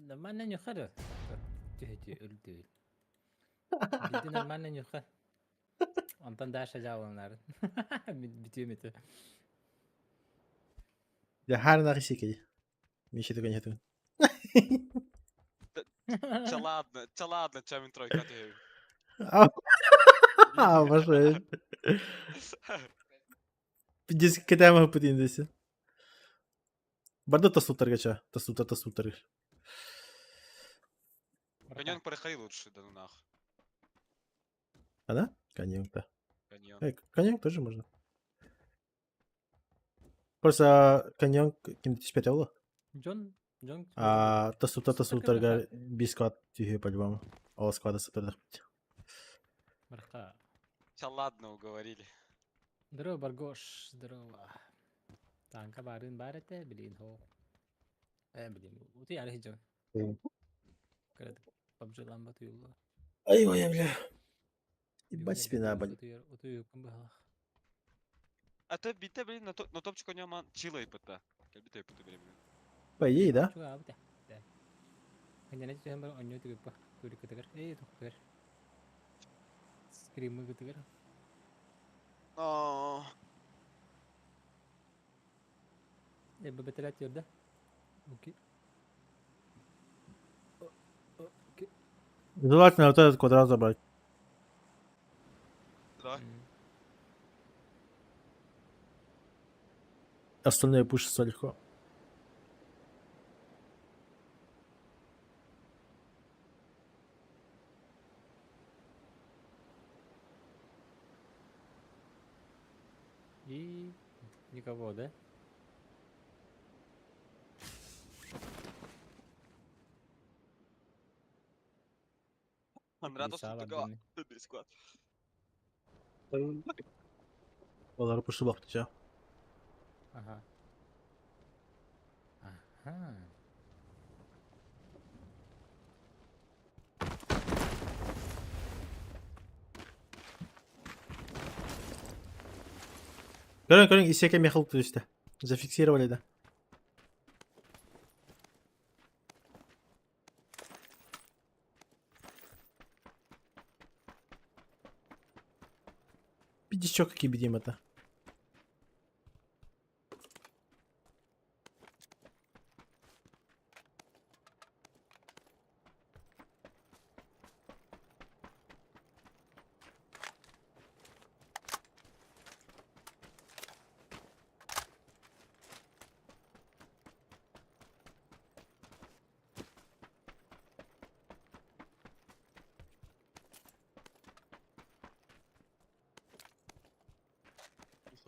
Speaker 1: Нормально нюхары. Түһүтү өлдү. Биди нормально нюха. Онтон дальше жааланар. Бүтүм этэ.
Speaker 4: Дьэ, хаар сикэй. Миша түгэн хэтүн.
Speaker 6: Ча ладно, ча ладно, ча мин тройка түһэбин.
Speaker 4: А, боже. Пиздец, кэтээмэ путин десе. Барда тастуттарга ча. Тастуттар, тастуттар.
Speaker 6: Каньон проходи лучше, да ну нахуй.
Speaker 4: А да? Каньон, да.
Speaker 6: Каньон.
Speaker 4: Эй, каньон тоже можно. Просто каньон ким түспэт ол.
Speaker 1: Джон, Джон.
Speaker 4: А тастуттар тастуттарга бис склад түһү по-любому. Ол склада сытырдах.
Speaker 1: Марха.
Speaker 6: Ча ладно, уговорили.
Speaker 1: Здорово, Баргош, здорово. Танка барын бар этэ, блин, хо. Э, блин, ути ары хиджо. Кырат PUBG ламба туюлла.
Speaker 4: Ай, ой, бля. Ебать спина болит.
Speaker 1: Утую кым бахах.
Speaker 6: А то бите, блин, на, на топчик у него ман чила и пыта. Кэлбите пыта времени.
Speaker 4: По идее, да?
Speaker 1: Чуга абыта. Да. Ханьяна түһэн бар онньо түгүппа. Турикытыгар. Эй, тохтугар. Скримы гытыгар.
Speaker 6: Но.
Speaker 1: Э, бөтеләт йөрдә. Окей. Окей.
Speaker 4: Желательно вот этот квадрат забрать.
Speaker 6: Да.
Speaker 4: Остальное пушится легко.
Speaker 1: И никого, да?
Speaker 6: Андрато
Speaker 1: Лиса
Speaker 6: тутуга.
Speaker 1: бардын.
Speaker 6: Бир склад.
Speaker 4: Олар пушу бактыча.
Speaker 1: Ага. Ага.
Speaker 4: Көрөн, көрөн, исеке мехал түстэ. Зафиксировали, да. Пиздец, какие бедим это.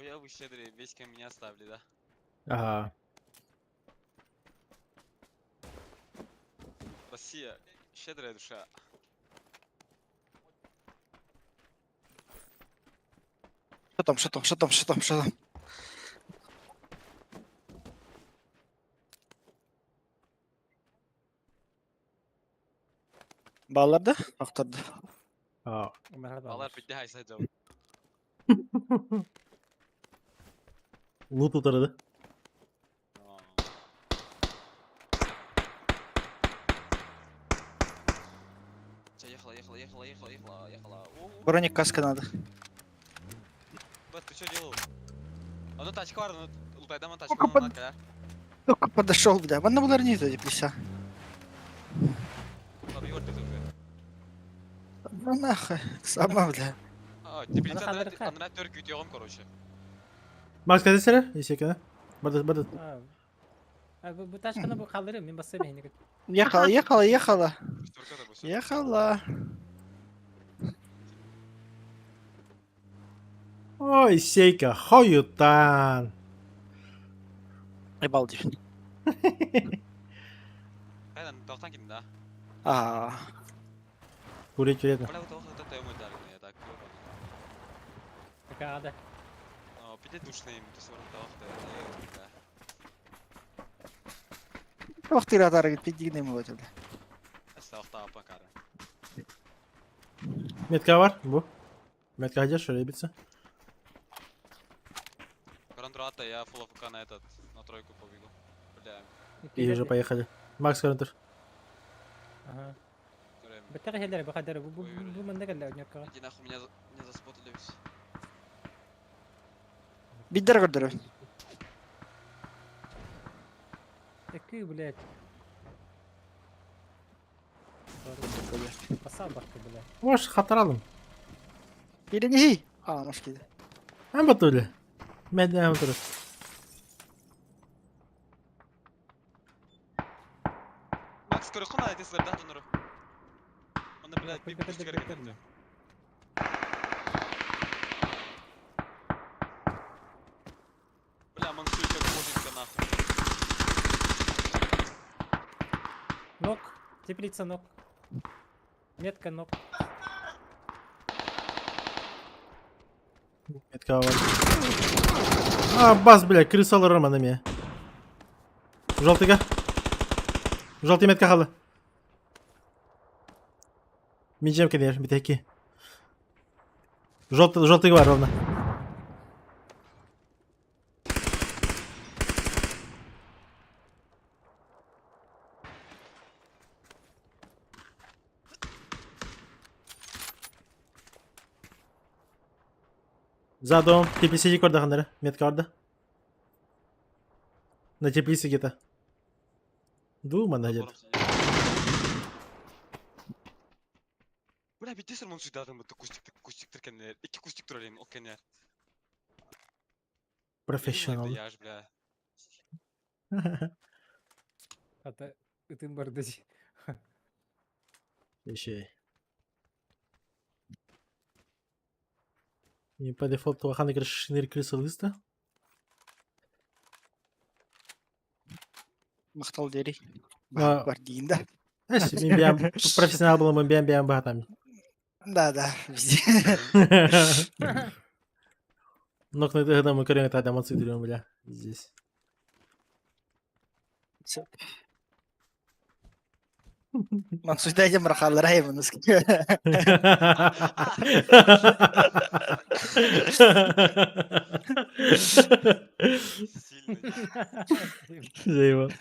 Speaker 6: Нихуя вы щедрые, весь кем меня оставили, да?
Speaker 4: Ага.
Speaker 6: Россия, щедрая душа.
Speaker 2: Что там, что там, что там, что там, что там? Баллар да? Актарды.
Speaker 4: Аа.
Speaker 6: Балар битте хайса жау.
Speaker 4: Лут утарады.
Speaker 6: Ехала, ехала, ехала, ехала, ехала, ехала.
Speaker 2: Броник каска надо.
Speaker 6: Бат, ты что делал? А ну тачка бар, ну лутайдан тачка
Speaker 2: Только
Speaker 6: бар, на
Speaker 2: Только подошел, бля. Вон булар не эти плеса. Ну нахуй, сама, бля.
Speaker 6: А, теплица андра төрк күтүгөм, короче.
Speaker 4: Макс кадесere? Есекene. Барды, барды.
Speaker 1: А, бу тачканы бу калдырым, мен бассам мени.
Speaker 2: Ехала, ехала, ехала. Ехала.
Speaker 4: Ой, сейка, хоютан.
Speaker 2: Ебал деп.
Speaker 6: Кайдан токтан ким да?
Speaker 2: А.
Speaker 4: Курить вредно.
Speaker 6: Бля, вот это тему дали, я так.
Speaker 1: Какая да.
Speaker 6: А, пиде душный им, ты сорок да.
Speaker 2: Вахтыра таргет пидигнем вот это.
Speaker 4: Метка бар, бу. Метка где, что ребится?
Speaker 6: Корондрата, я фул АФК на этот, на тройку побегу. Бля.
Speaker 4: И уже поехали. Макс Коронтер.
Speaker 1: Ага. Беттер хеллер бу кадер бу бу бу мында келлер ньокка.
Speaker 6: Иди нахуй, меня, меня заспотали.
Speaker 2: Биддер көрдөрө.
Speaker 1: Такие, блядь. Басал бакты, блядь.
Speaker 4: Мош хатыралым.
Speaker 2: Или А, может киди.
Speaker 4: Ам батули. Медленно отырыс.
Speaker 6: Макс, көрөккөн ай тесилер да донору. Анда, блядь, бир пусть керек. Бля, мансуй как боженька нахуй.
Speaker 1: Нок, теплица ног. Метка ног.
Speaker 4: Метка бар. А, бас, бля, крысалар роман эме. Желтыйга. Желтый метка халы. Мен жем кенер, битеки. Желтый, желтый бар ровно. За дом, теплица көрді хандары, метка барды. На теплице где-то. Дума на где-то.
Speaker 6: Бля, битесер мансуй дадым бу кустик кустик кенер. Эки кустик турар эми, о кенер.
Speaker 4: Профессионал.
Speaker 6: Я ж, бля.
Speaker 1: Ата ытын барды.
Speaker 4: Еще. И по дефолту охрана шинер крыса листа.
Speaker 2: Мактал дери.
Speaker 4: А.
Speaker 2: Бар дейін да.
Speaker 4: Эс, мен бям профессионал был, мен бям бям бахатам.
Speaker 2: Да, да, везде.
Speaker 4: Нок на это мы корень это демонстрируем, бля, здесь.
Speaker 2: Мансуйда дем рахалар аймын.
Speaker 4: Заебал.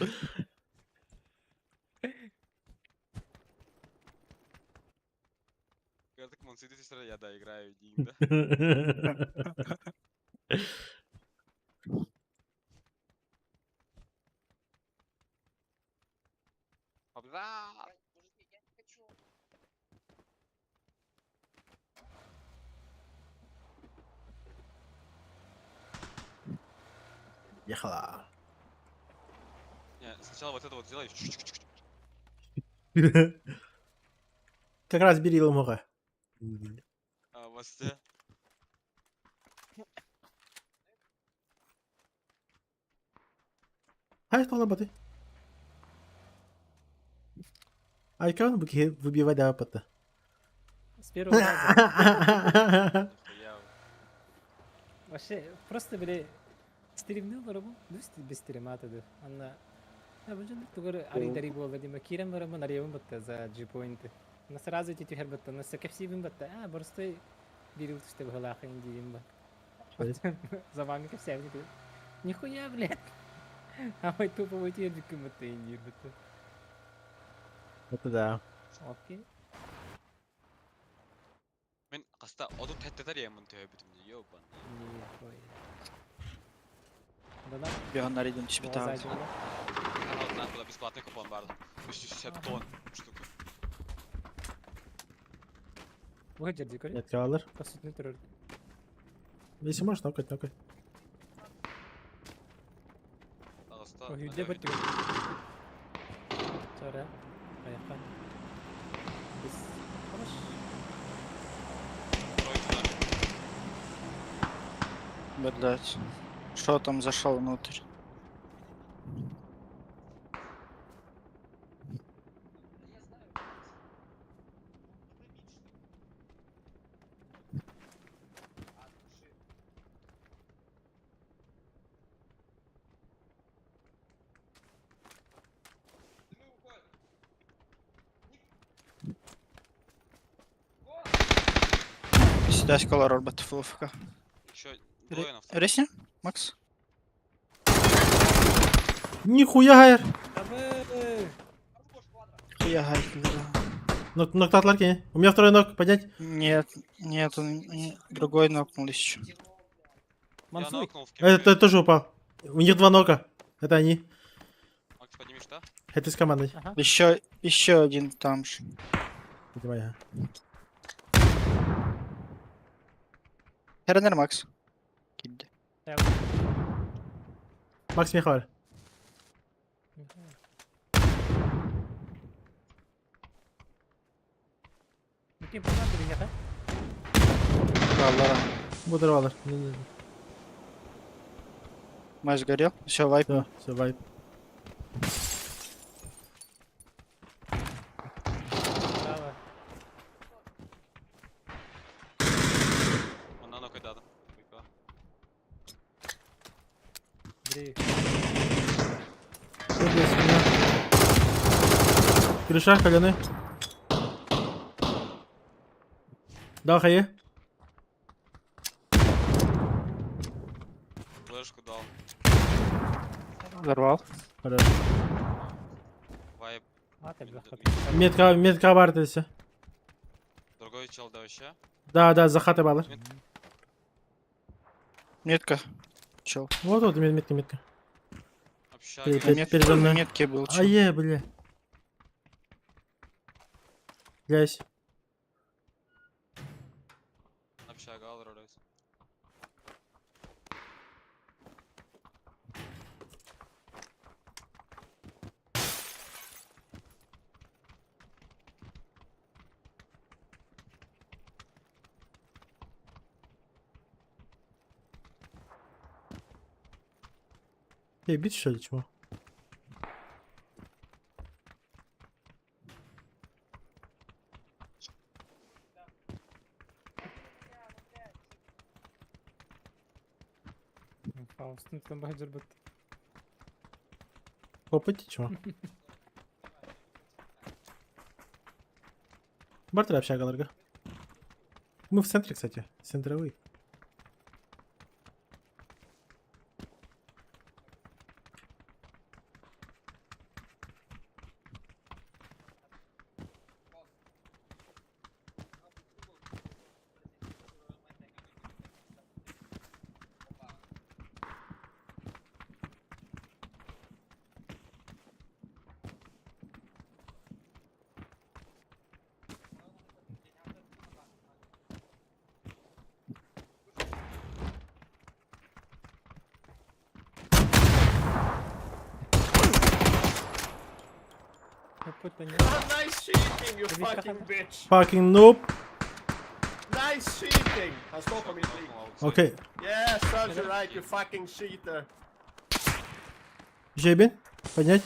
Speaker 6: Көрдүк мансуйду сестра, я да играю, дейм да. Бля.
Speaker 4: Ехала.
Speaker 6: Не, сначала вот это вот сделай.
Speaker 4: Как раз бери ломага.
Speaker 6: А, вас те.
Speaker 4: Хай толорбатый. Айкан бу киһи выбивай да
Speaker 1: С первого раза. Вообще, просто били стримнил барабын, дүс без стрима тады. Анна бу жон тугар ари-дари буолла дима кирен барабын арыйабын батта за G-point. На сразу эти түһэр батта, на кэпсиибин батта. А, просто биир үтүстэ быһалаахын диим ба. За вами кэпсээбин Нихуя, блядь. А мой тупо выйти бүкүн батта индир батта.
Speaker 4: Это да.
Speaker 1: Окей.
Speaker 6: Мин хаста 37 арыйаммын түһэбитим дии, ёбан.
Speaker 1: Нихуя. Да-да.
Speaker 2: Беганариден түспүт.
Speaker 6: Каналдан бесплатный купон баар. 360 штука.
Speaker 1: Выходи, дикарь.
Speaker 4: Нет, кавалер.
Speaker 1: По сути, террор.
Speaker 4: Если можешь, нокать, нокать.
Speaker 6: Хаста.
Speaker 1: Ой, где баттı? Sonra ayakta. Biz Хорош.
Speaker 2: Блять. Что там зашел внутрь? Сюда школа ролбат флофка.
Speaker 6: Еще двое на втором.
Speaker 2: Ресни? Макс?
Speaker 4: Нихуя хайр.
Speaker 2: Хуя гайка, да.
Speaker 4: Нок, нок татлар У меня второй нок, поднять.
Speaker 2: Нет, нет, он не, другой нокнул еще.
Speaker 1: Мансуй.
Speaker 4: Это тоже упал. У них два нока. Это они.
Speaker 6: Макс, поднимешь, да?
Speaker 4: Это из команды.
Speaker 1: Ага.
Speaker 2: Еще один там же.
Speaker 4: Поднимай, ага.
Speaker 2: Хернер Макс. Кидди.
Speaker 4: Макс Михаил. Буду
Speaker 2: Май сгорел. Все, вайп.
Speaker 4: Все, все, вайп.
Speaker 1: Браво.
Speaker 6: Он на нокой дада.
Speaker 4: Крыша, колены. Да, хае.
Speaker 6: Флешку дал.
Speaker 2: Взорвал.
Speaker 4: Хорошо.
Speaker 6: Вайп.
Speaker 4: Метка, метка бар все.
Speaker 6: Другой чел да вообще?
Speaker 4: Да, за хатой баллар.
Speaker 2: Метка. Чел.
Speaker 4: Вот, вот, метка, метка.
Speaker 6: Общага.
Speaker 4: Передо мной.
Speaker 2: Метке был чел.
Speaker 4: А е, бля. Лясь.
Speaker 6: Общага, ал ролюсь.
Speaker 4: Эй, бить что ли, чмо?
Speaker 1: Фаустин там баджер бит.
Speaker 4: Опыти, чмо? Бартер общагаларга. Мы в центре, кстати. Центровый.
Speaker 9: Nice cheating, you fucking bitch!
Speaker 4: Fucking noob.
Speaker 9: Nice cheating! Han står på mitt lik.
Speaker 4: Okej.
Speaker 9: Yeah, serves you right, you fucking cheater!
Speaker 4: Жебин. Поднять.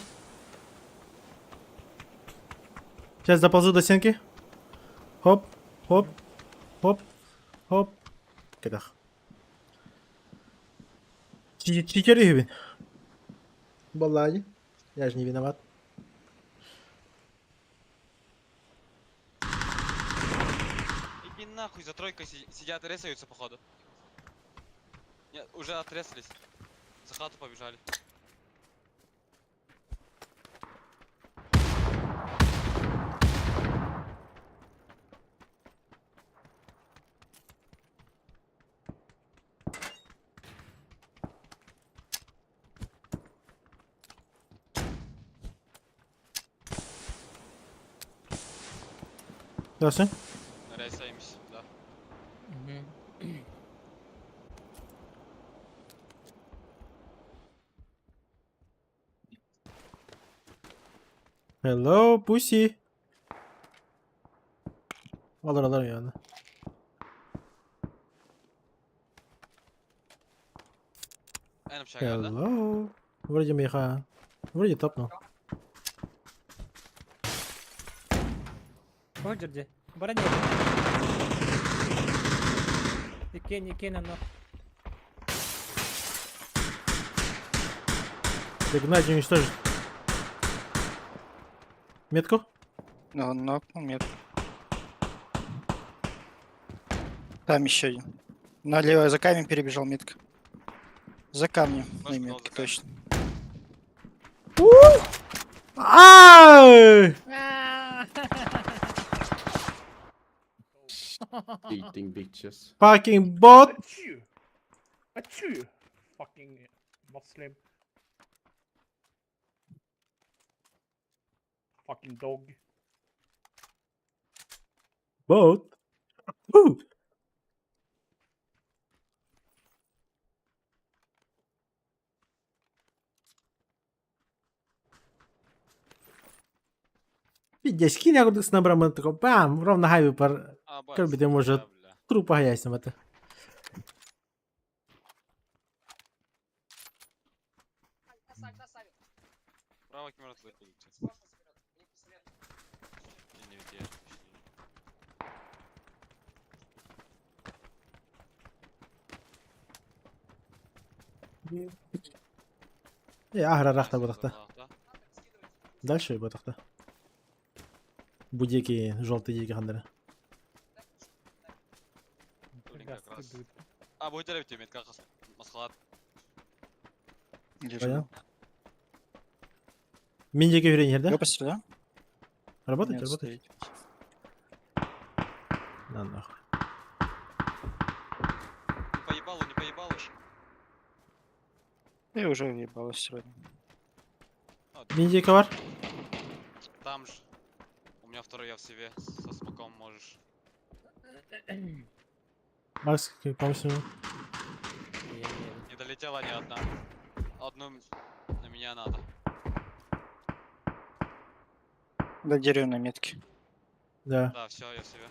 Speaker 4: Сейчас доползу до стенки. Хоп, хоп, хоп, хоп. Кэтэх. Читер үһүбүн. Баллади. Я же не виноват.
Speaker 6: Иди нахуй, за тройкой сидят, ресаются походу. Нет, уже отрезались. За хату побежали.
Speaker 4: Здравствуй.
Speaker 6: Ресаемся, да.
Speaker 4: Hello, pussy. Alır alır yani.
Speaker 6: Эн общага, да?
Speaker 4: Hello. Вроде меха. Вроде топнул.
Speaker 1: Роджер де. Барани. Иккен, иккен, оно.
Speaker 4: Догнать и уничтожить. Метку?
Speaker 2: Ну, нокнул метку. Там еще один. Налево за камень перебежал метка. За камнем на
Speaker 6: Может,
Speaker 2: метке,
Speaker 6: за
Speaker 2: точно.
Speaker 4: Ай!
Speaker 9: Eating bitches.
Speaker 4: Fucking bot!
Speaker 7: Achoo! Achoo! Fucking Muslim. Fucking dog.
Speaker 4: Bot. Woo! Пиздец, кинь я с набром, такой, бам, ровно гайвы пар...
Speaker 6: А,
Speaker 4: Как бы ты может
Speaker 6: бля.
Speaker 4: трупа гаясным это.
Speaker 6: Право кемер отлык. Не видел.
Speaker 4: Э, агра рахта батахта. Дальше батахта. Будеки, желтые деки хандары.
Speaker 6: Как раз. А, будет тебе метка масхалат.
Speaker 2: Лежу.
Speaker 4: Понял? Миндики веренер, да?
Speaker 2: Выпустили, да?
Speaker 4: Работает,
Speaker 2: Нет,
Speaker 4: работает?
Speaker 2: стоит.
Speaker 4: На нахуй.
Speaker 6: Не поебалу, не поебалу.
Speaker 2: И уже въебалось сегодня.
Speaker 6: А,
Speaker 4: Миндика var.
Speaker 6: Там же. У меня второй я в себе. Со смоком можешь.
Speaker 4: Макс, помощь ему.
Speaker 6: Не долетела ни одна. Одну на меня надо.
Speaker 2: До дерева на метке.
Speaker 4: Да.
Speaker 6: Да, все, я в себе.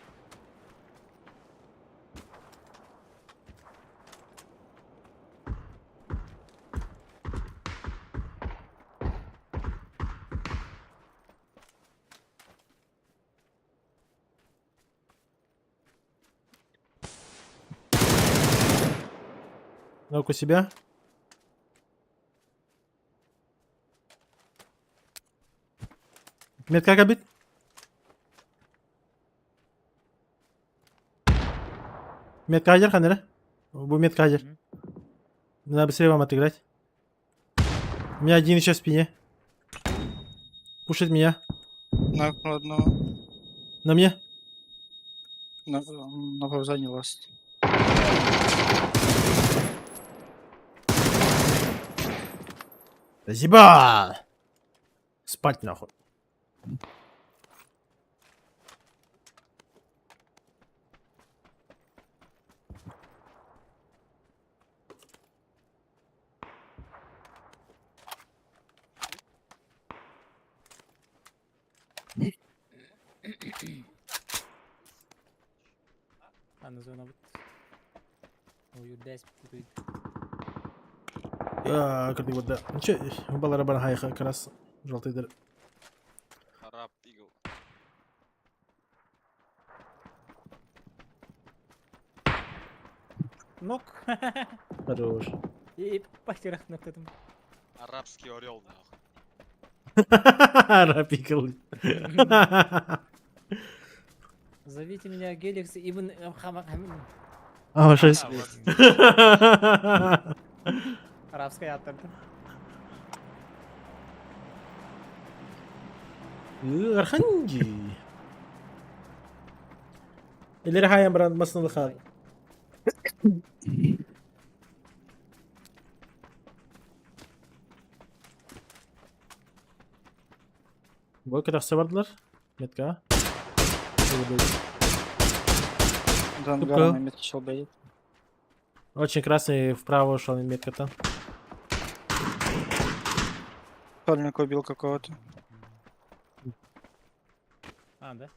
Speaker 4: Ног у себя. Метка как бит? Метка хадер, ханера? Бу метка хадер. Надо быстрее вам отыграть. У меня один еще в спине. Пушит меня.
Speaker 2: Нокнул одного.
Speaker 4: На мне.
Speaker 2: На паузане ласт.
Speaker 4: Спасибо! Спать нахуй.
Speaker 1: Аны зона бит. Ой, дәс бит.
Speaker 4: Кырдык да. Че, балара бар хайха как раз желтый
Speaker 6: Араб Игл.
Speaker 1: Нок.
Speaker 4: Хорош.
Speaker 1: И похерах ноктадым.
Speaker 6: Арабский орел, нахуй.
Speaker 4: Арабикл.
Speaker 1: Зовите меня Геликс Ибн
Speaker 4: А, шесть.
Speaker 1: Арабская аттар.
Speaker 4: Арханги. Или хайам брат маснылыха. Бу кытахса бардылар. Метка.
Speaker 2: За ангаром на метке чел бегает.
Speaker 4: Очень красный вправо ушел метка-то.
Speaker 2: Сольник убил какого-то.
Speaker 1: А, да?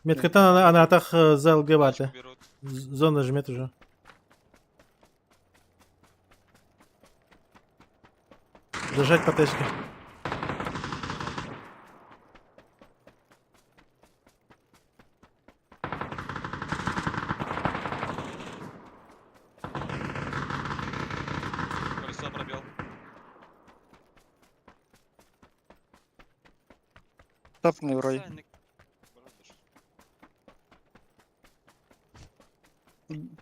Speaker 4: Метка-то она, она атах за ЛГ
Speaker 6: Тачку
Speaker 4: баты.
Speaker 6: берут.
Speaker 4: Зона жмет уже. Зажать по тачке.
Speaker 6: Колесо пробил.
Speaker 2: Топный вроде.
Speaker 6: Сальник. Брат,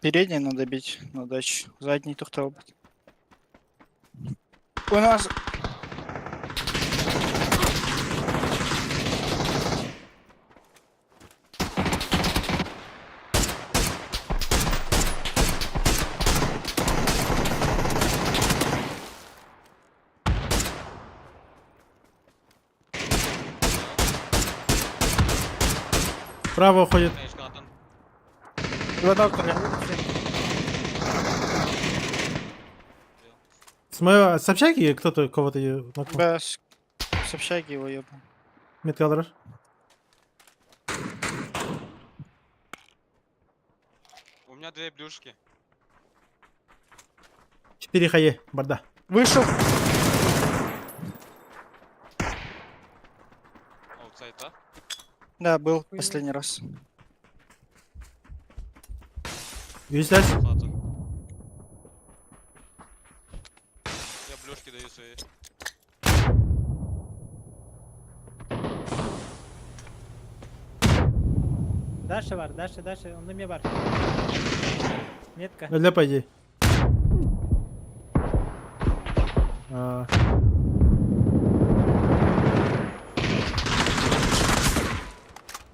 Speaker 2: Передний надо бить на дачу. Задний тухта У нас...
Speaker 4: Вправо уходит.
Speaker 6: Конечно, Натан.
Speaker 2: Два доктора.
Speaker 4: С моего с общаги кто-то кого-то её нокнул?
Speaker 2: Да, с общаги его ебал.
Speaker 4: Метка алар.
Speaker 6: У меня две плюшки.
Speaker 4: 4 хае, барда.
Speaker 2: Вышел.
Speaker 6: Аутсайд, а?
Speaker 2: Да, был последний раз.
Speaker 4: Юзляс.
Speaker 6: Хату. Я плюшки даю свои.
Speaker 1: Дальше бар, дальше, дальше. Он на мне бар. Метка.
Speaker 4: Ля пойди. А,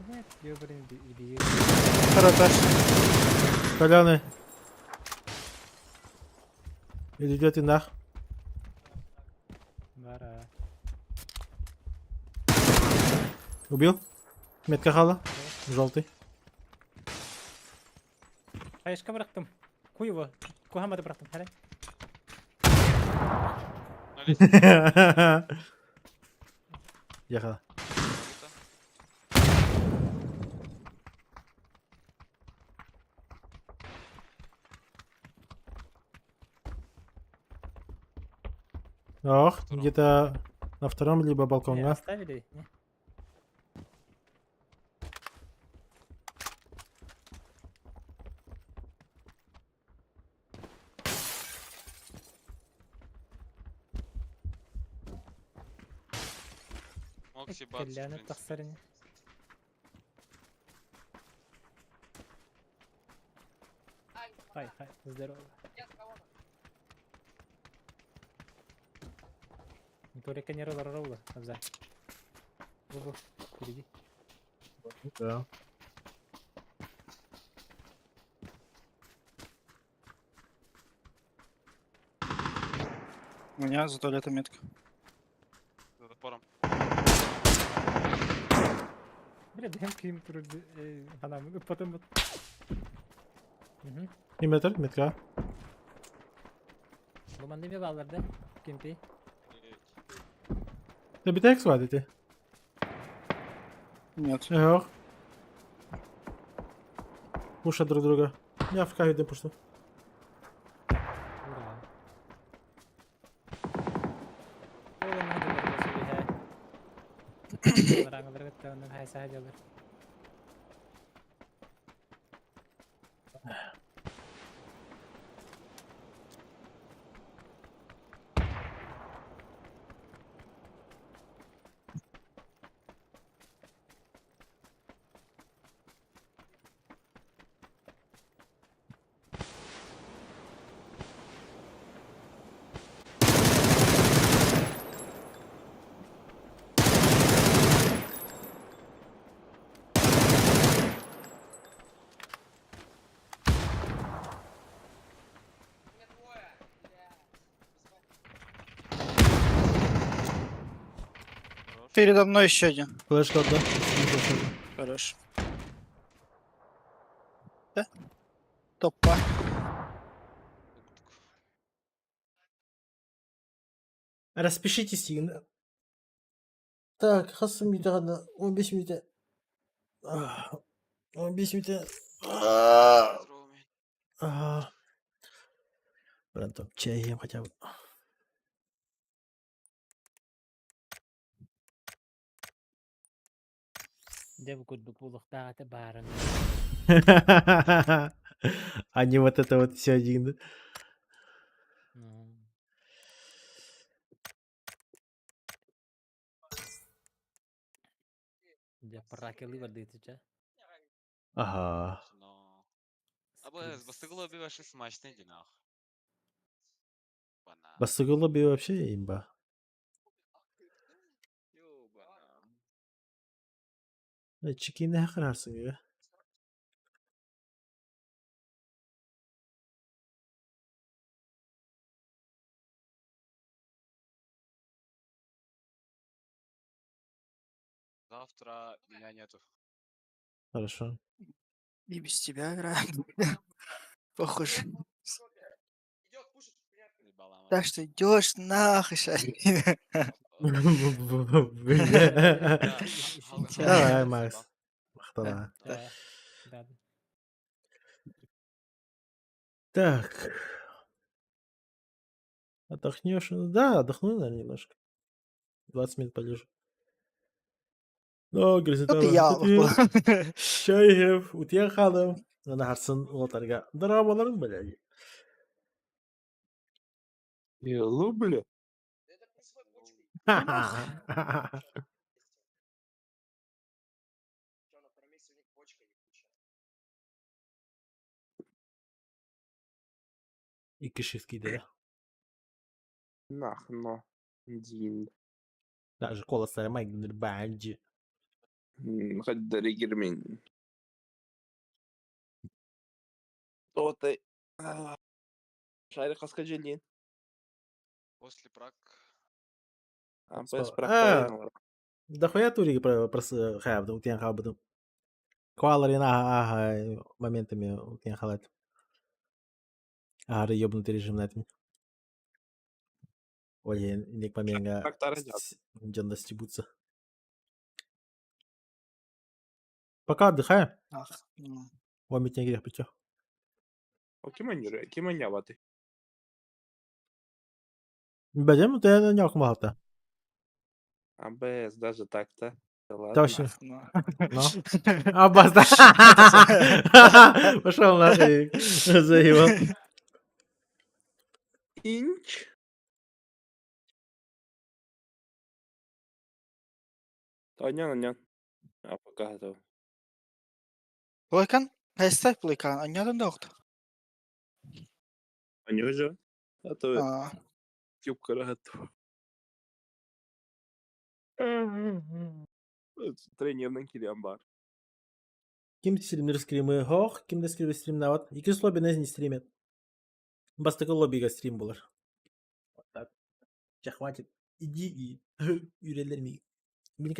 Speaker 1: Блядь, ёбаный дебил.
Speaker 2: Второй этаж.
Speaker 4: Коляны. Или идет и нах.
Speaker 1: Бара.
Speaker 4: Убил? Метка хала. Желтый.
Speaker 1: Хаешка бырахтым. Куй его. Кухамады бырахтым. Хәле.
Speaker 6: На лестнице
Speaker 4: Ехала.
Speaker 6: где-то.
Speaker 4: Ох,
Speaker 6: Втором.
Speaker 4: где-то на втором либо балкон,
Speaker 1: Не,
Speaker 4: да?
Speaker 1: оставили? Не?
Speaker 6: Мог съебаться, в
Speaker 1: Кэлләне
Speaker 6: принципе.
Speaker 1: тахсарыны. Хай, хай, здорово. Только не ролла ролла, абза. Бу-бу, впереди.
Speaker 4: Да.
Speaker 2: У меня за туалетом метка.
Speaker 6: За топором.
Speaker 1: Бля, дэм ким она потом вот. Угу.
Speaker 4: И метр, метка.
Speaker 1: Бу манды ме баллар да? Кимпи.
Speaker 4: Ты битекс вадите?
Speaker 2: Нет.
Speaker 4: Эх. Пушат друг друга. Я в кайде пушу.
Speaker 1: Ура. Бараңалар кытта оннук хайсаһа дьалар.
Speaker 2: Передо мной еще один.
Speaker 4: Флешка одна.
Speaker 2: Хорош. Да? Топа.
Speaker 4: Распишитесь, Инна. Так, хас минута, 15 минута. 15 минута. Братан, чай ем хотя бы.
Speaker 1: Дьэ бу курдук буолуохтаах этэ баарын.
Speaker 4: А не вот это вот все один.
Speaker 1: Дьэ пракелы бардыытыча.
Speaker 4: Ага.
Speaker 6: Но... Абы бастыгылы би вообще смачный динах. Бана.
Speaker 4: Бастыгылы би вообще имба.
Speaker 6: Ёбана.
Speaker 4: Чикини хакырарсың ya.
Speaker 6: Завтра меня нету.
Speaker 4: Хорошо.
Speaker 2: И без тебя играем. Похоже.
Speaker 6: Ебала мать.
Speaker 2: Так что идешь нахуй, шарик.
Speaker 4: Бля. Давай, Макс. Махтала.
Speaker 1: Да. Да.
Speaker 4: Так. Отдохнешь? Ну да, отдохну, наверное, немножко. 20 минут полежу. Но,
Speaker 2: Вот и я.
Speaker 4: Чайев, утия ханым. Ана харсын улатарга. Дорабаларың, блядь.
Speaker 5: Елу, бля.
Speaker 4: Икки shift киде.
Speaker 5: Нахно. Дин.
Speaker 4: Даже кола сармай гнырбанджи.
Speaker 5: Хоть гермень. Тоты. Шарик хаска желин.
Speaker 6: После прак.
Speaker 5: АПС
Speaker 4: А, дохуя турики про хайабды, утен хабды. Кваларин ага, моментами утен халат. Ага, ёбнутый режим на этом. Ой, ник моменга дьон стебутся. Пока отдыхаю.
Speaker 2: Ах, ну.
Speaker 4: Вам не грех путё.
Speaker 5: Киманяваты.
Speaker 4: Бәдем, ты не окмалта.
Speaker 5: АБС даже так-то. Да ладно.
Speaker 4: Точно.
Speaker 2: Ну.
Speaker 4: Ну. Аббас, да. Пошел нахуй. Заебал.
Speaker 5: Инч. Анян, анян. А пока готов.
Speaker 2: Плойкан? Хайстай плойкан. Аньядан да окто.
Speaker 5: Анюжа. А то
Speaker 2: А,
Speaker 5: юбка готова. Тренерный килиамбар.
Speaker 4: Ким стример скримы хох, ким де скримы стрим нават. Икис лобби не стримит. Бастакы лоббига стрим булар. Вот так. Ча хватит. Иди и үрелерми. Мин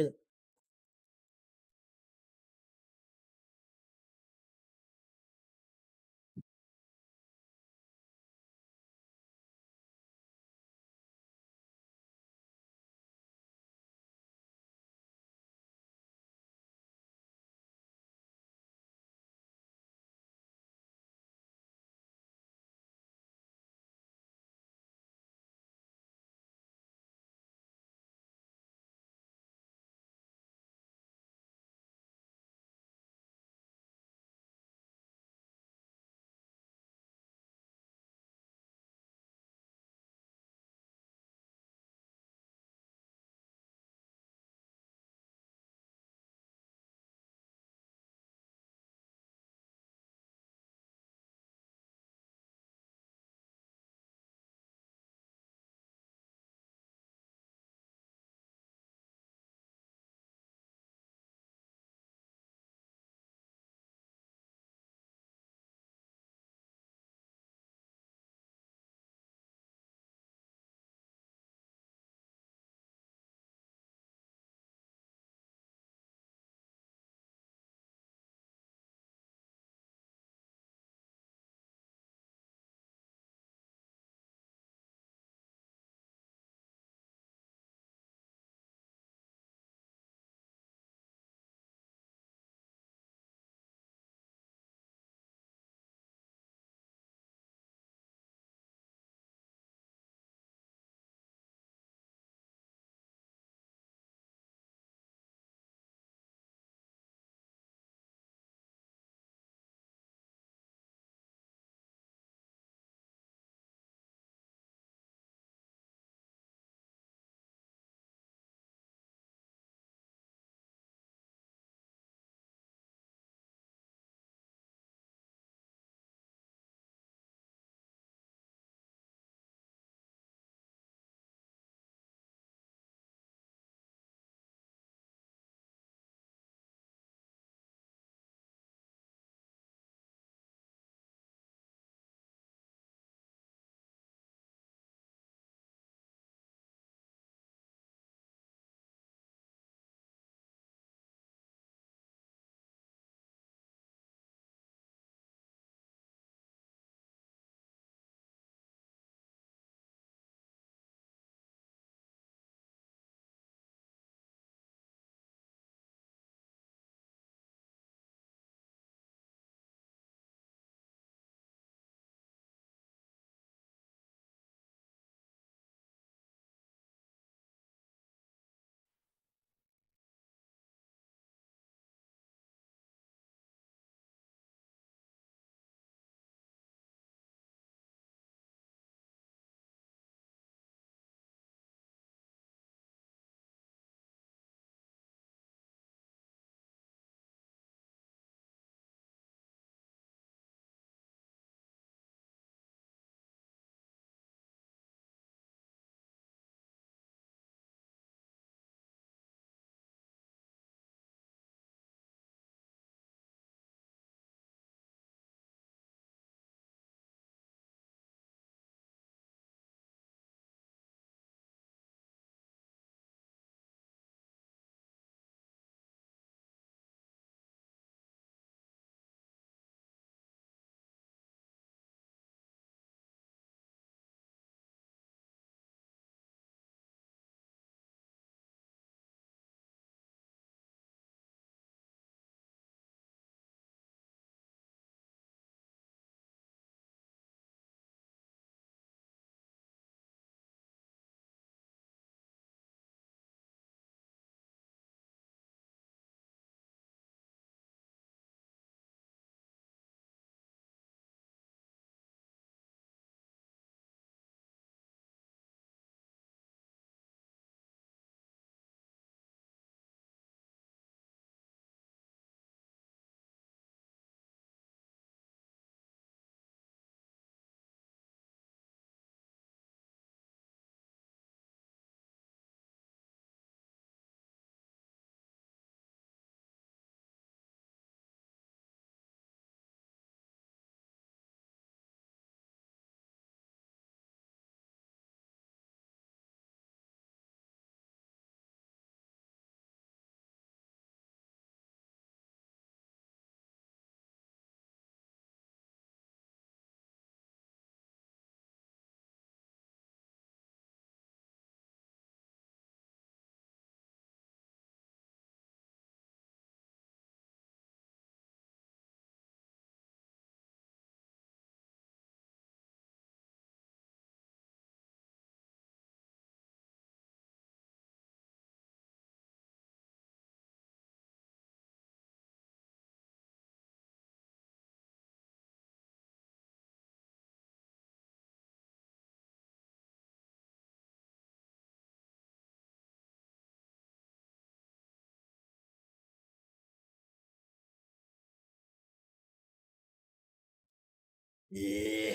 Speaker 4: Ээ,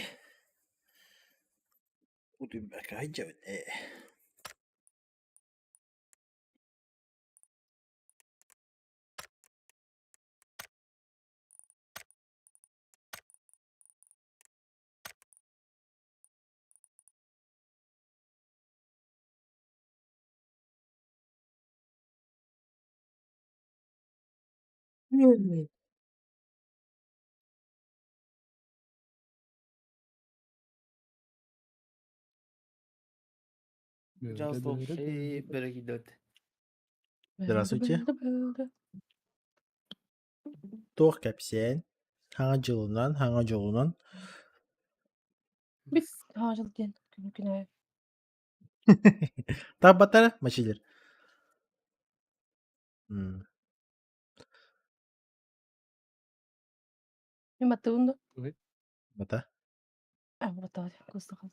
Speaker 4: утуйбакка сылдьабын ээ. Здравствуйте. Туох кэпсээн? Хаҥа дьылынан, хаҥа дьолунан.
Speaker 14: Бит хаҥа дьыл диэн күнү күн аайы.
Speaker 4: Таабаттара мачилер. М.
Speaker 14: Мин баттыбын да?
Speaker 4: Бата.
Speaker 14: А, баттабат. Куста хас.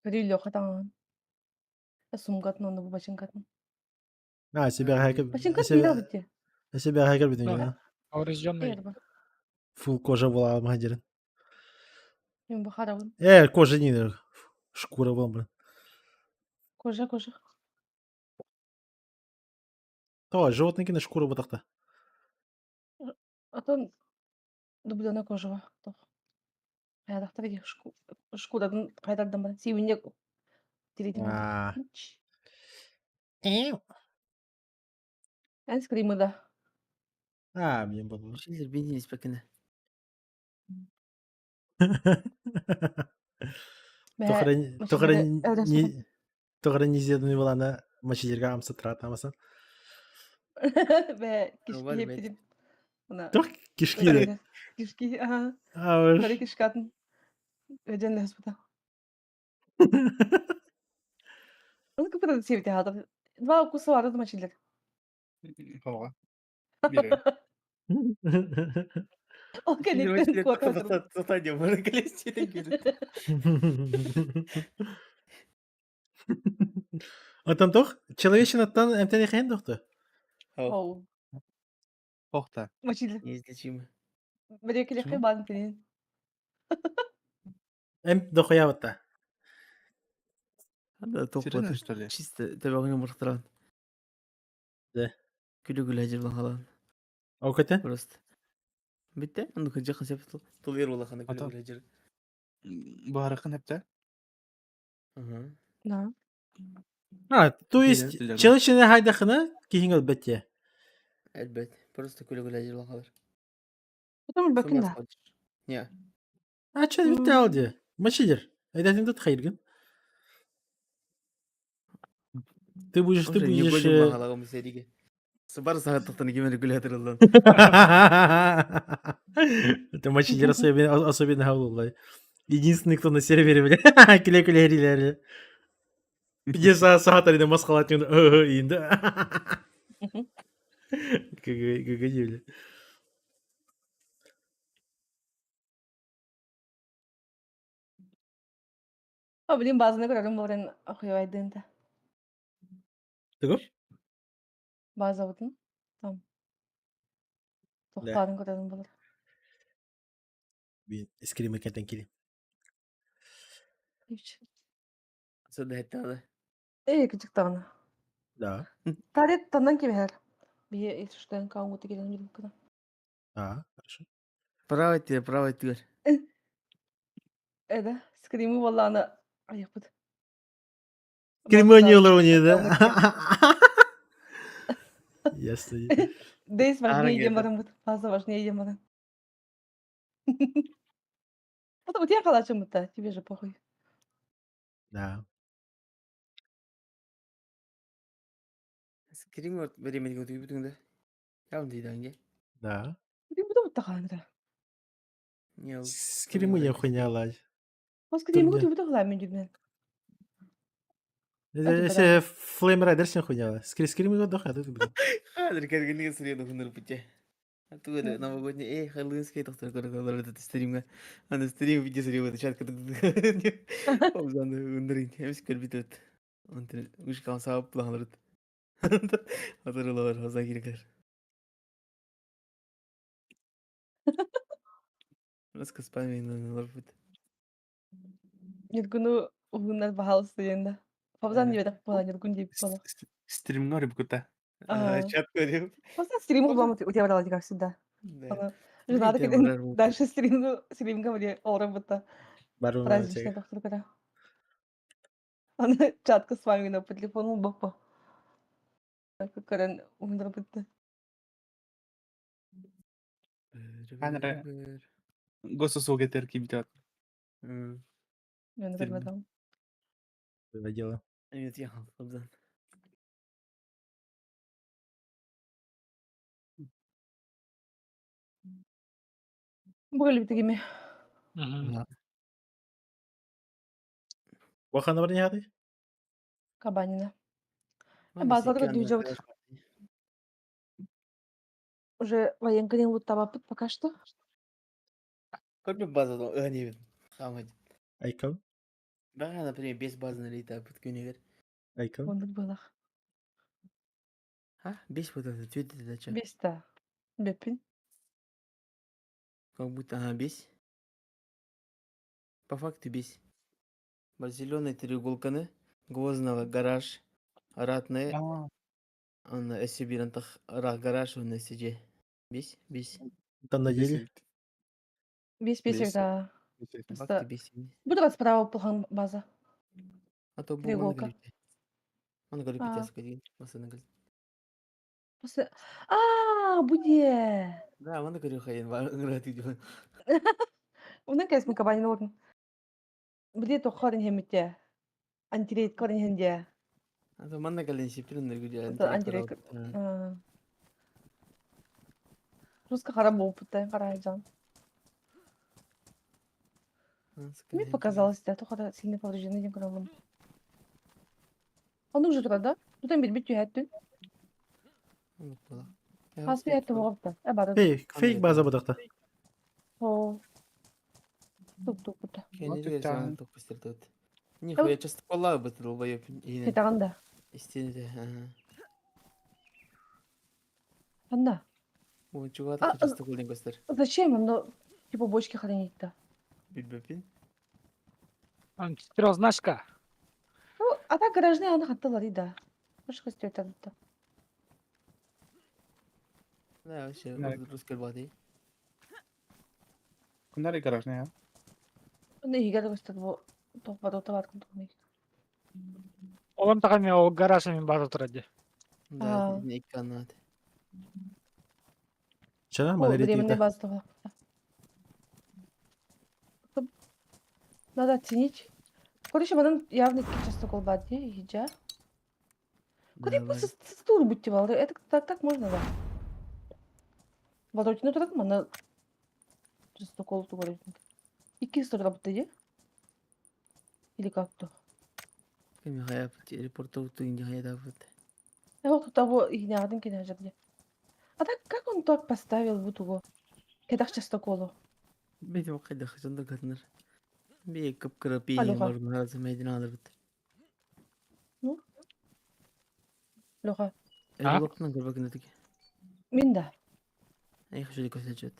Speaker 14: Көрүү Леха таҥаһын. Сумкатын онно бу бачыҥкатын.
Speaker 4: А, себя хайка...
Speaker 14: Бачыҥкат биир бит дии.
Speaker 4: Себя хайка битин дьоно.
Speaker 7: Поврежденный.
Speaker 4: Фул кожа была мадерин.
Speaker 14: Мен бахарабын.
Speaker 4: Кожа не шкура была, блин.
Speaker 14: Кожа, кожа.
Speaker 4: То, животные на шкура батахта.
Speaker 14: Отон дубленая кожа. Хайдахтар шкуратын хайдардан бар. Сибинне тиритин.
Speaker 4: А.
Speaker 14: Эн скримы да.
Speaker 4: А, мне было. Тоҕо низедный была мачилерга амсатрат амасан.
Speaker 14: Бэ кишки хеппитим.
Speaker 4: Туох кишки
Speaker 14: Кишки, ага. Бары кишкатын. Өдөн лэспыта. Оны кыпыта себите хатыр. Два укуса бары мачилер.
Speaker 7: Хоға.
Speaker 14: Ол кэнниттэн куотан
Speaker 4: Отон туох человечинаттан эмтэн ихэйин дохту?
Speaker 14: Оу.
Speaker 7: Охта.
Speaker 14: Мачилер. Бэрекелехе баан тинин.
Speaker 4: Эм дохуябытта.
Speaker 3: Да,
Speaker 7: Сирена, что ли?
Speaker 3: Чисто табагын бырахтыран.
Speaker 4: Да.
Speaker 3: Күлү-күлэ дьыллан халан.
Speaker 4: Ол көтө?
Speaker 3: Просто. Битте, онду кыжа кысып тулер улахана
Speaker 7: Ата.
Speaker 3: күлү-күлэ дьыл.
Speaker 7: Баарыкын эпте.
Speaker 3: Ага.
Speaker 14: Да.
Speaker 4: А, то есть
Speaker 7: Билер.
Speaker 4: человечина хайдахына киһиң өлбөт
Speaker 3: Элбет. Просто күлү-күлэ дьыллан халар.
Speaker 14: Потом
Speaker 3: С ума
Speaker 14: бакын да.
Speaker 3: сходишь. Не.
Speaker 4: А че битте алди? Мачилер. Айдатын тут хайыргын. Ты будешь, ты
Speaker 3: Уже не
Speaker 4: будешь...
Speaker 3: будем махалагым сериге. Сыбар сааттықтан кемер күле тырылдан.
Speaker 4: Это мачилер особенно, особенно гаулулай. Единственный, кто на сервере, бля, күле-күле Где саатарина масқалат инді. Как
Speaker 14: О, блин, базаны көрөрүм болрен охуевайдын да.
Speaker 4: Тугу?
Speaker 14: Базабытын. Там. Тохтаарын көрөрүм болор.
Speaker 4: Мен скримы кентен келем.
Speaker 3: Сада хеттада.
Speaker 14: Эй, кычыктагына.
Speaker 4: Да.
Speaker 14: Тарет тандан кебер. Бие иштен каунгу тегенен жүрүп кына.
Speaker 4: А, хорошо.
Speaker 3: Право тебе, право тебе.
Speaker 14: Эда, скримы болланы аяқпыт.
Speaker 4: Скримы не уровне, да? Ясно.
Speaker 14: Дейс важнее
Speaker 3: Аргета.
Speaker 14: дем баран бут. База важнее дем баран. Вот у тебя халачым бутта, тебе же похуй.
Speaker 4: Да.
Speaker 3: Скрим вот времени готовы бүтүндө. Явын дейді анге.
Speaker 4: Да.
Speaker 14: Ты буду бутта халанра.
Speaker 3: Не ол.
Speaker 4: Скримы не хуйня лазь.
Speaker 14: О, скримы
Speaker 4: Турне.
Speaker 14: готовы бутта халам мен
Speaker 4: Если Flame Rider сен хуйня лазь. Скримы го доха, тут, блин.
Speaker 3: Хадыр кергенге сырыны хуныр бите. Тугу новогодний, эй, хэллоуинский тохтор көрө этот стримга. Аны стрим видео срим это чат Обзан үндерин эмс көрбүт. Онтон үш калса планларыт. Hatırlıyorlar хаза киргер. Раска спамин ларбыт.
Speaker 14: Ньургуну уһуннар баһаалыста диэн да. Папзан диэбэтэх буола, Ньургун диэбит буола.
Speaker 7: Стримҥа рыбкута.
Speaker 14: А.
Speaker 7: Чат көрүм.
Speaker 14: Просто стрим углом у тебя брала, как всегда.
Speaker 3: Да.
Speaker 14: Жена кэлэн дальше стрим стримга были олорбута.
Speaker 4: Баруна
Speaker 14: Праздничный доктор Аны чатка с вами по телефону бапа. Көрөн уһуннарбытта.
Speaker 7: Ханара госуслуга терки битет.
Speaker 14: Мен көрбөтөм.
Speaker 4: Было дело.
Speaker 3: Нет, я Абзан.
Speaker 14: Бүгүл битигими.
Speaker 4: Вахана бар не
Speaker 14: Кабанина. Базарга дүйжөбүт. Уже военка ден луттабаппыт пока что.
Speaker 3: Көрбө база не Хамать.
Speaker 4: Айкон.
Speaker 3: Бага, например, без базы налета под күнегер.
Speaker 4: Айкон.
Speaker 14: Ондук былах.
Speaker 3: А? Бес вот это, цвет это зачем?
Speaker 14: Бес да. Беппин.
Speaker 3: Как будто, ага, бес. По факту бес. Барселона треуголканы, Гвоздного гараж, Ратная, он Сибирантах, гараж, он СЖ. Бес, бес.
Speaker 4: Там на деле.
Speaker 14: Бес бес
Speaker 3: Бес.
Speaker 14: да.
Speaker 3: По факту бес.
Speaker 14: Буду справа плахан база.
Speaker 3: А то бу
Speaker 14: Треуголка.
Speaker 3: Мана говорит,
Speaker 14: А.
Speaker 3: пятяска один. Масана говорит.
Speaker 14: После... А, буде.
Speaker 3: Да, мана говорит, хайын, варат идет.
Speaker 14: Унан кэс ми кабанин ордун. Буде тохорын хемите. Антирейт корын хенде.
Speaker 3: А то мана говорит, сиптрин наргудя.
Speaker 14: Антирейт. Руска хара болуппут карайжан. Мне показалось, да, только сильно повреждены ден көрөм. Аны уже турар да? Тутан бир бит түһәттүн. Хас бир әтті болғапты. Ә бары.
Speaker 4: Фейк, фейк база бұдақта.
Speaker 14: О. Тук тук бута.
Speaker 3: Нихуя, часто кола бы ты долбоеб.
Speaker 14: Кетаган да.
Speaker 3: Истинно, ага.
Speaker 14: Анда.
Speaker 3: Ой, чего так часто колин гостер?
Speaker 14: Зачем оно типа бочки хранить-то?
Speaker 3: Бибепин.
Speaker 1: Трехзначка.
Speaker 14: Ну, а так гаражные аны хаттылар да. Башка стоит да.
Speaker 3: Да, вообще, русский бады.
Speaker 7: Кундари гаражная.
Speaker 14: Аны егер көстөр бу тохбар оталар күндүк.
Speaker 1: Олон тагами ол гараж мен база турады.
Speaker 3: Да, не канат.
Speaker 4: Чана,
Speaker 14: О,
Speaker 4: Малерия
Speaker 14: временный база того. Надо оценить. Короче, манан явно часто колбади, хиджа. Куда стул будьте балды? Это так, так можно, да? Балдыртын турат мана часто кол тугар. Икки стол работает, Или как-то?
Speaker 3: Кеми хая репортов ту инди хая да вот.
Speaker 14: Я вот того и не один кине жабде. А так как он так поставил бутуго? Кедах часто колу.
Speaker 3: Бейт вакыт хажанда гаднар. Би кып кырып
Speaker 14: Алло.
Speaker 3: бар разы мәдин алыр бит.
Speaker 14: Ну? Лоха.
Speaker 3: Локтан көрбөк нетик.
Speaker 14: Мен да.
Speaker 3: Эй хошли көсөчөт.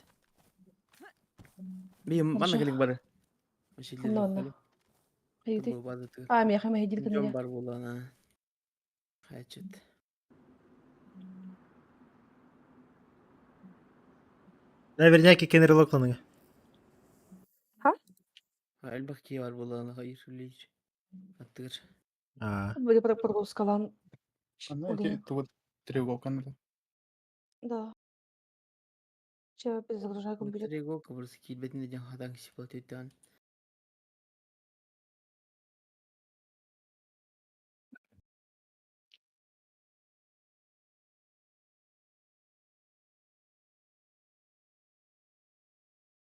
Speaker 3: Би мана келик бар.
Speaker 14: Онна. Хайды. А, мен хама хедил
Speaker 3: Жон бар болана. Хайчет.
Speaker 4: Наверняка кенер локланыңа.
Speaker 14: Ха?
Speaker 3: Элбах ки бар болана хайыр лич. Аттыр.
Speaker 4: А.
Speaker 14: Буде пропускалан.
Speaker 7: Аны эти треуголканы.
Speaker 14: Да. Че, перезагружай компьютер.
Speaker 3: Треуголка просто килбетин ден хадан киши болот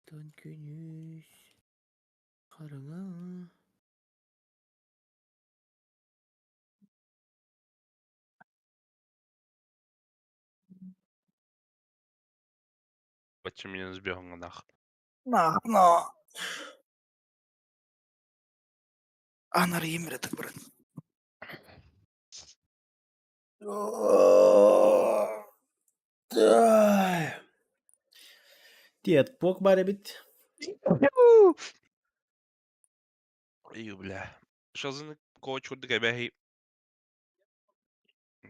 Speaker 3: Тон күнүс караңа.
Speaker 5: Бачча минус биэһоҥҥунах.
Speaker 2: На, на. Анарыйым эрэ брат.
Speaker 4: Тиэт пок бар эбит.
Speaker 5: Ию, бля. Шалзыны коуч курдук эбэһи.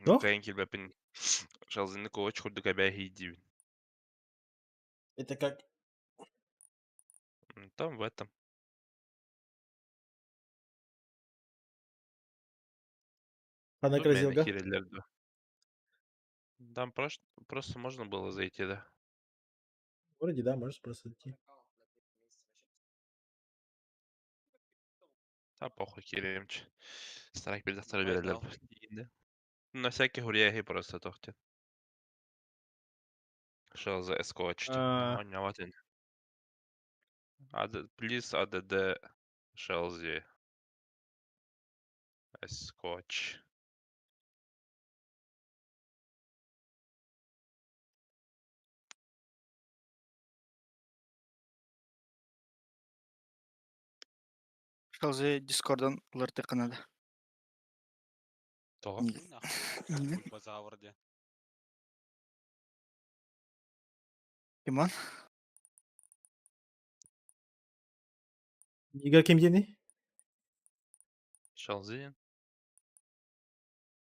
Speaker 4: Туох?
Speaker 5: Кайын килбэппин. Шалзыны коуч курдук эбэһи диибин.
Speaker 4: Это как?
Speaker 5: Там в этом.
Speaker 4: Ханнык
Speaker 5: Ну, мээнэ
Speaker 4: разделга?
Speaker 5: киирэллэр дуо? Там просто можно было зайти, да?
Speaker 4: Вроде да, можешь просто зайти.
Speaker 5: Да похуй киириэмч. Страйк биэрдэхтэрэ
Speaker 6: Ой,
Speaker 5: биэрэллэр.
Speaker 6: дал.
Speaker 5: На всякий хурьяхи просто тохте. Что за эскотч?
Speaker 4: А.
Speaker 5: Please add Шелзи. Эскотч.
Speaker 2: Шалзы Дискордан ылыртыкка надо.
Speaker 5: Тоҕо?
Speaker 2: Не.
Speaker 6: Нахуй,
Speaker 2: Не.
Speaker 6: Бульбазавр диэн.
Speaker 2: Димон?
Speaker 4: Игорь ким диэний?
Speaker 5: Шелзи.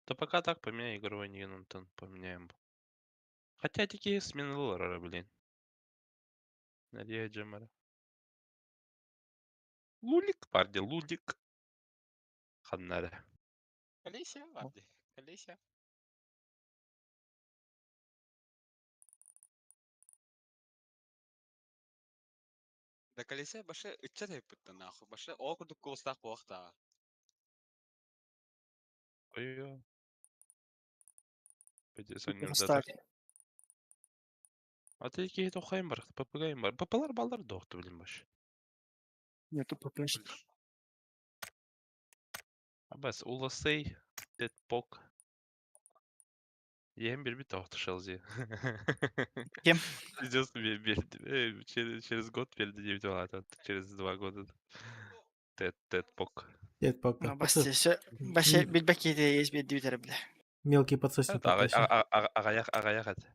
Speaker 5: Да пока так поменяй игровой Антон, поменяем. Хотя такие смены лора, блин. Надеюсь, Джемара. Лулик, парди, лулик. Ханнара.
Speaker 6: Колесия, Варди. Колесия. Да колесия башы ыччат эппиттен нахуй. Башы ол курдук куустаах буохтаа.
Speaker 5: Ой-ой.
Speaker 2: Поставь.
Speaker 5: А ты какие то хаймбар, ППГ ППлар балдар доқты, блин, баш.
Speaker 2: Нету ППшек.
Speaker 5: Абас, уласей, тет пок. Ем бир бит тоқты шелзи.
Speaker 2: Кем?
Speaker 5: Пиздец, через год перед 9 а через 2 года. Тет, тет пок.
Speaker 4: Тет пок.
Speaker 2: Ну, басте, все. Басте, билбэкки есть бит дивитер, бля.
Speaker 4: Мелкий подсосник.
Speaker 5: Агаях, агаях это.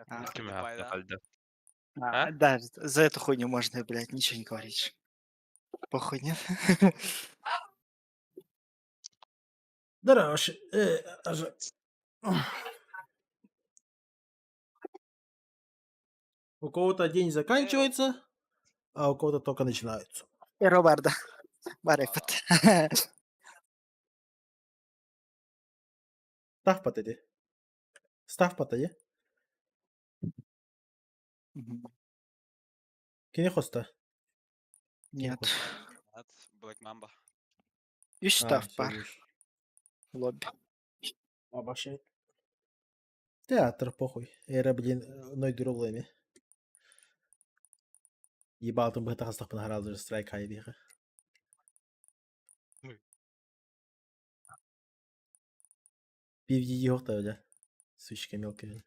Speaker 2: А,
Speaker 5: Ким
Speaker 6: Тупая, да?
Speaker 2: А, да, за эту хуйню можно, блядь, ничего не говорить. Похуй, нет?
Speaker 4: Здорово, аж- У кого-то день заканчивается, а у кого-то только начинается.
Speaker 2: Робарда. Барепат.
Speaker 4: Став патеди. Став патеди. Кини хоста.
Speaker 2: Нет.
Speaker 6: Нет, Black Mamba.
Speaker 2: Үс
Speaker 4: А,
Speaker 2: став
Speaker 4: всё,
Speaker 2: бар.
Speaker 4: видишь.
Speaker 2: Лобби.
Speaker 4: Абашай. Театр, похуй. Эра, блин, нойдурулэми. Ебалтым быһыта хастахпын харалдыр страйк хайдиха. PvD йохта, бля. Сучка мелкая.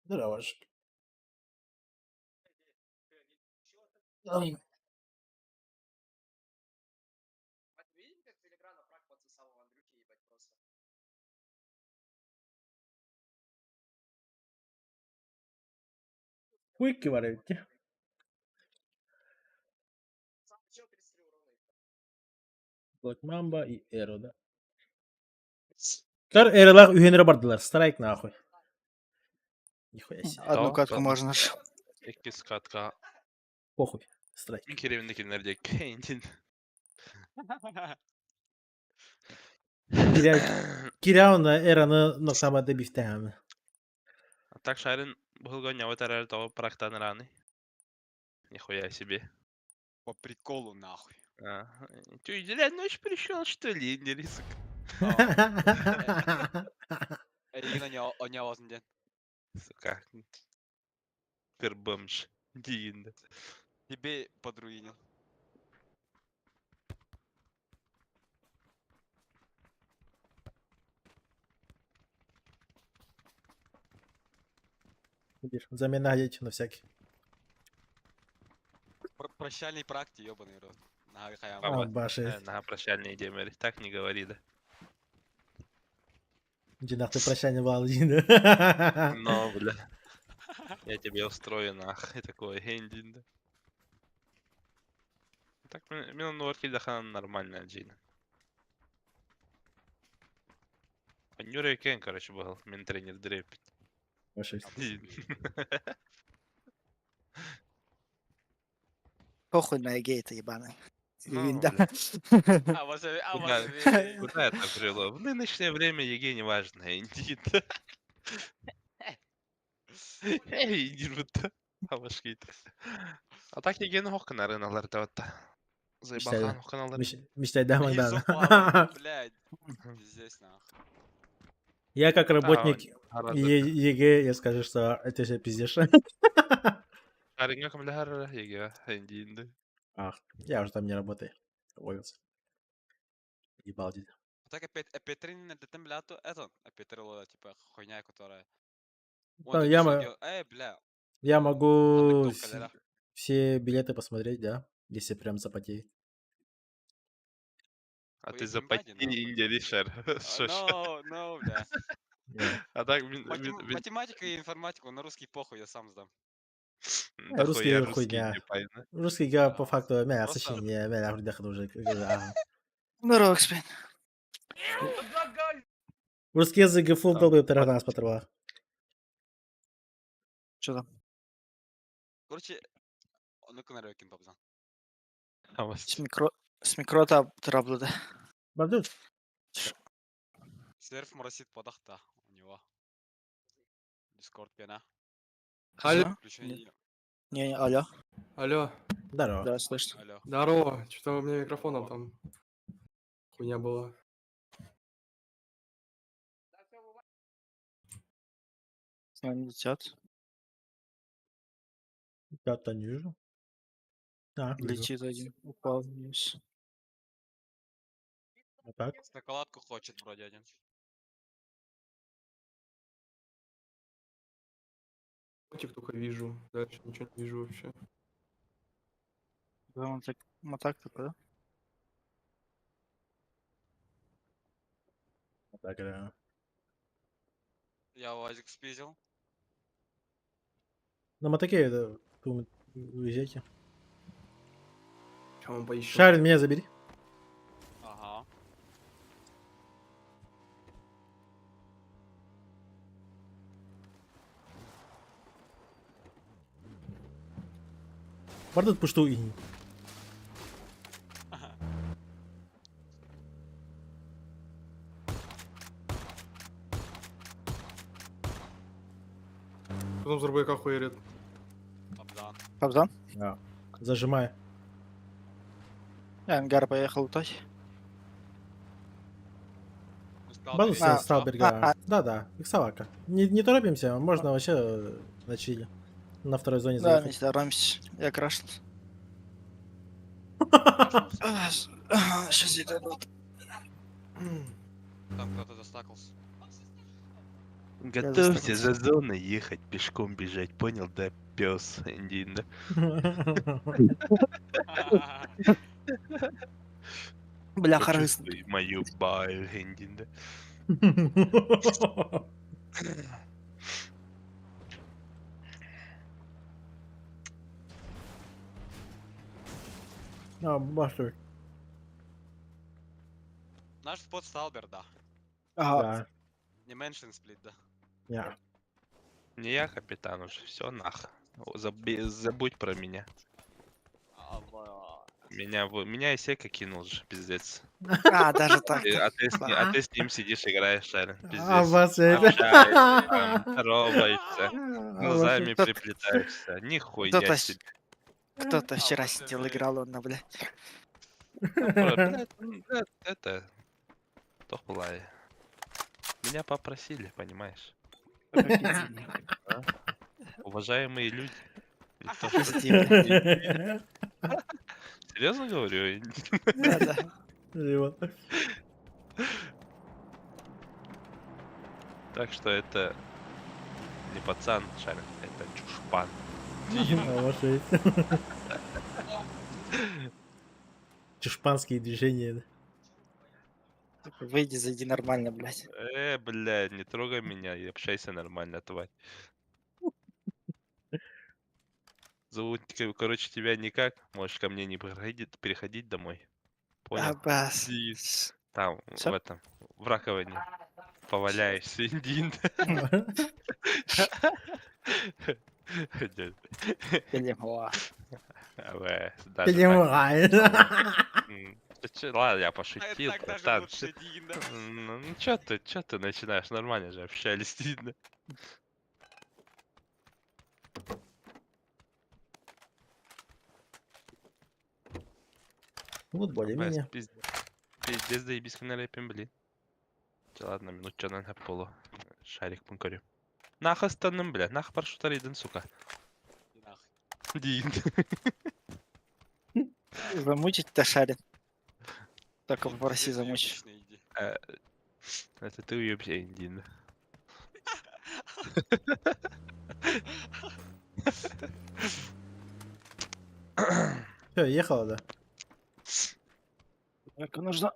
Speaker 4: Здорово, ж. Ай. Куйки варите. Black Mamba и Эро, да. Кар Эролар үһенере бардылар. Страйк нахуй. Нихуя себе.
Speaker 2: Одну катку можно ж.
Speaker 5: Икки катка.
Speaker 4: Похуй. Страйк.
Speaker 5: Керевиндекилер диэк кейнтин.
Speaker 4: Киря Киряуна Эраны ноксамады бифтәһәме.
Speaker 5: А так шарын быһылга няват арар того практан раны. Нихуя себе.
Speaker 6: По приколу нахуй.
Speaker 5: А, Чё, зря ночь пришел, что ли? Не риск.
Speaker 6: Эйигин оñообосун диэн.
Speaker 5: Сука. Кырбамш. Диин.
Speaker 6: Тебе подруинил.
Speaker 4: Замена едь на всякий.
Speaker 6: Прощальный практи, ебаный рот. На хаям.
Speaker 4: А, баши.
Speaker 5: На прощальные демери. Так не говори, да.
Speaker 4: Динах, ты прощальный вал, Дина.
Speaker 5: Но, бля. Я тебе устрою нах. И такой гендин, да. Так, мен нуар нормальная джина. Нюра Кен, короче, был. Мен тренер дрепит.
Speaker 4: Баши.
Speaker 2: Похуй на ЕГЭ это ебаное.
Speaker 5: Ну,
Speaker 2: Да.
Speaker 5: бля.
Speaker 6: А вас, а
Speaker 5: Куда,
Speaker 6: вас,
Speaker 5: куда это привело? В нынешнее время ЕГЭ не важно, индит. Эй, иди вот. А башки А так ЕГЭ-ни хокканарын алар таватта. Заебалхан хокканалар.
Speaker 4: Мечтай, да, Магдан.
Speaker 6: Блядь, пиздец нахуй.
Speaker 4: Я как работник
Speaker 5: А,
Speaker 4: ЕГЭ, я скажу, что это все пиздешь.
Speaker 5: Аринга камляхар ЕГЭ, индинды.
Speaker 4: Ах, я уже там не работаю. Уволился. Ебал дед.
Speaker 6: Так опять, опять тренер это, это, опять типа хуйня, которая... Он
Speaker 4: Да,
Speaker 6: тут
Speaker 4: я
Speaker 6: ещё Эй, бля,
Speaker 4: Я могу
Speaker 6: Надо кнопка,
Speaker 4: все билеты посмотреть, да, если прям запотеет.
Speaker 5: А ты
Speaker 6: Хуй
Speaker 5: запотей,
Speaker 6: нахуй.
Speaker 5: Индия, Ришар. Шо ж.
Speaker 6: No, no, бля.
Speaker 5: А так,
Speaker 6: Математика и информатику на русский похуй, я сам сдам.
Speaker 5: Да
Speaker 4: Русский
Speaker 5: хуя русский
Speaker 4: хуйня.
Speaker 5: не пайна.
Speaker 4: Русский я по факту, меня
Speaker 6: Просто-
Speaker 4: сочинение, меня уже.
Speaker 2: Здорово, Экспен.
Speaker 4: Русский язык фул долбоеб тарахнас патрва.
Speaker 2: Что там?
Speaker 6: Короче, ну-ка на Рёкин попзан.
Speaker 2: С микро... С микрота траблы, да.
Speaker 4: Бабдут.
Speaker 6: Серф моросит подахта у него. Дискорд пена.
Speaker 9: Алло.
Speaker 6: Включение.
Speaker 2: Не, не, алло.
Speaker 9: Алло.
Speaker 4: Здорово.
Speaker 2: Да, слышно.
Speaker 6: Алло.
Speaker 9: Здорово. Что-то у меня микрофоном там хуйня была.
Speaker 2: Они летят.
Speaker 4: Я-то не вижу. А, вижу.
Speaker 2: Летит один. Упал вниз.
Speaker 4: А так?
Speaker 6: Шоколадку хочет вроде один.
Speaker 9: Котик только вижу. Дальше ничего не вижу вообще.
Speaker 2: Да, он так, вот так такой, да?
Speaker 4: Вот так, да.
Speaker 6: Я УАЗик спиздил.
Speaker 4: На мотоке это, думаю, уезжайте.
Speaker 9: Чем он поищем?
Speaker 4: Шарин, меня забери.
Speaker 6: Ага.
Speaker 4: Бардат пушту и.
Speaker 9: Потом зарбаяка хуярит.
Speaker 6: Абдан.
Speaker 2: Пабзан?
Speaker 4: Да. Зажимай.
Speaker 2: Я ангар поехал лутать.
Speaker 4: Базу
Speaker 2: А,
Speaker 4: Сталберга.
Speaker 2: а,
Speaker 4: Да-да, Иксавака. Не торопимся, можно вообще на чили. На второй зоне
Speaker 2: Да, не
Speaker 4: заехать.
Speaker 2: торопимся. Я крашнулся. Сейчас я тут.
Speaker 6: Там кто-то застакался.
Speaker 5: Готовься за зоной ехать, пешком бежать, понял, да, пес, индин, да?
Speaker 2: Бля, харыс.
Speaker 5: Почувствуй мою боль, индин, да?
Speaker 4: А, башуй.
Speaker 6: Наш спот Сталбер, да.
Speaker 2: Ага.
Speaker 4: Да.
Speaker 6: Не меншин сплит, да.
Speaker 4: Я.
Speaker 5: Не я капитан уже, все нах. О, забудь про меня. Меня и Сека кинул же, пиздец.
Speaker 2: А, даже так.
Speaker 5: А ты с ним сидишь, играешь, Шарин, пиздец.
Speaker 4: А вас это-
Speaker 5: Общаешься, там, здороваешься, глазами
Speaker 2: Кто-то-
Speaker 5: приплетаешься. Нихуя
Speaker 2: Кто-то
Speaker 5: себе.
Speaker 2: Кто-то вчера сидел, играл он на, блядь.
Speaker 5: Блядь, ну, блядь, это... Тохпулай. Меня попросили, понимаешь? А? Уважаемые люди. Не то, что-
Speaker 2: Пизди, блядь.
Speaker 5: Серьезно говорю?
Speaker 2: Да-да.
Speaker 4: Живо.
Speaker 5: Так что это не пацан, Шарин, это Чушпан.
Speaker 4: Обошли. Чушпанские движения. да.
Speaker 2: Выйди, зайди нормально, блядь.
Speaker 5: Бля, не трогай меня и общайся нормально, тварь. Зовут, короче, тебя никак. Можешь ко мне не приходить, переходить домой. Понял?
Speaker 2: Абас.
Speaker 5: Иди Там,
Speaker 2: Всё?
Speaker 5: в этом, в раковине. Поваляешься, индин.
Speaker 2: Пелемуа.
Speaker 5: Э, даже так.
Speaker 4: Понимаю.
Speaker 5: Да чё, Ладно, я пошутил,
Speaker 6: так даже
Speaker 5: братан.
Speaker 6: лучше, Дин, да.
Speaker 5: Ну чё ты начинаешь? Нормально же общались, Дин.
Speaker 4: Вот более-менее.
Speaker 5: Пиздец, заебись, рэпим, блин. Чё, Ладно, минут чё на полу. Шарик пункарю. Нах останным, бля, нах парашютариден, сука.
Speaker 6: Нахуй.
Speaker 5: Дин.
Speaker 2: Замучить-то шарит. Только попроси
Speaker 6: Пиздец,
Speaker 2: замучить.
Speaker 6: уебищный, иди.
Speaker 5: Это ты уебся, Индин.
Speaker 4: Все, ехала, да.
Speaker 2: Только нужно.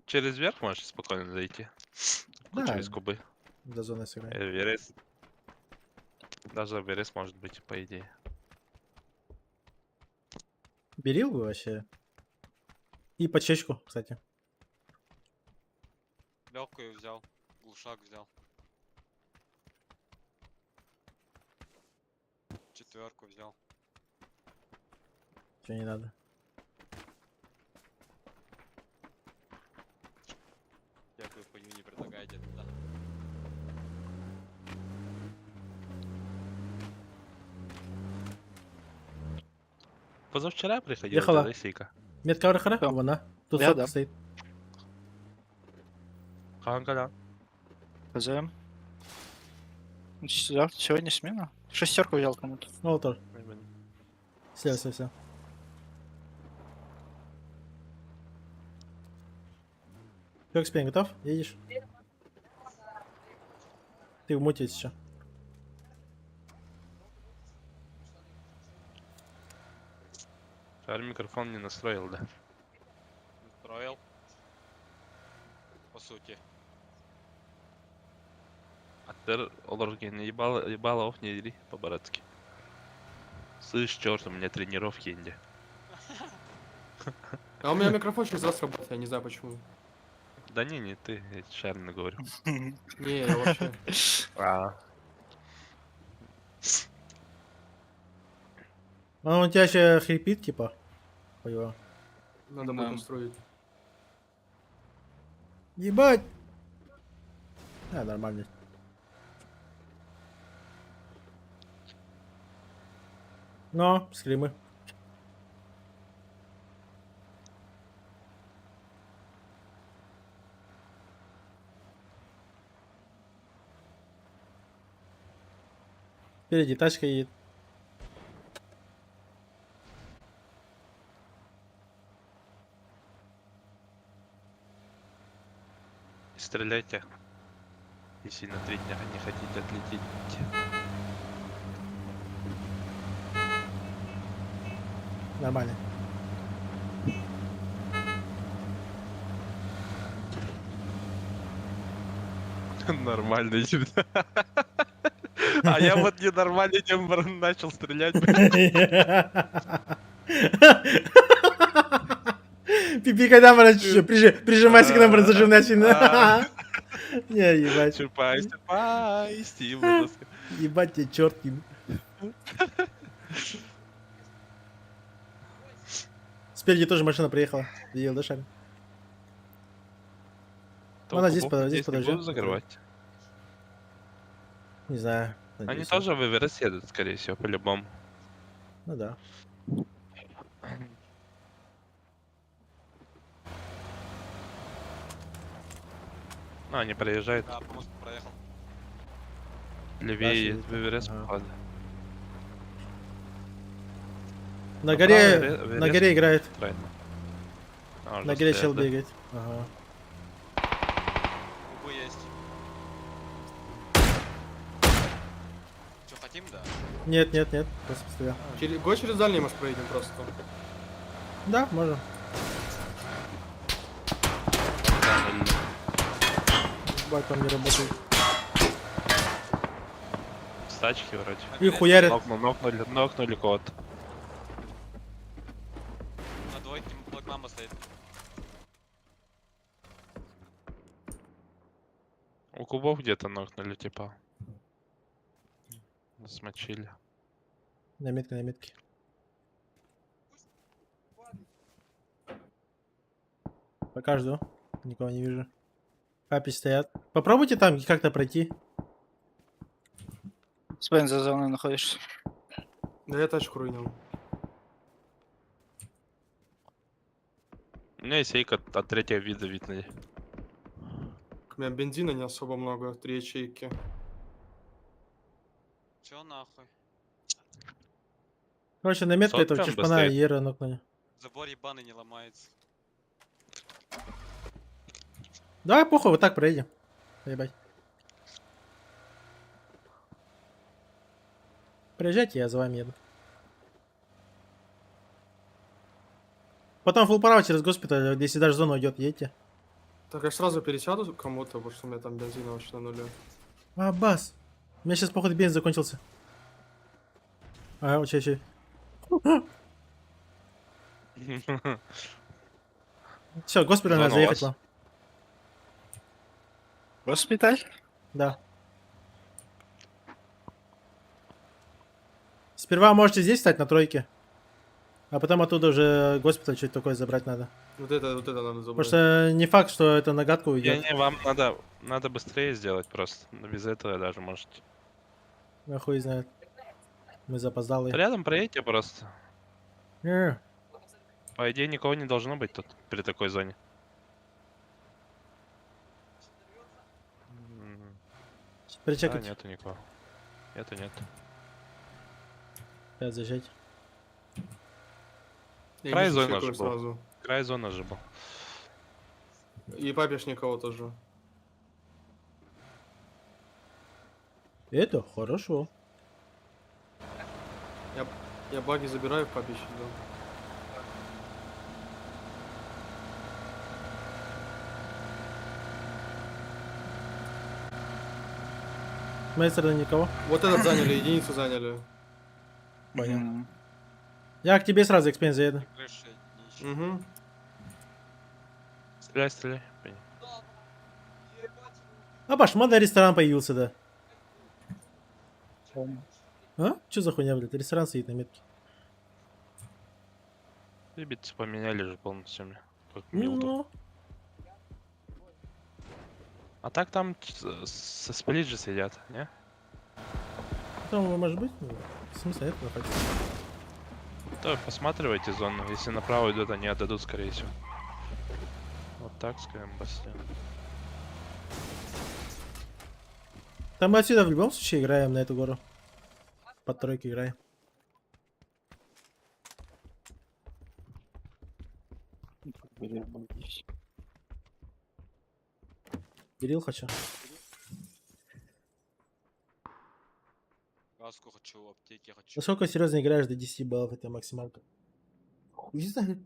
Speaker 5: Через верх можешь спокойно зайти.
Speaker 4: Да.
Speaker 5: Через кубы.
Speaker 4: До зоны сыграем.
Speaker 5: Верес. Даже Верес может быть, по идее.
Speaker 4: Берил бы вообще. И почечку, кстати.
Speaker 6: Легкую взял, глушак взял. Четверку взял.
Speaker 4: Че не надо.
Speaker 6: Всякую хуйню не предлагайте туда.
Speaker 5: Позавчера приходила
Speaker 4: Ехала.
Speaker 5: Лисейка.
Speaker 4: Метка Архара? Вон она. Тут
Speaker 2: Да,
Speaker 4: сотка
Speaker 2: да.
Speaker 4: стоит.
Speaker 5: Кангала.
Speaker 2: Позовем. Завтра, сегодня смена. Шестерку взял кому-то.
Speaker 4: Ну, вот тоже. Слева, слева, слева. Фекс готов? Едешь? Ты в муте еще.
Speaker 5: Шар микрофон не настроил, да?
Speaker 6: Настроил. По сути.
Speaker 5: А ты олорген ебало, ебало не дери по-братски. Слышь, черт, у меня тренировки инде.
Speaker 9: А у меня микрофон через раз работает, я не знаю почему.
Speaker 5: Да не, не ты, я Шарину говорю.
Speaker 9: Не, я вообще.
Speaker 5: А.
Speaker 4: Он у тебя еще хрипит, типа. Хуево.
Speaker 9: Надо будет настроить.
Speaker 4: Ебать! А, нормально. Но, скримы. Впереди тачка едет.
Speaker 5: Стреляйте. Если на 3 дня не хотите отлететь.
Speaker 4: Нормально.
Speaker 5: Нормально, ебать. А я вот ненормально тем начал стрелять.
Speaker 4: Пипи, когда прижимайся к нам, зажимай сильно. Не, ебать.
Speaker 5: Чупай, чупай, Стив.
Speaker 4: Ебать тебе, черт. Спереди тоже машина приехала. Видел, да, Шарик? Она здесь, подожди, подожди.
Speaker 5: Буду закрывать.
Speaker 4: Не знаю.
Speaker 5: Они
Speaker 4: надеюсь,
Speaker 5: тоже в Эверест едут, скорее всего, по-любому.
Speaker 4: Ну да.
Speaker 5: Ну, они проезжают.
Speaker 6: Да, по мосту проехал.
Speaker 5: Левее
Speaker 4: едет.
Speaker 5: в Эверест,
Speaker 4: Ага.
Speaker 5: походу.
Speaker 4: На
Speaker 5: А
Speaker 4: горе,
Speaker 5: право,
Speaker 4: на горе играет.
Speaker 5: Правильно. А, уже
Speaker 4: На горе
Speaker 5: стоят,
Speaker 4: чел
Speaker 5: да?
Speaker 4: бегает. Ага.
Speaker 6: Кубы есть.
Speaker 4: Нет, нет, нет, просто постоял.
Speaker 9: Через, го через дальний, может, проедем просто.
Speaker 4: Да, можем. Бак там не работает.
Speaker 5: С тачки вроде.
Speaker 4: И хуярят.
Speaker 5: Нокну, нокнули, нокнули кого-то.
Speaker 6: На двойке Black Mamba стоит.
Speaker 5: У кубов где-то нокнули, типа. Смочили.
Speaker 4: На метке, на метке. Пока жду. Никого не вижу. Папи стоят. Попробуйте там как-то пройти.
Speaker 2: Спен за зоной находишься.
Speaker 9: Да я тачку руинил.
Speaker 5: У меня есть эйка от третьего вида видно.
Speaker 9: У меня бензина не особо много, три ячейки.
Speaker 6: Чё нахуй?
Speaker 4: Короче, на метке этого
Speaker 5: Сотка
Speaker 4: чешпана
Speaker 5: быстрее.
Speaker 4: и Ера нокнули.
Speaker 6: Забор ебаный не ломается.
Speaker 4: Давай похуй, вот так проедем. Ебать. Приезжайте, я за вами еду. Потом full право через госпиталь, если даже зона уйдет, едьте.
Speaker 9: Так я сразу пересяду кому-то, потому что у меня там бензина вообще на нуле.
Speaker 4: А, бас. У меня сейчас, походу, бензин закончился. Ага, окей, окей. Все, госпиталь надо
Speaker 5: Зона у
Speaker 4: заехать
Speaker 5: вас?
Speaker 4: вам.
Speaker 2: Госпиталь?
Speaker 4: Да. Сперва можете здесь стать на тройке, а потом оттуда уже госпиталь что-то такое забрать надо.
Speaker 9: Вот это надо
Speaker 4: Потому
Speaker 9: забрать.
Speaker 4: что не факт, что это на гадку
Speaker 5: Не,
Speaker 4: уйдет.
Speaker 5: не, вам надо, надо быстрее сделать просто. Но Без этого даже можете.
Speaker 4: А хуй знает. Мы запоздалые.
Speaker 5: Рядом проедьте просто.
Speaker 4: Не,
Speaker 5: По идее, никого не должно быть тут при такой зоне. М, Да,
Speaker 4: Причекать.
Speaker 5: нету никого. Нету, нет.
Speaker 4: Опять заезжать.
Speaker 9: Я
Speaker 5: Край
Speaker 9: не
Speaker 5: зоны
Speaker 9: чекаю
Speaker 5: же был.
Speaker 9: сразу.
Speaker 5: Край зоны же был.
Speaker 9: И папишь никого тоже.
Speaker 4: Это хорошо.
Speaker 9: Я баги забираю в папище, да.
Speaker 4: С моей стороны никого.
Speaker 9: Вот этот заняли, единицу заняли.
Speaker 4: Понял. Я к тебе сразу экспен заеду.
Speaker 6: Крыша, ничего.
Speaker 9: Угу.
Speaker 5: Стреляй, стреляй. Блин.
Speaker 4: А башман ресторан появился, да. А? Че за хуйня, блядь? Ресторан стоит на метке.
Speaker 5: Ребята поменяли же полностью мне. Как милду.
Speaker 4: Ну,
Speaker 5: А так там со сплит же сидят, не?
Speaker 4: там может быть? Ну, В смысле, это находится.
Speaker 5: То посматривайте зону. Если направо идут, они отдадут, скорее всего. Вот так, скажем, быстрее.
Speaker 4: Там мы отсюда в любом случае играем на эту гору. Под тройки играем. Берил хочу.
Speaker 6: Каску хочу, аптеки хочу.
Speaker 4: Насколько серьезно играешь до 10 баллов, это максималка? Хуй знает.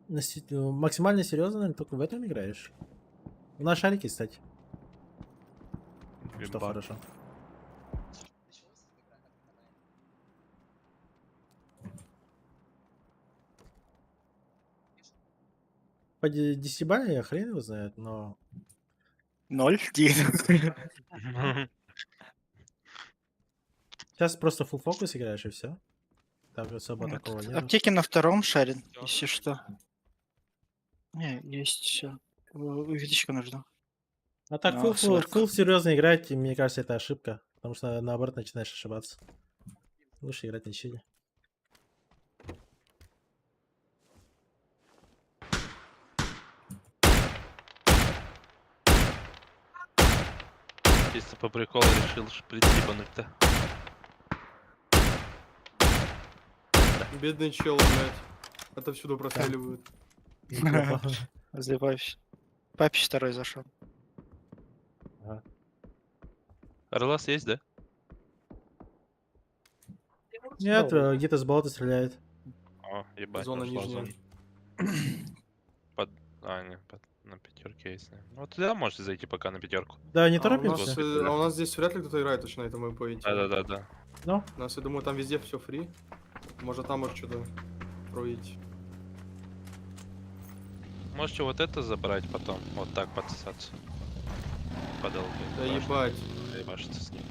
Speaker 4: Ну, Максимально серьезно, наверное, только в этом играешь. У нас шарики, кстати. Что
Speaker 5: Имба.
Speaker 4: хорошо. По десятибалльной я хрен его знает, но...
Speaker 2: Ноль?
Speaker 4: Сейчас просто full фокус играешь и все. Там особо
Speaker 2: Вот.
Speaker 4: такого нет.
Speaker 2: Аптеки на втором шарин, если что. Не, есть все. Увеличка нужна.
Speaker 4: А так
Speaker 2: На
Speaker 4: full, full,
Speaker 2: сверху.
Speaker 4: full серьезно играть, и мне кажется, это ошибка. Потому что наоборот начинаешь ошибаться. Лучше играть на чиле.
Speaker 5: Чисто по приколу решил шприц ебануть-то.
Speaker 9: Бедный чел, блядь. Отовсюду простреливают.
Speaker 4: Неплохо.
Speaker 2: Заебаюсь. Папич второй зашел.
Speaker 4: Ага.
Speaker 5: РЛС есть, да?
Speaker 4: Нет, где-то с болота стреляет.
Speaker 5: О, ебать,
Speaker 12: Зона
Speaker 5: нашла
Speaker 12: нижняя.
Speaker 5: зону. Под... А, не, под... на пятерке есть. наверное. Ну, вот туда можете зайти пока на пятерку.
Speaker 4: Да, не
Speaker 12: А у
Speaker 4: торопимся.
Speaker 12: нас, а у нас здесь вряд ли кто-то играет точно на этом waypoint.
Speaker 5: Да-да-да-да.
Speaker 4: Ну?
Speaker 12: У нас, я думаю, там везде все free. Может, там может что-то проводить.
Speaker 5: Можете вот это забрать потом, вот так подсосаться. Под ЛГ.
Speaker 12: Да ебать.
Speaker 5: Ебашиться с ним.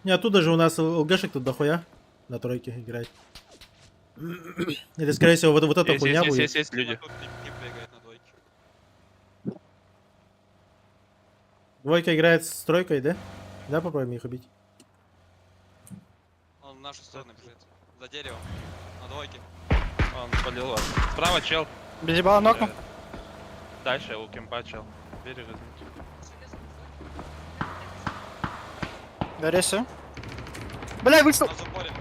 Speaker 4: Не, оттуда же у нас ЛГшек тут дохуя. На тройке играть. Это, скорее всего, вот эта
Speaker 5: Есть,
Speaker 4: хуйня
Speaker 5: есть, есть,
Speaker 4: будет.
Speaker 5: есть, есть люди.
Speaker 6: Тут тип бегает на двойке.
Speaker 4: Двойка играет с тройкой, да? Да, попробуем их убить.
Speaker 6: Он в нашу сторону бежит. За деревом. На двойке.
Speaker 5: Он полил вас. Справа чел.
Speaker 2: Без ебала нокнул.
Speaker 5: Дальше у кемпа чел. Двери возьмите.
Speaker 2: Дорезаю. Бля, вышел.
Speaker 6: На заборе.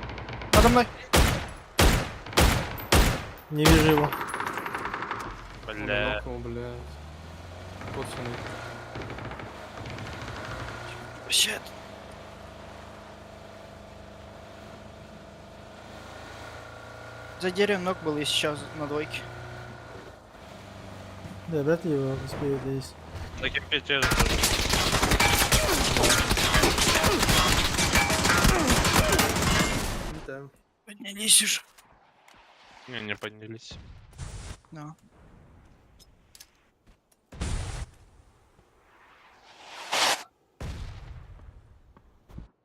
Speaker 2: Надо мной.
Speaker 4: Не вижу его.
Speaker 12: Он
Speaker 5: Бля.
Speaker 12: нокнул, блядь. Вот он.
Speaker 2: Щет. За деревом ног был и сейчас на двойке.
Speaker 4: Да, вряд ли его успеют здесь.
Speaker 5: На кемпе те же тоже.
Speaker 12: Да.
Speaker 2: Поднялись уже.
Speaker 5: Не, не поднялись.
Speaker 2: Да.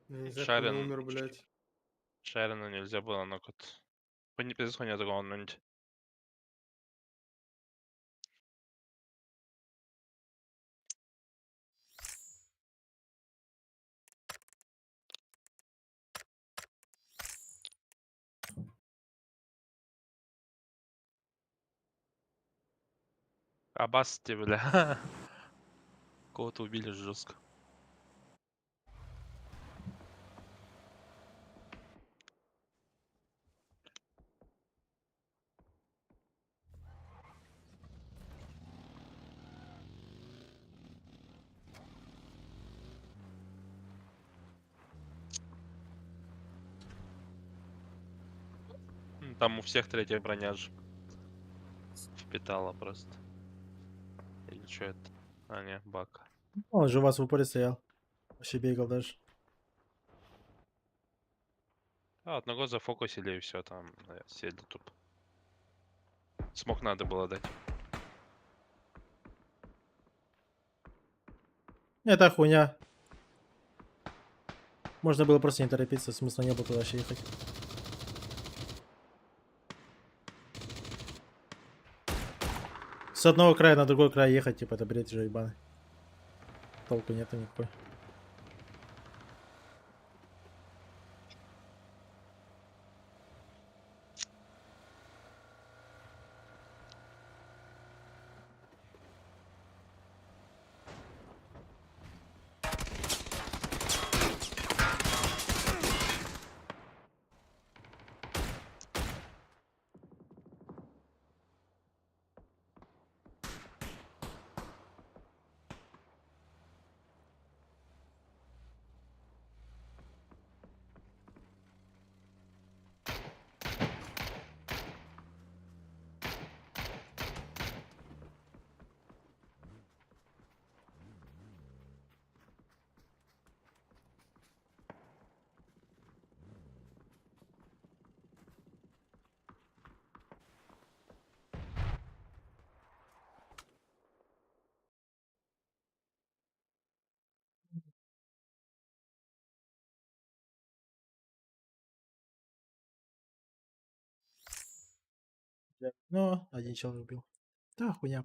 Speaker 12: Я не знаю, как он
Speaker 5: Шарин.
Speaker 12: умер, блядь.
Speaker 5: Шарина нельзя было нокать. Не пиздец хуйня такого нуть. Абасти, бля. Кого-то убили жестко. Там у всех третья броня же. Впитала просто. Или что это? А, не, бак.
Speaker 4: Он же у вас в упоре стоял. Вообще бегал даже.
Speaker 5: А, одного зафокусили и все, там сели туп. Смог надо было дать.
Speaker 4: Это хуйня. Можно было просто не торопиться, смысла не было туда вообще ехать. С одного края на другой край ехать, типа, это бред же ебаный. Толку нету никакой. Ну, один человек убил. Да, хуйня.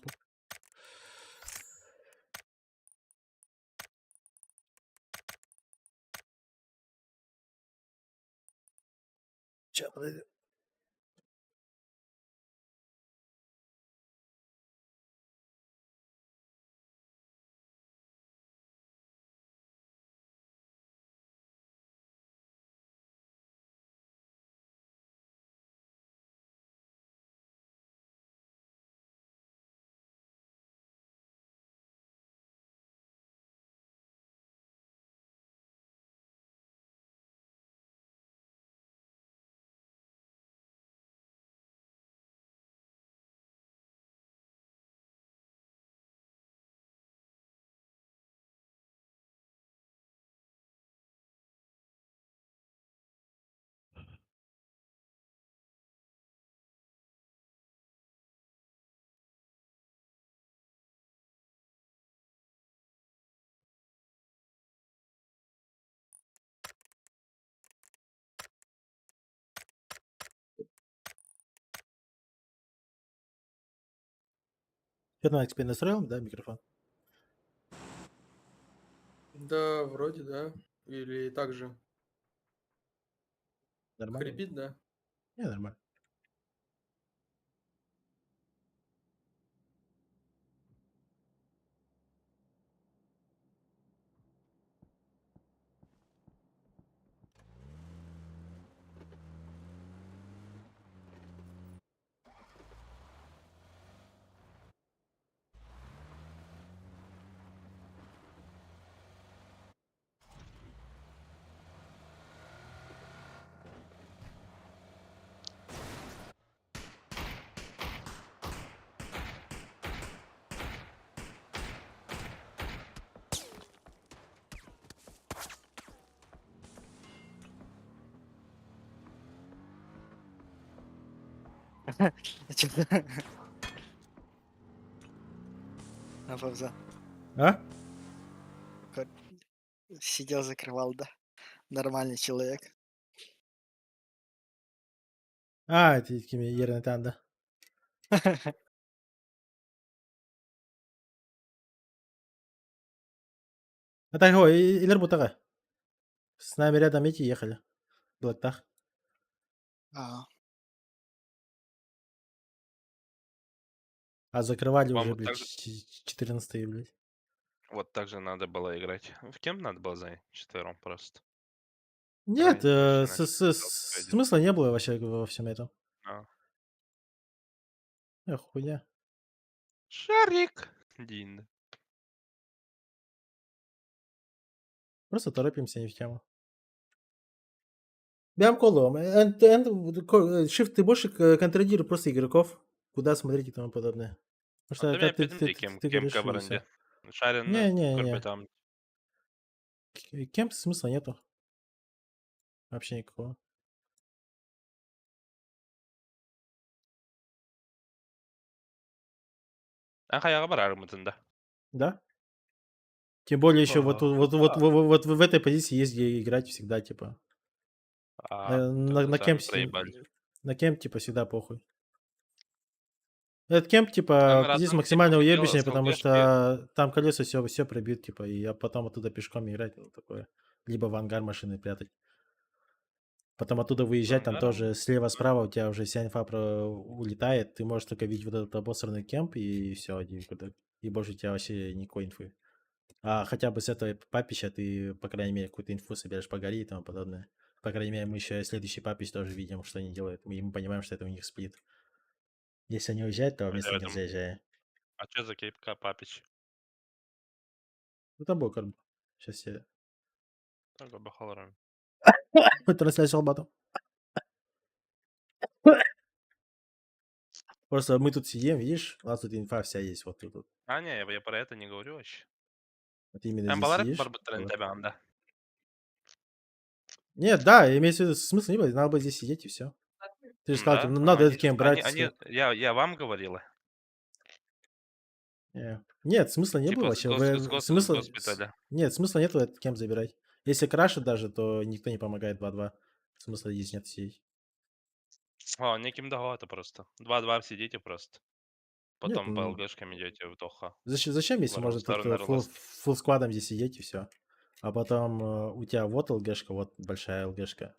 Speaker 4: Сейчас, подожди. 15 теперь настроил, да, микрофон?
Speaker 12: Да, вроде да. Или так же.
Speaker 4: Нормально?
Speaker 12: Хрипит, да?
Speaker 4: Не, нормально.
Speaker 2: Чё-то. А, Павза.
Speaker 4: А?
Speaker 2: Сидел, закрывал, да. Нормальный человек.
Speaker 4: А, это такими ернетан, да. А так, ой, Илер Бутага. С нами рядом эти ехали. Блэктах.
Speaker 2: А,
Speaker 4: А закрывали
Speaker 5: Вам
Speaker 4: уже,
Speaker 5: вот
Speaker 4: блядь,
Speaker 5: так же-
Speaker 4: 14 блядь.
Speaker 5: Вот так же надо было играть. В кем надо было занять? Четвером просто.
Speaker 4: Нет,
Speaker 5: Раньше начинать
Speaker 4: смысла не было вообще во всем этом.
Speaker 5: А.
Speaker 4: Эх, хуйня.
Speaker 5: Шарик! Дин.
Speaker 4: Просто торопимся не в тему. Бям колом. Shift ты больше контролируй просто игроков, куда смотреть и тому подобное. Потому что
Speaker 5: А
Speaker 4: это
Speaker 5: ты
Speaker 4: ты, ты,
Speaker 5: кем,
Speaker 4: ты
Speaker 5: кем
Speaker 4: говоришь, и всё.
Speaker 5: кабранде. Шарин
Speaker 4: Не, не, не.
Speaker 5: там.
Speaker 4: Кем смысла нету. Вообще никакого.
Speaker 5: А хаяга бар армытында.
Speaker 4: Да? Тем более еще вот,
Speaker 5: А,
Speaker 4: вот, вот,
Speaker 5: да.
Speaker 4: вот, вот в этой позиции есть где играть всегда, типа.
Speaker 5: А,
Speaker 4: На
Speaker 5: тогда
Speaker 4: кемп,
Speaker 5: сами проебали.
Speaker 4: на кемп, типа, всегда похуй. Этот кемп, типа,
Speaker 5: Там
Speaker 4: здесь
Speaker 5: Ратан,
Speaker 4: максимально
Speaker 5: типа, хотел
Speaker 4: уебищный,
Speaker 5: с
Speaker 4: потому
Speaker 5: ЛГшки.
Speaker 4: что там колеса все пробьют, типа, и я потом оттуда пешком играть, ну, такое. Либо в ангар машины прятать. Потом оттуда выезжать, там
Speaker 5: ангаром?
Speaker 4: тоже слева-справа у тебя уже вся инфа улетает, ты можешь только видеть вот этот обосранный кемп, и все, и больше у тебя вообще никакой инфы. А хотя бы с этой папища ты, по крайней мере, какую-то инфу собираешь по горе и тому подобное. По крайней мере, мы еще следующий папич тоже видим, что они делают. Мы понимаем, что это у них сплит. Если они уезжают, то
Speaker 5: Хотя
Speaker 4: вместо
Speaker 5: в
Speaker 4: них
Speaker 5: этом-
Speaker 4: заезжаем.
Speaker 5: А что за кейпка папич?
Speaker 4: Ну там был корм. Сейчас я...
Speaker 5: Так, бахаларам.
Speaker 4: Трансляцию Албату. Просто мы тут сидим, видишь, у нас тут инфа вся есть вот тут. Вот,
Speaker 5: А, не, я про это не говорю вообще.
Speaker 4: Вот именно здесь
Speaker 5: Эмбалар
Speaker 4: сидишь.
Speaker 5: барбатрен
Speaker 4: вот.
Speaker 5: тебанда.
Speaker 4: Нет, да, имеется в виду, смысла не было, надо было здесь сидеть и все. Ты же сказал,
Speaker 5: Да,
Speaker 4: типа, ну
Speaker 5: ну
Speaker 4: надо
Speaker 5: они
Speaker 4: этот кем
Speaker 5: они,
Speaker 4: брать.
Speaker 5: они, я вам говорила.
Speaker 4: Не. Нет, смысла не
Speaker 5: Типа
Speaker 4: было
Speaker 5: с
Speaker 4: вообще.
Speaker 5: гос- с гос- с
Speaker 4: Смысла,
Speaker 5: госпиталя.
Speaker 4: нет, смысла нету этот кем забирать. Если крашит даже, то никто не помогает 2-2. Смысла здесь нет сидеть.
Speaker 5: А, неким это просто. 2-2 сидите просто.
Speaker 4: Нет,
Speaker 5: Потом по
Speaker 4: ну,
Speaker 5: ЛГшкам идете в Доха.
Speaker 4: Зачем, если
Speaker 5: В
Speaker 4: можно тут
Speaker 5: сторону РЛС.
Speaker 4: фулл сквадом здесь сидеть и все? А потом у тебя вот ЛГшка, вот большая ЛГшка.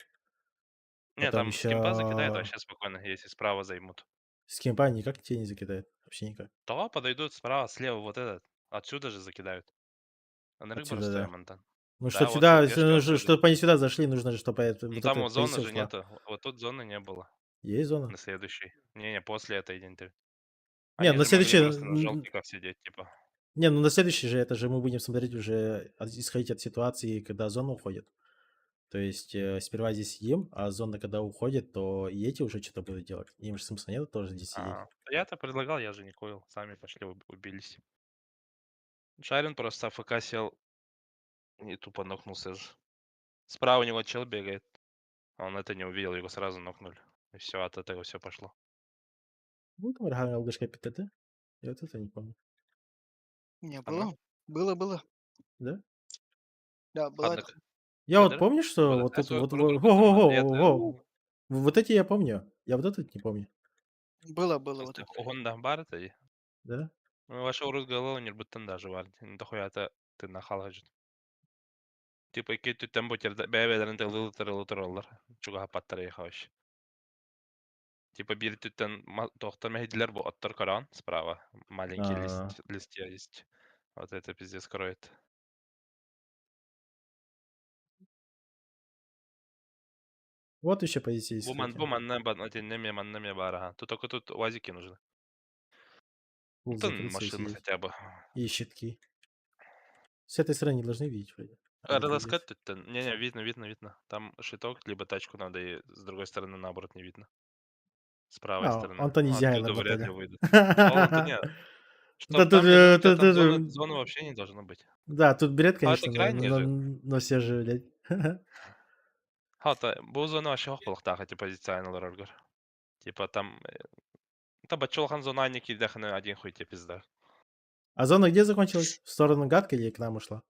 Speaker 5: Не,
Speaker 4: Потом
Speaker 5: там с кемпа закидают
Speaker 4: еще
Speaker 5: вообще спокойно, если справа займут.
Speaker 4: с кемпа никак тебе не закидает. Вообще никак.
Speaker 5: То подойдут справа, слева вот этот. Отсюда же закидают. Анрык
Speaker 4: Отсюда,
Speaker 5: просто
Speaker 4: да.
Speaker 5: Мантан.
Speaker 4: Ну,
Speaker 5: Да,
Speaker 4: чтоб
Speaker 5: вот
Speaker 4: сюда,
Speaker 5: ЛГшка
Speaker 4: если нужно,
Speaker 5: отсюда.
Speaker 4: чтобы они сюда зашли, нужно же, чтобы это,
Speaker 5: Ну,
Speaker 4: вот
Speaker 5: там
Speaker 4: это
Speaker 5: вот зоны
Speaker 4: позиция
Speaker 5: же
Speaker 4: ушла.
Speaker 5: нету. Вот тут зоны не было.
Speaker 4: Есть зона?
Speaker 5: На следующей. Не-не, после этой иденты.
Speaker 4: Не,
Speaker 5: Они
Speaker 4: на
Speaker 5: же могли
Speaker 4: следующей...
Speaker 5: просто на желтиках сидеть, типа.
Speaker 4: Не, ну на следующий же, это же мы будем смотреть уже, исходить от ситуации, когда зона уходит. То есть сперва здесь сидим, а зона когда уходит, то и эти уже что-то будут делать. Им же смысла нет тоже здесь сидеть.
Speaker 5: А, я-то предлагал, я же не коил. Сами пошли, убились. Шарин просто АФК сел и тупо нокнулся же. Справа у него чел бегает. А он это не увидел, его сразу нокнули. И все, от этого все пошло.
Speaker 4: Будет Вархаммер ЛГшка ПТТ? Я вот это не помню.
Speaker 2: Не,
Speaker 5: Одна?
Speaker 2: было. Было, было.
Speaker 4: Да?
Speaker 2: Да, было.
Speaker 5: Однако.
Speaker 4: Я вот
Speaker 5: Кадр?
Speaker 4: помню, что
Speaker 5: Вот
Speaker 4: вот
Speaker 5: это
Speaker 4: тут
Speaker 5: свой
Speaker 4: вот
Speaker 5: круг,
Speaker 4: во
Speaker 5: круг,
Speaker 4: во
Speaker 5: там,
Speaker 4: во
Speaker 5: это,
Speaker 4: во во вот эти я помню. Я вот этот не помню.
Speaker 2: Было, было вот это.
Speaker 5: Honda бар это
Speaker 4: Да?
Speaker 5: Ну, Ваша урут голова ньурбуттан даже бар. Дохуята ты нахалажит. Типа икки өттүттэн бутерда бэйэ-бэйэлэрин тылы тураллар. Чугаһаппаттар эйиэхэ вообще. Типа биир өттүттэн туохтан мэһэйдилэр бу оттор көрөҕүн справа. Маленький
Speaker 4: А.
Speaker 5: лист, листья есть. Вот это пиздец кроет.
Speaker 4: Вот еще позиция есть,
Speaker 5: Бу ман
Speaker 4: кстати.
Speaker 5: бу манна итиннэ эмиэ манна эмиэ баар аха. Тут только тут уазики нужны.
Speaker 4: Пул
Speaker 5: Тон
Speaker 4: закрыться и
Speaker 5: машины
Speaker 4: сидеть.
Speaker 5: хотя бы.
Speaker 4: И щитки. С этой стороны не должны видеть вроде. А, не
Speaker 5: РЛСК
Speaker 4: пиздец.
Speaker 5: тут не-не, видно, видно, видно. Там щиток, либо тачку надо, и с другой стороны, наоборот, не видно. С правой
Speaker 4: А,
Speaker 5: стороны.
Speaker 4: он-то
Speaker 5: Ну,
Speaker 4: нельзя
Speaker 5: оттуда вряд ли
Speaker 4: работали.
Speaker 5: выйдут. Он-то нет.
Speaker 4: Да
Speaker 5: Чтоб
Speaker 4: тут,
Speaker 5: там не
Speaker 4: э,
Speaker 5: у тебя
Speaker 4: тут,
Speaker 5: там
Speaker 4: тут,
Speaker 5: зоны,
Speaker 4: э,
Speaker 5: зоны вообще не должно быть.
Speaker 4: Да, тут бред,
Speaker 5: А это
Speaker 4: конечно, но,
Speaker 5: крайний
Speaker 4: но,
Speaker 5: же.
Speaker 4: но все же, блядь.
Speaker 5: Хата, бу зона вообще хук эти позиционалар Типа там... Та бачолхан зона не кидахны один хуй тебе пизда.
Speaker 4: А зона где закончилась? В сторону гадки или к нам ушла?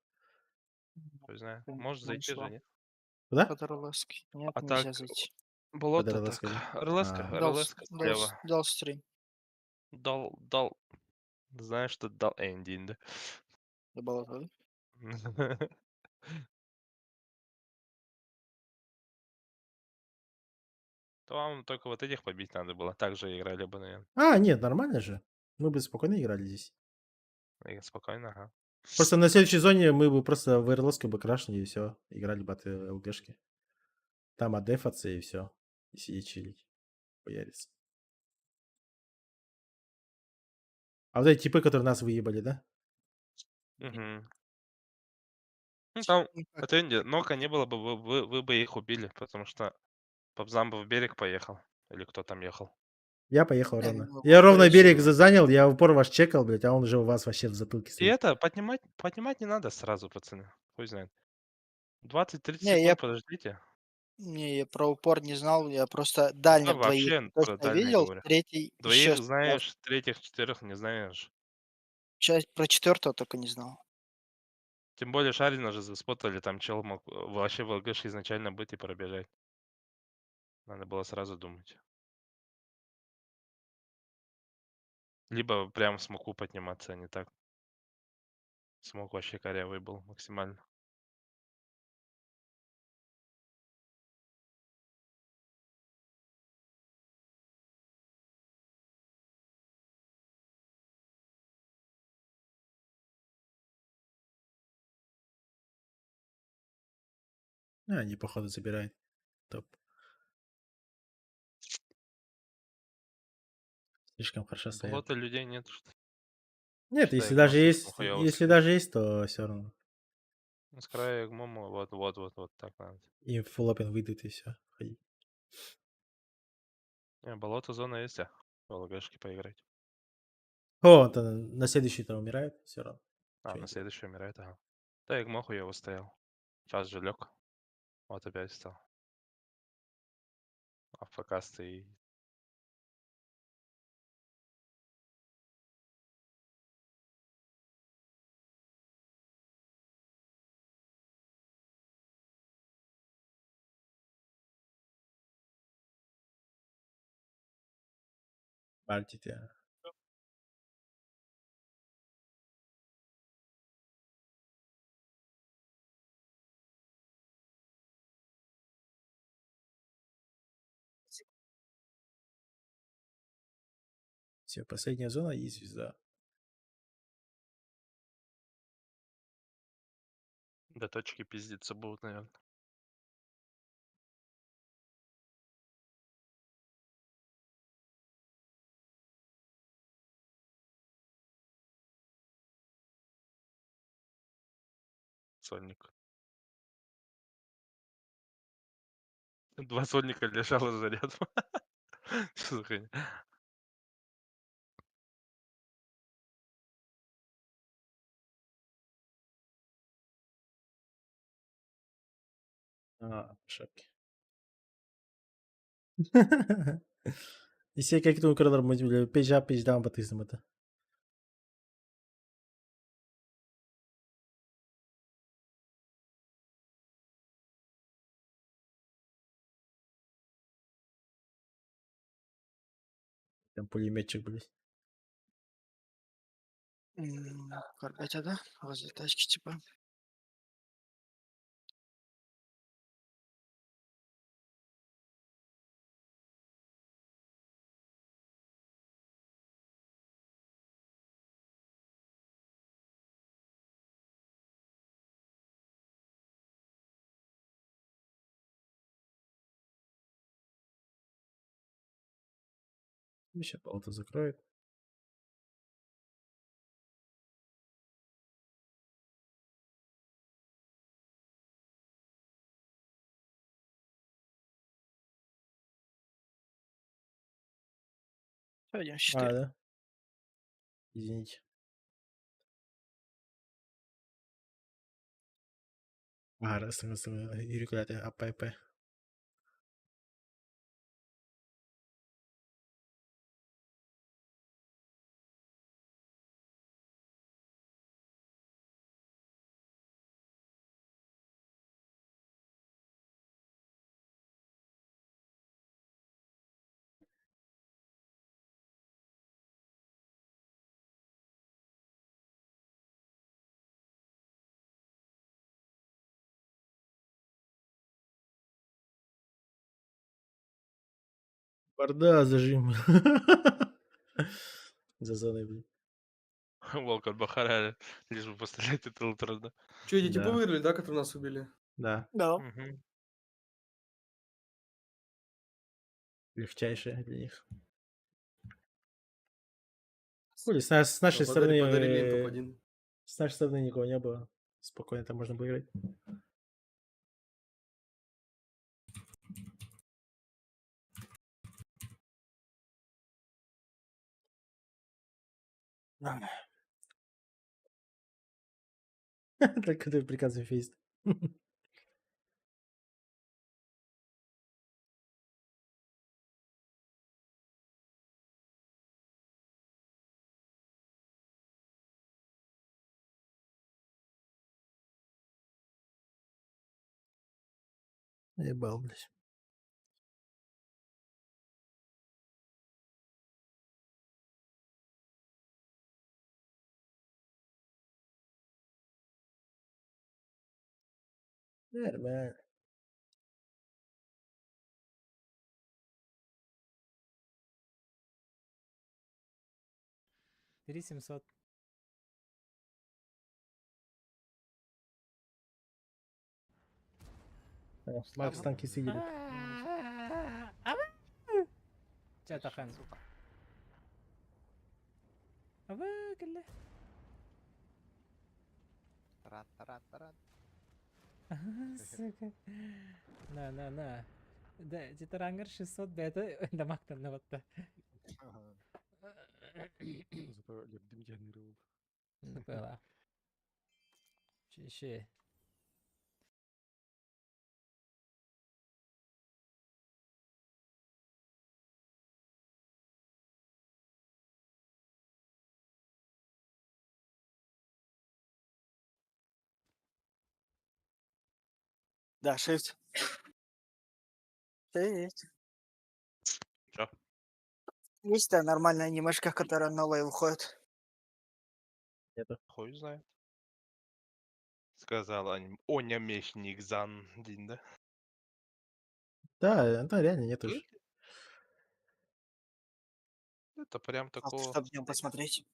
Speaker 5: Хуй знает. Может зайти же,
Speaker 2: Ушла.
Speaker 5: нет?
Speaker 4: Куда?
Speaker 2: Под РЛС. Нет,
Speaker 5: А
Speaker 2: нельзя
Speaker 5: так,
Speaker 2: зайти.
Speaker 5: болото
Speaker 4: Под РЛС,
Speaker 5: так.
Speaker 4: да?
Speaker 5: РЛС-ка,
Speaker 4: А.
Speaker 2: Дал,
Speaker 5: РЛС-ка
Speaker 2: дал,
Speaker 5: слева.
Speaker 2: дал стрим.
Speaker 5: Дал, дал. Знаешь, что дал Энди, да?
Speaker 2: До болота, да?
Speaker 5: То вам только вот этих побить надо было. Так же играли бы, наверное.
Speaker 4: А, нет, нормально же. Мы бы спокойно играли здесь.
Speaker 5: И спокойно, ага.
Speaker 4: Просто на следующей зоне мы бы просто в РЛС бы крашнули и все. Играли бы от ЛГшки. Там отдефаться и все. И сидеть чилить. Хуяриться. А вот эти типы, которые нас выебали, да?
Speaker 5: Угу. Ну, там,
Speaker 2: Ну как?
Speaker 5: от Энди, Нока не было бы, вы бы их убили, потому что Попзам бы в берег поехал. Или кто там ехал.
Speaker 4: Я поехал
Speaker 2: Я
Speaker 4: ровно.
Speaker 2: не могу
Speaker 4: Я ровно
Speaker 2: скорее
Speaker 4: берег
Speaker 2: всего.
Speaker 4: занял, я в упор ваш чекал, блядь, а он уже у вас вообще в затылке
Speaker 5: И
Speaker 4: стоит.
Speaker 5: это, поднимать не надо сразу, пацаны. Хуй знает. 20-30
Speaker 2: Не, я
Speaker 5: секунд подождите.
Speaker 2: Не, я про упор не знал, я просто
Speaker 5: Да,
Speaker 2: дальних двоих
Speaker 5: вообще про
Speaker 2: точно
Speaker 5: дальних
Speaker 2: видел,
Speaker 5: говорю.
Speaker 2: третий еще
Speaker 5: Двоих
Speaker 2: стоял.
Speaker 5: знаешь, третьих, четверых не знаешь.
Speaker 2: Часть про четвертого только не знал.
Speaker 5: Тем более Шарина же заспотали, там чел мог вообще в ЛГш изначально быть и пробежать. Надо было сразу думать. Либо прям в смоку подниматься, а не так. Смок вообще корявый был максимально.
Speaker 4: А, они, походу, забирают. Топ. Слишком хорошо стоят.
Speaker 5: Болота людей нет. Что
Speaker 4: Нет,
Speaker 5: Считай,
Speaker 4: если
Speaker 5: Гмо
Speaker 4: даже
Speaker 5: слишком
Speaker 4: есть,
Speaker 5: хуёво
Speaker 4: если
Speaker 5: стоит.
Speaker 4: даже есть, то все равно.
Speaker 5: Ну, с края Гмому, вот, вот, вот, вот так надо.
Speaker 4: Им full open выйдут и все. Ходи.
Speaker 5: Не, болото зона есть, а? В ЛГшки поиграть.
Speaker 4: О, он-то на следующий-то умирает, все равно.
Speaker 5: А,
Speaker 4: Чё
Speaker 5: на
Speaker 4: делать?
Speaker 5: следующий умирает, ага. Да, Игмо хуёво стоял. Сейчас же лег. Вот опять стал. АФК стоит.
Speaker 4: Бальтит, я. Все, последняя зона и звезда.
Speaker 5: До точки пиздиться будут, наверное. Сольник. Два сольника лежало за рядом. Что за хуйня?
Speaker 4: А, по шапке. И как tu ukradar пейджа пейдждан батызым это. Там пулеметчик, блядь.
Speaker 2: Корбетя, да? Возле тачки типа.
Speaker 4: Еще палату закроет.
Speaker 2: Один
Speaker 4: А,
Speaker 2: 4.
Speaker 4: да? Извините. А, раз, раз, раз, АПП. Борда зажим. За зоной, блин.
Speaker 5: Волк от Бахара, лишь бы пострелять, это трудно.
Speaker 12: Че, эти типы
Speaker 4: Да.
Speaker 12: выиграли, да, которые нас убили?
Speaker 4: Да.
Speaker 2: Да.
Speaker 5: Мгм.
Speaker 4: Легчайшая для них. Хули, с нашей
Speaker 12: Да,
Speaker 4: стороны...
Speaker 12: подарили им топ-1.
Speaker 4: С нашей стороны никого не было. Спокойно там можно было играть. Только ты приказывай фейст. Ебал, блядь. Нормально.
Speaker 1: 3700.
Speaker 4: Макс танки сидели.
Speaker 1: Чатахан. Абы, кэллэ.
Speaker 15: Таран-таран-таран.
Speaker 1: Сука. На, на, на. Да, Титарангар 600 бета дамактан на вот.
Speaker 16: Зато лебдем.
Speaker 1: Было. Ши.
Speaker 2: Да, shift. Привет.
Speaker 5: Чё?
Speaker 2: Есть та нормальная анимешка, которая новая выходит?
Speaker 4: Нету.
Speaker 5: Хуй знает. Сказал Оня Мечник Зан Дин, да?
Speaker 4: Да, да, реально нет уже.
Speaker 5: Это прям
Speaker 2: Завтра,
Speaker 5: такого...
Speaker 2: чтоб днем посмотреть.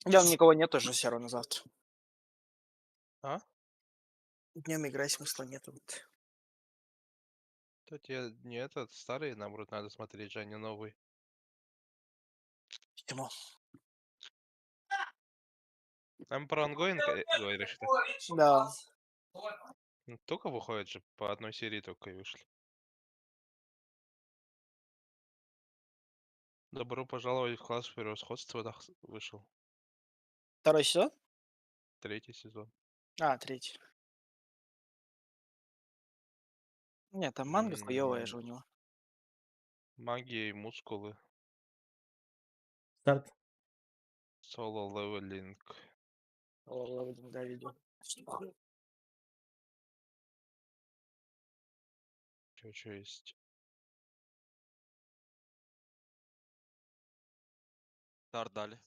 Speaker 2: Днем никого нет уже все равно завтра.
Speaker 5: А?
Speaker 2: Днем играть смысла нету. Вот.
Speaker 5: Да тебе не этот старый, наоборот, надо смотреть же, а не новый.
Speaker 2: Почему?
Speaker 5: Там про ongoing говоришь, ты?
Speaker 2: Да.
Speaker 5: Ну, только выходит же, по одной серии только и вышли. Добро пожаловать в класс превосходства да, вышел.
Speaker 2: Второй сезон?
Speaker 5: Третий сезон.
Speaker 2: А, третий. Нет, там манга хуёвая же у него.
Speaker 5: Магия и мускулы.
Speaker 4: Старт.
Speaker 5: Solo Leveling.
Speaker 2: Да, видел.
Speaker 5: Что еще есть?
Speaker 6: Старт дали.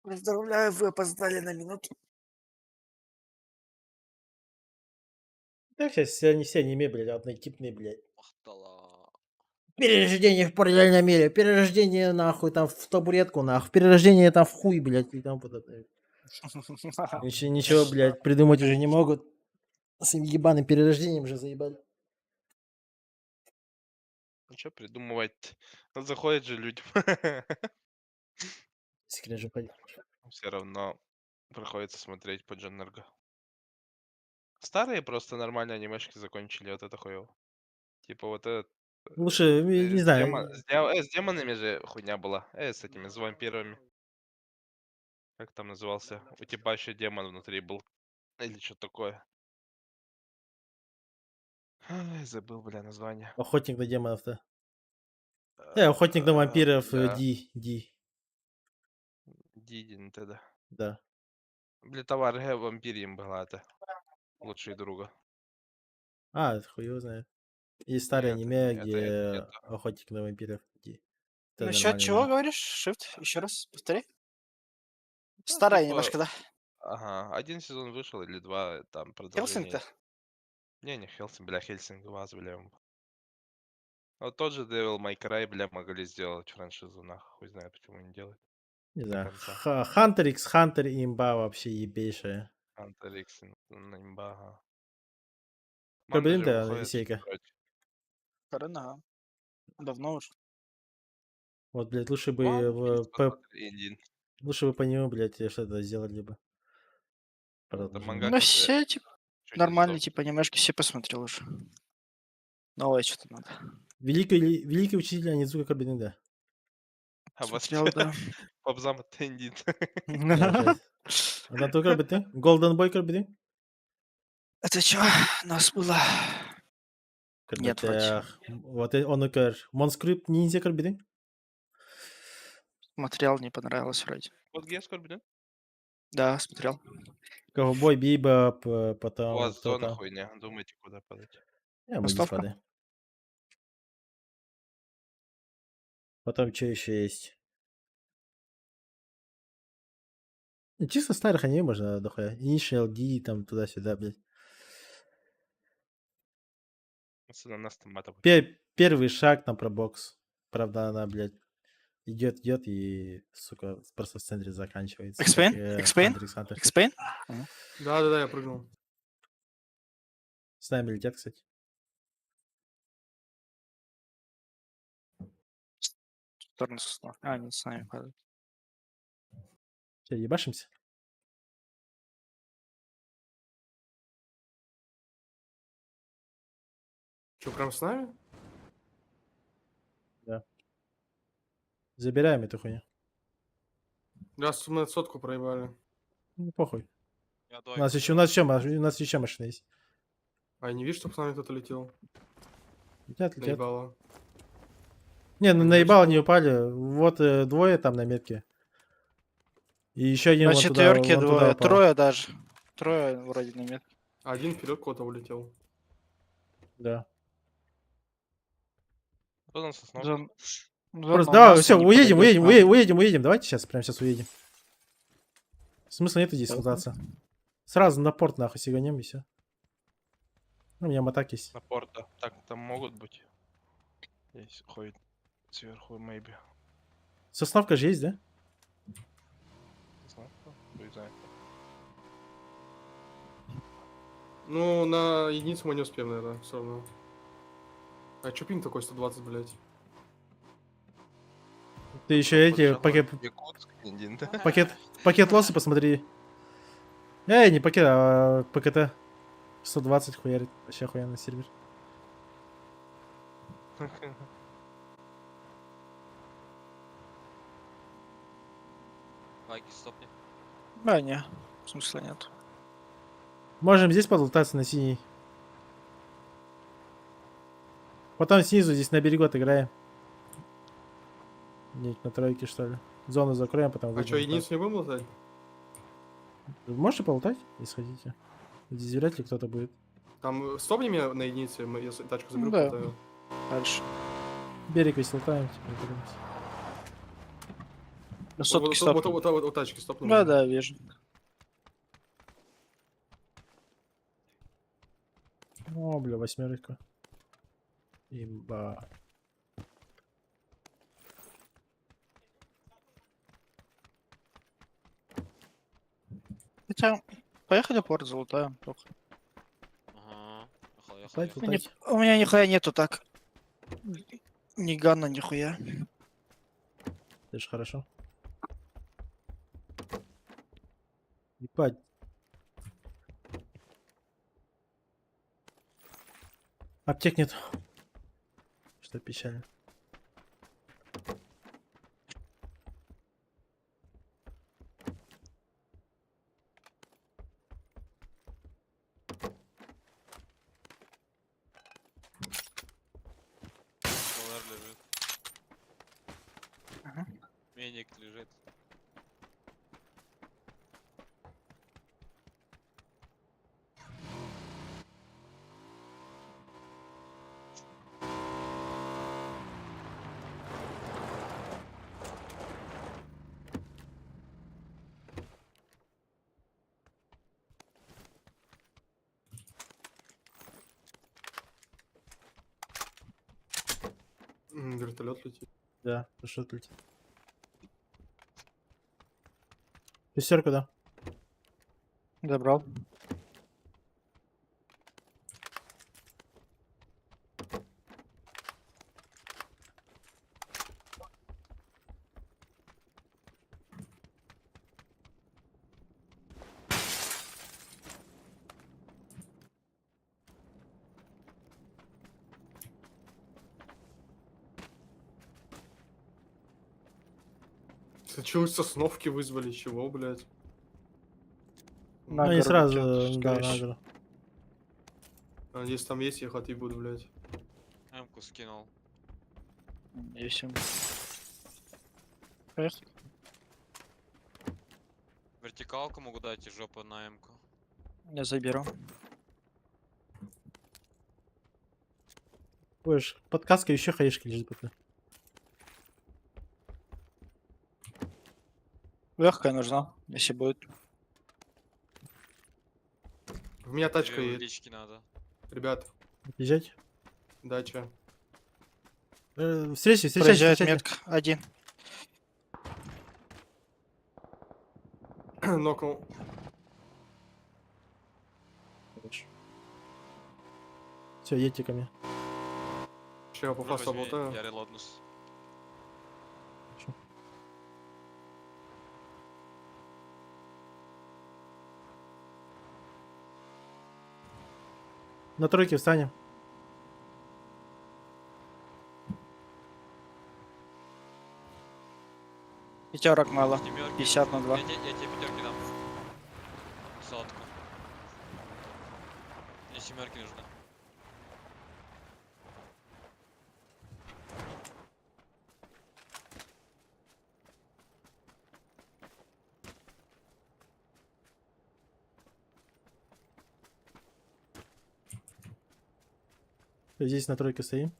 Speaker 2: Поздравляю, вы опоздали на минуту.
Speaker 4: Так сейчас все, они все аниме, блядь, однотипные, блядь. Перерождение в параллельном мире, перерождение нахуй там в табуретку нахуй, перерождение там в хуй, блядь, и там подобное. Ничего, ничего, блядь, придумать уже не могут. С этим ебаным перерождением уже заебали.
Speaker 5: Ну что придумывать? Ну, заходят же люди.
Speaker 4: Секрет же пойдет.
Speaker 5: Все равно приходится смотреть по Джаннерго. Старые просто нормальные анимешки закончили, вот это хуево. Типа вот этот...
Speaker 4: Лучше, не
Speaker 5: с
Speaker 4: знаю.
Speaker 5: с демонами же хуйня была. С этими, с вампирами. Как там назывался? У тебя еще демон внутри был. Или что такое. Ай, забыл, бля, название.
Speaker 4: Охотник на демонов-то. Охотник на вампиров,
Speaker 5: Да.
Speaker 4: Ди, Ди,
Speaker 5: Дидин тогда.
Speaker 4: да.
Speaker 5: Бля, товар вампирим была это. Лучшие друга.
Speaker 4: А, это хуй его знает. Есть старое аниме,
Speaker 5: это
Speaker 4: где
Speaker 5: не
Speaker 4: охотник на вампиров. Ди. Это
Speaker 2: Насчет
Speaker 4: нормальное
Speaker 2: чего
Speaker 4: аниме.
Speaker 2: говоришь? Shift, еще раз, повтори. Старая
Speaker 5: типа,
Speaker 2: немножко, да?
Speaker 5: Ага, один сезон вышел или два, там продолжение.
Speaker 2: Хелсинг-то?
Speaker 5: Не, не Хелсинг, бля, Хельсинг вас, бля. Вот тот же Devil May Cry, бля, могли сделать франшизу, нахуй, хуй знает, почему не делают.
Speaker 4: Не
Speaker 5: До
Speaker 4: знаю.
Speaker 5: конца.
Speaker 4: Хантер x Хантер имба вообще ебейшая.
Speaker 5: Хантер X, имба, ага. Манга
Speaker 4: Проблем
Speaker 5: же
Speaker 4: да,
Speaker 5: выходит,
Speaker 4: Исейка.
Speaker 5: вроде.
Speaker 2: Корона. Давно уже.
Speaker 4: Вот, блядь, лучше бы
Speaker 5: One
Speaker 4: в
Speaker 5: Piece
Speaker 4: по-
Speaker 5: посмотри, Индин.
Speaker 4: лучше бы по нему, блядь, что-то сделали бы. Продолжение.
Speaker 5: мангака
Speaker 2: Ну,
Speaker 5: же
Speaker 2: все, типа,
Speaker 5: чуть не
Speaker 2: нормальные,
Speaker 5: сдох.
Speaker 2: типа, анимешки все посмотрел уже. Новое что-то надо.
Speaker 4: Великий учитель Онидзука Корбин, да.
Speaker 5: А вас
Speaker 2: Смотрел, да.
Speaker 5: Попзам Тендин.
Speaker 4: Она только Корбин? Golden Boy Корбин?
Speaker 2: Это что у нас было? Нет, вроде.
Speaker 4: Вот он и көр. Монскрипт ниндзя Корбин?
Speaker 2: Смотрел, не понравилось вроде.
Speaker 5: Вот Гес Корбин?
Speaker 2: Да, смотрел.
Speaker 4: Ковбой Бибоп,
Speaker 5: У
Speaker 4: потом
Speaker 5: вас
Speaker 4: кто
Speaker 5: зона
Speaker 4: там?
Speaker 5: хуйня, думайте, куда подать.
Speaker 4: Я мы здесь
Speaker 2: Ростовка?
Speaker 4: падаем. Потом что еще есть? Ну, чисто старых аниме можно дохуя. Initial D, там туда-сюда, блядь.
Speaker 5: Особенно нас там мата будет.
Speaker 4: Первый шаг там про бокс. Правда, она, блядь, идет, идет и, сука, просто в центре заканчивается. как,
Speaker 2: X-Pain? X-Pain?
Speaker 4: Hunter x Hunter.
Speaker 2: X-Pain?
Speaker 12: Да-да-да, я прыгнул.
Speaker 4: С нами летят, кстати.
Speaker 2: В сторону сосна. А, нет, с нами падают.
Speaker 4: Че, ебашимся?
Speaker 12: Че, прям с нами?
Speaker 4: Да. Забираем эту хуйню.
Speaker 12: Да, мы сотку проебали.
Speaker 4: Ну, похуй.
Speaker 6: Я
Speaker 4: У нас еще, у нас еще, у нас еще машина есть.
Speaker 12: А я не вижу, чтоб с нами кто-то летел.
Speaker 4: Летят, летят.
Speaker 12: Наебало.
Speaker 4: Не, ну наебало не упали. Вот двое там на метке. И еще один
Speaker 2: На
Speaker 4: вон туда,
Speaker 2: четверке
Speaker 4: вон туда
Speaker 2: двое.
Speaker 4: упал.
Speaker 2: Трое даже. Трое вроде на метке.
Speaker 12: Один вперед куда-то улетел.
Speaker 4: Да.
Speaker 5: Кто там сосновка?
Speaker 2: Зон-
Speaker 4: Просто
Speaker 2: зона у
Speaker 4: давай,
Speaker 2: нас,
Speaker 4: все,
Speaker 2: они
Speaker 4: уедем,
Speaker 2: подойдут
Speaker 4: уедем,
Speaker 2: к нам.
Speaker 4: уедем, уедем, уедем. Давайте сейчас, прямо сейчас уедем. Смысла нет здесь лутаться. Сразу на порт нахуй сиганем и все. Ну, у меня мотак есть.
Speaker 5: На порт, да. Так, там могут быть. Здесь ходит сверху, maybe.
Speaker 4: Сосновка же есть, да?
Speaker 5: Сосновка? Хуй знает.
Speaker 12: Ну, на единицу мы не успеем, наверное, все равно. А чё пинг такой 120, блядь?
Speaker 4: Ты еще эти пакет,
Speaker 5: Якутск, Индин, да?
Speaker 4: пакет лоса посмотри. Эй, не пакет, а ПКТ. 120 хуярит. Вообще охуенный сервер.
Speaker 6: Лайки стопни.
Speaker 2: Да, не, смысла нет.
Speaker 4: Можем здесь подлутаться на синий. Потом снизу здесь на берегу отыграем. Нет, на тройке что ли. Зону закроем, потом
Speaker 12: А
Speaker 4: выйдем
Speaker 12: чё,
Speaker 4: так.
Speaker 12: единицу не будем лутать?
Speaker 4: Вы можете полутать, если хотите. Здесь вряд ли кто-то будет.
Speaker 12: Там стопни меня на единице, я тачку заберу,
Speaker 2: Да.
Speaker 12: полутаю.
Speaker 2: Дальше.
Speaker 4: Берег весь лутаем, типа, не торопимся.
Speaker 2: На
Speaker 12: Вот,
Speaker 2: сотке
Speaker 12: вот,
Speaker 2: стоп.
Speaker 12: вот, вот, вот, вот тачки стопнул.
Speaker 2: Да, да, вижу.
Speaker 4: О, бля, восьмерка. Имба.
Speaker 2: Хотя, поехали порт залутаем. Похуй.
Speaker 6: Ага.
Speaker 4: Лутать,
Speaker 2: У меня-
Speaker 4: лутать.
Speaker 2: У меня нихуя нету так. Ни гана, нихуя.
Speaker 4: Это ж хорошо. Ебать. Аптек нет. Что печально.
Speaker 6: ЛР лежит.
Speaker 2: Ага.
Speaker 6: Меник лежит.
Speaker 12: Вертолет летит.
Speaker 4: Да, что летит. Шестерку, да.
Speaker 2: Забрал.
Speaker 12: Это чего из Сосновки вызвали? Чего, блядь?
Speaker 2: На
Speaker 4: Ну, не
Speaker 2: гору
Speaker 4: сразу,
Speaker 2: летят,
Speaker 4: да,
Speaker 2: скорее
Speaker 4: на
Speaker 2: всего.
Speaker 4: гору.
Speaker 12: А, если там есть, я их отъебут, блядь.
Speaker 6: М-ку скинул.
Speaker 2: Есть им. Поехали.
Speaker 6: Вертикалку могу дать и жопу на М-ку.
Speaker 2: Я заберу.
Speaker 4: Будешь, под каской еще хаешки лежит пока.
Speaker 2: Легкая нужна, если будет.
Speaker 12: В меня тачка
Speaker 6: Две
Speaker 12: едет.
Speaker 6: улички надо.
Speaker 12: Ребят,
Speaker 4: Езжать.
Speaker 12: дача.
Speaker 4: Встречи, встречайте,
Speaker 2: Проезжает
Speaker 4: встречайте.
Speaker 2: метка. Один.
Speaker 12: Нокнул.
Speaker 4: Все, едьте ко мне.
Speaker 12: Ща я по
Speaker 6: На,
Speaker 12: фасту
Speaker 6: возьми,
Speaker 12: облутаю.
Speaker 6: Я релоднусь.
Speaker 4: Хорошо. На тройке встанем.
Speaker 2: Пятерок мало.
Speaker 6: Семерки.
Speaker 2: 50 на 2.
Speaker 6: Я тебе пятерки дам. Сотку. Мне семерки нужны.
Speaker 4: Здесь на тройке стоим.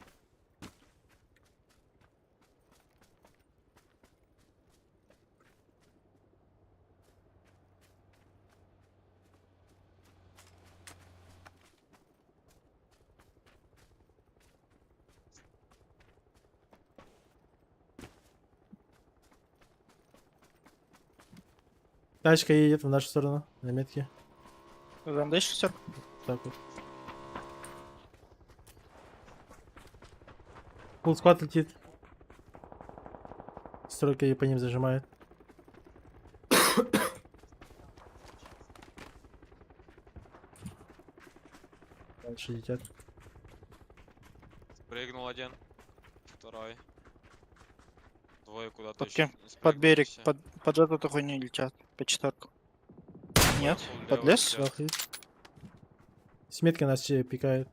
Speaker 4: Тачка едет в нашу сторону, на метке.
Speaker 2: Там даешь шестерку?
Speaker 4: Так вот. Фулл склад летит. Стройка и по ним зажимает. Дальше летят.
Speaker 6: Прыгнул один. Второй. Двое куда-то
Speaker 2: Под
Speaker 6: ещё
Speaker 2: кем?
Speaker 6: не
Speaker 2: Под
Speaker 6: спрыгнули
Speaker 2: берег,
Speaker 6: все.
Speaker 2: под эту хуйню летят. По четверку. Нет,
Speaker 6: Full
Speaker 2: под
Speaker 6: лево
Speaker 2: лес?
Speaker 6: летят.
Speaker 4: С метки нас все пикают.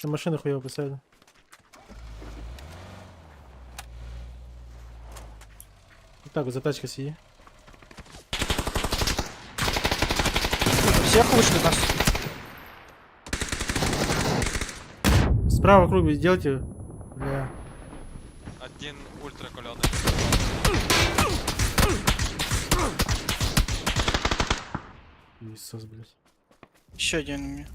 Speaker 4: Там машины хуево поставили. Вот так вот за тачкой сиди.
Speaker 2: Сверху вышли нас.
Speaker 4: Справа круг сделайте. Бля.
Speaker 6: Один ультра каленый.
Speaker 4: Иисус, блядь.
Speaker 2: Еще один у меня.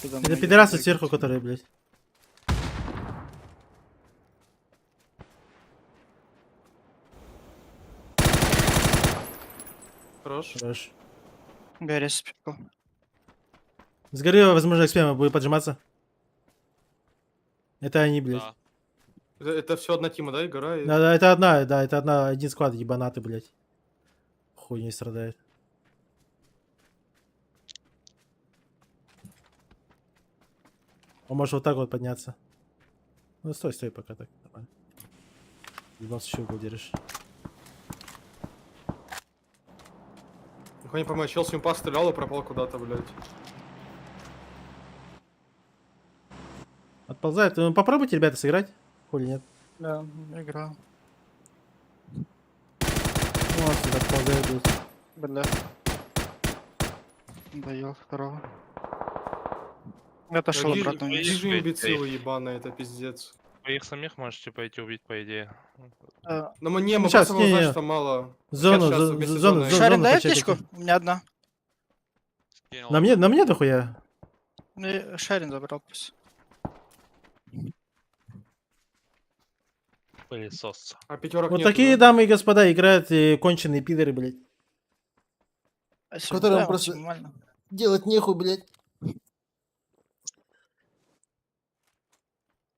Speaker 2: Куда
Speaker 4: Это
Speaker 2: мы
Speaker 4: пидорасы
Speaker 2: идем?
Speaker 4: сверху, которые, блядь.
Speaker 12: Хорош.
Speaker 4: Хорош.
Speaker 2: Гарри спекал.
Speaker 4: С горы, возможно, эксперимент будет поджиматься. Это они, блядь.
Speaker 6: Да.
Speaker 12: Это все одна тима, да, и гора? И...
Speaker 4: Да, да, это одна, да, это одна, один склад ебанаты, блядь. Хуйней страдает. Он может вот так вот подняться. Ну стой, стой пока так. Нормально. В любом случае угол держишь.
Speaker 12: Нихуя не понимаю, чел с юмпа стрелял и пропал куда-то, блядь.
Speaker 4: Отползает. Ну, попробуйте, ребята, сыграть. Хули нет.
Speaker 2: Да, играл.
Speaker 4: Ну, он сюда отползает, блядь.
Speaker 2: Бля. Доел второго. Я отошел
Speaker 12: Вижу-
Speaker 2: обратно вниз.
Speaker 12: Вижу
Speaker 5: Блядь,
Speaker 12: имбецилы ебаные, это пиздец.
Speaker 5: Вы их самих можете пойти убить, по идее.
Speaker 2: Да.
Speaker 12: Но мы не, мы
Speaker 4: Ну, щас,
Speaker 12: просто
Speaker 4: не, не.
Speaker 12: знаешь, что мало.
Speaker 4: Зону,
Speaker 12: Щас, щас, вместе с
Speaker 4: зону,
Speaker 12: зоной.
Speaker 4: зону,
Speaker 2: Шарин, дай
Speaker 4: почекайте.
Speaker 2: аптечку? У меня одна.
Speaker 6: Скинул.
Speaker 4: На мне дохуя?
Speaker 2: Ну, и Шарин забрал просто.
Speaker 5: Пылесос.
Speaker 12: А пятерок
Speaker 4: Вот
Speaker 12: нету,
Speaker 4: такие,
Speaker 12: да?
Speaker 4: дамы и господа, играют и конченые пидоры, блядь.
Speaker 2: Спасибо.
Speaker 4: Которым
Speaker 2: Да,
Speaker 4: просто
Speaker 2: максимально.
Speaker 4: делать нехуй, блядь.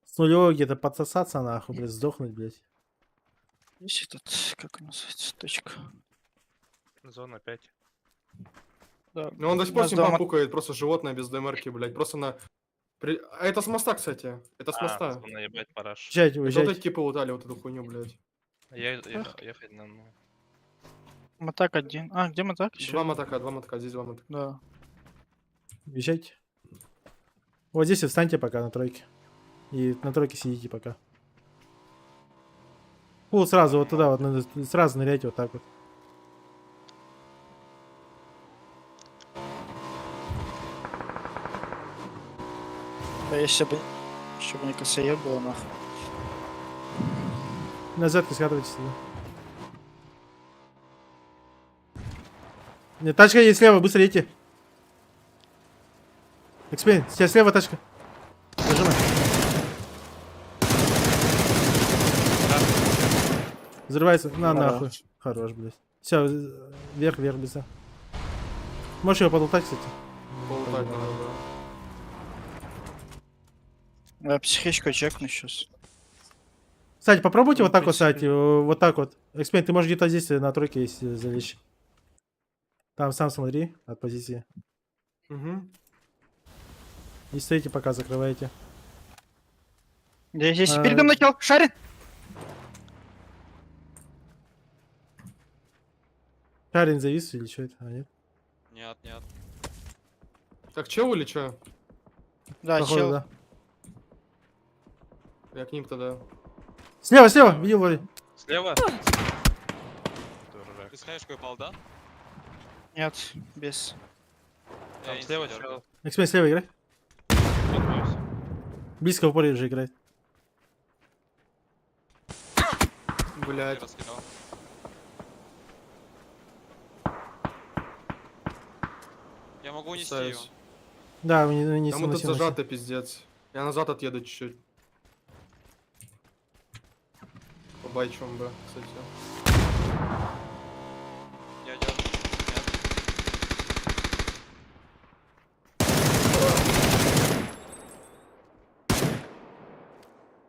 Speaker 4: С нулевого где-то подсосаться нахуй, блядь, сдохнуть, блядь.
Speaker 2: Есть этот, как он называется, точка.
Speaker 5: Зона 5.
Speaker 2: Да.
Speaker 12: Ну он до сих
Speaker 2: У
Speaker 12: пор
Speaker 2: нас
Speaker 12: с юмпа
Speaker 2: дома-
Speaker 12: пукает, просто животное без ДМРки, блядь. Просто на... А это с моста, кстати. Это с
Speaker 5: А,
Speaker 12: моста.
Speaker 5: зона, ебать, параш.
Speaker 4: Уезжайте,
Speaker 12: Это вот
Speaker 4: уезжайте.
Speaker 12: эти типы лутали вот эту хуйню, блядь.
Speaker 5: Я ехать на... ну.
Speaker 2: Матак один. А, где Матак еще?
Speaker 12: Два мотока, здесь два мотока.
Speaker 2: Да.
Speaker 4: Уезжайте. Вот здесь и встаньте пока на тройке. И на тройке сидите пока. Пул сразу вот туда вот, надо сразу ныряйте вот так вот.
Speaker 2: Да, если бы, чтобы не КСЕ было, нахуй.
Speaker 4: Назад скатывайтесь сюда. Нет, тачка есть слева, быстро едьте. Экспен, у тебя слева тачка. Нажимай. Взрывается. На,
Speaker 2: Хорош.
Speaker 4: нахуй. Хорош, блядь. Все, вверх, вверх, быстро. Можешь его подлутать, кстати.
Speaker 12: Полутать надо, да.
Speaker 2: Я психичку чекну сейчас.
Speaker 4: Кстати, попробуйте
Speaker 2: Ну,
Speaker 4: вот так
Speaker 2: в
Speaker 4: вот,
Speaker 2: принципе.
Speaker 4: кстати, вот так вот. Экспен, ты можешь где-то здесь на тройке если залечь. Там сам смотри от позиции.
Speaker 12: Угу.
Speaker 4: И стоите пока, закрываете.
Speaker 2: Здесь, здесь
Speaker 4: А,
Speaker 2: передо мной чел, Шарин!
Speaker 4: Шарин завис или что это? А, нет?
Speaker 6: Нет, нет.
Speaker 12: Так, чел или чё?
Speaker 2: Да,
Speaker 4: Походу,
Speaker 2: чел.
Speaker 4: да.
Speaker 12: Я к ним тогда.
Speaker 4: Слева, слева, видел вроде.
Speaker 5: Слева? Дурак.
Speaker 6: Ты с хаешкой упал, да?
Speaker 2: Нет, без.
Speaker 6: Я
Speaker 5: Там
Speaker 6: инст
Speaker 5: слева
Speaker 6: дергаю.
Speaker 5: чел.
Speaker 4: Экспен, слева играй.
Speaker 5: Подбойся.
Speaker 4: Близко в упоре уже играет.
Speaker 12: Блядь.
Speaker 6: Я раскидал. Я могу унести его.
Speaker 12: Кусаюсь.
Speaker 4: Да, не, не
Speaker 12: Там мы тут
Speaker 4: сноси, носи.
Speaker 12: зажато, пиздец. Я назад отъеду чуть-чуть. По байчам бы, кстати.
Speaker 6: Я дергаю. Нет.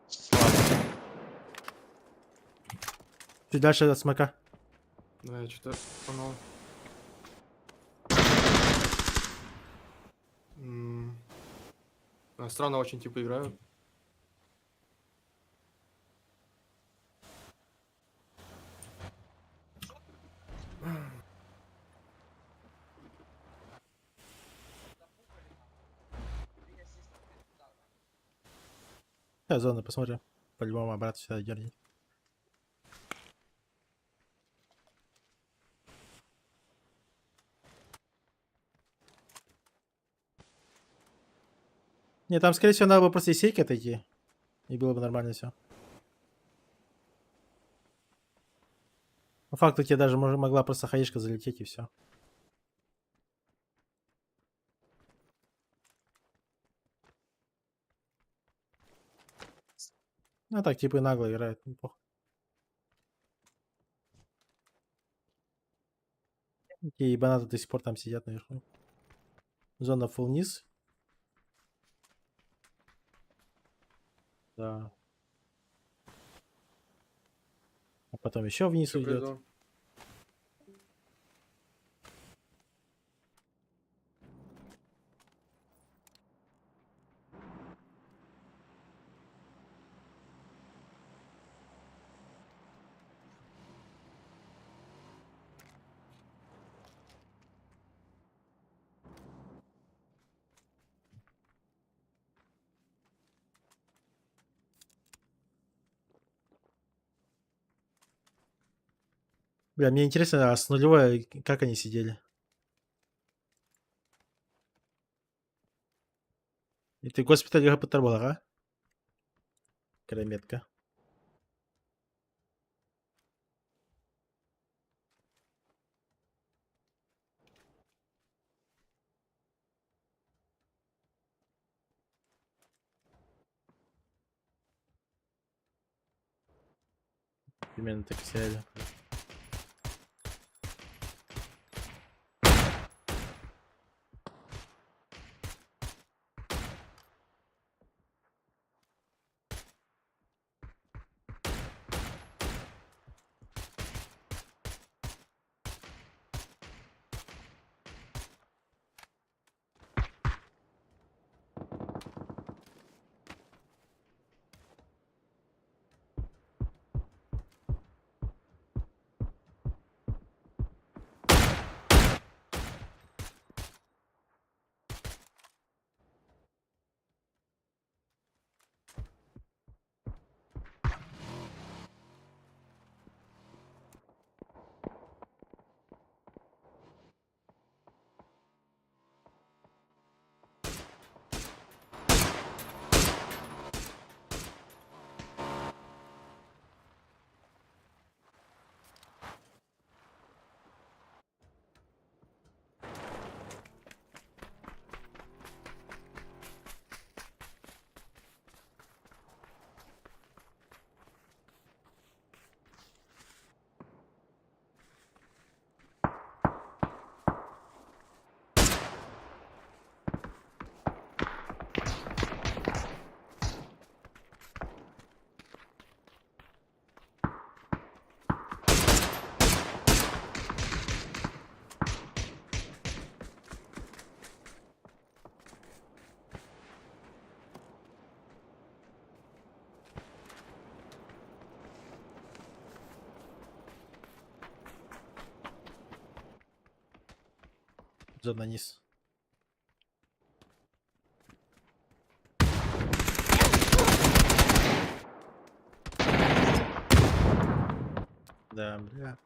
Speaker 5: Слабо.
Speaker 4: Чуть дальше от смока.
Speaker 12: Да, я что-то понял. А, странно очень типа играют.
Speaker 4: Сейчас зону посмотрим. По-любому обратно сюда дернет. Не, там, скорее всего, надо было просто из сейки отойти. И было бы нормально все. По факту тебе даже могла просто хаешка залететь и все. Ну а так, типа и нагло играет. Ну, похуй. Те ебанаты до сих пор там сидят наверху. Зона фулл низ. Да. А потом еще вниз
Speaker 12: Всё,
Speaker 4: уйдет.
Speaker 12: приду.
Speaker 4: Бля, мне интересно, а с нулевой как они сидели? И ты госпиталь ГПТ была, а? Крометка. Примерно так и сидели. Зона низ. Да, бля.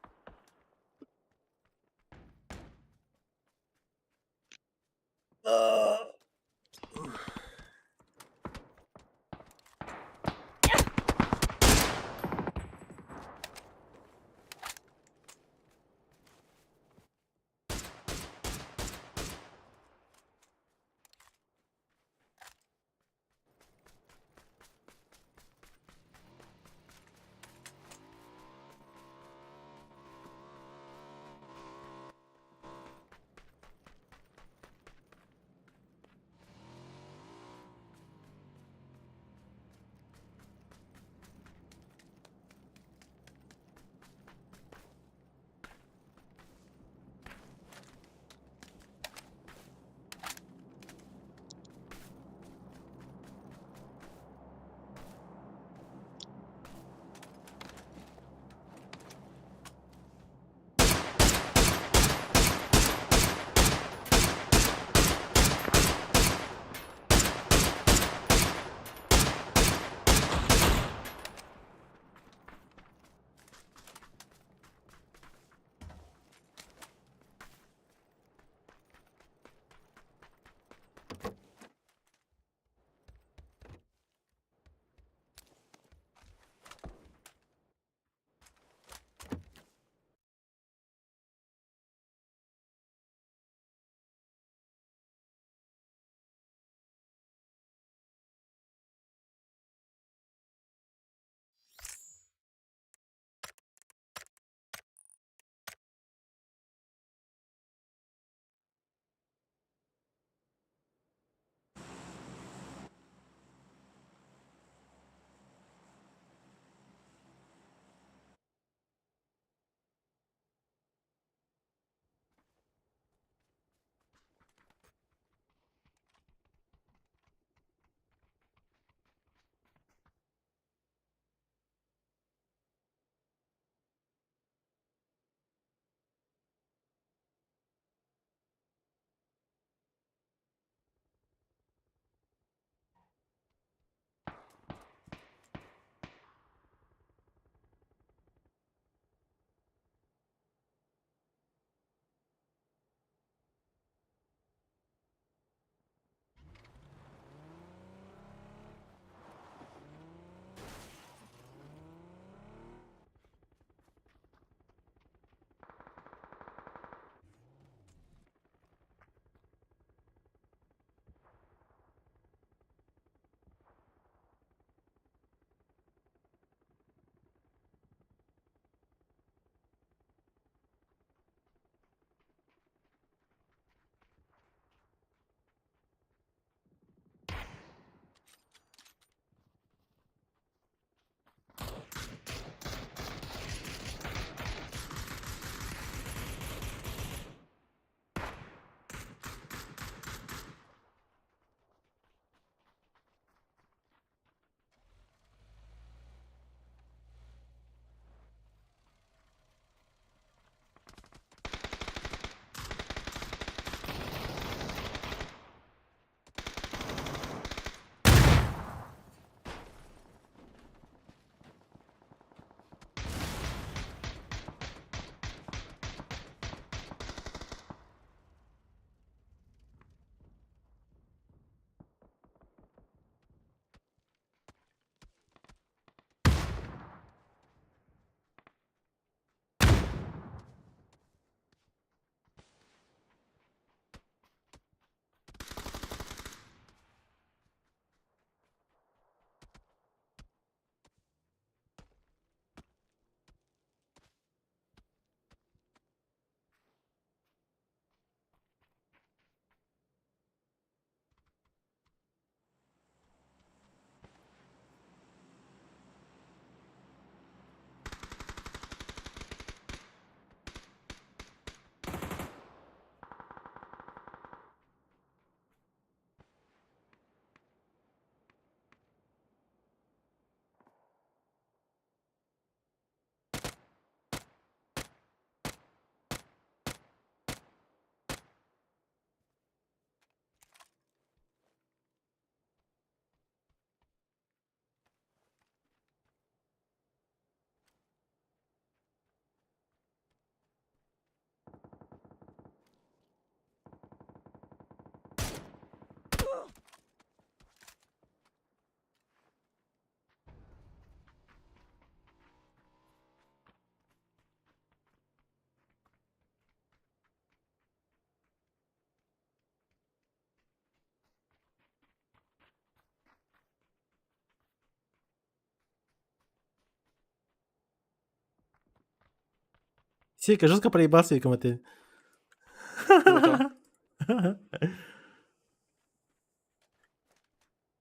Speaker 4: Сика жестко проебался и ты.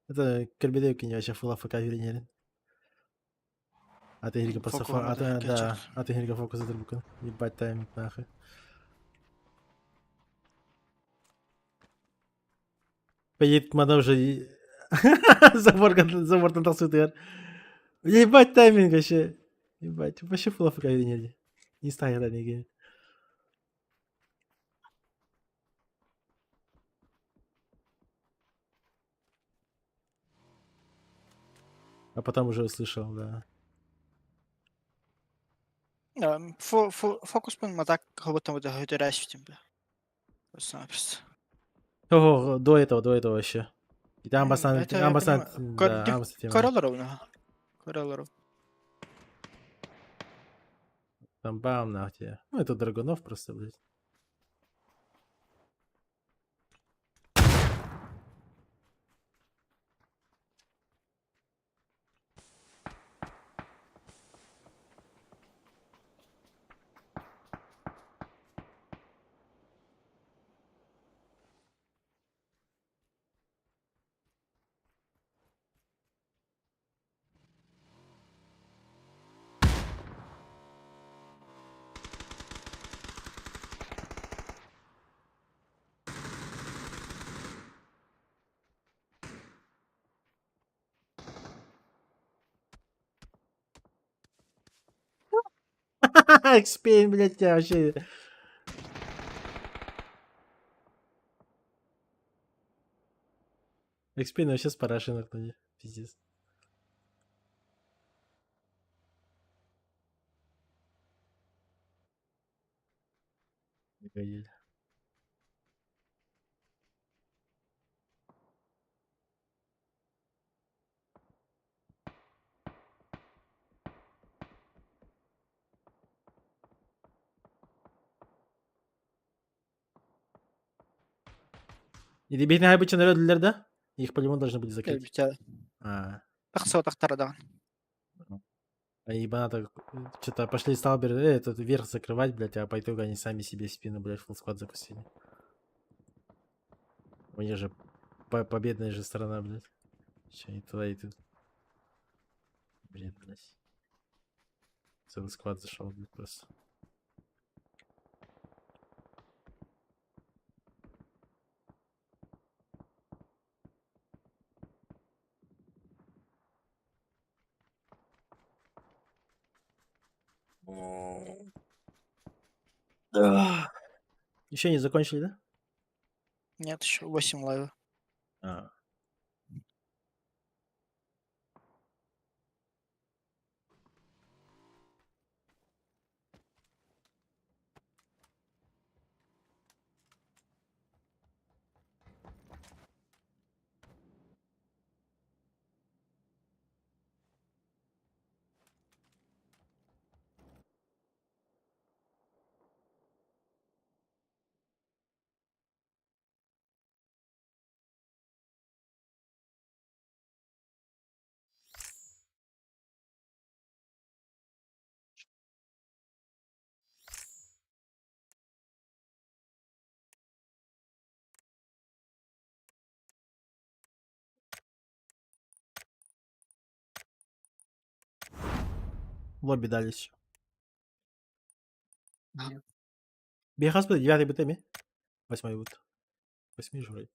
Speaker 4: Это Кербедевки не вообще фул АФК вернее. А ты Грига просто
Speaker 2: Фокус
Speaker 4: а ты,
Speaker 2: надо
Speaker 4: да,
Speaker 2: качать.
Speaker 4: а ты Грига фокус задрубка. Ебать тайминг нахуй. Поедет мадам уже забор, забор там толстый. Ебать тайминг вообще. Ебать, вообще фул АФК вернее. Не станет нигде. А потом уже услышал, да.
Speaker 2: Да, фокус матак как будто бы да бля. Просто-напросто.
Speaker 4: Ого, до этого вообще. И там Амбасан,
Speaker 2: Это я
Speaker 4: Амбасан,
Speaker 2: понимаю.
Speaker 4: да, Амбасан тема.
Speaker 2: Короллеров, ага. Короллеров.
Speaker 4: Там бам, нахуй тебе. Ну, это Драгунов просто, блядь. Экспейн, блядь, тебя вообще... Экспейн вообще с параши нокнули. Пиздец. Охуеть. Или бедный обычно да? Их по-любому должны были закрыть.
Speaker 2: Elbette.
Speaker 4: А,
Speaker 2: Тахса тахтарадан.
Speaker 4: а ебаната, что-то пошли сталбер, этот верх закрывать, блядь, а по итогу они сами себе в спину, блядь, фулл склад запустили. У них же победная же сторона, блядь. Че, и туда, и тут. Бред, блядь. Целый склад зашел, блядь, просто. Еще не закончили, да?
Speaker 2: Нет, еще 8 лайва.
Speaker 4: А. Лобби дались. Бехас будет девятый бт Восьмой будет. Восьмой же вроде.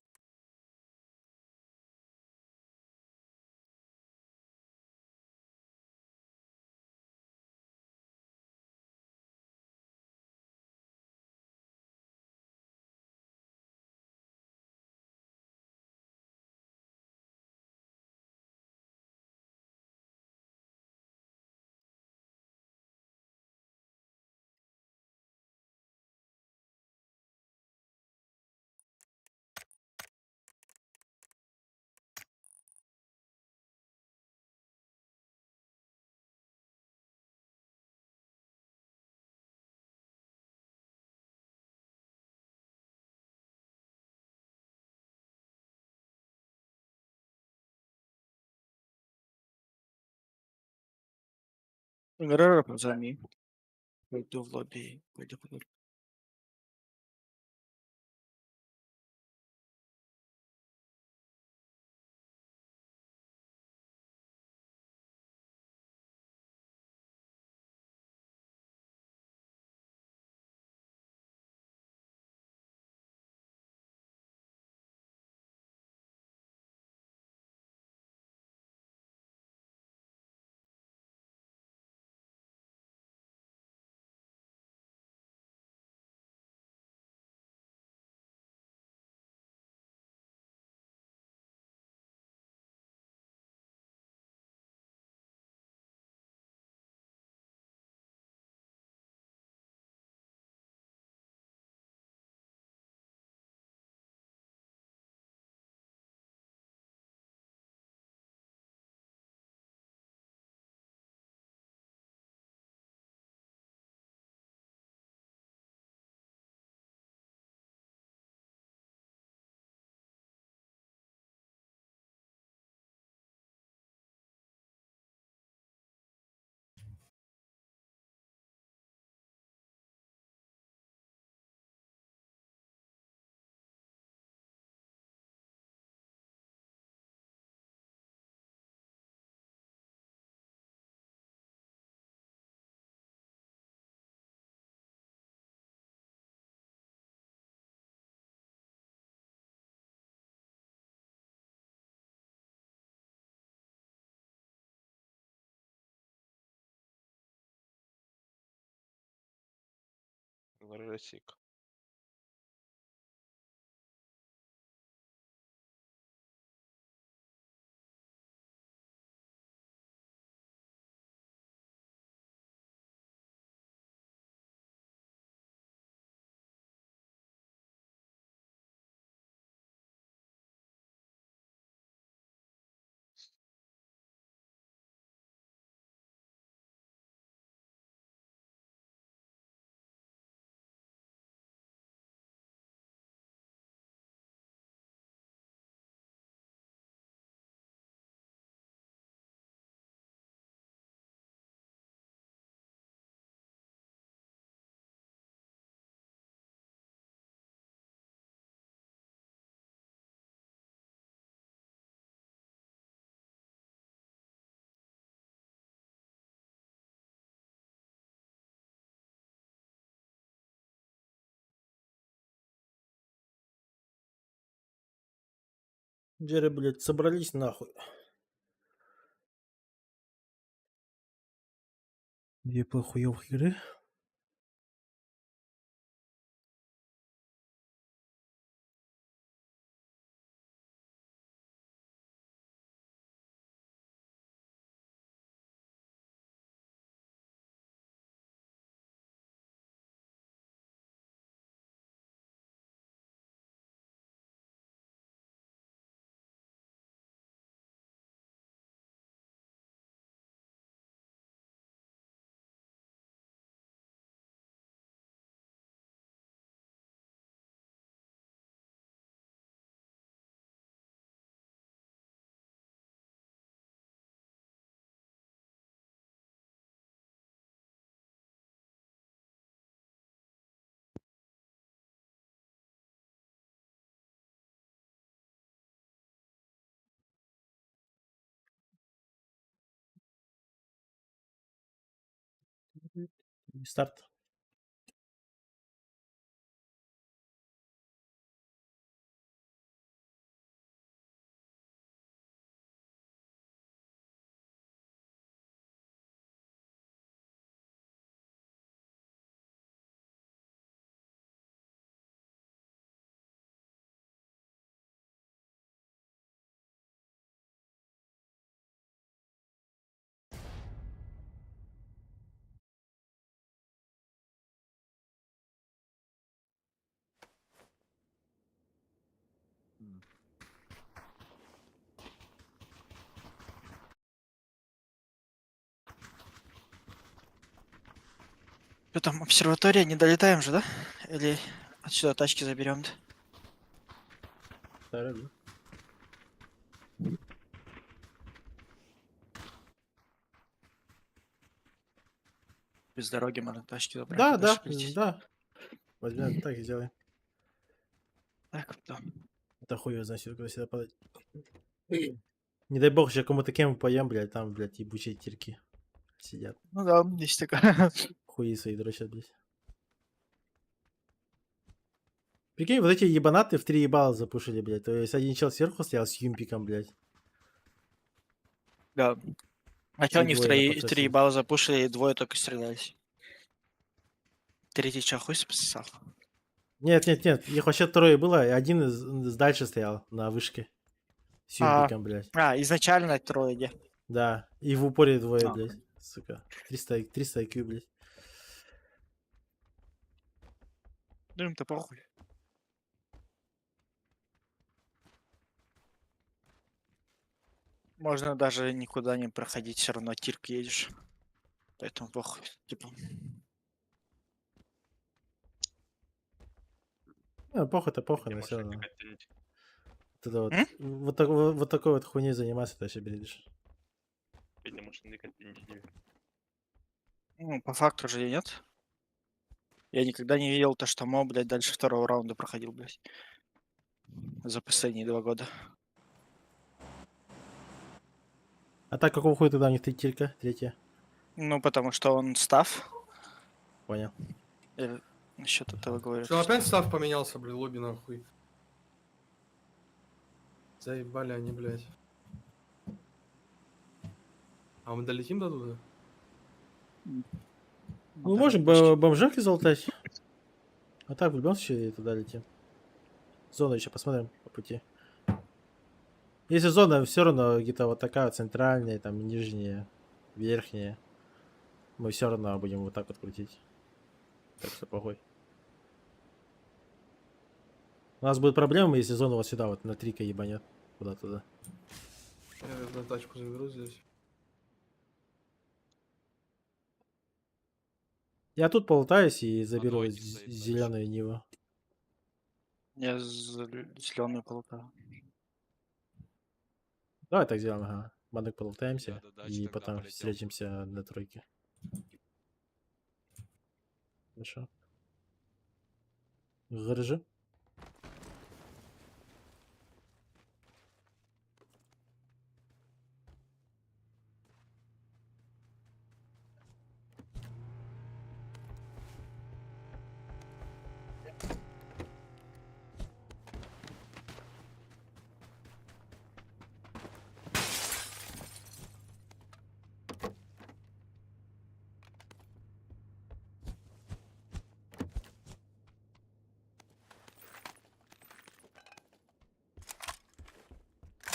Speaker 2: Ыҥырар пацаны. Пойду в лобби, пойду поговорю.
Speaker 5: Рысик.
Speaker 4: Джерри, блядь, собрались нахуй. Две плохуёвых игры. Старт.
Speaker 2: Что там, обсерватория? Не долетаем же, да? Или отсюда тачки заберем?
Speaker 4: Да?
Speaker 2: Без дороги можно тачки забрать
Speaker 4: Да,
Speaker 2: и
Speaker 4: да,
Speaker 2: дальше полететь.
Speaker 4: да. Возьмем, так и сделаем.
Speaker 2: Так, да.
Speaker 4: Это хуй его знает, куда сюда подать. Не дай бог, сейчас кому-то кем поем, блядь, там, блядь, ебучие тирки сидят.
Speaker 2: Ну да, есть такое.
Speaker 4: Хуи свои дрочат, блядь. Прикинь, вот эти ебанаты в три ебала запушили, блядь. То есть один чел сверху стоял с юмпиком, блядь.
Speaker 2: Да. А чё
Speaker 4: И
Speaker 2: они в
Speaker 4: двое на
Speaker 2: три,
Speaker 4: подсосе.
Speaker 2: три ебала запушили, и двое только стрелялись. Третий чё, хуй списал?
Speaker 4: Нет, нет, нет, их вообще трое было, и один из дальше стоял на вышке. С
Speaker 2: А,
Speaker 4: юмпиком, блядь.
Speaker 2: а, изначально трое, где?
Speaker 4: Да, и в упоре двое,
Speaker 2: А.
Speaker 4: блядь. Сука. 300, 300 IQ, блядь.
Speaker 2: Ну им-то похуй. Можно даже никуда не проходить, все равно тирк едешь. Поэтому похуй. Типа.
Speaker 4: Ну, похуй-то похуй, но
Speaker 5: Где
Speaker 4: все
Speaker 5: машинка
Speaker 4: равно.
Speaker 5: катить?
Speaker 4: Вот это вот,
Speaker 2: М?
Speaker 4: вот, так, вот, вот такой вот хуйней заниматься, это вообще бредишь.
Speaker 5: Петя, машинка катить.
Speaker 2: Ну, по факту же нет. Я никогда не видел то, что Мо, блядь, дальше второго раунда проходил, блядь. За последние 2 года.
Speaker 4: А так какого хуя тогда у них три тирка? Третья.
Speaker 2: Ну, потому что он став.
Speaker 4: Понял.
Speaker 2: Или насчет этого говорю.
Speaker 12: Что, опять став поменялся, блин, лобби нахуй. Заебали они, блядь. А мы долетим до туда?
Speaker 4: Ну, можем бомжарки залутать. А так, в любом случае, туда летим. Зону еще посмотрим по пути. Если зона все равно где-то вот такая центральная, там нижняя, верхняя, мы все равно будем вот так вот крутить. Так что похуй. У нас будет проблема, если зона вот сюда вот на трика ебанет. Куда туда.
Speaker 12: Я, наверное, тачку заберу здесь.
Speaker 4: Я тут полутаюсь и заберу
Speaker 6: двойке стоит тачка.
Speaker 4: зеленую Ниву.
Speaker 2: Я зеленую полутаю.
Speaker 4: Давай так сделаем, ага. Банок полутаемся
Speaker 6: Я до дачи
Speaker 4: и
Speaker 6: тогда
Speaker 4: потом
Speaker 6: полетел.
Speaker 4: встретимся на тройке. Хорошо. Гаражи.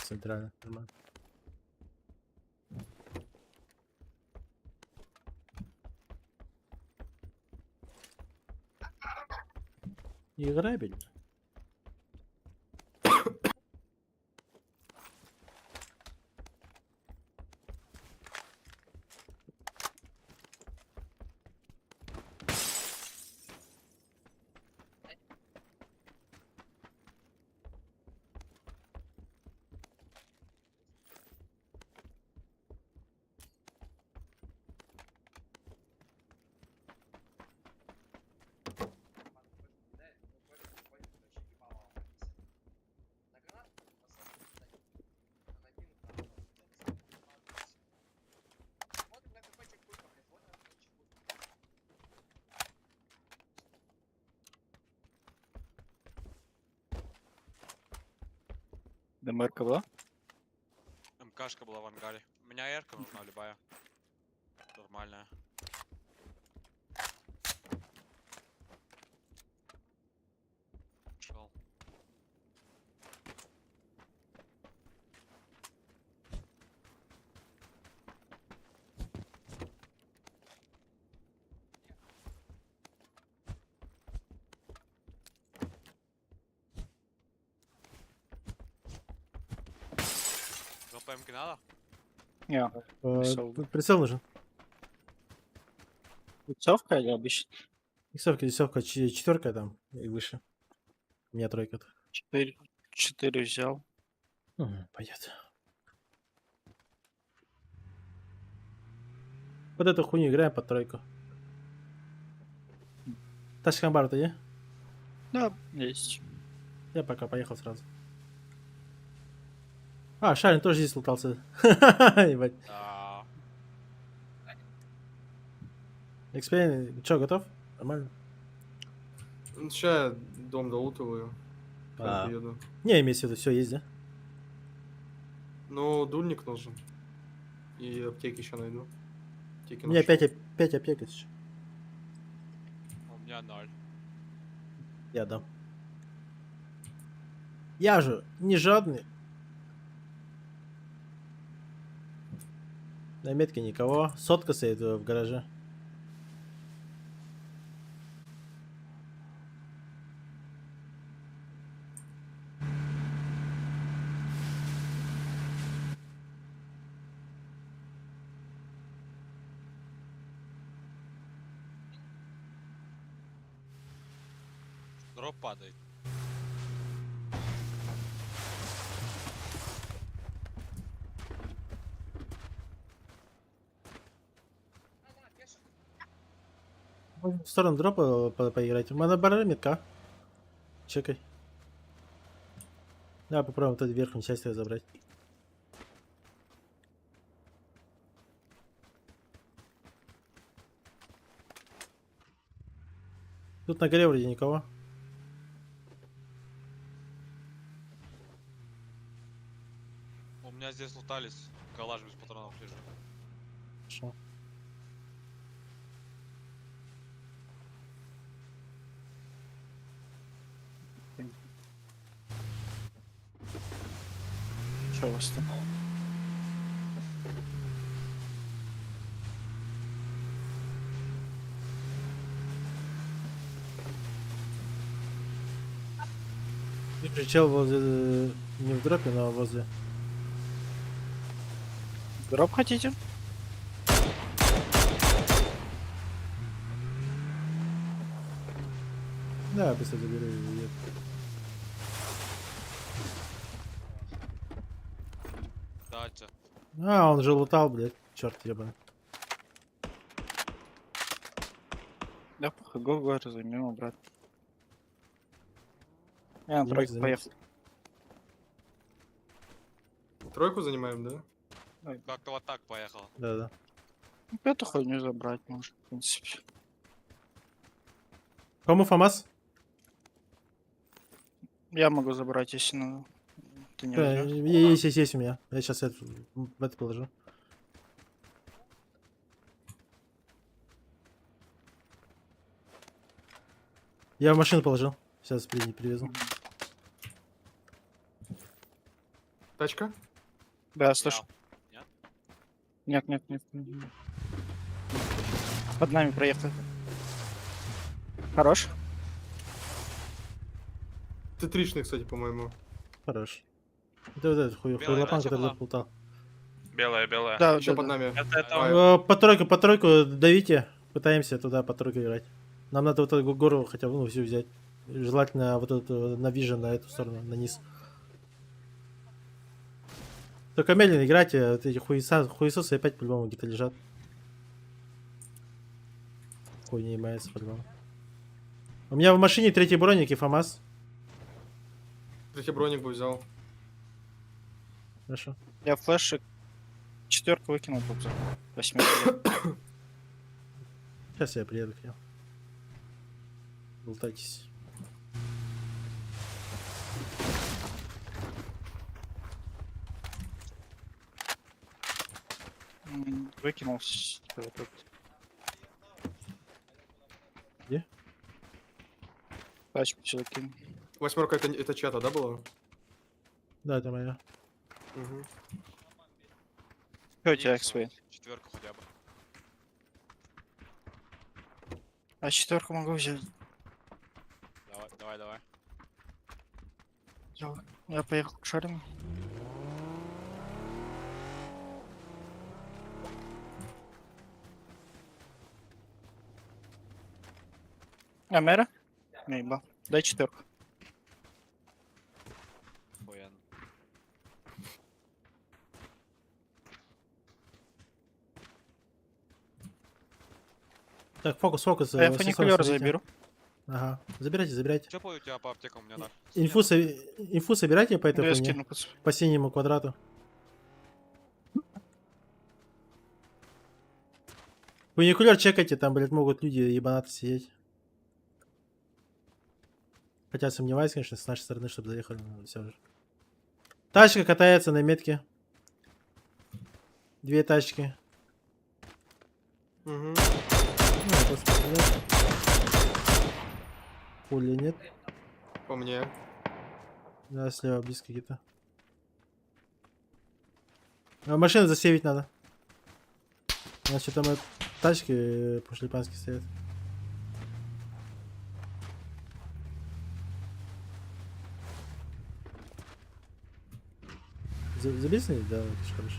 Speaker 4: Центрально, нормально. Играбель.
Speaker 2: ДМРК была?
Speaker 6: МКшка была в ангаре. У меня Эрка нужна любая. Нормальная. Шел. ПМК надо?
Speaker 2: Не. Прицел.
Speaker 4: Прицел нужен.
Speaker 2: Иксовка или обычно?
Speaker 4: Иксовка, десятка, четверка там и выше. У меня тройка.
Speaker 2: Четыре. Четыре взял.
Speaker 4: Пойдет. Вот эту хуйню играем под тройку. Тачка бар ты,
Speaker 2: Да, есть.
Speaker 4: Я пока поехал сразу. А, Шарин тоже здесь лутался. Ебать.
Speaker 6: Да.
Speaker 4: Эксперимент, чё, готов? Нормально?
Speaker 12: Сейчас я дом долутываю.
Speaker 4: А.
Speaker 12: Приеду.
Speaker 4: Не, имеется в виду, все есть, да?
Speaker 12: Ну, дульник нужен. И аптеки еще найду. Аптеки
Speaker 4: У меня
Speaker 12: нашел.
Speaker 4: 5, аптек еще.
Speaker 6: У меня ноль.
Speaker 4: Я дам. Я же не жадный. На метке никого. Сотка стоит в гараже.
Speaker 6: Дроп падает.
Speaker 4: Можно В сторону дропа поиграть. У меня бара метка. Чекай. Да, попробуем вот эту верхнюю часть её забрать. Тут на горе вроде никого.
Speaker 6: У меня здесь лутались. Калаш без патронов лежит.
Speaker 4: Хорошо.
Speaker 2: Что у вас там?
Speaker 4: Вижу, чел возле... Не в дропе, но возле.
Speaker 2: Дроп хотите?
Speaker 4: Да, я быстро заберу и уеду.
Speaker 6: Дача.
Speaker 4: А, он же лутал, блядь. Черт ебаный.
Speaker 2: Да похуй, го гору займем обратно. Я на
Speaker 4: Займись,
Speaker 2: тройку
Speaker 4: займись.
Speaker 2: поехал.
Speaker 12: Тройку занимаем, да?
Speaker 6: Как-то вот так поехал.
Speaker 4: Да-да.
Speaker 2: Ну, Эту хуйню забрать можно, в принципе.
Speaker 4: Кому ФАМАС?
Speaker 2: Я могу забрать, если надо. Ты не
Speaker 4: Да,
Speaker 2: возьмёшь?
Speaker 4: есть, есть, есть у меня. Я сейчас это, в это положу. Я в машину положил. Сейчас привезу.
Speaker 12: Тачка?
Speaker 2: Да, слышу.
Speaker 6: Нет?
Speaker 2: Нет, нет, нет. нет. Под нами проехали. Хорош.
Speaker 12: Ты тричный, кстати, по-моему.
Speaker 4: Хорош. Это вот этот хуй,
Speaker 6: Белая
Speaker 4: хуйлопан,
Speaker 6: дача
Speaker 4: который
Speaker 6: была?
Speaker 4: тут лутал.
Speaker 5: Белая, белая.
Speaker 2: Да,
Speaker 12: Еще
Speaker 2: да,
Speaker 12: под
Speaker 2: да.
Speaker 12: нами.
Speaker 5: Это
Speaker 12: А,
Speaker 4: По тройку давите. Пытаемся туда по тройку играть. Нам надо вот эту гору хотя бы, ну, всю взять. Желательно вот эту на вижен на эту сторону, на низ. Только медленно играйте, вот эти хуесосы опять по-любому где-то лежат. Хуй не имеется по-любому. У меня в машине третий броник и ФАМАС.
Speaker 12: Третий броник бы взял.
Speaker 4: Хорошо.
Speaker 2: Я флешек четверку выкинул тут за восьмерку.
Speaker 4: Сейчас я приеду к нему. Болтайтесь.
Speaker 2: Выкинул вот тут.
Speaker 4: Где?
Speaker 2: Тачку сюда кинул.
Speaker 12: Восьмерка это чья-то, да, была?
Speaker 4: Да, это моя.
Speaker 12: Угу.
Speaker 2: Что у тебя, X-Way?
Speaker 6: Четверку хотя бы.
Speaker 2: А четверку могу взять.
Speaker 6: Давай, давай, давай.
Speaker 2: Я поехал к Шарину. А, мэра? Не, ебал. Дай четверку.
Speaker 6: Охуенно.
Speaker 4: Так, фокус, фокус.
Speaker 2: А я
Speaker 4: со
Speaker 2: фуникулер
Speaker 4: стороны смотрите.
Speaker 2: заберу.
Speaker 4: Ага. Забирайте, забирайте.
Speaker 6: Чё по у тебя по аптекам у меня нахуй?
Speaker 4: Инфу, инфу собирайте по этой
Speaker 2: Да, я
Speaker 4: хуйне.
Speaker 2: скину, пацан.
Speaker 4: По синему квадрату. Фуникулер чекайте, там, блядь, могут люди ебанаты сидеть. Хотя сомневаюсь, конечно, с нашей стороны, чтобы заехали, но все же. Тачка катается на метке. Две тачки.
Speaker 12: Угу.
Speaker 4: Ну, просто, блядь. Пули нет.
Speaker 12: По мне.
Speaker 4: Да, слева близко где-то. А, машину засейвить надо. Значит, там тачки по-шлепански стоят. Забесили? Да, это ж хорошо.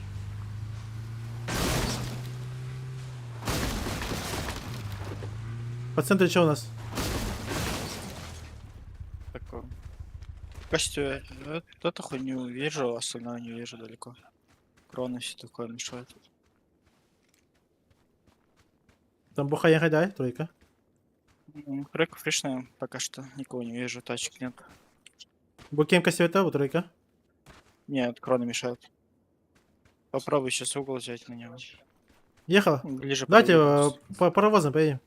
Speaker 4: По центру что у нас?
Speaker 2: Такое. Костю, вот эту хуйню вижу, остальное не вижу далеко. Кроны все такое мешает.
Speaker 4: Там бухая дай, тройка.
Speaker 2: Тройка фришная, пока что никого не вижу, тачек нет.
Speaker 4: Букем косета, вот тройка.
Speaker 2: Нет, кроны мешают. Попробуй сейчас угол взять на него.
Speaker 4: Ехала?
Speaker 2: Ближе
Speaker 4: Давайте
Speaker 2: подойди
Speaker 4: по паровозам поедем.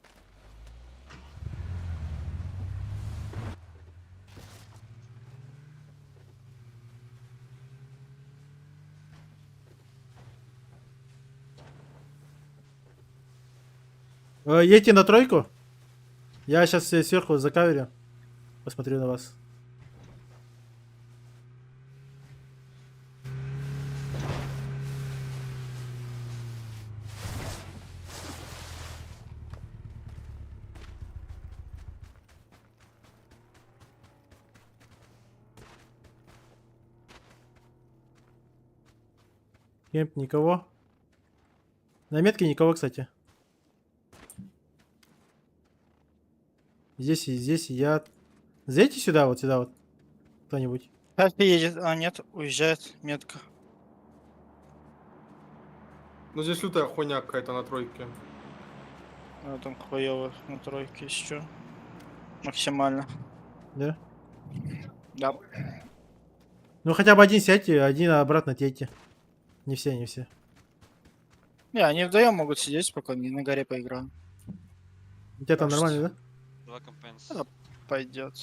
Speaker 4: Едьте на тройку. Я сейчас сверху закаверю. Посмотрю на вас. Кемп никого. На метке никого, кстати. Здесь и здесь я. Зайдите сюда, вот сюда вот. Кто-нибудь.
Speaker 2: Тачка едет, а нет, уезжает метка.
Speaker 12: Ну здесь лютая хуйня какая-то на тройке.
Speaker 2: А, там хуёво на тройке еще. Максимально.
Speaker 4: Да?
Speaker 2: Да.
Speaker 4: Ну хотя бы один сядьте, один обратно едьте. Не все, не все.
Speaker 2: Не, они вдвоем могут сидеть спокойно, не на горе поиграем.
Speaker 4: У тебя там нормально, да?
Speaker 6: Два компенс.
Speaker 2: Да, пойдет.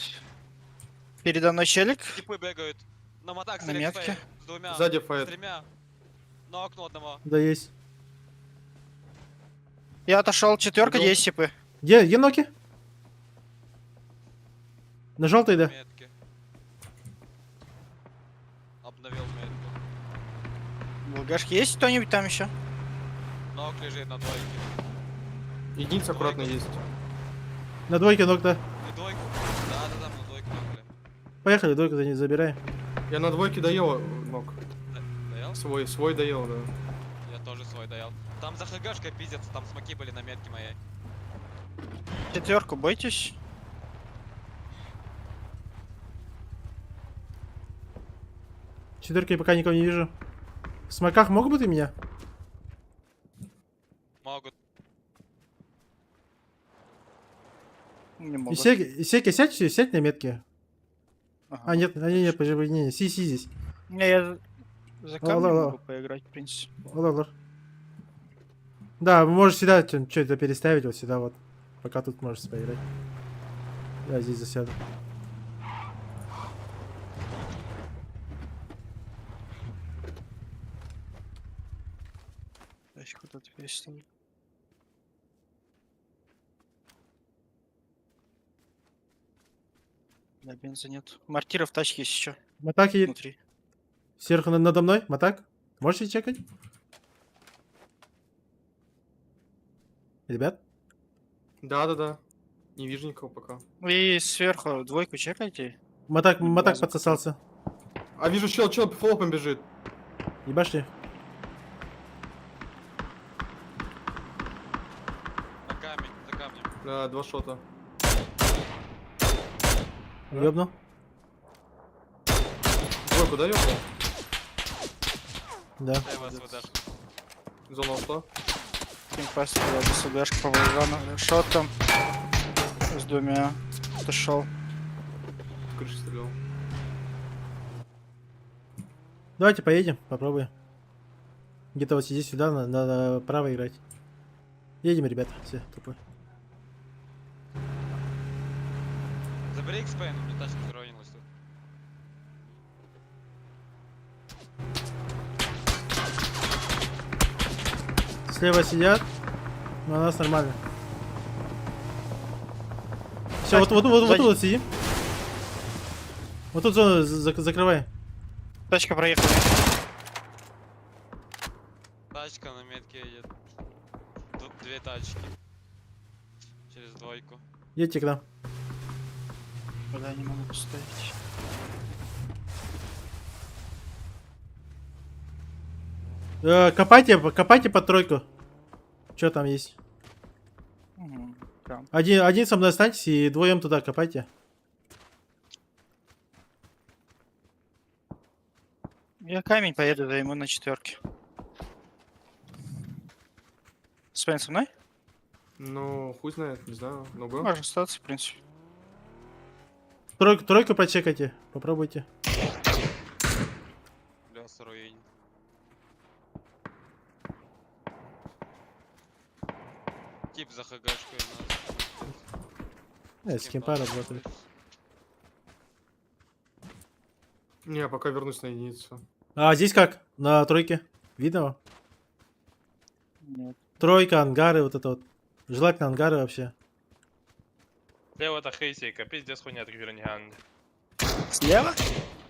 Speaker 2: Передо мной челик.
Speaker 6: Типы бегают. На мотак
Speaker 2: На метке.
Speaker 6: С двумя.
Speaker 12: Сзади
Speaker 6: С
Speaker 12: файт.
Speaker 6: тремя. На окно одного.
Speaker 4: Да, есть.
Speaker 2: Я отошел, четверка,
Speaker 12: Иду.
Speaker 2: есть типы.
Speaker 4: Где, где ноки? На желтый, да?
Speaker 6: Метки. Обновил метку.
Speaker 2: Благашки есть кто-нибудь там еще?
Speaker 6: Нок лежит на двойке.
Speaker 12: Единица аккуратно есть.
Speaker 4: На двойке ног, да.
Speaker 6: На двойку. Да, на двойку нокли.
Speaker 4: Поехали, двойку за ней забирай.
Speaker 12: Я на двойке доел ног.
Speaker 6: Доел?
Speaker 12: Свой доел, да.
Speaker 6: Я тоже свой доел. Там за хгшкой пиздец, там смоки были на метке моей.
Speaker 2: Четверку бойтесь.
Speaker 4: Четверки я пока никого не вижу. В смоках могут быть и меня?
Speaker 6: Могут.
Speaker 2: Не могут.
Speaker 4: Исеки, сядь, сядь на метке.
Speaker 2: Ага.
Speaker 4: А, нет, а, не, не, подожди, не, не, си, си здесь.
Speaker 2: Не, я за камнем
Speaker 4: Ла-ла-ла.
Speaker 2: могу поиграть, в принципе.
Speaker 4: Ла-ла-ла. Да, можешь сюда что-то переставить, вот сюда вот. Пока тут можешь поиграть. Я здесь засяду.
Speaker 2: Тачку тут переставлю. Да, бенза нет. Мортира в тачке есть еще.
Speaker 4: Матак едет.
Speaker 2: Внутри.
Speaker 4: Сверху надо мной. Матак. Можете чекать? Ребят?
Speaker 12: Да. Не вижу никого пока.
Speaker 2: И сверху двойку чекайте.
Speaker 4: Матак, Матак подсосался.
Speaker 12: А вижу, чел флопом бежит.
Speaker 4: Ебашли.
Speaker 6: На камень, за камнем.
Speaker 12: Да, два шота.
Speaker 4: Ёбнул.
Speaker 12: Двойку, да, ёбнул?
Speaker 4: Да.
Speaker 6: Дай вас ВДшку.
Speaker 12: Зона ушла.
Speaker 2: Импас, СДшка по Вулгану. Шотом. С двумя. Отошел.
Speaker 12: С крыши стрелял.
Speaker 4: Давайте поедем, попробуем. Где-то вот сидеть сюда, надо право играть. Едем, ребята, все, тупо.
Speaker 6: Забери XP, у меня тачка заруинилась тут.
Speaker 4: Слева сидят, но у нас нормально. Все, вот, вот, вот, вот тут вот сидим. Вот тут зону закрывай.
Speaker 2: Тачка проехала.
Speaker 6: Тачка на метке едет. Тут две тачки. Через двойку.
Speaker 4: Едьте к нам.
Speaker 2: Бля, не могу поставить.
Speaker 4: Копайте, копайте под тройку. Что там есть?
Speaker 2: Прям.
Speaker 4: Один со мной останьтесь и двоем туда копайте.
Speaker 2: Я камень поеду, да ему на четверке. Спен со мной?
Speaker 12: Ну, хуй знает, не знаю. Много.
Speaker 2: Можно остаться, в принципе.
Speaker 4: Тройку прочекайте, попробуйте.
Speaker 6: Бля, руин. Тип за хгшкой у нас.
Speaker 4: С кемпа работает.
Speaker 12: Не, пока вернусь на единицу.
Speaker 4: А здесь как? На тройке? Видно вам?
Speaker 2: Нет.
Speaker 4: Тройка, ангары, вот это вот. Желательно ангары вообще.
Speaker 5: Слева это хейсейка, пиздец хуйня, так верниган.
Speaker 2: Слева?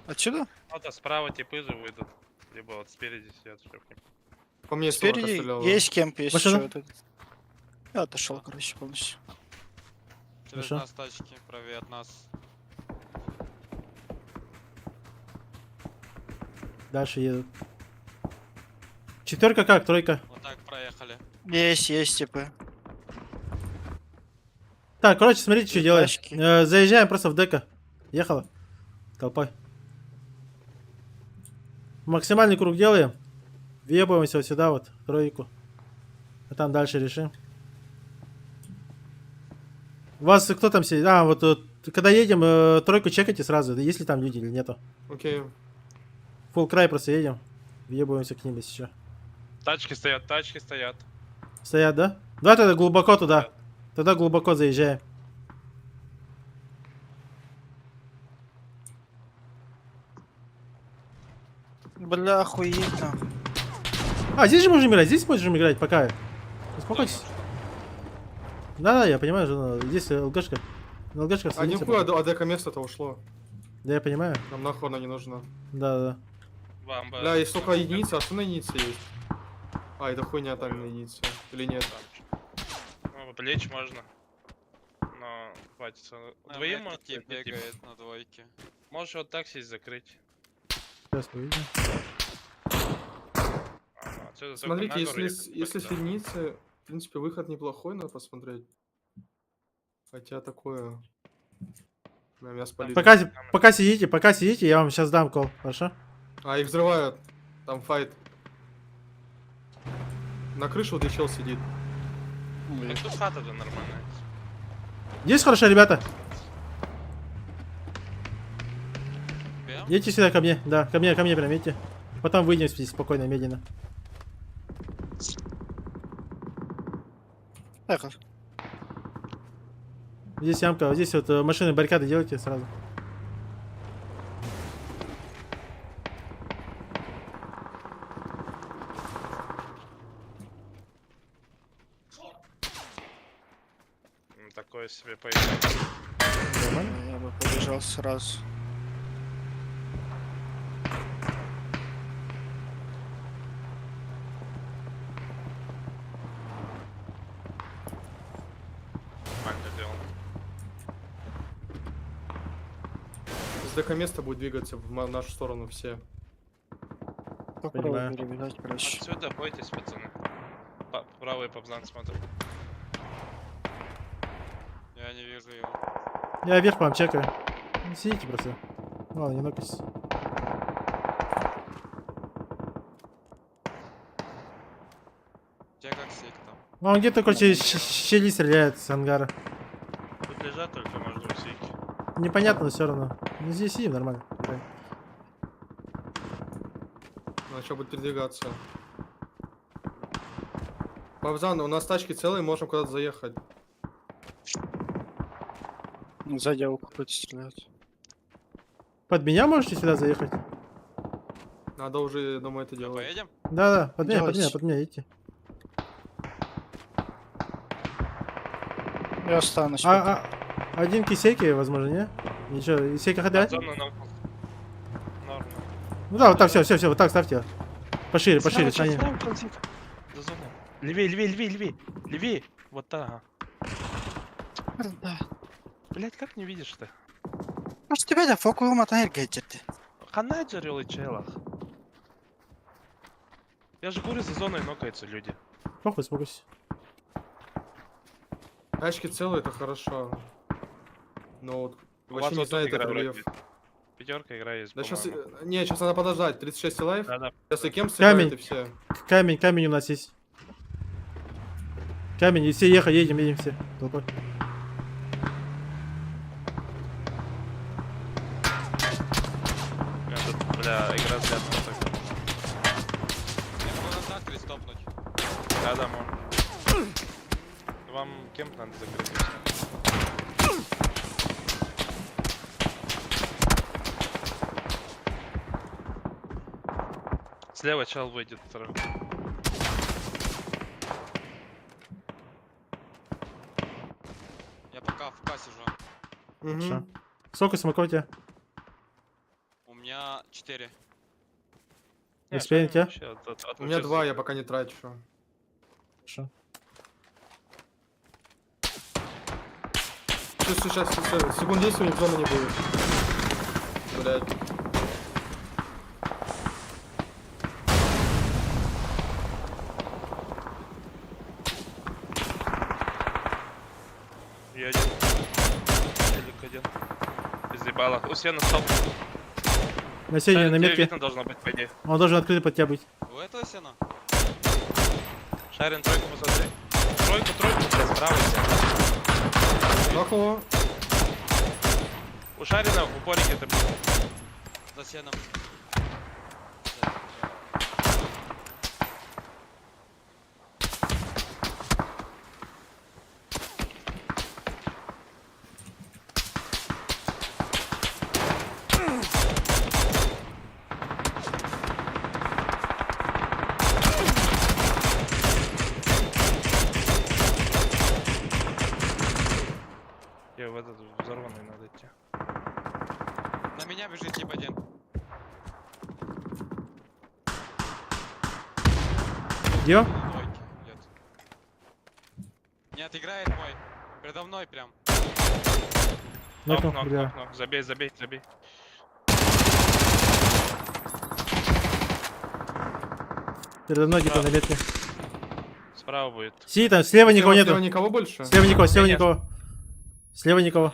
Speaker 2: Отсюда?
Speaker 5: Вот, а справа типы же выйдут. Либо вот спереди сидят, чтоб не-
Speaker 12: По мне сорока
Speaker 2: Спереди
Speaker 12: стреляла.
Speaker 2: есть кемп, есть
Speaker 4: Машина?
Speaker 2: еще этот. Я отошел, короче, полностью.
Speaker 6: Через
Speaker 4: Хорошо.
Speaker 6: нас тачки, правее от нас.
Speaker 4: Дальше едут. Четверка как? Тройка.
Speaker 6: Вот так проехали.
Speaker 2: Есть, типы.
Speaker 4: Так, короче, смотрите, что
Speaker 2: Две
Speaker 4: делаем.
Speaker 2: тачки.
Speaker 4: Заезжаем просто в дека. Ехала. Толпой. Максимальный круг делаем. Въебываемся вот сюда вот, тройку. А там дальше решим. Вас кто там сидит? А, вот, когда едем, тройку чекайте сразу, есть ли там люди или нету.
Speaker 12: Окей.
Speaker 4: Фулл край просто едем. Въебываемся к ним если что.
Speaker 5: Тачки стоят, тачки стоят.
Speaker 4: Стоят, да? Давай тогда глубоко туда. Тогда глубоко заезжаем.
Speaker 2: Бля, охуеть нахуй.
Speaker 4: А, здесь же можем играть, здесь можем играть пока. Успокойтесь. Да-да, я понимаю, что здесь ЛГшка. На ЛГшках
Speaker 12: А
Speaker 4: садимся
Speaker 12: нихуя,
Speaker 4: пока.
Speaker 12: а дека место-то ушло.
Speaker 4: Да, я понимаю.
Speaker 12: Нам нахуй она не нужна.
Speaker 4: Да-да.
Speaker 5: Бамба.
Speaker 12: Бля, есть только единица, а что на единице есть? А, это хуйня там на единице. Или нет?
Speaker 5: Ну, плеч можно. Но хватит.
Speaker 6: На
Speaker 5: Двоим
Speaker 6: метке
Speaker 5: можно
Speaker 6: тип
Speaker 5: типа.
Speaker 6: бегает на двойке.
Speaker 5: Можешь вот так сесть закрыть.
Speaker 4: Сейчас увидим.
Speaker 5: Ага, отсюда только
Speaker 12: Смотрите,
Speaker 5: на гору ехать,
Speaker 12: если с
Speaker 5: да.
Speaker 12: единицы, в принципе, выход неплохой, надо посмотреть. Хотя такое... Бля, меня спалили.
Speaker 4: Пока сидите, пока сидите, я вам щас дам кол, хорошо?
Speaker 12: А, их взрывают. Там файт. На крыше вот чел сидит.
Speaker 5: Так тут хата-то нормальная.
Speaker 4: Здесь хорошо, ребята.
Speaker 6: Бем?
Speaker 4: Едьте сюда ко мне, да, ко мне прям едьте. Потом выйдем здесь спокойно, медленно.
Speaker 2: Поехал.
Speaker 4: Здесь ямка, вот здесь вот машины, баррикады делайте сразу.
Speaker 5: Такое себе поедем.
Speaker 2: Я бы побежал сразу.
Speaker 12: С ДК места будет двигаться в нашу сторону все.
Speaker 2: Попробуй
Speaker 4: Понимаю.
Speaker 2: перебежать, короче.
Speaker 5: Отсюда бойтесь, пацаны. Правый пабзан смотрит.
Speaker 6: Я не вижу его.
Speaker 4: Я вверх по вам чекаю. Не сидите просто. Ладно, не нокайтесь.
Speaker 6: Где как сик там?
Speaker 4: Ну, он где-то, короче, щели стреляет с ангара.
Speaker 5: Тут лежат только, может, у сейки.
Speaker 4: Непонятно, но все равно. Ну, здесь сидим нормально. Давай.
Speaker 12: Она сейчас будет передвигаться. Павзан, у нас тачки целые, можем куда-то заехать.
Speaker 2: Сзади аук какой-то стреляют.
Speaker 4: Под меня можете сюда заехать?
Speaker 12: Надо уже, думаю, это делать.
Speaker 6: Поедем?
Speaker 4: Да-да, под меня, под меня,
Speaker 2: Делайте.
Speaker 4: под меня идите.
Speaker 2: Я останусь. пока.
Speaker 4: А, один кисейки, возможно, не? Ничего, кисейка
Speaker 5: От
Speaker 4: хода?
Speaker 5: зоны нокнулся. Норм.
Speaker 4: Ну да, вот так, все, все, все, вот так ставьте. Пошире, пошире,
Speaker 5: Справа,
Speaker 4: Саня.
Speaker 5: справа, ползит. За зоной. Левее, левее, левее, левее. Левее. Вот так, ага.
Speaker 2: Да.
Speaker 5: Блять, как не видишь-то?
Speaker 2: Может тебя да фокус матан эргеджерди.
Speaker 5: Хана джарил и челах. Я же говорю, за зоной нокаются люди.
Speaker 4: Похуй, успокойся.
Speaker 12: Тачки целые, это хорошо. Но вот
Speaker 5: У вас
Speaker 12: вообще не
Speaker 5: вот тут
Speaker 12: знаю этот
Speaker 5: игра вроде
Speaker 12: рельеф.
Speaker 5: есть. Пятерка игра есть,
Speaker 12: Да сейчас,
Speaker 5: по-моему.
Speaker 12: не, сейчас надо подождать, 36 лайф.
Speaker 5: Да-да.
Speaker 12: Сейчас и кем сыграет,
Speaker 4: Камень.
Speaker 12: и все.
Speaker 4: Камень, камень у нас есть. Камень, и все ехать, едем, едем все. Толпой.
Speaker 5: У меня тут, бля, игра с рядом так.
Speaker 6: Я могу на тракторе стопнуть.
Speaker 5: Да-да, можно. Вам кемп надо закрыть. и всё. Слева чел выйдет второй.
Speaker 6: Я пока в сижу.
Speaker 4: Хорошо. Сколько смоков у тебя?
Speaker 6: У меня 4.
Speaker 5: Не,
Speaker 4: Эксперимент у тебя?
Speaker 5: вообще
Speaker 12: У меня
Speaker 5: отключился.
Speaker 12: два, я пока не трачу.
Speaker 4: Хорошо.
Speaker 12: Сейчас, сейчас, сейчас, секунд 10 у них зоны не будет. Блять.
Speaker 5: Я один. Челик один. Без ебала. У Сена стоп.
Speaker 4: На сене, на
Speaker 5: Тебе
Speaker 4: метке.
Speaker 5: видно должно быть, по идее.
Speaker 4: Он должен открытый под тебя быть.
Speaker 6: У этого сена?
Speaker 5: Шарин, тройку посмотри. Тройку, тройку, бля, справа тебя.
Speaker 12: Нокнул.
Speaker 5: У Шарина в упорике это будет.
Speaker 6: За сеном.
Speaker 5: Я в этот взорванный надо идти.
Speaker 6: На меня бежит тип один.
Speaker 4: Где?
Speaker 6: На двойке идет. Нет, играет мой. Передо мной прям.
Speaker 5: Нок,
Speaker 4: Нокнул,
Speaker 5: нок,
Speaker 4: бля.
Speaker 5: нок, нок. Забей, забей, забей.
Speaker 4: Передо мной где-то
Speaker 5: Да.
Speaker 4: на метке.
Speaker 5: Справа будет.
Speaker 4: Сиди там, слева никого
Speaker 12: Слева
Speaker 4: нету.
Speaker 12: никого больше?
Speaker 4: Слева никого, слева
Speaker 5: Не, не.
Speaker 4: никого. Слева никого.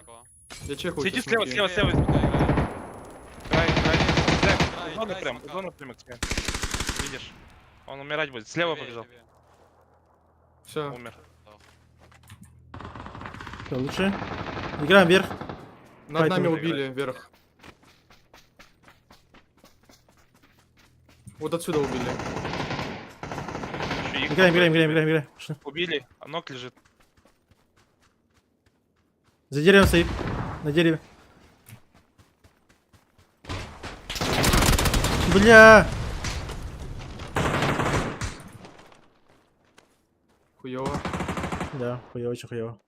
Speaker 12: Я чекаю.
Speaker 5: Сиди
Speaker 12: сейчас
Speaker 5: слева,
Speaker 12: смоки.
Speaker 5: слева, слева. Край, край. Бля, зона прям, зона прям к тебе. Видишь? Он умирать будет. Слева побежал.
Speaker 12: Все.
Speaker 5: Умер.
Speaker 4: Всё, лучше. Играем вверх.
Speaker 12: Над нами
Speaker 4: Поэтому-
Speaker 12: убили вверх. Вот отсюда убили.
Speaker 5: Ещё их
Speaker 4: Играем,
Speaker 5: двое.
Speaker 4: играем, играем, играем, играем. Пошли.
Speaker 5: Убили, а ног лежит.
Speaker 4: За деревом стоит. На дереве. Бля!
Speaker 12: Хуёво.
Speaker 4: Да, хуёво, очень хуёво.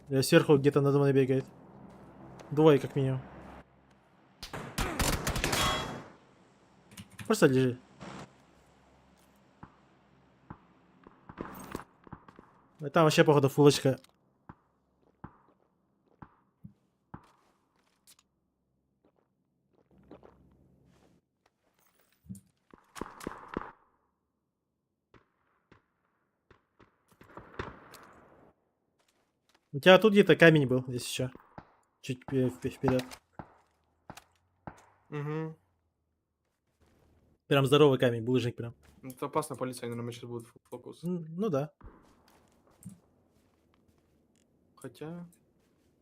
Speaker 4: Я сверху где-то надо мной бегает. Двое, как минимум. Просто лежи. А Там вообще, походу, фулочка. У тебя тут где-то камень был, здесь еще. Чуть вперед.
Speaker 12: Угу.
Speaker 4: Прям здоровый камень, булыжник прям.
Speaker 12: Это опасно, полиция, наверное, сейчас будет фокус.
Speaker 4: Ну да.
Speaker 12: Хотя...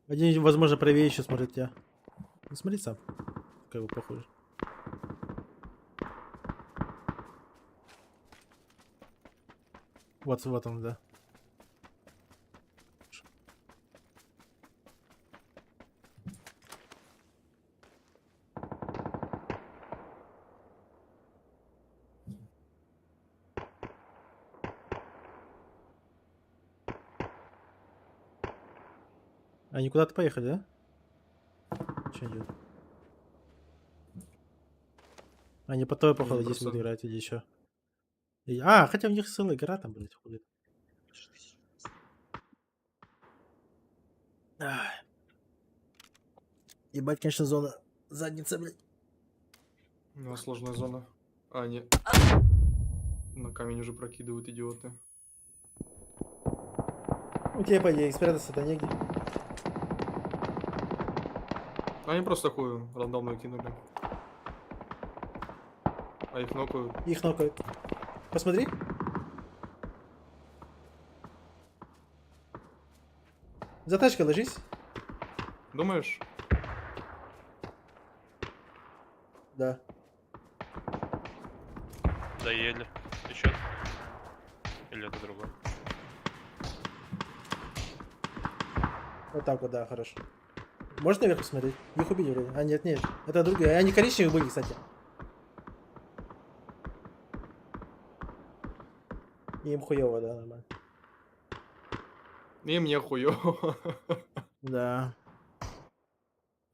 Speaker 4: Один, возможно, правее еще смотрит тебя. Ну, смотри сам. Как бы похоже. Вот, вот он, да. Они куда-то поехали, да? Че они делают? Они по той, походу, здесь будут играть или еще. А, хотя у них целая гора там, блядь, ходит. Ебать, конечно, зона. Задница, блядь.
Speaker 12: У нас сложная зона. А, нет. На камень уже прокидывают идиоты.
Speaker 4: У тебя, по идее, спрятаться-то негде.
Speaker 12: Они просто такую рандомную кинули. А их нокают.
Speaker 4: Их нокают. Посмотри. За тачкой ложись.
Speaker 12: Думаешь?
Speaker 4: Да.
Speaker 5: Доели. Еще. Или это другой?
Speaker 4: Вот так вот, да, хорошо. Можно наверх посмотреть? Их убили вроде. А, нет, нет. Это другие. Они коричневые были, кстати. Им хуёво, да, нормально.
Speaker 12: И мне хуёво.
Speaker 4: Да.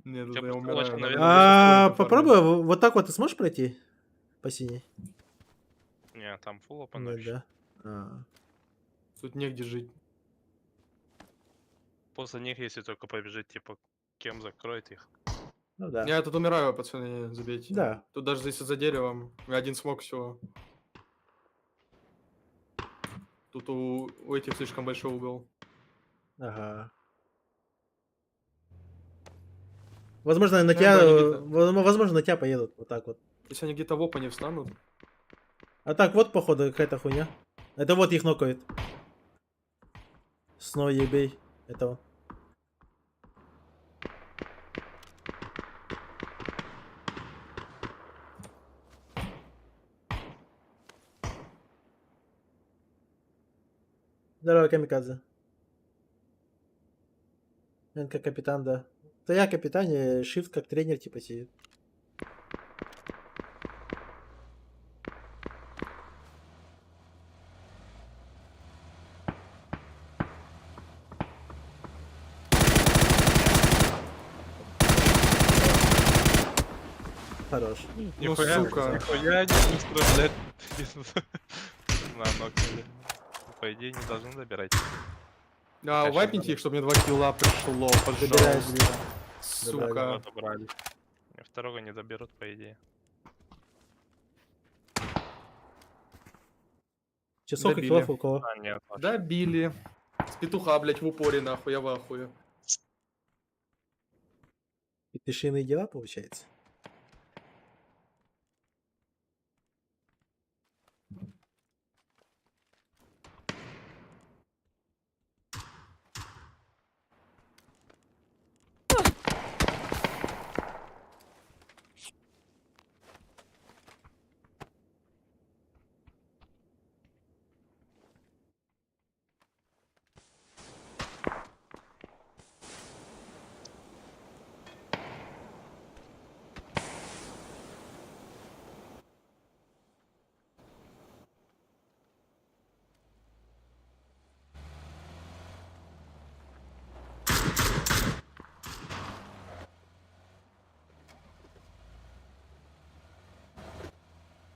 Speaker 12: Нет,
Speaker 5: Тебя
Speaker 12: это я
Speaker 5: просто
Speaker 12: умираю.
Speaker 5: очень,
Speaker 12: надо
Speaker 5: наверное,
Speaker 4: А,
Speaker 12: сейчас
Speaker 4: попробуй, вот так вот ты сможешь пройти? По синей?
Speaker 5: Не, там full open
Speaker 4: Нет,
Speaker 5: вообще.
Speaker 4: да. А.
Speaker 12: Тут негде жить.
Speaker 5: После них, если только побежит, типа, кем закроет их.
Speaker 4: Ну да.
Speaker 12: Я тут умираю, пацаны, забейте.
Speaker 4: Да.
Speaker 12: Тут даже если за деревом, у меня один смог всего. Тут у этих слишком большой угол.
Speaker 4: Ага. Возможно, на
Speaker 12: Ну,
Speaker 4: тебя,
Speaker 12: да, они где-то
Speaker 4: возможно, на тебя поедут вот так вот.
Speaker 12: Если они где-то в опене встанут.
Speaker 4: А так вот, походу, какая-то хуйня. Это вот их нокает. Снова ебей. Это он. Здорово, Камикадзе. Он как капитан, да. Да я капитан, и Shift как тренер типа сидит. Хорош.
Speaker 12: Ну,
Speaker 5: Нихуя,
Speaker 12: сука.
Speaker 5: нихуя не быстро, блядь. На, нокнули. По идее, не должны добирать.
Speaker 12: А,
Speaker 5: Конечно,
Speaker 12: вайпните их, чтобы мне 2 килла пришло,
Speaker 4: Добирай,
Speaker 12: пожалуйста.
Speaker 4: блин.
Speaker 12: Сука.
Speaker 5: Добрали. Второго не доберут, по идее.
Speaker 4: Че, сколько
Speaker 12: Добили.
Speaker 4: киллов у кого?
Speaker 5: А, нет.
Speaker 12: Добили. С петуха, блядь, в упоре, нахуй, я в ахуе.
Speaker 4: Петушиные дела, получается?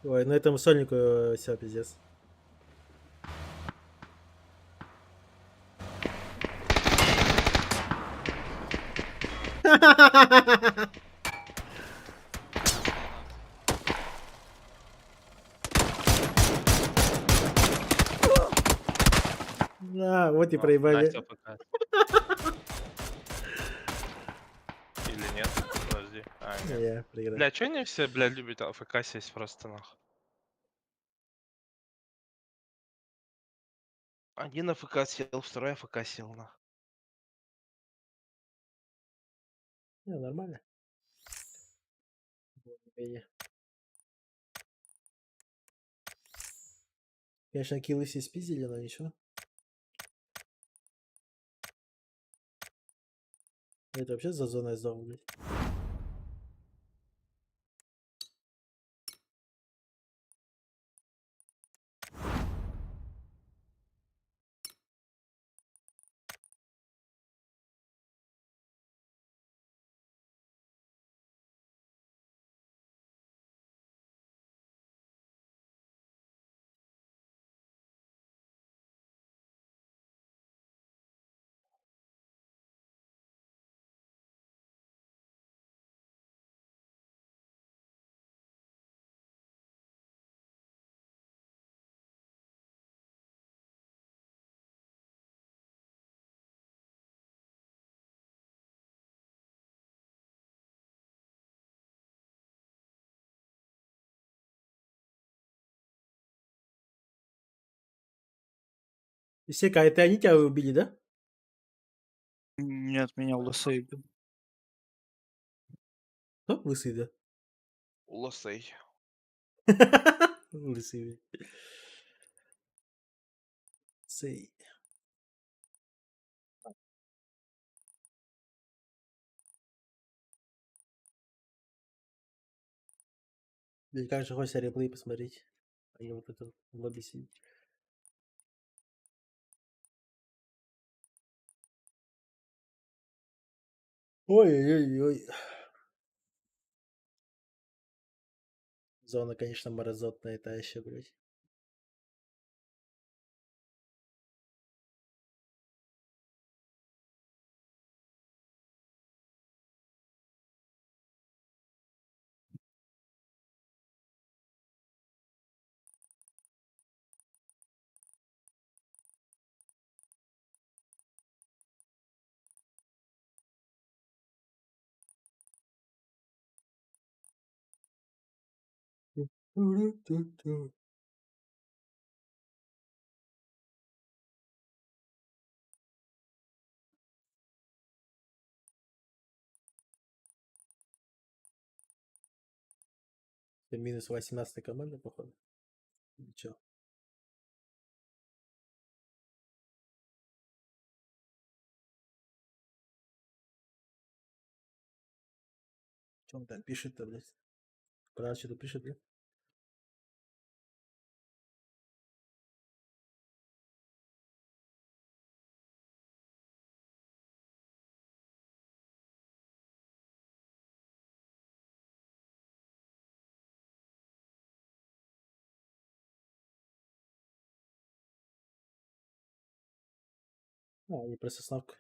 Speaker 4: Ой, ну этому сольнику все, пиздец. На, вот и проебали.
Speaker 5: Настя пока. Или нет? Подожди. А, нет.
Speaker 4: Я проиграл.
Speaker 5: Бля, чё они все, бля, любят AFK сесть просто нахуй? Один AFK сел, второй AFK сел, нахуй.
Speaker 4: Не, нормально. Более-менее. Конечно, киллы все спиздили, но ничего. Это вообще за зоной сдох, блядь. Сека, это они тебя убили, да?
Speaker 2: Нет, меня лысый убил.
Speaker 4: Кто? Лысый, да?
Speaker 5: Лысый.
Speaker 4: Лысый. блядь. Сей. Блин, как же хочется реплей посмотреть. А не вот это в лобби сидеть. Ой-ой-ой. Зона, конечно, морозотная та еще, блядь. Ту-ру-ту-ту. Это минус 18 команда, походу. Или чё? Чё он там пишет-то, блядь? Правда, что-то пишет, блядь? А, они про сосновку.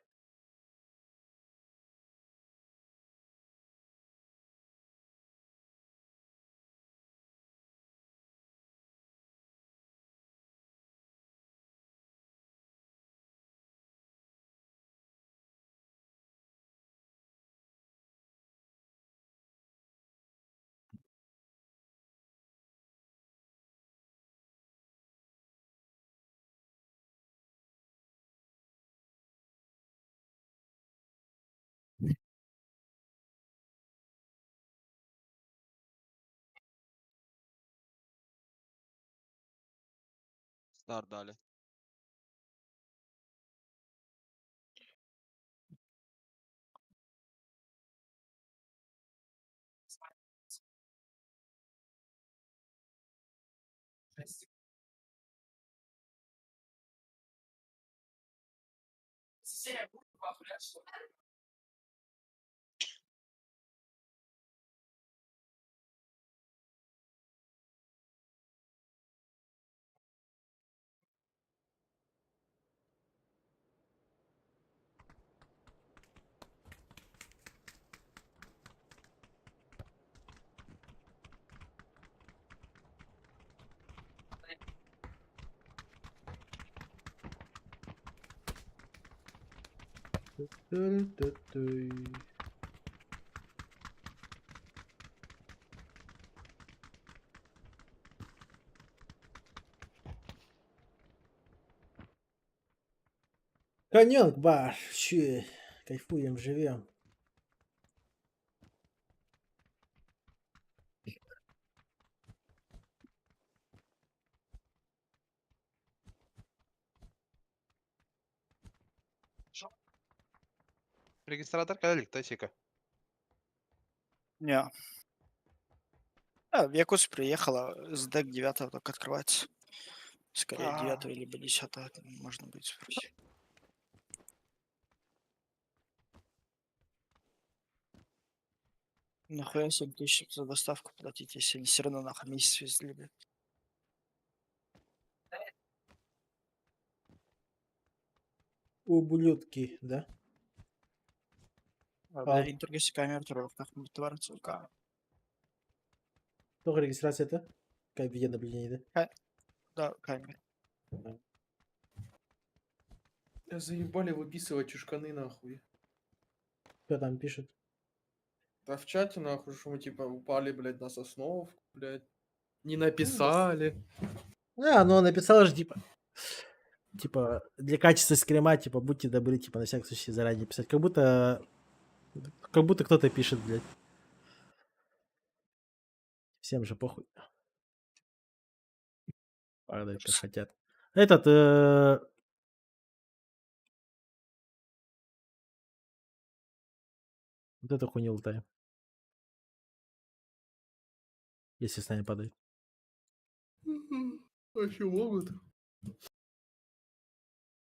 Speaker 6: Старт дали.
Speaker 4: Ту-ру-ту-ту. Конек бар, че, кайфуем, живем.
Speaker 5: Регистратор кэлик, Тасика.
Speaker 2: Не. А, в Якутск приехала, с ДЭК 9 только открывается. Скорее
Speaker 5: А.
Speaker 2: 9 либо 10 можно будет спросить. Нахуя 7 тысяч за доставку платить, если они все равно нахуй месяц везли, блядь.
Speaker 4: Ублюдки, да?
Speaker 2: А,
Speaker 4: А.
Speaker 2: бля, интергеси камера турар, сука.
Speaker 4: Только регистрация это? Как видеонаблюдение, да?
Speaker 2: Да, камера.
Speaker 12: Да заебали выписывать чушканы нахуй.
Speaker 4: Кто там пишет?
Speaker 12: Да в чате нахуй, что мы типа упали, блядь, на сосновку, блядь. Не написали.
Speaker 4: А, ну он написал же, типа, типа, для качества скрима, типа, будьте добры, типа, на всякий случай заранее писать. Как будто кто-то пишет, блядь. Всем же похуй. Падают, как хотят. Этот, вот эту хуйню лутаем. Если с нами падает.
Speaker 12: Вообще могут.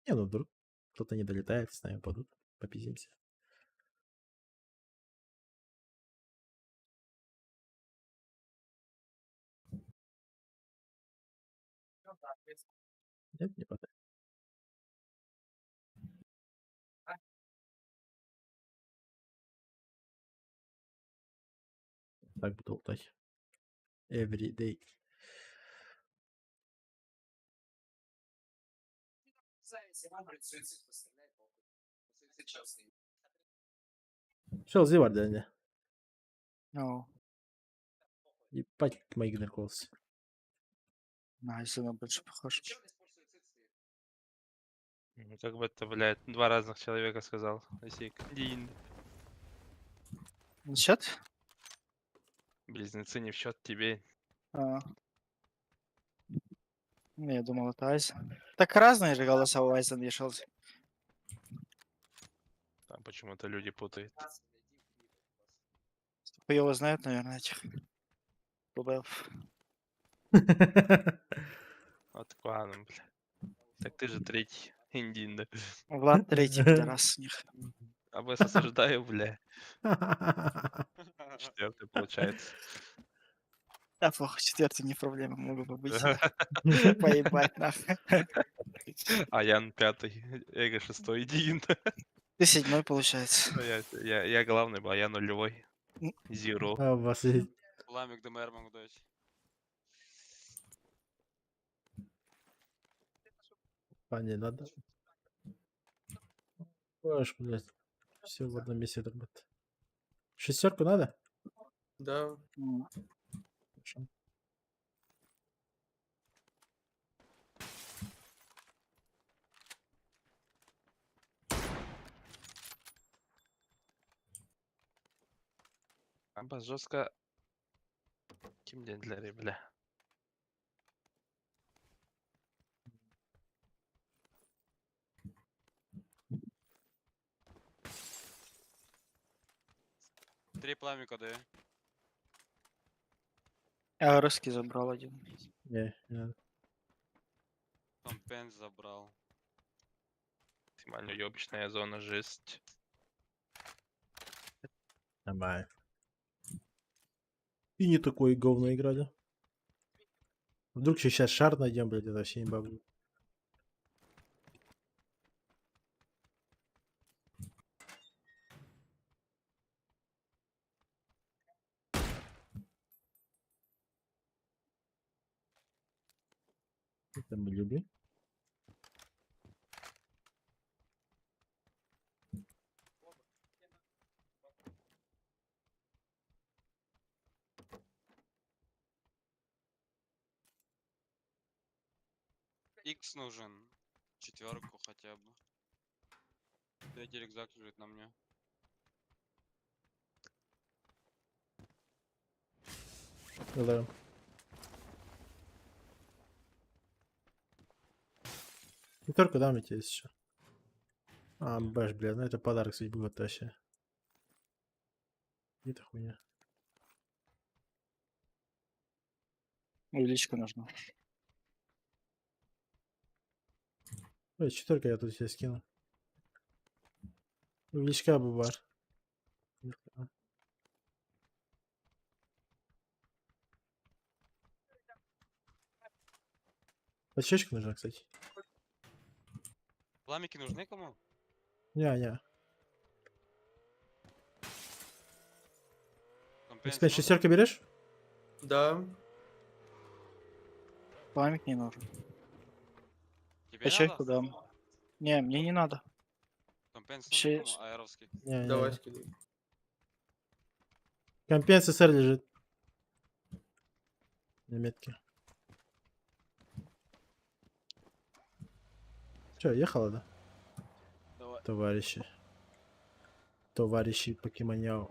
Speaker 4: Не, ну вдруг кто-то не долетает, с нами падут. Попиздимся. Нет, не падает. Так буду лутать. Every day. Все, бар да.
Speaker 2: Ну,
Speaker 4: Ебать, мои нарколсы.
Speaker 2: на Айзена больше похож.
Speaker 5: Ну, как бы это, блядь, два разных человека сказал. Асик. Дин.
Speaker 2: Не счет?
Speaker 5: Близнецы не в счет тебе.
Speaker 2: А. Не, я думал, это Айзен. Так разные же голоса у Айзена и Шелзи.
Speaker 5: Там почему-то люди путают.
Speaker 2: Хуёво знают, наверное, этих. ББФ.
Speaker 5: Вот ладно, бля. Так ты же третий. Индин, да.
Speaker 2: Влад третий пидорас у них.
Speaker 5: А вас осуждаю, бля. Четвертый получается.
Speaker 2: Да, плохо, четвертый не проблема, могу побыть. Поебать нахуй.
Speaker 5: А Ян пятый, Эго шестой, Дин.
Speaker 2: Ты седьмой, получается.
Speaker 5: Ну, я главный был, а я нулевой. Zero.
Speaker 4: А, вас
Speaker 6: Ламик ДМР могу дать.
Speaker 4: А, не надо. Аж, блядь. Все в одном месте работает. Шестерку надо?
Speaker 12: Да.
Speaker 4: Хорошо.
Speaker 5: Аба жестко. Ким день для бля.
Speaker 6: Три пламика даю.
Speaker 2: А русский забрал один.
Speaker 4: Не, не надо.
Speaker 6: Там Пен забрал.
Speaker 5: Максимально уебищная зона, жесть.
Speaker 4: Нормально. И не такое говно играли. Вдруг сейчас шар найдем, блядь, это вообще имба будет. Это мы любим.
Speaker 6: Икс нужен. Четверку хотя бы. Третий рюкзак лежит на мне.
Speaker 4: Ыларым. Пятерку дам тебе еще. А, бэш, бля, ну это подарок судьбы вот вообще. Это хуйня.
Speaker 2: Увеличка нужна.
Speaker 4: Ой, четверка я тут себе скину. Увеличка бы бар. Подщечка нужна, кстати.
Speaker 6: Пламики нужны кому?
Speaker 4: Не, не.
Speaker 6: Компенс
Speaker 4: Экспен, шестерка берешь?
Speaker 12: Да.
Speaker 2: Пламик не нужен.
Speaker 6: Тебе
Speaker 2: Ячейку
Speaker 6: надо?
Speaker 2: дам. Не, мне не надо.
Speaker 6: Компенс
Speaker 2: Вообще-
Speaker 6: нужен кому? Аэровский.
Speaker 4: Не, не,
Speaker 12: Давай
Speaker 4: не.
Speaker 12: скидай.
Speaker 4: Компенс СР лежит. На метке. Че, ехала, да?
Speaker 6: Давай.
Speaker 4: Товарищи. Товарищи покемоняо.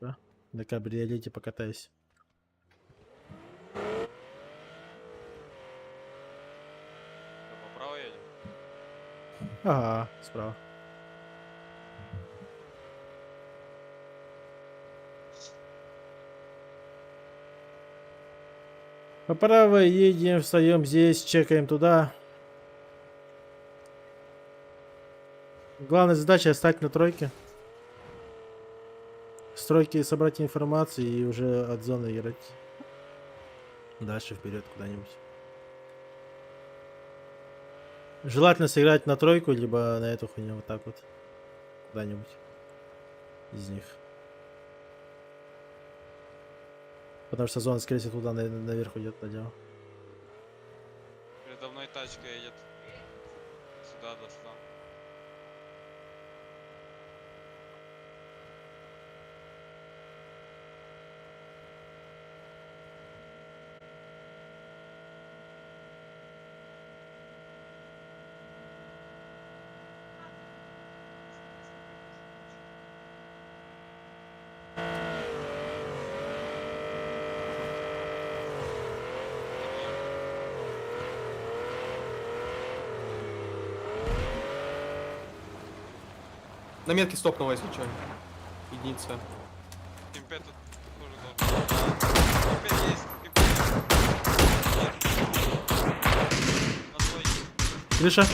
Speaker 4: Да? На кабриолете покатаюсь.
Speaker 6: Что, по правой едем?
Speaker 4: Ага, справа. По правой едем, встаем здесь, чекаем туда. Главная задача стать на тройке. С тройки собрать информацию и уже от зоны играть. Дальше вперед куда-нибудь. Желательно сыграть на тройку, либо на эту хуйню вот так вот. Куда-нибудь. Из них. Потому что зона, скорее всего, туда наверх уйдет, налево.
Speaker 6: Передо мной тачка едет. Сюда дошла.
Speaker 12: На метке стопнула, если что. Единица.
Speaker 6: Кемпе тут тоже должен быть. Кемпе есть, кемпе есть. На двойке.
Speaker 4: Гриша.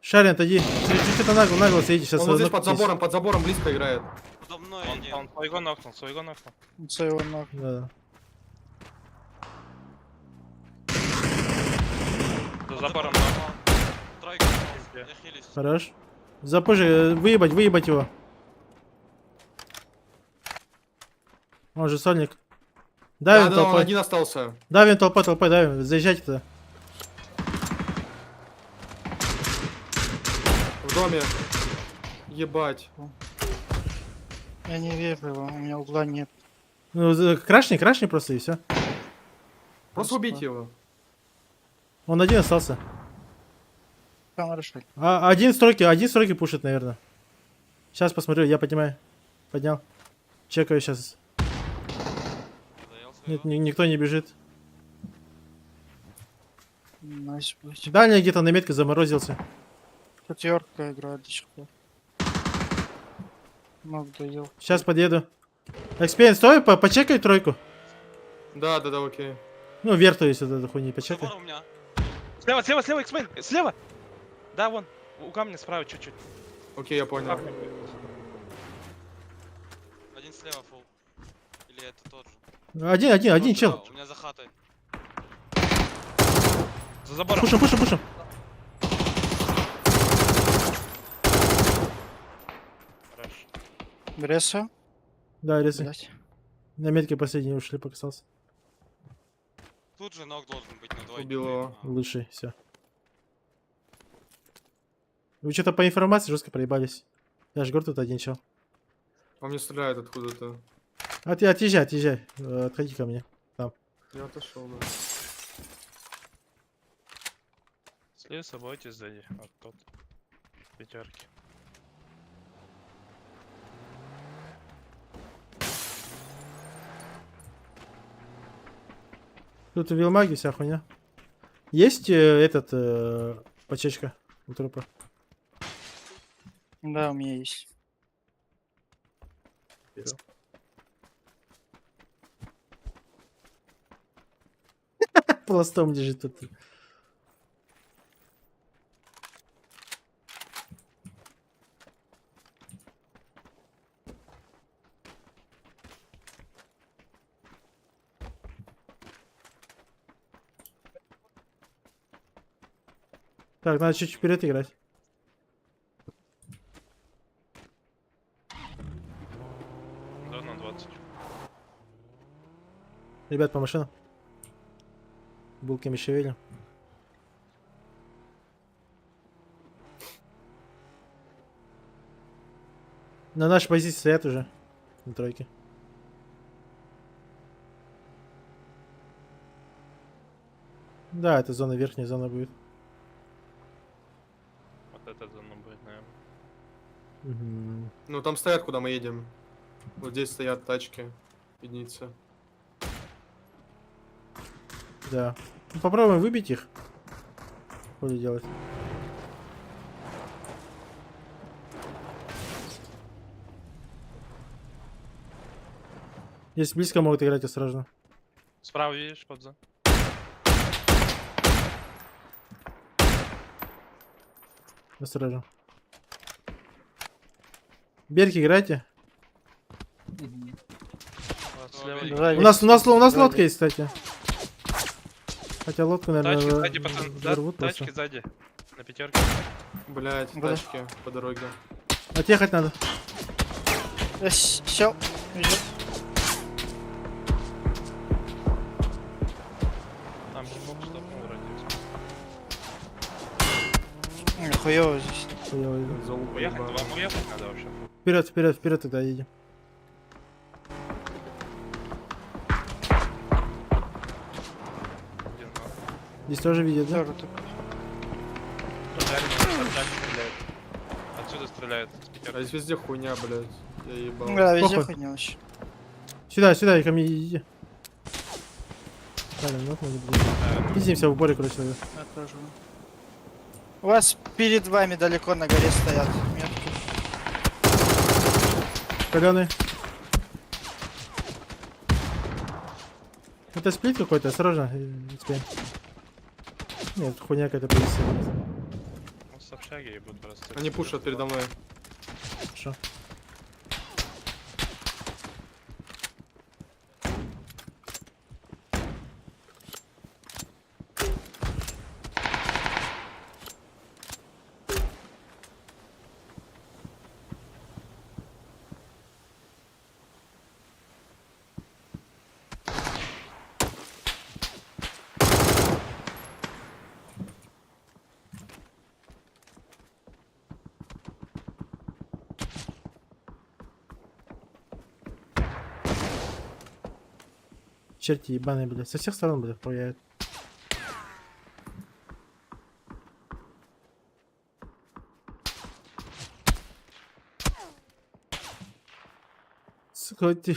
Speaker 4: Шарин, отойди. Чуть-чуть нагло, нагло сидите. Сейчас
Speaker 12: Он вот здесь под забором, под забором близко играет.
Speaker 6: Подо мной
Speaker 5: Он,
Speaker 6: один.
Speaker 5: он своего нокнул, своего нокнул.
Speaker 2: Своего нокнул.
Speaker 4: Да.
Speaker 5: За забором нокнул.
Speaker 6: Тройка. Я хилюсь.
Speaker 4: Хорош. Запозже, выебать, выебать его. Он же сольник. Давим
Speaker 12: Да, да, он
Speaker 4: толпой.
Speaker 12: один остался.
Speaker 4: Давим толпой, толпой, давим. Заезжайте туда.
Speaker 12: В доме. Ебать.
Speaker 2: Я не верю его, у меня угла нет.
Speaker 4: Ну, крашни, крашни просто и все.
Speaker 12: Просто убейте его.
Speaker 4: Он один остался.
Speaker 2: Там решили.
Speaker 4: А, один стройки пушит, наверное. Сейчас посмотрю, я поднимаю. Поднял. Чекаю сейчас. Нет, никто не бежит.
Speaker 2: Nice, блядь.
Speaker 4: Дальний где-то на метке заморозился.
Speaker 2: Четверка играет до сих пор. Много доел.
Speaker 4: Сейчас подъеду. Экспириенс, стой, почекай тройку.
Speaker 12: Да, да, да, окей.
Speaker 4: Ну, вверх, то есть, вот эту хуйню почекай.
Speaker 5: Слева, слева, слева, X-Men, слева! Да, вон, у камня справа чуть-чуть.
Speaker 12: Окей, я понял.
Speaker 6: Один слева фул. Или это тот же?
Speaker 4: Один, один, один
Speaker 6: Тот же,
Speaker 4: чел.
Speaker 6: да, у меня за хатой.
Speaker 5: За забором.
Speaker 4: Пушим, пушим, пушим.
Speaker 5: Хорош.
Speaker 2: Бреса?
Speaker 4: Да, резай.
Speaker 2: Блядь.
Speaker 4: На метке последний ушли, показался.
Speaker 6: Тут же ног должен быть на двойке.
Speaker 12: Убил его.
Speaker 4: Лучший, все. Вы что-то по информации жестко проебались. Я же говорю, тут один чел.
Speaker 12: Он мне стреляет откуда-то.
Speaker 4: А ты отъезжай, отъезжай. Отходи ко мне. Там.
Speaker 12: Я отошел, да.
Speaker 5: С леса бойтесь сзади, от тот. Пятерки.
Speaker 4: Тут вилмаги вся хуйня. Есть этот почечка у трупа?
Speaker 2: Да, у меня есть.
Speaker 4: Пластом лежит тут. Так, надо чуть вперед играть.
Speaker 5: Да, на 20.
Speaker 4: Ребят, по машинам. Булки Мишевеля. На нашей позиции стоят уже. На тройке. Да, это зона, верхняя зона будет.
Speaker 5: Вот эта зона будет, наверное.
Speaker 4: Мгм.
Speaker 12: Ну там стоят, куда мы едем. Вот здесь стоят тачки. Единицы.
Speaker 4: Да. Ну, попробуем выбить их. Хули делать. Здесь близко могут играть, осторожно.
Speaker 5: Справа видишь, Пабза?
Speaker 4: Осторожно. Берки, играйте.
Speaker 5: Вот, слева.
Speaker 4: У нас лодка есть, кстати. Хотя лодку, наверное,
Speaker 5: Тачки сзади, пацан. Да,
Speaker 4: взорвут просто.
Speaker 5: тачки сзади. На пятерке.
Speaker 12: Блять,
Speaker 2: Да.
Speaker 12: тачки по дороге.
Speaker 4: Отъехать надо.
Speaker 2: Я сел. Везет.
Speaker 5: Там же бок стопнул вроде.
Speaker 2: Хуёво здесь.
Speaker 4: Хуёво, да.
Speaker 12: Залупа
Speaker 5: Уехать,
Speaker 12: ебаная.
Speaker 5: вам уехать надо вообще.
Speaker 4: Вперед, вперед, вперед тогда едем.
Speaker 5: Один, но.
Speaker 4: Здесь тоже видят, да?
Speaker 2: Тоже так.
Speaker 5: Стреляет. Отсюда стреляют с пятерки.
Speaker 12: А здесь везде хуйня, блять. Я ебал.
Speaker 2: Да, везде
Speaker 4: Похуй.
Speaker 2: хуйня вообще.
Speaker 4: Сюда, сюда, ко мне иди. Правильно, ну, мы не будем. Пиздимся в упоре, короче, тогда.
Speaker 2: Я тоже. У вас перед вами далеко на горе стоят метки.
Speaker 4: Каленый. Это сплит какой-то, осторожно. Теперь. Нет, хуйня какая-то позиция.
Speaker 5: Ну, с общаги ебут просто.
Speaker 12: Они пушат передо мной.
Speaker 4: Хорошо. Черти ебаные, блядь. Со всех сторон, блядь, хуяют. Сука, вот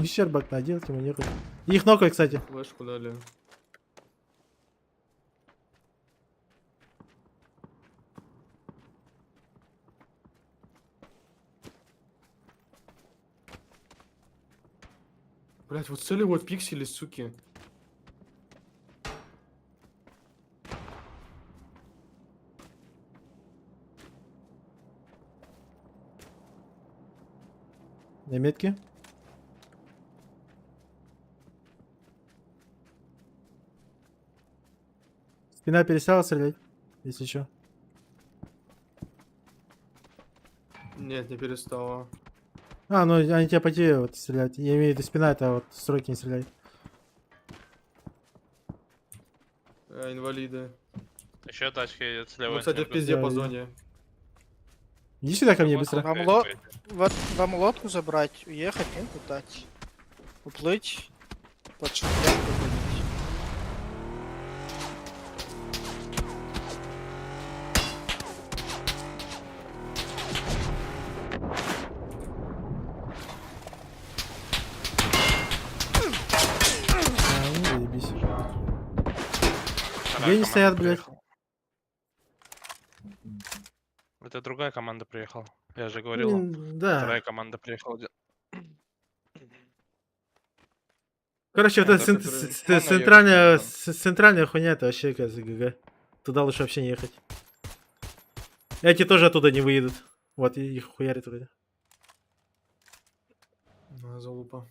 Speaker 4: ущербок наделать ему некуда. Их нокают, кстати.
Speaker 12: Флешку дали. Блять, вот цели вот пиксели, суки.
Speaker 4: На метке. Спина перестала стрелять, если что.
Speaker 12: Нет, не перестала.
Speaker 4: А, ну они тебя по тебе вот стреляют. Я имею в виду спина, это вот сроки не стреляют.
Speaker 12: Инвалиды.
Speaker 5: Еще тачка едет слева.
Speaker 12: Ну, кстати, в пизде
Speaker 4: Да,
Speaker 12: по
Speaker 4: да.
Speaker 12: зоне.
Speaker 4: Иди сюда ко мне быстро.
Speaker 2: Вам, ло... вот, вам лодку забрать, уехать, нет, дать. Уплыть. Под шахтянку ходить.
Speaker 4: А, ну заебись.
Speaker 5: Вторая
Speaker 4: Где они
Speaker 5: команда
Speaker 4: стоят, блядь?
Speaker 5: приехала. Это другая команда приехала. Я же говорил вам.
Speaker 4: Блин, да.
Speaker 5: Вторая команда приехала.
Speaker 4: Короче, вот
Speaker 5: Ну,
Speaker 4: эта
Speaker 5: да, который Руслана, я
Speaker 4: центральная,
Speaker 5: видел,
Speaker 4: центральная хуйня, это вообще кажется, ГГ. Туда лучше вообще не ехать. Эти тоже оттуда не выедут. Вот, и их хуярят вроде.
Speaker 12: А, залупа.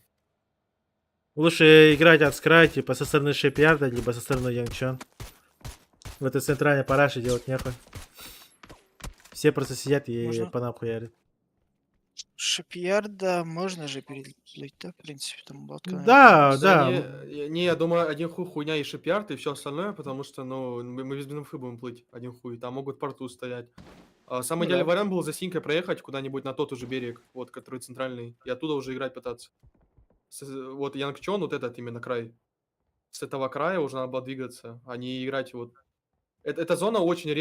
Speaker 4: Лучше играть от скрая, типа со стороны Шипьярда, либо со стороны Янгчон. В этой центральной параше делать нехуй. Все просто сидят и
Speaker 2: Можно?
Speaker 4: по нам хуярят.
Speaker 2: Шипьярда можно же переплыть, да, в принципе, там лодка, наверное,
Speaker 4: Да, да.
Speaker 12: Не, не, я думаю, один хуй хуйня и шипьярд, и все остальное, потому что, ну, мы без инфы будем плыть, один хуй, там могут в порту стоять. А, самый
Speaker 2: Ну
Speaker 12: идеальный
Speaker 2: да.
Speaker 12: вариант был за синькой проехать куда-нибудь на тот уже берег, вот, который центральный, и оттуда уже играть пытаться. Вот Янгчон, вот этот именно край. С этого края уже надо было двигаться, а не играть вот. Эта зона очень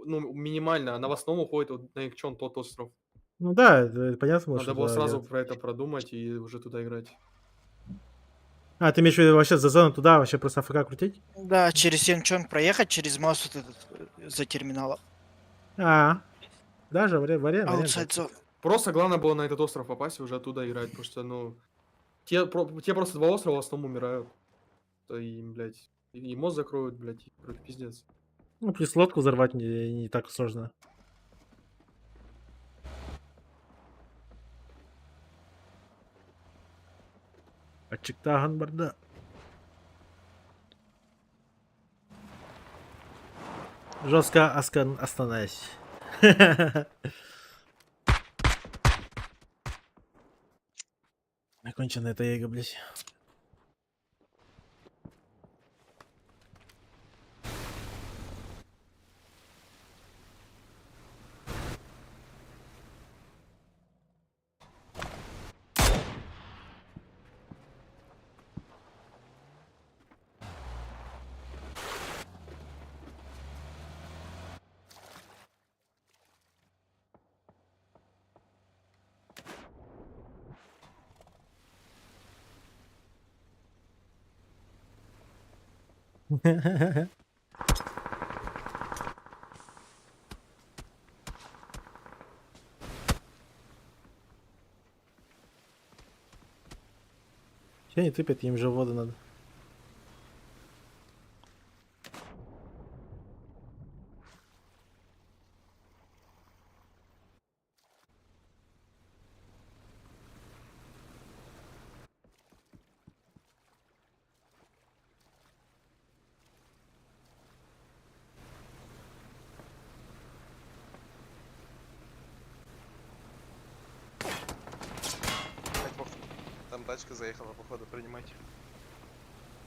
Speaker 12: ну, минимально, она в основном уходит вот на Янгчон, тот остров.
Speaker 4: Ну да, это понятно,
Speaker 12: Надо
Speaker 4: что
Speaker 12: было
Speaker 4: туда
Speaker 12: сразу
Speaker 4: делать.
Speaker 12: про это продумать и уже туда играть.
Speaker 4: А, ты имеешь в виду вообще за зону туда, вообще просто АФК крутить?
Speaker 2: Да, через Янчон проехать, через мост вот этот, за терминалом.
Speaker 4: А, даже вариант.
Speaker 2: Outside zone.
Speaker 12: Просто главное было на этот остров попасть и уже оттуда играть, потому что, ну, те просто два острова в основном умирают. То им, блядь, и мост закроют, блядь, и, короче, пиздец.
Speaker 4: Ну, плюс лодку взорвать не так сложно. Ачиктаган барда. Жестко остановись. Окончена эта эго, блядь. Все они тупят, им же воду надо.
Speaker 15: Там тачка заехала, походу, принимать.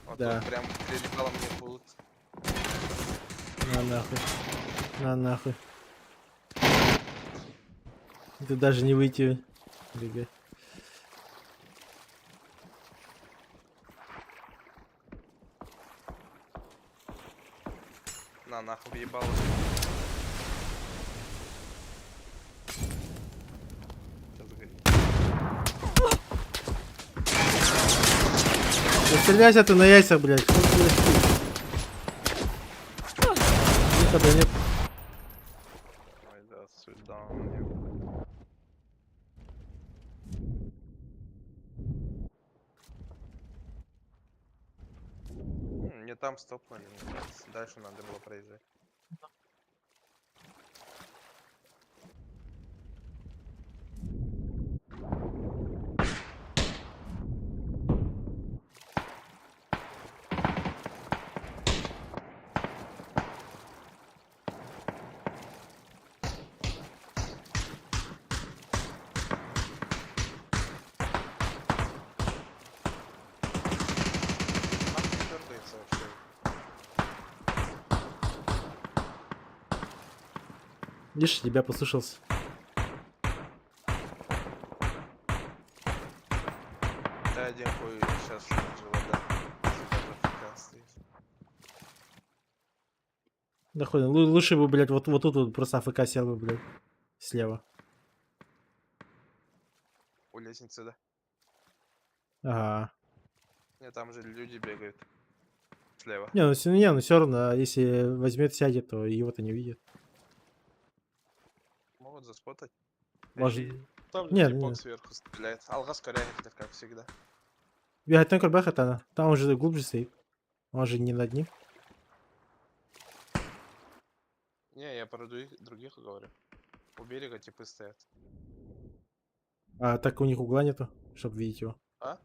Speaker 15: Вот
Speaker 4: Да.
Speaker 15: тут прям прилипала мне пулт.
Speaker 4: На нахуй. На нахуй. Ты даже не выйти. ГГ.
Speaker 15: На нахуй въебало. Сейчас загорит.
Speaker 4: Да стреляйся ты на яйцах, блядь. Что ты делаешь? Выхода нет.
Speaker 5: Ой, до свидания.
Speaker 15: Мне там стопнули, мне кажется. Дальше надо было проезжать. Нахуй дергается вообще.
Speaker 4: Видишь, тебя послушался.
Speaker 15: Да Один хуй сейчас вода. Сука, стоит.
Speaker 4: Да хуй, лучше бы, блядь, вот тут вот просто АФК сел бы, блядь. Слева.
Speaker 15: У лестницы, да?
Speaker 4: Ага.
Speaker 15: Не, там же люди бегают. Слева.
Speaker 4: Не, ну, не, ну все равно, если возьмет, сядет, то его-то не увидит.
Speaker 15: Могут заспотать.
Speaker 4: Может...
Speaker 15: Там
Speaker 4: Нет,
Speaker 15: типок
Speaker 4: нет.
Speaker 15: сверху стреляет. Алга скорее, это как всегда.
Speaker 4: Бегать на Карбахатана. Там уже глубже стоит. Он же не над ним.
Speaker 15: Не, я про других говорю. У берега типы стоят.
Speaker 4: А так у них угла нету, чтобы видеть его.
Speaker 15: А?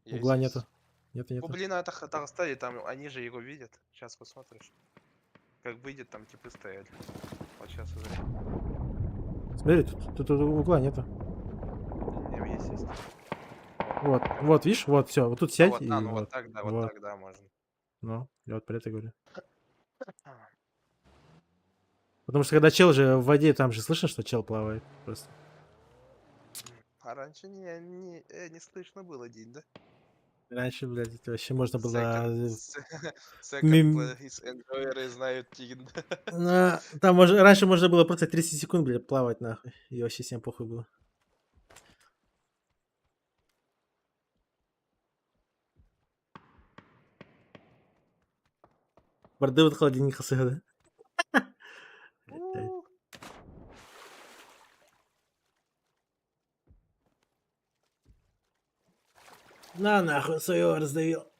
Speaker 15: Есть,
Speaker 4: Угла
Speaker 15: есть.
Speaker 4: нету. Нету,
Speaker 15: Ну
Speaker 4: нету.
Speaker 15: блин, а это там стоит, там они же его видят. Сейчас посмотришь. Как выйдет, там типы стоят. Вот сейчас смотри.
Speaker 4: Смотри, тут угла нету.
Speaker 15: Не, есть, есть.
Speaker 4: Вот, вот, видишь, вот, все, вот тут
Speaker 15: А
Speaker 4: сядь
Speaker 15: вот,
Speaker 4: и
Speaker 15: а, ну
Speaker 4: вот,
Speaker 15: вот так, да, вот так, да, можно.
Speaker 4: Ну, я вот про это говорю. Потому что когда чел же в воде, там же слышно, что чел плавает просто.
Speaker 15: А раньше не слышно было, День, да?
Speaker 4: Раньше, блядь, это вообще можно было...
Speaker 15: Second place enjoyer знают Тигн.
Speaker 4: Там раньше можно было просто 30 секунд, блядь, плавать нахуй. И вообще всем похуй было. Барды холодильник да? Блядь. На нахуй своего раздавил.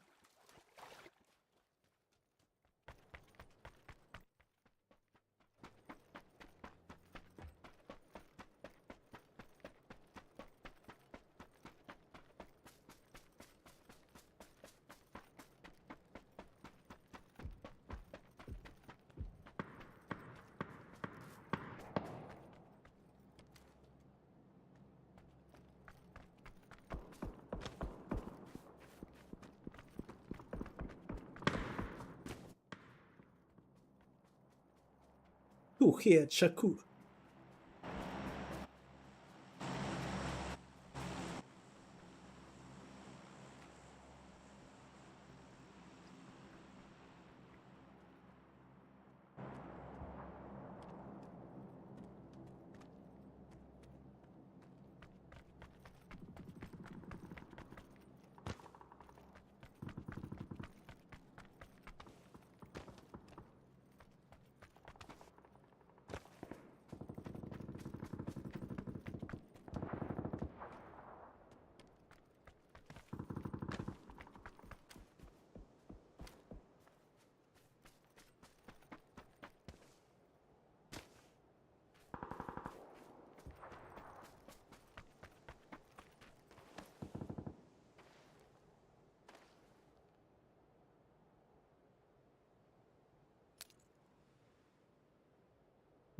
Speaker 4: Ух, Шаку.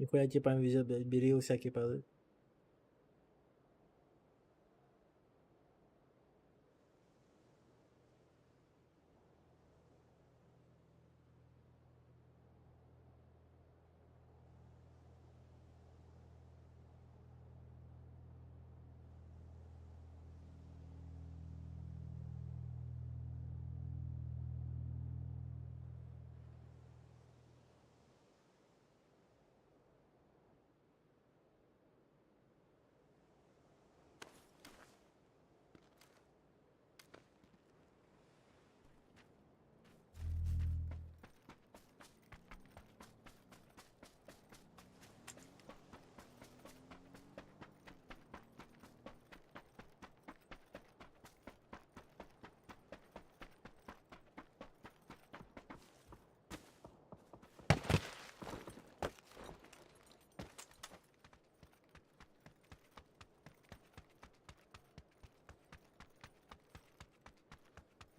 Speaker 4: Нихуя типам везет, блядь, берил всякие падают.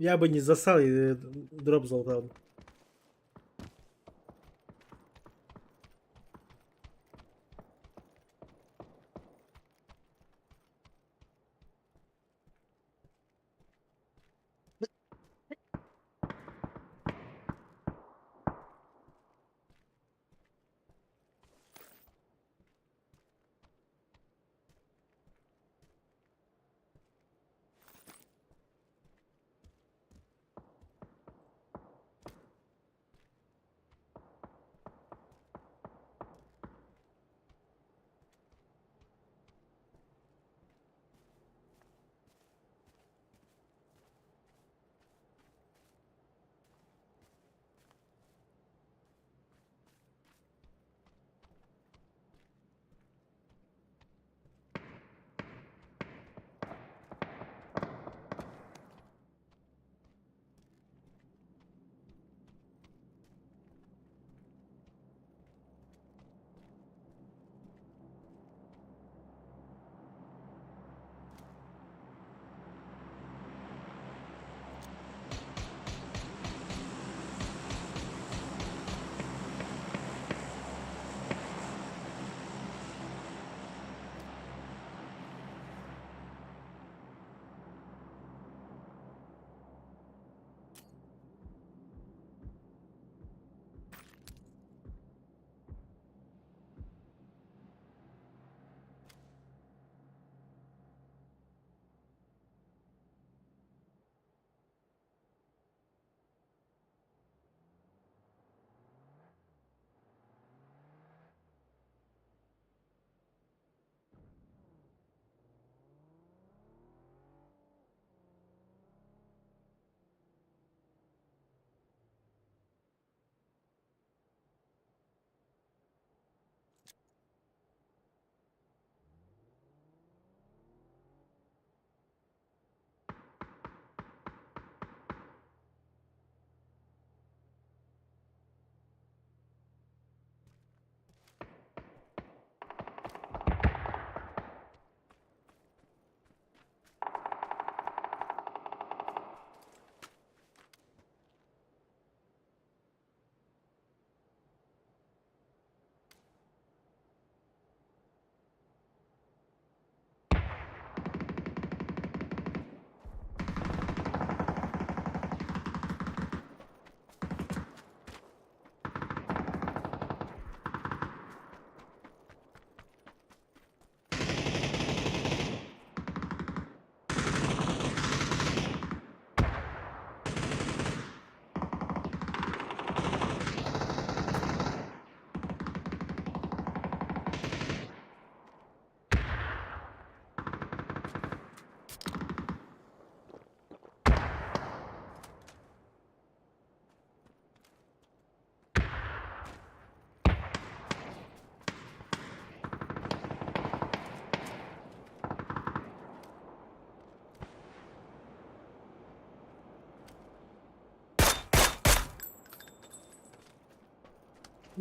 Speaker 4: Я бы не засал и дроп залутал.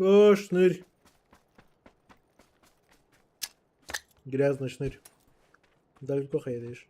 Speaker 4: О, шнырь. Грязный шнырь. Далеко ходишь.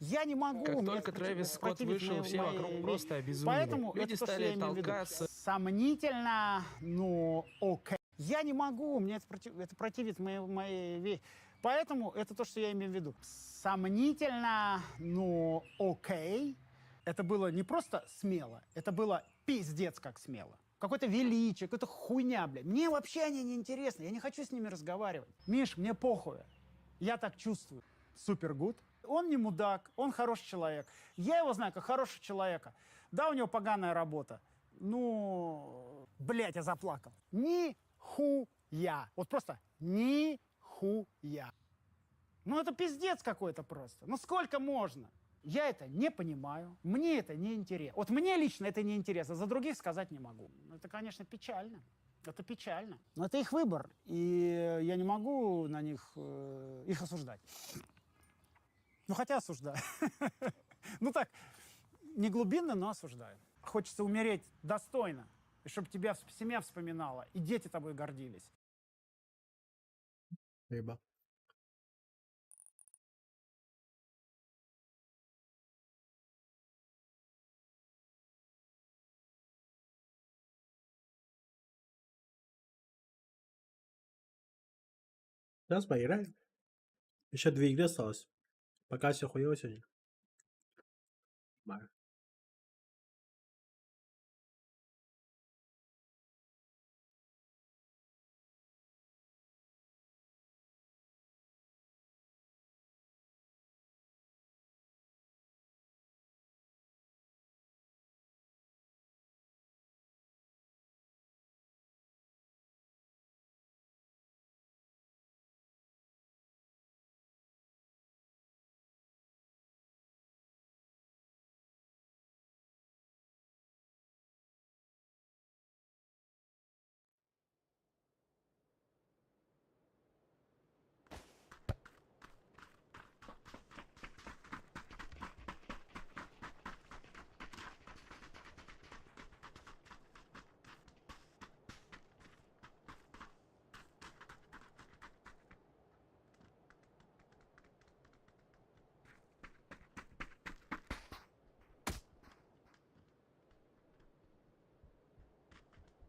Speaker 17: Я не могу.
Speaker 18: Как
Speaker 17: мне
Speaker 18: только Трэвис Скотт
Speaker 17: противит
Speaker 18: вышел, все вокруг
Speaker 17: моей
Speaker 18: просто
Speaker 17: вещи.
Speaker 18: обезумели.
Speaker 17: Поэтому
Speaker 18: Люди
Speaker 17: это то, что
Speaker 18: стали
Speaker 17: я имею в виду.
Speaker 18: толкаться.
Speaker 17: Сомнительно, но окей. Я не могу, мне это противит моей вещи. Поэтому это то, что я имею в виду. Сомнительно, но окей. Это было не просто смело, это было пиздец как смело. Какое-то величие, какая-то хуйня, блядь. Мне вообще они не интересны, я не хочу с ними разговаривать. Миш, мне похуй. Я так чувствую. Супер good. Он не мудак, он хороший человек. Я его знаю как хорошего человека. Да, у него поганая работа. Ну, блядь, я заплакал. Нихуя. Вот просто нихуя. Ну, это пиздец какой-то просто. Ну, сколько можно? Я это не понимаю, мне это не интересно. Вот мне лично это не интересно, за других сказать не могу. Это, конечно, печально. Это печально. Но это их выбор, и я не могу на них их осуждать. Ну, хотя осуждаю. Ну так, не глубинно, но осуждаю. Хочется умереть достойно, и чтобы тебя семья вспоминала, и дети тобой гордились.
Speaker 4: Рыба. Сейчас поиграем. Еще две игры осталось. Пока все хуево сегодня. Нормально.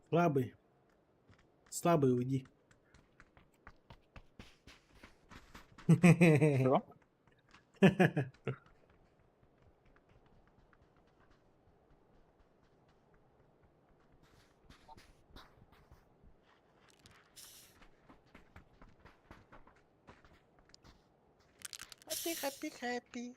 Speaker 4: Слабый. Слабый, уйди.
Speaker 2: Что? Happy, happy, happy.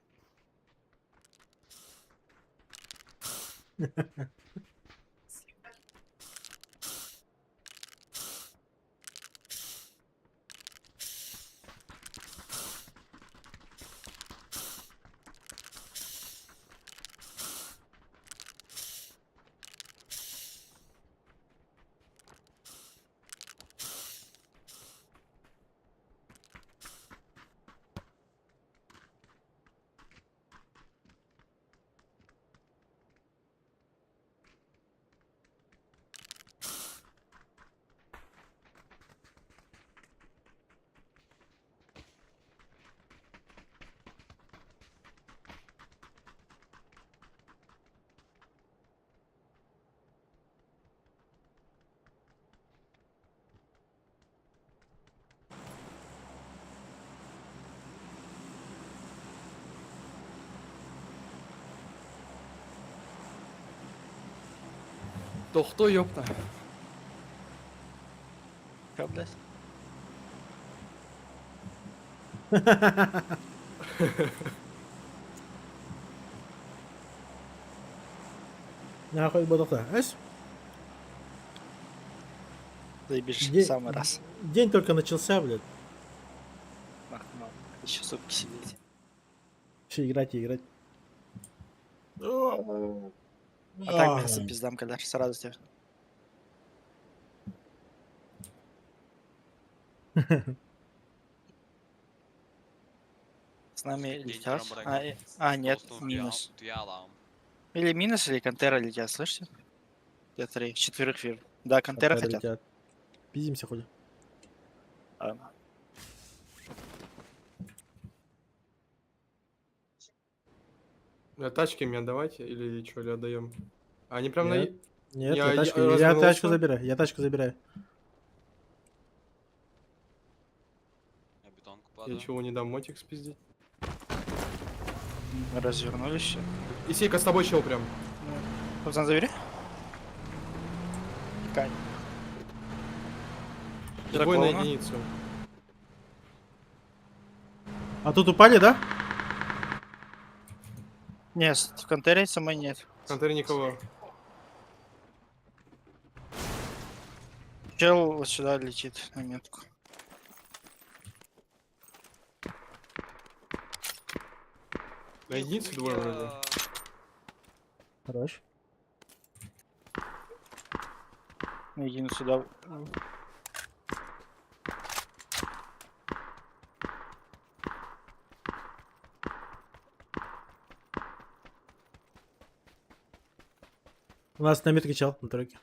Speaker 12: Тохто, ёпта.
Speaker 2: Чё, блядь?
Speaker 4: Нахуй бодохта. Эс?
Speaker 2: Заебись,
Speaker 4: День-
Speaker 2: в самый раз.
Speaker 4: День только начался, блядь.
Speaker 2: Еще сутки сидеть.
Speaker 4: Еще играть и играть.
Speaker 2: А так мясо пиздам, когда сразу тебе. С нами летят. А, нет, минус. Или минус, или контера летят, слышите? Я три, четверых вижу. Да, контера
Speaker 4: Контеры
Speaker 2: хотят.
Speaker 4: летят. Пиздимся хули.
Speaker 2: А,
Speaker 12: Бля, тачки мне отдавайте или что, или отдаем? Они прям на...
Speaker 4: Нет, Нет, я,
Speaker 12: Я-
Speaker 4: тачку,
Speaker 12: я
Speaker 4: я
Speaker 12: развернулся.
Speaker 4: тачку забираю, я тачку забираю.
Speaker 6: Я бетонку
Speaker 12: Я
Speaker 6: падаю.
Speaker 12: чего, не дам мотик спиздить?
Speaker 2: Развернулись все.
Speaker 12: Исейка, с тобой чел прям.
Speaker 2: Пацан, забери. Кань.
Speaker 12: Двое на
Speaker 2: Дракона.
Speaker 12: единицу.
Speaker 4: А тут упали, да?
Speaker 2: Нет, в контере самой нет.
Speaker 12: В конторе никого.
Speaker 2: Чел вот сюда летит на метку.
Speaker 12: На единицу двое вроде.
Speaker 4: Хорош.
Speaker 2: На единицу сюда.
Speaker 4: У нас на метке чел на тройке.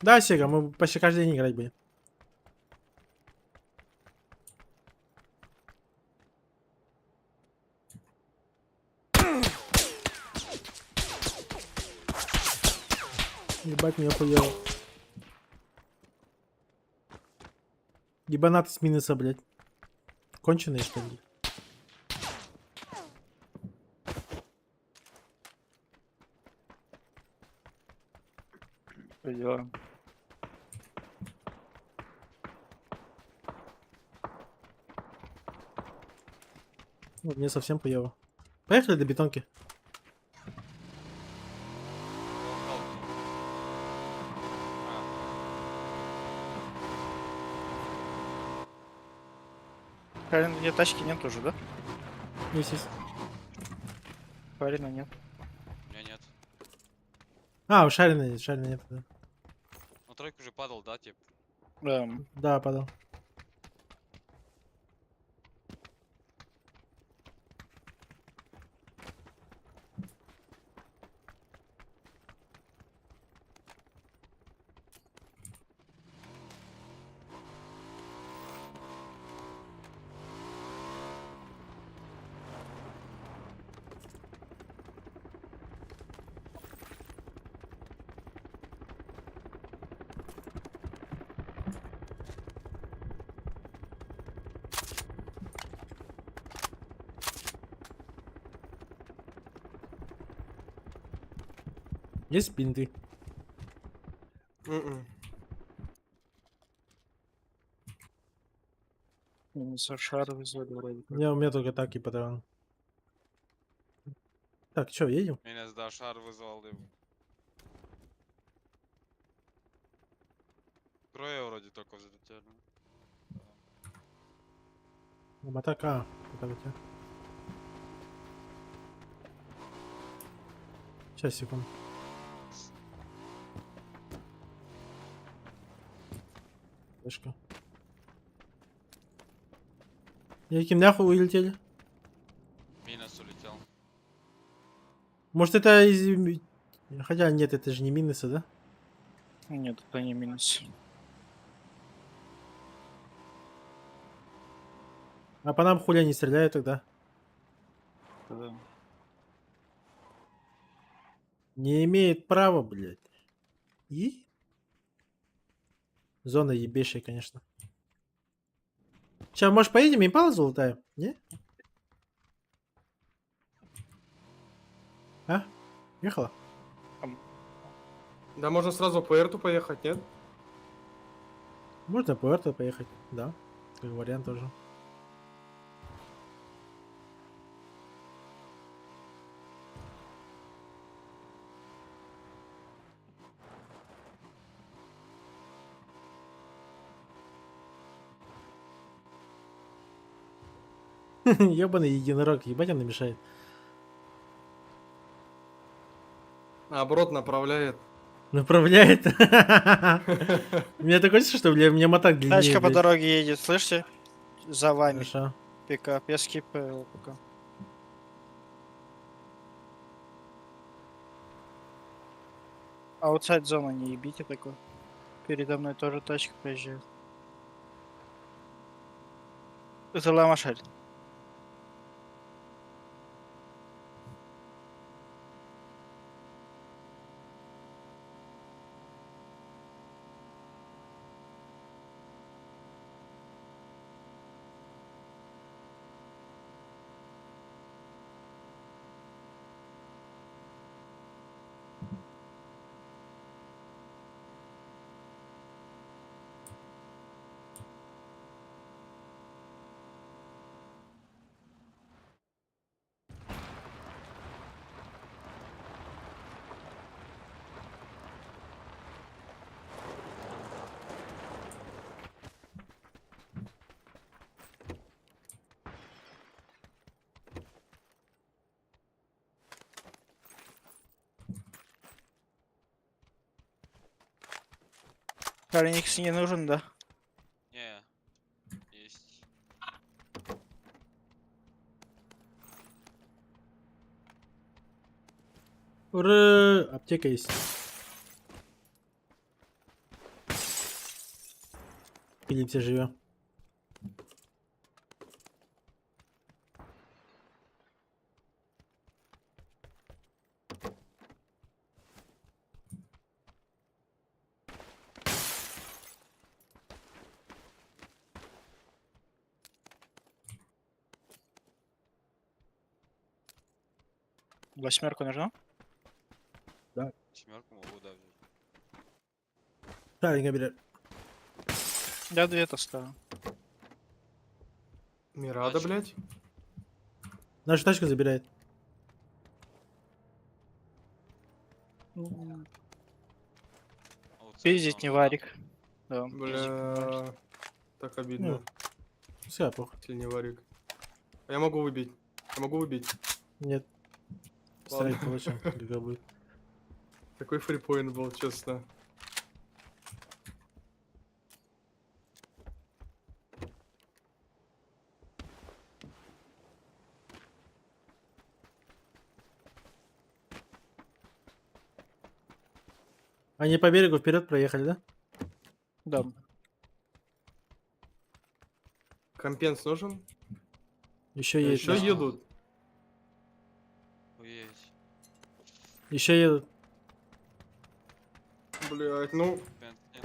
Speaker 4: Да, Сега, мы почти каждый день играть будем. Ебать, меня хуево. Ебанат с минуса, блядь. Конченые, что ли?
Speaker 2: Что делаем?
Speaker 4: Ну, мне совсем хуево. Поехали до бетонки.
Speaker 2: Карин, где тачки нет уже, да?
Speaker 4: Есть, есть.
Speaker 2: Карина нет.
Speaker 6: У меня нет.
Speaker 4: А, у Шарина нет, Шарина нет, да.
Speaker 6: Ну тройку уже падал, да, тип?
Speaker 2: Да.
Speaker 4: Да, падал. Есть бинты?
Speaker 12: Мгм.
Speaker 2: Минус шар вызвали вроде как.
Speaker 4: У меня только так и патрон. Так, чё, едем?
Speaker 6: Меня, да, шар вызвал. И... Трое вроде только взлетели.
Speaker 4: Матак, а, это у тебя. Сейчас, секунду. Флешка. Яким нахуй улетели?
Speaker 6: Минус улетел.
Speaker 4: Может это из... Хотя нет, это же не минусы, да?
Speaker 2: Нет, это не минус.
Speaker 4: А по нам хуля не стреляют тогда?
Speaker 2: Да.
Speaker 4: Не имеет права, блядь. И? Зона ебейшая, конечно. Сейчас, может, поедем импала залутаем? Не? А? Ехала?
Speaker 12: Да, можно сразу по Эрту поехать, нет?
Speaker 4: Можно по Эрту поехать, да. Как вариант тоже. Ебаный единорог, ебать он мешает.
Speaker 12: Наоборот, направляет.
Speaker 4: Направляет. У меня такое чувство, что, бля, у меня мотак длиннее,
Speaker 2: Тачка по
Speaker 4: блядь.
Speaker 2: дороге едет, слышите? За вами.
Speaker 4: Хорошо.
Speaker 2: Пикап. Я скипаю пока. Outside зона не ебите такой. Передо мной тоже тачка проезжает. Это Ламашаль. Кареникс не нужен, да?
Speaker 6: Не, есть.
Speaker 4: Ура! Аптека есть. Пилимся живем.
Speaker 2: Восьмерку нужна?
Speaker 4: Да.
Speaker 6: Семерку могу, да, взять.
Speaker 4: Шаринга берет.
Speaker 2: Я две таскаю.
Speaker 12: Мирада, блядь.
Speaker 4: Нашу тачку забирает.
Speaker 2: Пиздить не варик. Да, пиздить не варик.
Speaker 12: Бля, так обидно.
Speaker 4: Ну, Все, похуй.
Speaker 12: Если не варик. А я могу выбить. Я могу выбить.
Speaker 4: Нет.
Speaker 12: Ладно.
Speaker 4: Страйк получим. ГГ будет.
Speaker 12: Такой фрипоинт был, честно.
Speaker 4: Они по берегу вперед проехали, да?
Speaker 2: Да.
Speaker 12: Компенс нужен?
Speaker 4: Еще едут.
Speaker 12: Еще едут.
Speaker 6: Охуеть.
Speaker 4: Еще едут.
Speaker 12: Блять, ну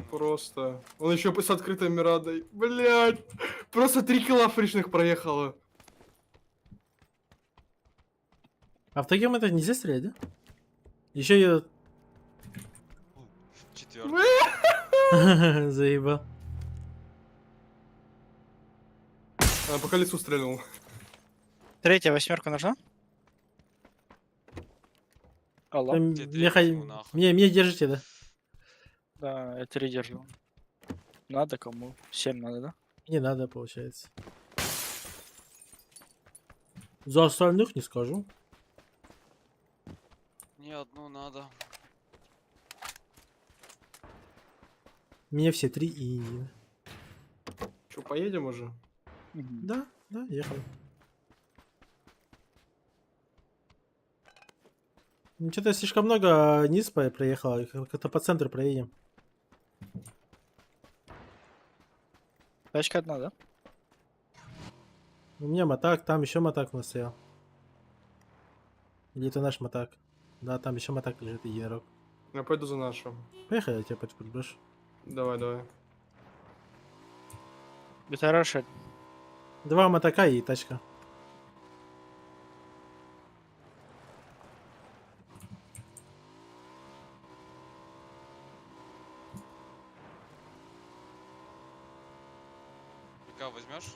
Speaker 12: просто. Он еще с открытой Мирадой. Блять. Просто три килла фришных проехало.
Speaker 4: А в таким это нельзя стрелять, да? Еще едут.
Speaker 6: Четвертый.
Speaker 4: Заебал.
Speaker 12: А, по колесу стрельнул.
Speaker 2: Третья восьмерка нужна? Алло.
Speaker 4: Там Мне, мне держите, да?
Speaker 2: Да, я три держу. Надо кому? Семь надо, да?
Speaker 4: Не надо, получается. За остальных не скажу.
Speaker 6: Мне одну надо.
Speaker 4: Мне все три и не надо.
Speaker 12: Че, поедем уже?
Speaker 4: Да, да, ехали. Ну, что-то слишком много низ проехало, как-то по центру проедем.
Speaker 2: Тачка одна, да?
Speaker 4: У меня мотак, там еще мотак у нас стоял. Или это наш мотак? Да, там еще мотак лежит, единорог.
Speaker 12: Я пойду за нашу.
Speaker 4: Поехали, я тебя подброшу.
Speaker 12: Давай, давай.
Speaker 2: Это хорошая.
Speaker 4: Два мотака и тачка.
Speaker 6: ПК возьмешь?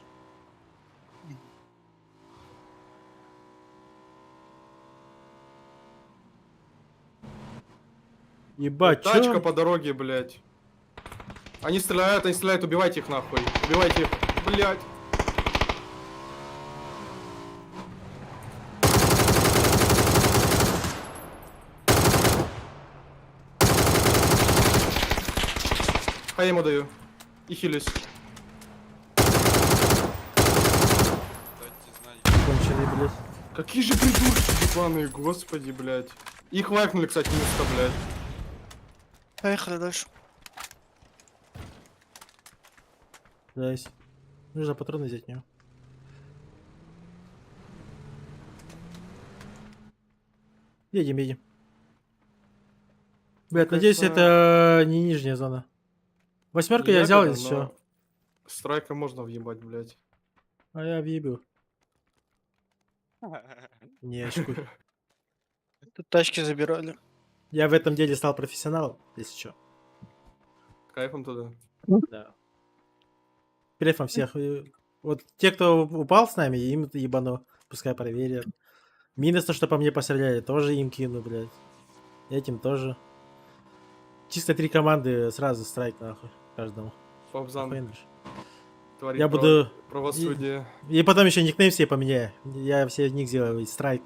Speaker 4: Ебать, чё?
Speaker 12: Тачка по дороге, блядь. Они стреляют, убивайте их нахуй. Убивайте их, блядь. А я ему даю. И хилюсь.
Speaker 4: Конченый, блядь.
Speaker 12: Какие же придурки ебаные, господи, блядь. Их лайкнули, кстати, место, блядь.
Speaker 2: Поехали дальше.
Speaker 4: Найс. Нужно патроны взять от него. Едем, едем. Блядь, надеюсь,
Speaker 12: Конечно,
Speaker 4: это не нижняя зона. Восьмерку я взял
Speaker 12: Ягода,
Speaker 4: еще.
Speaker 12: но Страйка можно въебать, блядь.
Speaker 4: А я въебил. Не, очкуй.
Speaker 2: Тут тачки забирали.
Speaker 4: Я в этом деле стал профессионалом, если чё.
Speaker 12: Кайфом туда.
Speaker 4: Да. Префом всех. Вот те, кто упал с нами, им это ебану. Пускай проверят. Минус то, что по мне постреляли, тоже им кину, блядь. Этим тоже. Чисто три команды сразу страйк нахуй каждому.
Speaker 12: Фабзан.
Speaker 4: Охуенно же.
Speaker 12: Творит
Speaker 4: Я буду...
Speaker 12: правосудие.
Speaker 4: И потом еще никнейм себе поменяю. Я все ник сделаю. и Страйк.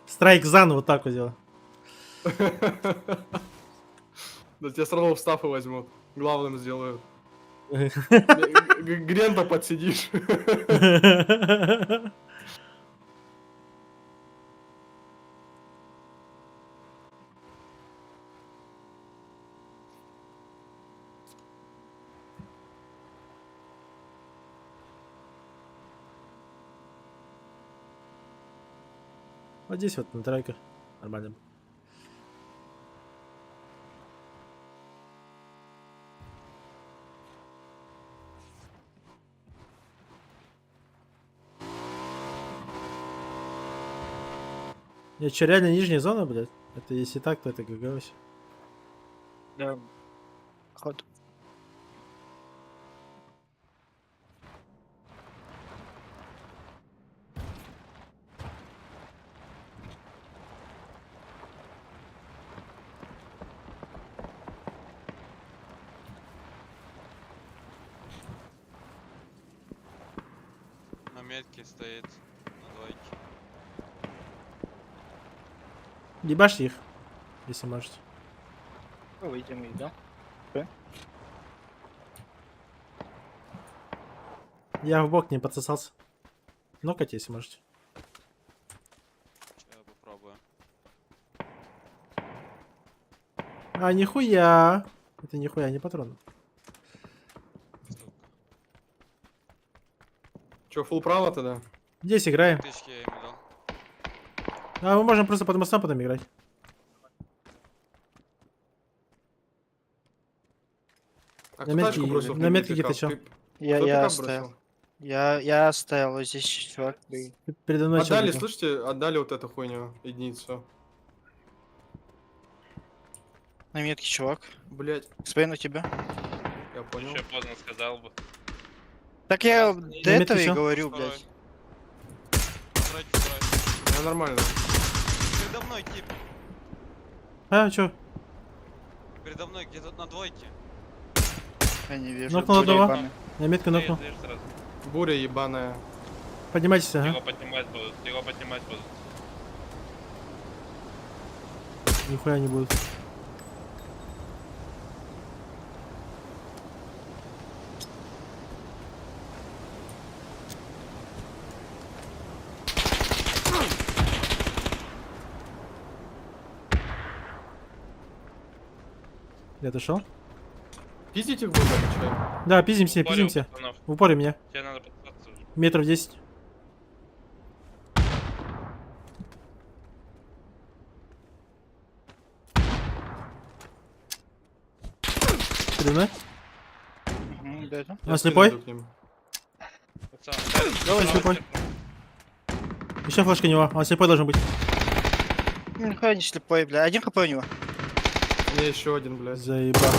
Speaker 4: Страйк Зан вот так вот сделаю.
Speaker 12: Да тебя сразу в стафы возьмут. Главным сделают. Грента подсидишь.
Speaker 4: Вот здесь вот на тройках. Нормально. Не, что, реально нижняя зона, блядь? Это если так, то это ГГ вообще.
Speaker 2: Да. Ход.
Speaker 6: На метке стоит. На двойке.
Speaker 4: Ебашьте их, если можете.
Speaker 2: Выйдем и да. П.
Speaker 4: Я в бок не подсосался. Нокать, если можете.
Speaker 6: Я попробую.
Speaker 4: А, нихуя! Это нихуя не патрон.
Speaker 12: Че, фул право тогда?
Speaker 4: Здесь играем.
Speaker 6: Тычки я ему дал.
Speaker 4: А, мы можем просто под мостом потом играть.
Speaker 12: А
Speaker 4: На
Speaker 12: кто
Speaker 4: метке,
Speaker 12: тачку бросил?
Speaker 4: на метке где-то
Speaker 12: Пикап?
Speaker 4: чел.
Speaker 12: Ты-
Speaker 2: Я,
Speaker 12: Кто
Speaker 2: я
Speaker 12: пикап
Speaker 2: оставил.
Speaker 12: бросил?
Speaker 2: Я оставил вот здесь чувак. был.
Speaker 4: Передо мной чел
Speaker 12: Отдали,
Speaker 4: бегал.
Speaker 12: слышите, отдали вот эту хуйню, единицу.
Speaker 2: На метке чувак.
Speaker 12: Блять.
Speaker 2: Спейн у тебя.
Speaker 12: Я понял.
Speaker 5: Еще поздно сказал бы.
Speaker 2: Так я до
Speaker 4: На метке
Speaker 2: этого и
Speaker 4: чел.
Speaker 2: говорю, блядь.
Speaker 12: Я нормально.
Speaker 6: Передо мной тип.
Speaker 4: А, чё?
Speaker 6: Передо мной где-то на двойке.
Speaker 2: Я не вижу.
Speaker 4: Нокнул
Speaker 2: буря
Speaker 4: одного.
Speaker 2: ебаная.
Speaker 4: На метку нокнул.
Speaker 5: Даешь сразу.
Speaker 12: Буря ебаная.
Speaker 4: Поднимайтесь, ага.
Speaker 5: Его поднимать будут, его поднимать будут.
Speaker 4: Нихуя не будут. Я отошел?
Speaker 12: Пиздить их будут или чё?
Speaker 4: Да, пиздимся,
Speaker 5: В упоре у
Speaker 4: пиздимся.
Speaker 5: пацанов.
Speaker 4: В упоре меня.
Speaker 5: Тебе надо подсосаться уже.
Speaker 4: Метров 10. Передо мной?
Speaker 2: Мгм, да, это.
Speaker 4: Он слепой?
Speaker 5: Пацан,
Speaker 4: Он слепой. Еще флешка у него. Он слепой должен быть.
Speaker 2: Нихуя не слепой, бля. Один хп у него.
Speaker 12: У меня еще один, блядь.
Speaker 4: Заебал.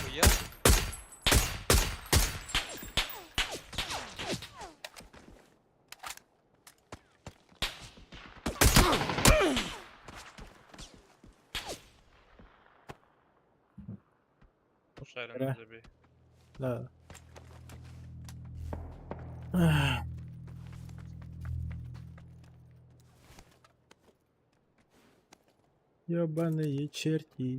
Speaker 6: Хуя.
Speaker 5: Шарин,
Speaker 4: Бля.
Speaker 5: забей.
Speaker 4: Да. Ах. Ёбаные черти.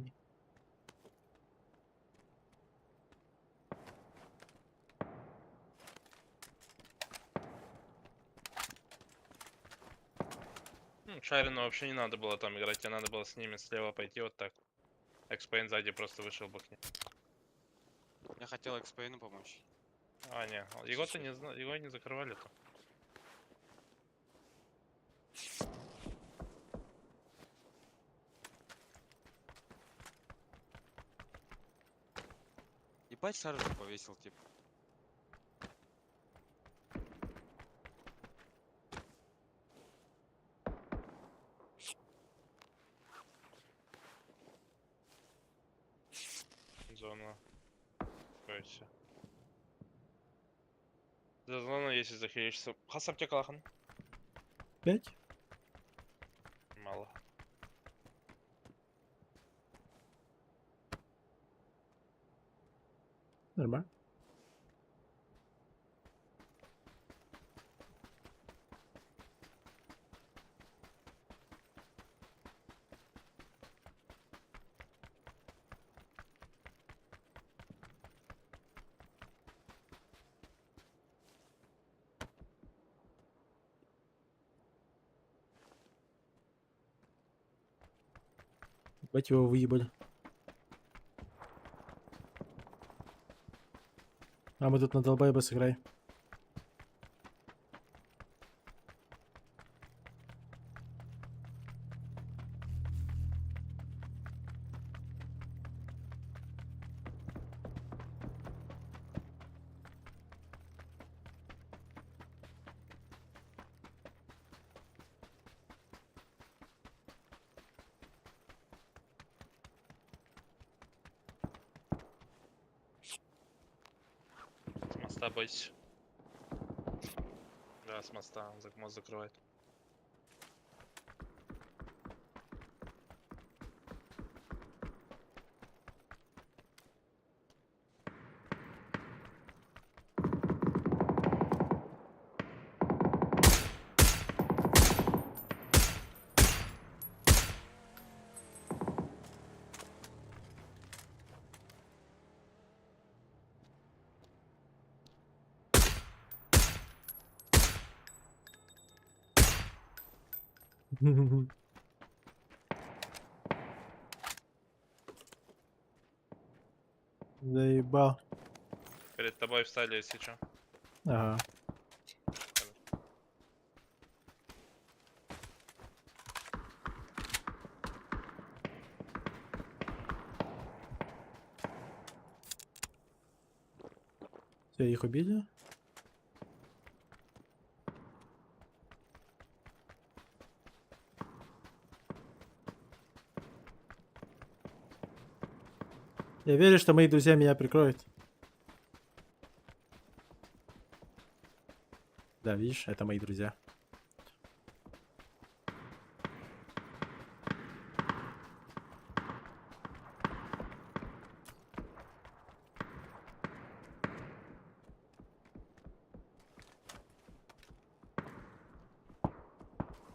Speaker 5: Ну, Шарину вообще не надо было там играть, тебе надо было с ними слева пойти вот так. Экспейн сзади просто вышел бы к ним.
Speaker 6: Я хотел Экспейну помочь.
Speaker 5: А, не, его-то не зна... его не закрывали-то.
Speaker 6: Ебать шаржу повесил, тип.
Speaker 5: Зона. Короче. За зону, если захилишься. Хас аптека лахан.
Speaker 4: Пять?
Speaker 5: Мало.
Speaker 4: Нормально. Ебать его выебали. А мы тут на долбоеба сыграй.
Speaker 5: моста бойся. Да, с моста, он мост закрывает.
Speaker 4: Заебал.
Speaker 5: Перед тобой встали, если чё.
Speaker 4: Ага. Все, их убили? Я верю, что мои друзья меня прикроют. Да, видишь, это мои друзья.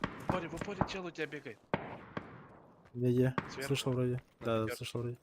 Speaker 5: В упоре, в упоре чел у тебя бегает.
Speaker 4: Где?
Speaker 5: Сверху.
Speaker 4: Слышал вроде.
Speaker 5: На
Speaker 4: Да, да,
Speaker 5: пятерке.
Speaker 4: слышал вроде.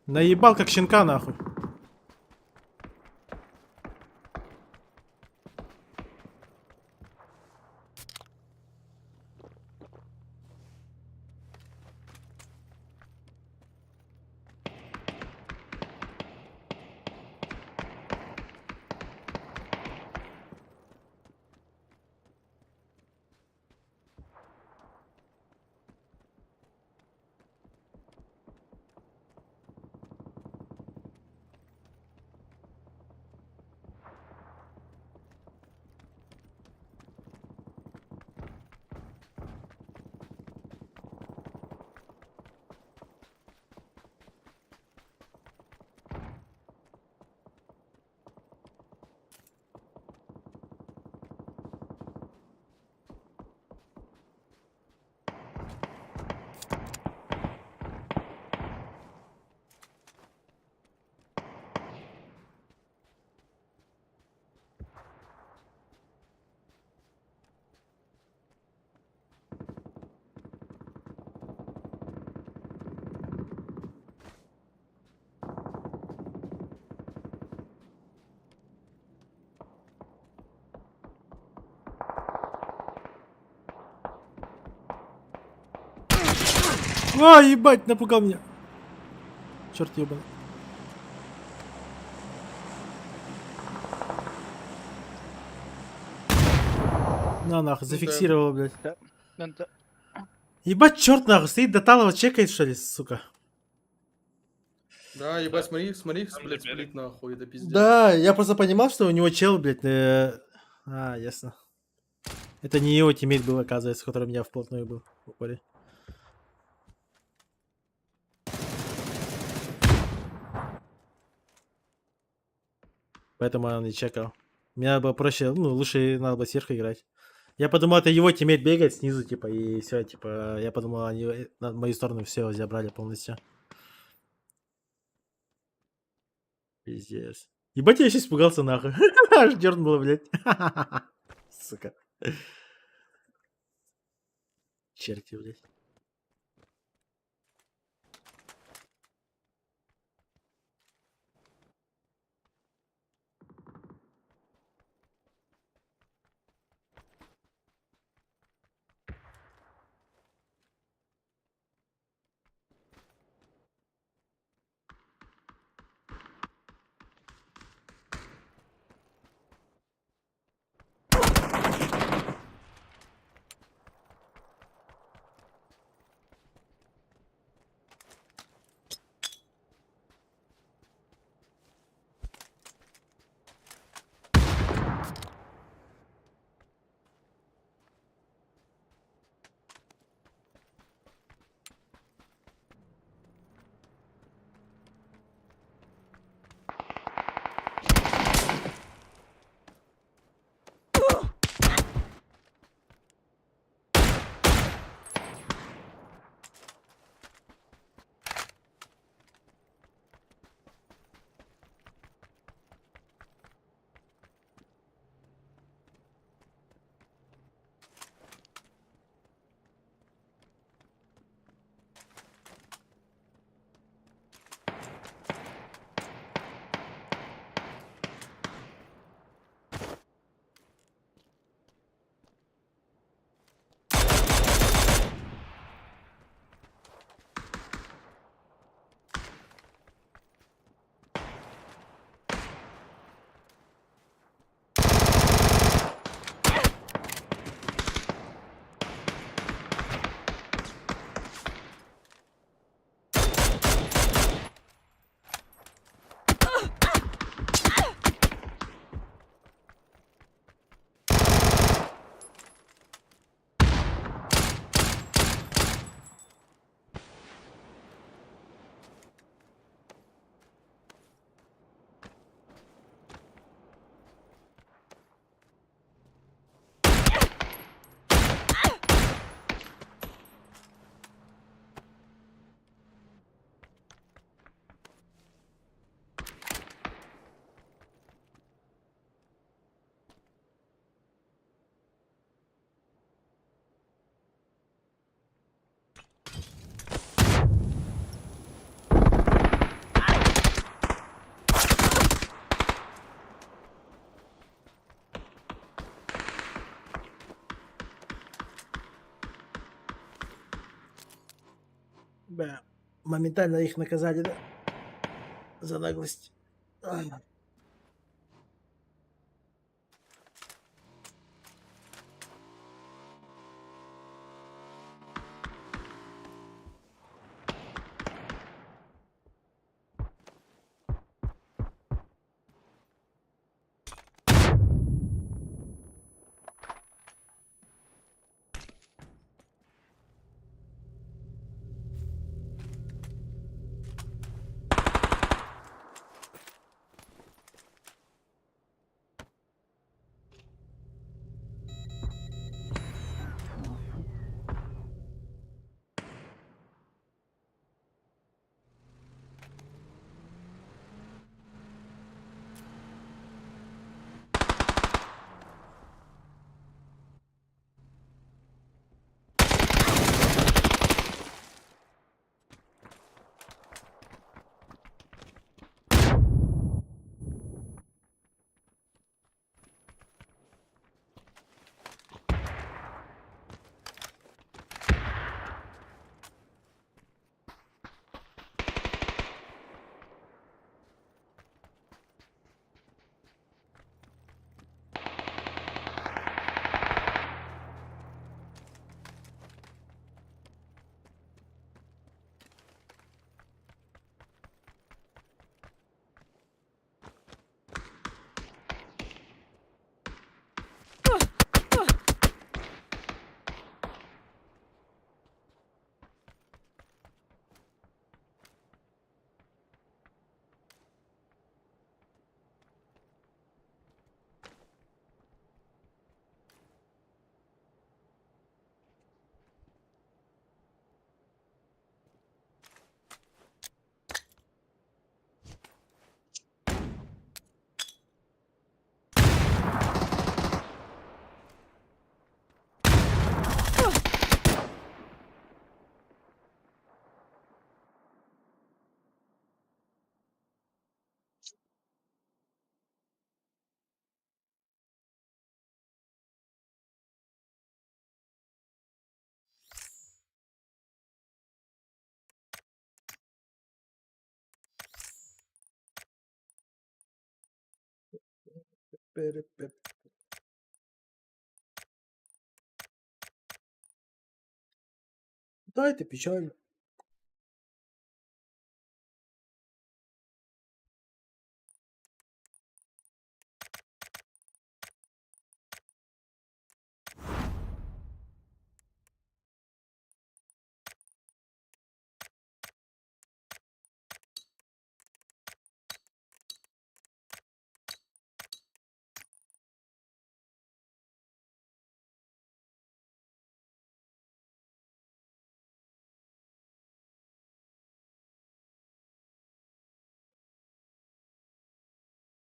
Speaker 4: Наебал как щенка нахуй. А, ебать, напугал меня. Черт ебаный. На нахуй, зафиксировал, блядь. Ебать, черт нахуй, стоит до талого чекает, что ли, сука.
Speaker 12: Да, ебать, смотри, смотри,
Speaker 5: Там
Speaker 12: блядь,
Speaker 5: же берег.
Speaker 12: сплит нахуй, это пиздец.
Speaker 4: Да, я просто понимал, что у него чел, блядь, А, ясно. Это не его teammate был, оказывается, который у меня вплотную был в упоре. Поэтому он и чекал. Мне надо было проще, ну, лучше надо было сверху играть. Я подумал, это его teammate бегает снизу, типа, и все, типа, я подумал, они на мою сторону все забрали полностью. Пиздец. Ебать, я сейчас испугался, нахуй. Аж дернуло, блядь. Сука. Черти, блядь. Бля, моментально их наказали, да? За наглость. Ай. Да, это печально.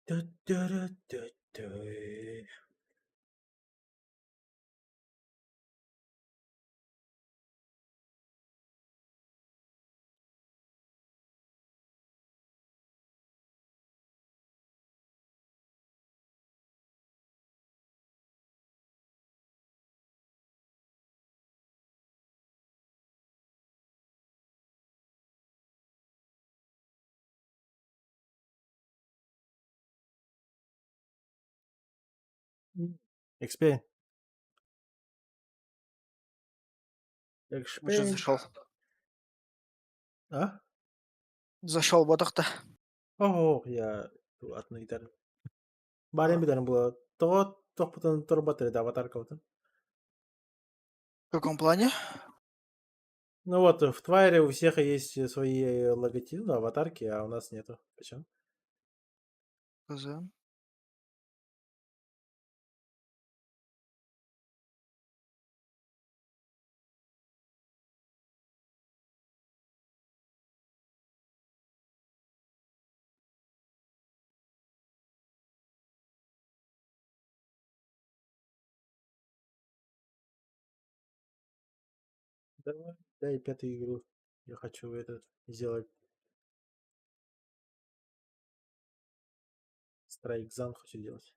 Speaker 4: Ду-ду-ду-ду-ду. XP.
Speaker 2: Уже
Speaker 4: XP.
Speaker 2: зашел.
Speaker 4: А?
Speaker 2: Зашел ботахта.
Speaker 4: Ох, я атын гитар. Барен билэрин була. Тоҕо тохпутун турбат да аватарка.
Speaker 2: В каком плане?
Speaker 4: Ну вот, в Твайре у всех есть свои логотипы, ну, аватарки, а у нас нету. Почему?
Speaker 2: Хз.
Speaker 4: Давай, дай пятую игру. Я хочу этот сделать. Страйк Зан хочу делать.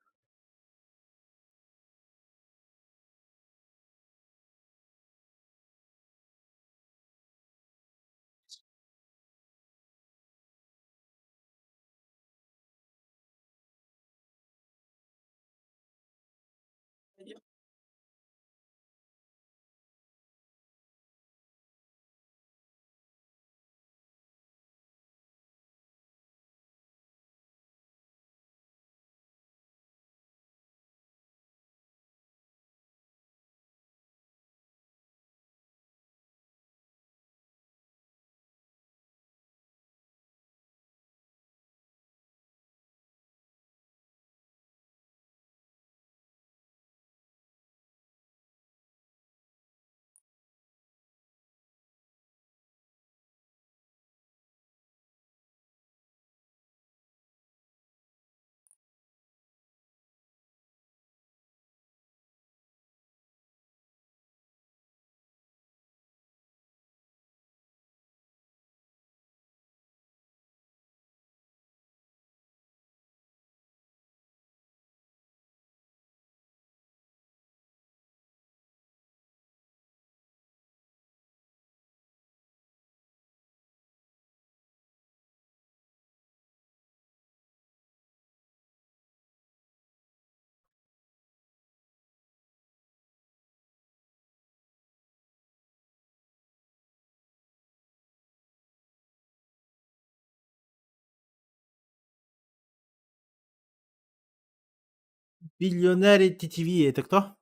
Speaker 4: Биллионеры ТТВ это кто?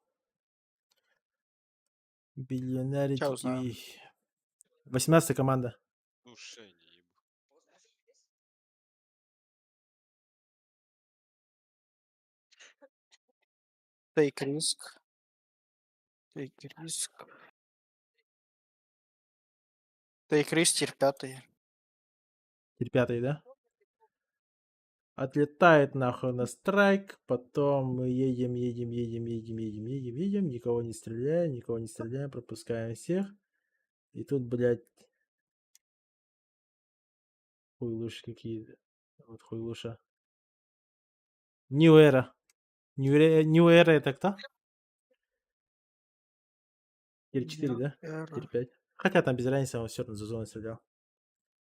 Speaker 4: Биллионеры
Speaker 2: Ща узнаю.
Speaker 4: ТТВ. 18 команда.
Speaker 6: Душе не ебу.
Speaker 2: Take risk. Take risk. Take risk, tier пятый.
Speaker 4: Теперь пятый, да? Отлетает нахуй на страйк, потом мы едем, едем, едем, едем, едем, едем, едем, никого не стреляем, никого не стреляем, пропускаем всех. И тут, блядь, хуйлуши какие Вот хуйлуша. New Era. New Era, New Era это кто? Tier 4, да?
Speaker 2: Era.
Speaker 4: Tier 5. Хотя там без разницы, он все равно за зону стрелял.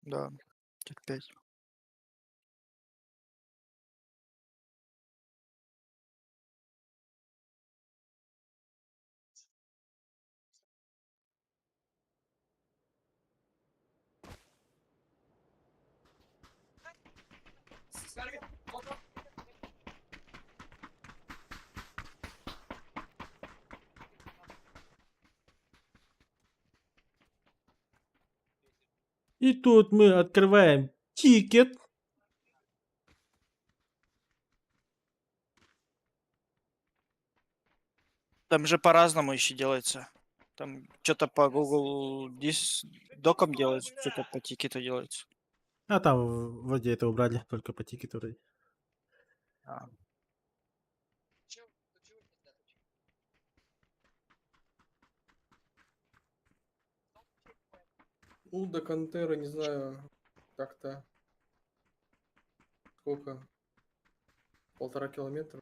Speaker 2: Да, tier 5.
Speaker 4: И тут мы открываем тикет.
Speaker 2: Там же по-разному еще делается. Там что-то по Google Дис докам делается, что-то по тикету делается.
Speaker 4: А там вроде это убрали, только по тикету вроде.
Speaker 2: А.
Speaker 12: Ну, до Контера, не знаю, как-то. Сколько? 1,5 километра.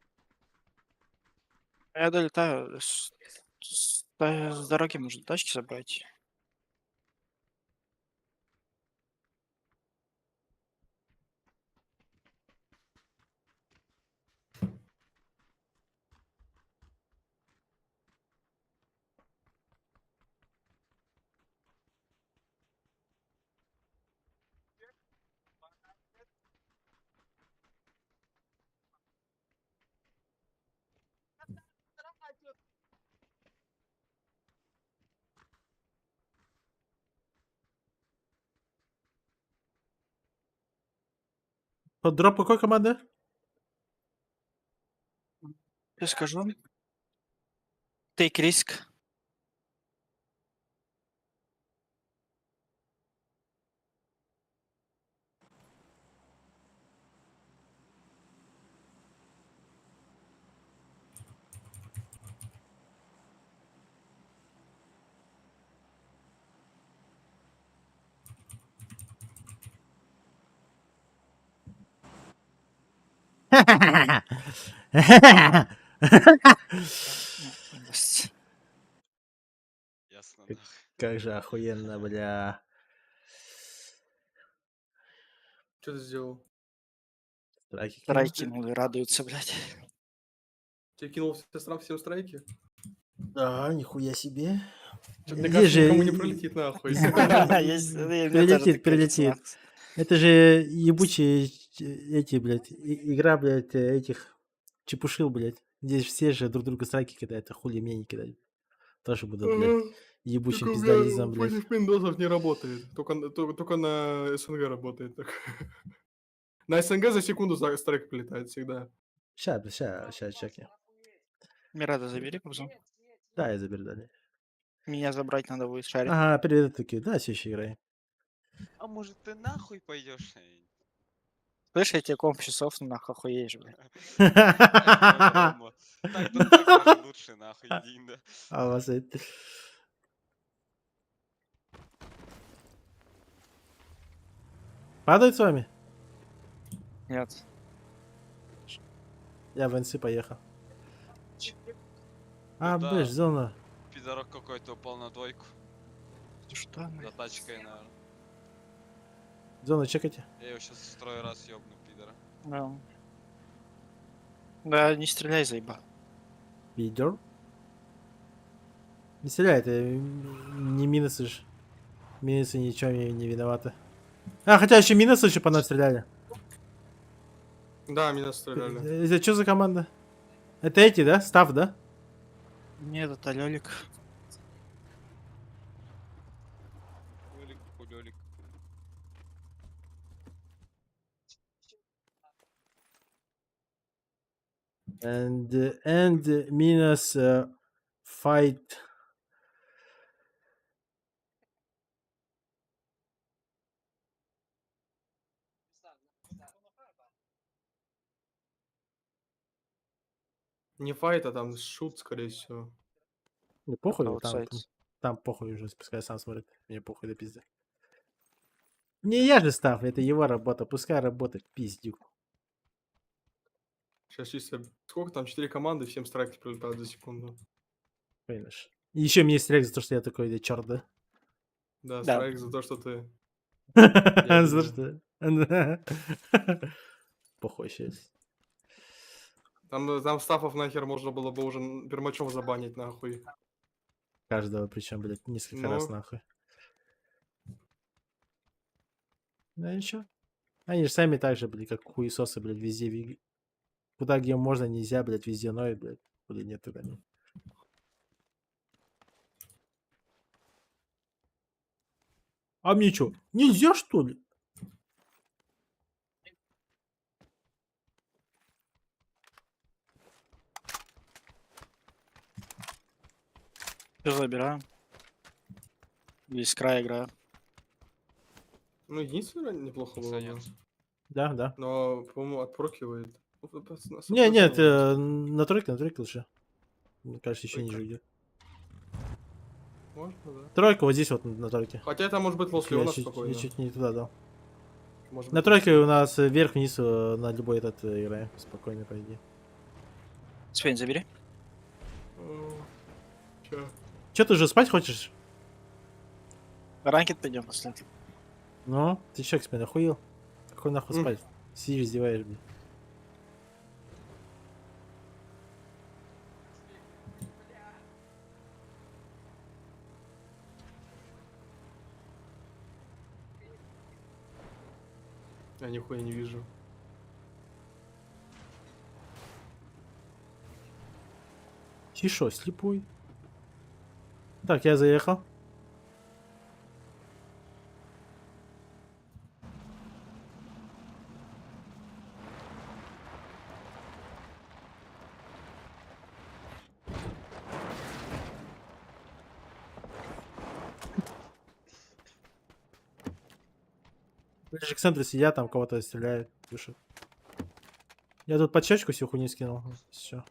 Speaker 2: Я долетаю. С дороги можно тачки забрать.
Speaker 4: Под дроп какой команды?
Speaker 2: Я скажу. Take risk.
Speaker 6: Ясно,
Speaker 4: Как, как же охуенно, бля.
Speaker 12: Что ты сделал?
Speaker 4: Страйки кинул.
Speaker 2: Страйки кинул и радуются, блядь.
Speaker 12: Тебе кинул все стран, всем страйки?
Speaker 4: Да, нихуя себе.
Speaker 12: Чё-то, мне
Speaker 4: Здесь
Speaker 12: кажется,
Speaker 4: же
Speaker 12: никому не пролетит нахуй.
Speaker 2: Есть, мне тоже
Speaker 4: Прилетит,
Speaker 2: так кажется,
Speaker 4: прилетит.
Speaker 2: нахуй.
Speaker 4: Это же ебучие эти, блядь, игра, блядь, этих чепушил, блядь. Здесь все же друг друга страйки кидают, а хули мне не кидать. Тоже буду, блядь,
Speaker 12: Ага.
Speaker 4: ебучим
Speaker 12: Только у меня
Speaker 4: пиздализом, блядь.
Speaker 12: против Windows не работает. Только на СНГ работает так. На СНГ за секунду страйк прилетает всегда.
Speaker 4: Ща, ща, ща, чекни.
Speaker 2: Мирада забери, папзон.
Speaker 4: Да, я заберу далее.
Speaker 2: Меня забрать надо будет, шарик.
Speaker 4: Ага, привет, такие. Да, все еще играй.
Speaker 6: А может ты нахуй пойдешь?
Speaker 2: Слышь, я тебе комп часов нахуй охуеешь, блядь.
Speaker 6: Так, да так даже лучше нахуй, иди, да.
Speaker 4: А вас это... Падают с вами?
Speaker 2: Нет.
Speaker 4: Я в НС поехал. А,
Speaker 6: Да.
Speaker 4: бэш, зона.
Speaker 6: Пидорок какой-то упал на двойку.
Speaker 2: Что?
Speaker 6: За тачкой, наверное.
Speaker 4: Зону чекайте.
Speaker 6: Я его сейчас второй раз ёбну, пидора.
Speaker 2: Да. Да, не стреляй, заебал.
Speaker 4: Пидор. Не стреляй, это не минусы ж. Минусы ничем не виноваты. А, хотя еще минусы еще по нам стреляли.
Speaker 12: Да, меня стреляли.
Speaker 4: Это что за команда? Это эти, да? Став, да?
Speaker 2: Нет, это Лёлик.
Speaker 6: Лёлик, хулёлик.
Speaker 4: And minus fight.
Speaker 12: Не fight, а там shoot, скорее всего.
Speaker 4: Не похуй,
Speaker 2: Это
Speaker 4: там,
Speaker 2: outside.
Speaker 4: там похуй уже, пускай сам смотрит. Мне похуй до пизды. Не я же став, это его работа, пускай работает, пиздюк.
Speaker 12: Сейчас чисто... Сколько там? Четыре команды, всем страйки прилетают за секунду.
Speaker 4: Понимаешь? И еще мне страйк за то, что я такой, да черт, да?
Speaker 12: Да,
Speaker 2: Да.
Speaker 12: страйк за то, что ты...
Speaker 4: За что? Похуй сейчас.
Speaker 12: Там стафов нахер можно было бы уже пермачов забанить нахуй.
Speaker 4: Каждого, причем, блядь, несколько раз
Speaker 12: Ну.
Speaker 4: нахуй. Да ничего. Они же сами так же, блядь, как хуесосы, блядь, везде. Куда, где можно, нельзя, блядь, везде ноют, блядь. Куда нет, туда нет. А мне чё, нельзя, что ли?
Speaker 2: Все забираем. Или с края играю.
Speaker 12: Ну, единицу неплохо было бы.
Speaker 4: Да, да.
Speaker 12: Но, по-моему, отпрокивает. Ну,
Speaker 4: Не, нет, на тройке лучше. Мне кажется, еще ниже уйдет.
Speaker 12: Можно, да.
Speaker 4: Тройка вот здесь вот на тройке.
Speaker 12: Хотя это может быть Лос
Speaker 4: Я
Speaker 12: Леонов
Speaker 4: чуть,
Speaker 12: спокойно.
Speaker 4: я чуть не туда дал.
Speaker 12: Может
Speaker 4: На
Speaker 12: быть,
Speaker 4: тройке у нас вверх-вниз на любой этот играем. Спокойно, по идее.
Speaker 2: Свень, забери.
Speaker 12: Чё?
Speaker 4: Че ты уже спать хочешь?
Speaker 2: Ranked пойдем после этого.
Speaker 4: Ну, ты чё, Эксмен, охуел? Какой нахуй спать? Сидишь, зеваешь, блин.
Speaker 12: Я нихуя не вижу.
Speaker 4: Ты шо, слепой? Так, я заехал. Ближе к центру сидят, там кого-то стреляют, душат. Я тут под щечку всю хуйню скинул. Все.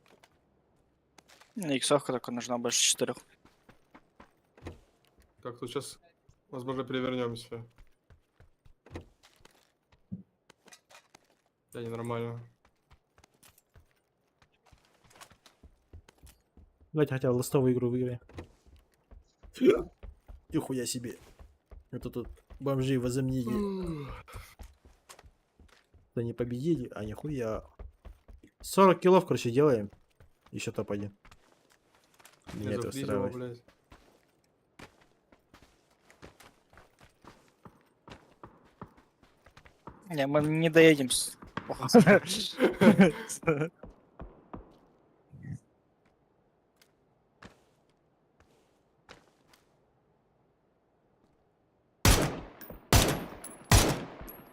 Speaker 2: Мне иксовка только нужна больше 4.
Speaker 12: Так, тут сейчас, возможно, перевернемся. Да, ненормально.
Speaker 4: Давайте хотя бы ластовую игру выиграем. Нихуя себе. Это тут бомжи возомнили. Да не победили, а нихуя. 40 килов, короче, делаем. Еще топ-1. Меня
Speaker 12: Я
Speaker 4: это
Speaker 12: зафризил его,
Speaker 4: устраивает.
Speaker 12: блядь.
Speaker 2: Не, мы не доедем.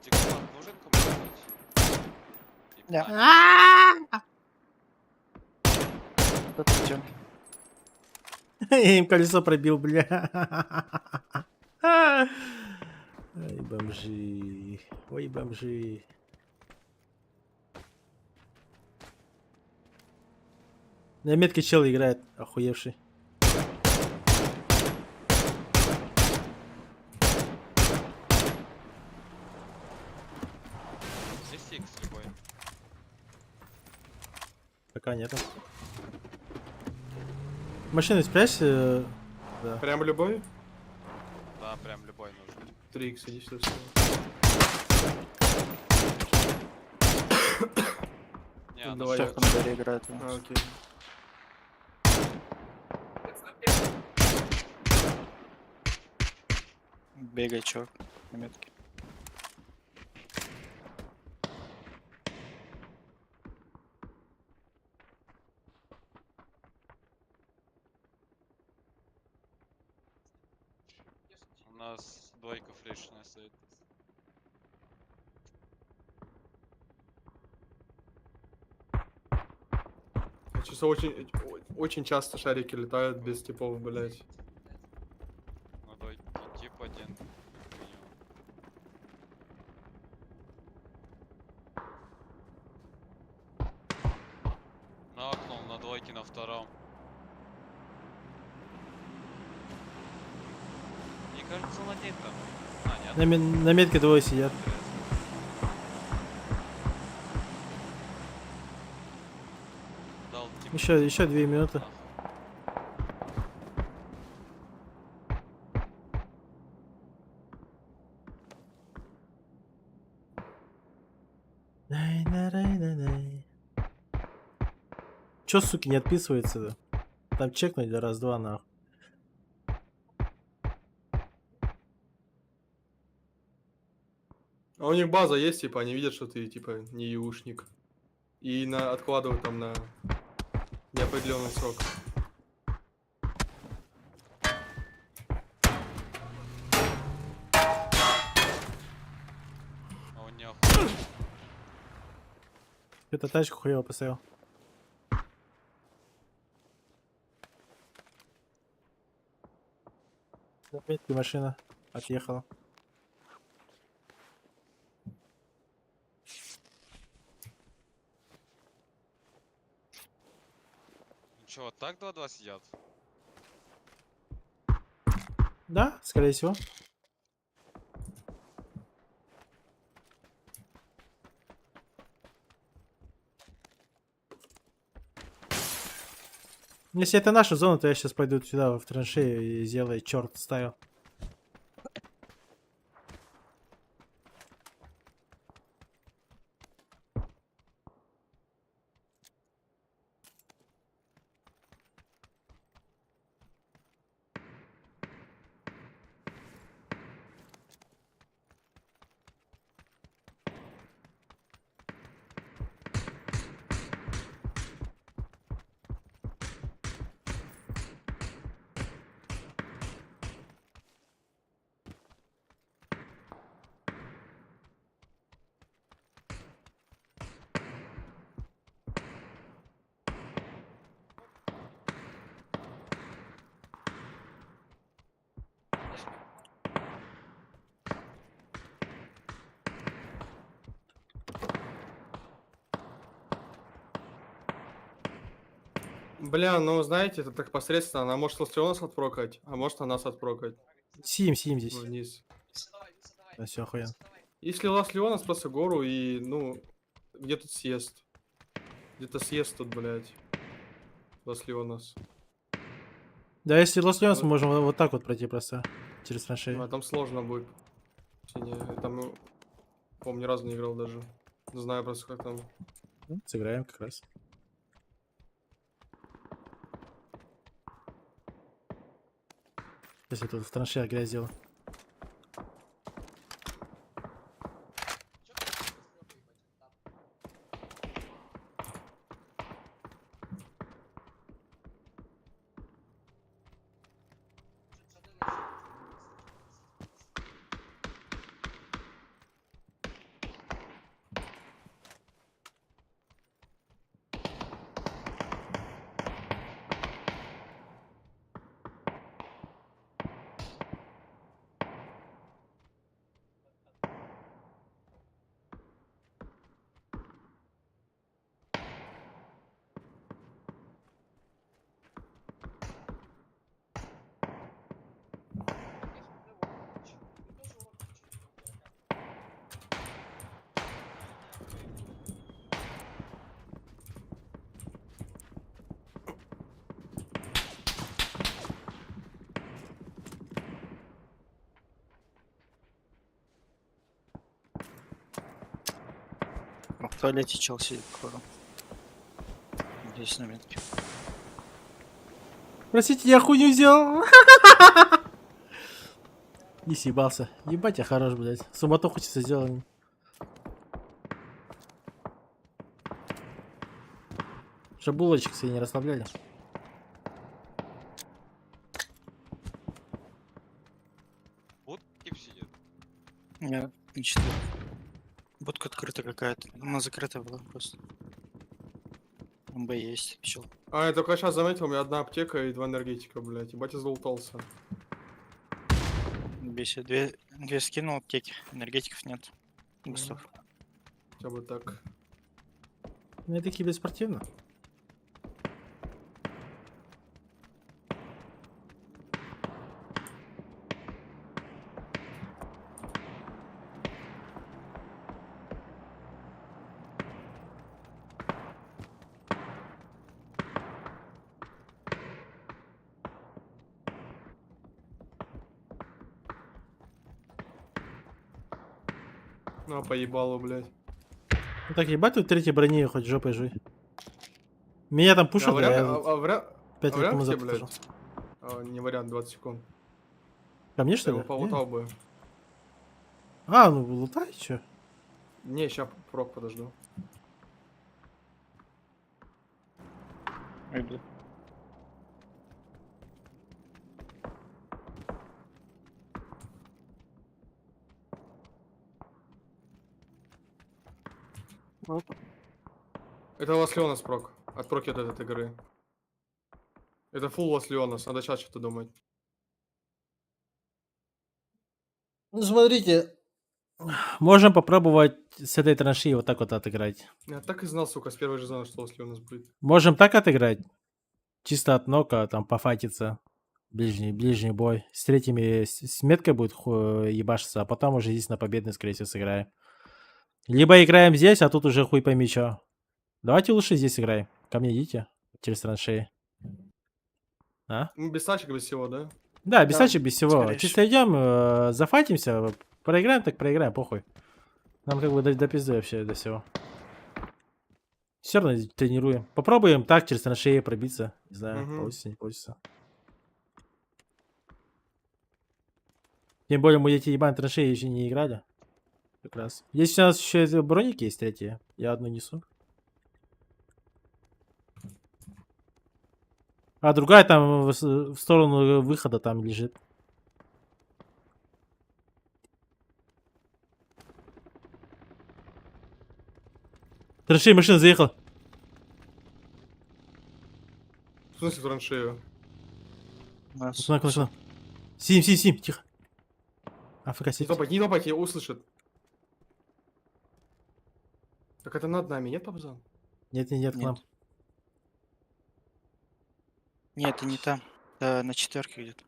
Speaker 6: Диктант нужен кому-нибудь? И
Speaker 2: Не.
Speaker 6: план.
Speaker 2: Тут идем.
Speaker 4: Я им колесо пробил, бля. Ай, бомжи. Ой, бомжи. На метке чел играет, охуевший.
Speaker 6: Есть икс любой.
Speaker 4: Пока нету. Машину спрячь. Да.
Speaker 12: Прям любой?
Speaker 6: Да, прям любой нужен.
Speaker 12: 3 икс, иди сюда.
Speaker 6: Не, она
Speaker 12: Давай.
Speaker 2: Шеф
Speaker 12: я-
Speaker 2: на горе играет у
Speaker 12: А,
Speaker 2: нас.
Speaker 12: окей.
Speaker 2: Бегай, чувак, на метке.
Speaker 6: У нас двойка фрешная стоит.
Speaker 12: Часа очень, очень часто шарики летают без типов, блядь.
Speaker 6: На двойке тип один. как минимум. Нокнул на двойке на втором. Мне кажется, он один там. А, нет.
Speaker 4: На метке двое сидят.
Speaker 6: Дал тип.
Speaker 4: Еще 2 минуты. Най, най, най, най, най. Чё, суки, не отписывается? Там чекнуть раз-два нахуй.
Speaker 12: А у них база есть, типа, они видят, что ты, типа, не юшник. И откладывают там на неопределенный срок.
Speaker 6: А он не охуел.
Speaker 4: Это тачку хуево поставил. На метке машина отъехала.
Speaker 6: Ну чё, вот так 2-2 сидят?
Speaker 4: Да, скорее всего. Если это наша зона, то я сейчас пойду сюда в траншею и сделаю черт ставил.
Speaker 12: Бля, ну знаете, это так посредственно. Она может Ластрион нас отпрокать, а может она нас отпрокать.
Speaker 4: Сидим, сидим здесь.
Speaker 12: Вниз.
Speaker 4: Да, все охуенно.
Speaker 12: Если Лас Леонас просто гору и, ну, где тут съезд? Где-то съезд тут, блядь. Лас Леонас.
Speaker 4: Да, если Лос Леонс, мы можем вот так вот пройти просто через траншею.
Speaker 12: А там сложно будет. Не, там, ну, по-моему, ни разу не играл даже. Не знаю просто, как там.
Speaker 4: Ну, сыграем как раз. Сейчас я тут в траншеях грязь сделаю.
Speaker 2: В туалете чел сидит, походу. Здесь на метке.
Speaker 4: Простите, я хуйню сделал. Не съебался. Ебать, я хорош, блядь. Суматоху чисто сделал. Чтоб булочек себе не расслабляли.
Speaker 6: Вот тип сидит.
Speaker 2: Нет, не читаю. Будка открыта какая-то. Она закрыта была просто. МБ есть, чел.
Speaker 12: А, я только сейчас заметил, у меня одна аптека и два энергетика, блядь. Ебать, я залутался.
Speaker 2: Бесит. Две скинул аптеки. Энергетиков нет. Густав.
Speaker 12: Хотя бы так.
Speaker 4: Ну, это киберспортивно.
Speaker 12: На, поебало, блядь.
Speaker 4: Ну так, ебать, тут третьей брони хоть жопой жуй. Меня там пушат,
Speaker 12: А вариант,
Speaker 4: я
Speaker 12: а, а вариант,
Speaker 4: 5
Speaker 12: а
Speaker 4: лет
Speaker 12: вариант
Speaker 4: назад
Speaker 12: тебе, блядь?
Speaker 4: пошел.
Speaker 12: А, не вариант, 20 секунд.
Speaker 4: Ко мне, что
Speaker 12: Я
Speaker 4: ли?
Speaker 12: его полутал бы.
Speaker 4: А, ну лутай, чё?
Speaker 12: Не, ща прок подожду.
Speaker 2: Ой, бля. Оп.
Speaker 12: Это Лас Леонас прок. От проки от этой игры. Это фул Лас Леонас, надо сейчас что-то думать.
Speaker 4: Ну, смотрите. Можем попробовать с этой траншеи вот так вот отыграть.
Speaker 12: Я так и знал, сука, с первой же зоны, что Лас Леонас будет.
Speaker 4: Можем так отыграть. Чисто от нока, там пофайтиться. Ближний бой. С третьими, с меткой будет ебашиться, а потом уже здесь на победный, скорее всего, сыграем. Либо играем здесь, а тут уже хуй пойми чё. Давайте лучше здесь играем. Ко мне идите. Через траншеи. А?
Speaker 12: Ну, без тачек, без всего, да?
Speaker 4: Да, без
Speaker 2: Да,
Speaker 4: тачек, без всего.
Speaker 2: скорее
Speaker 4: Чисто идем, зафайтимся, проиграем, так проиграем, похуй. Нам как бы до пизды вообще до всего. Все равно тренируем. Попробуем так через траншеи пробиться. Не знаю, получится, не получится. Тем более мы эти ебаные траншеи еще не играли. Как раз. Здесь у нас еще эти броники есть третьи. Я одну несу. А другая там в сторону выхода там лежит. Траншея, машина заехала.
Speaker 12: В смысле в траншею?
Speaker 4: Куда, куда, куда? Сим, сим, сим, тихо. АФК
Speaker 12: Не
Speaker 4: сидит.
Speaker 12: топать, не топать, я услышит. Так это над нами, нет, Папзан?
Speaker 4: Нет, нет, нет, к
Speaker 2: Нет.
Speaker 4: нам.
Speaker 2: Нет, это не там. Да, на четверке где-то.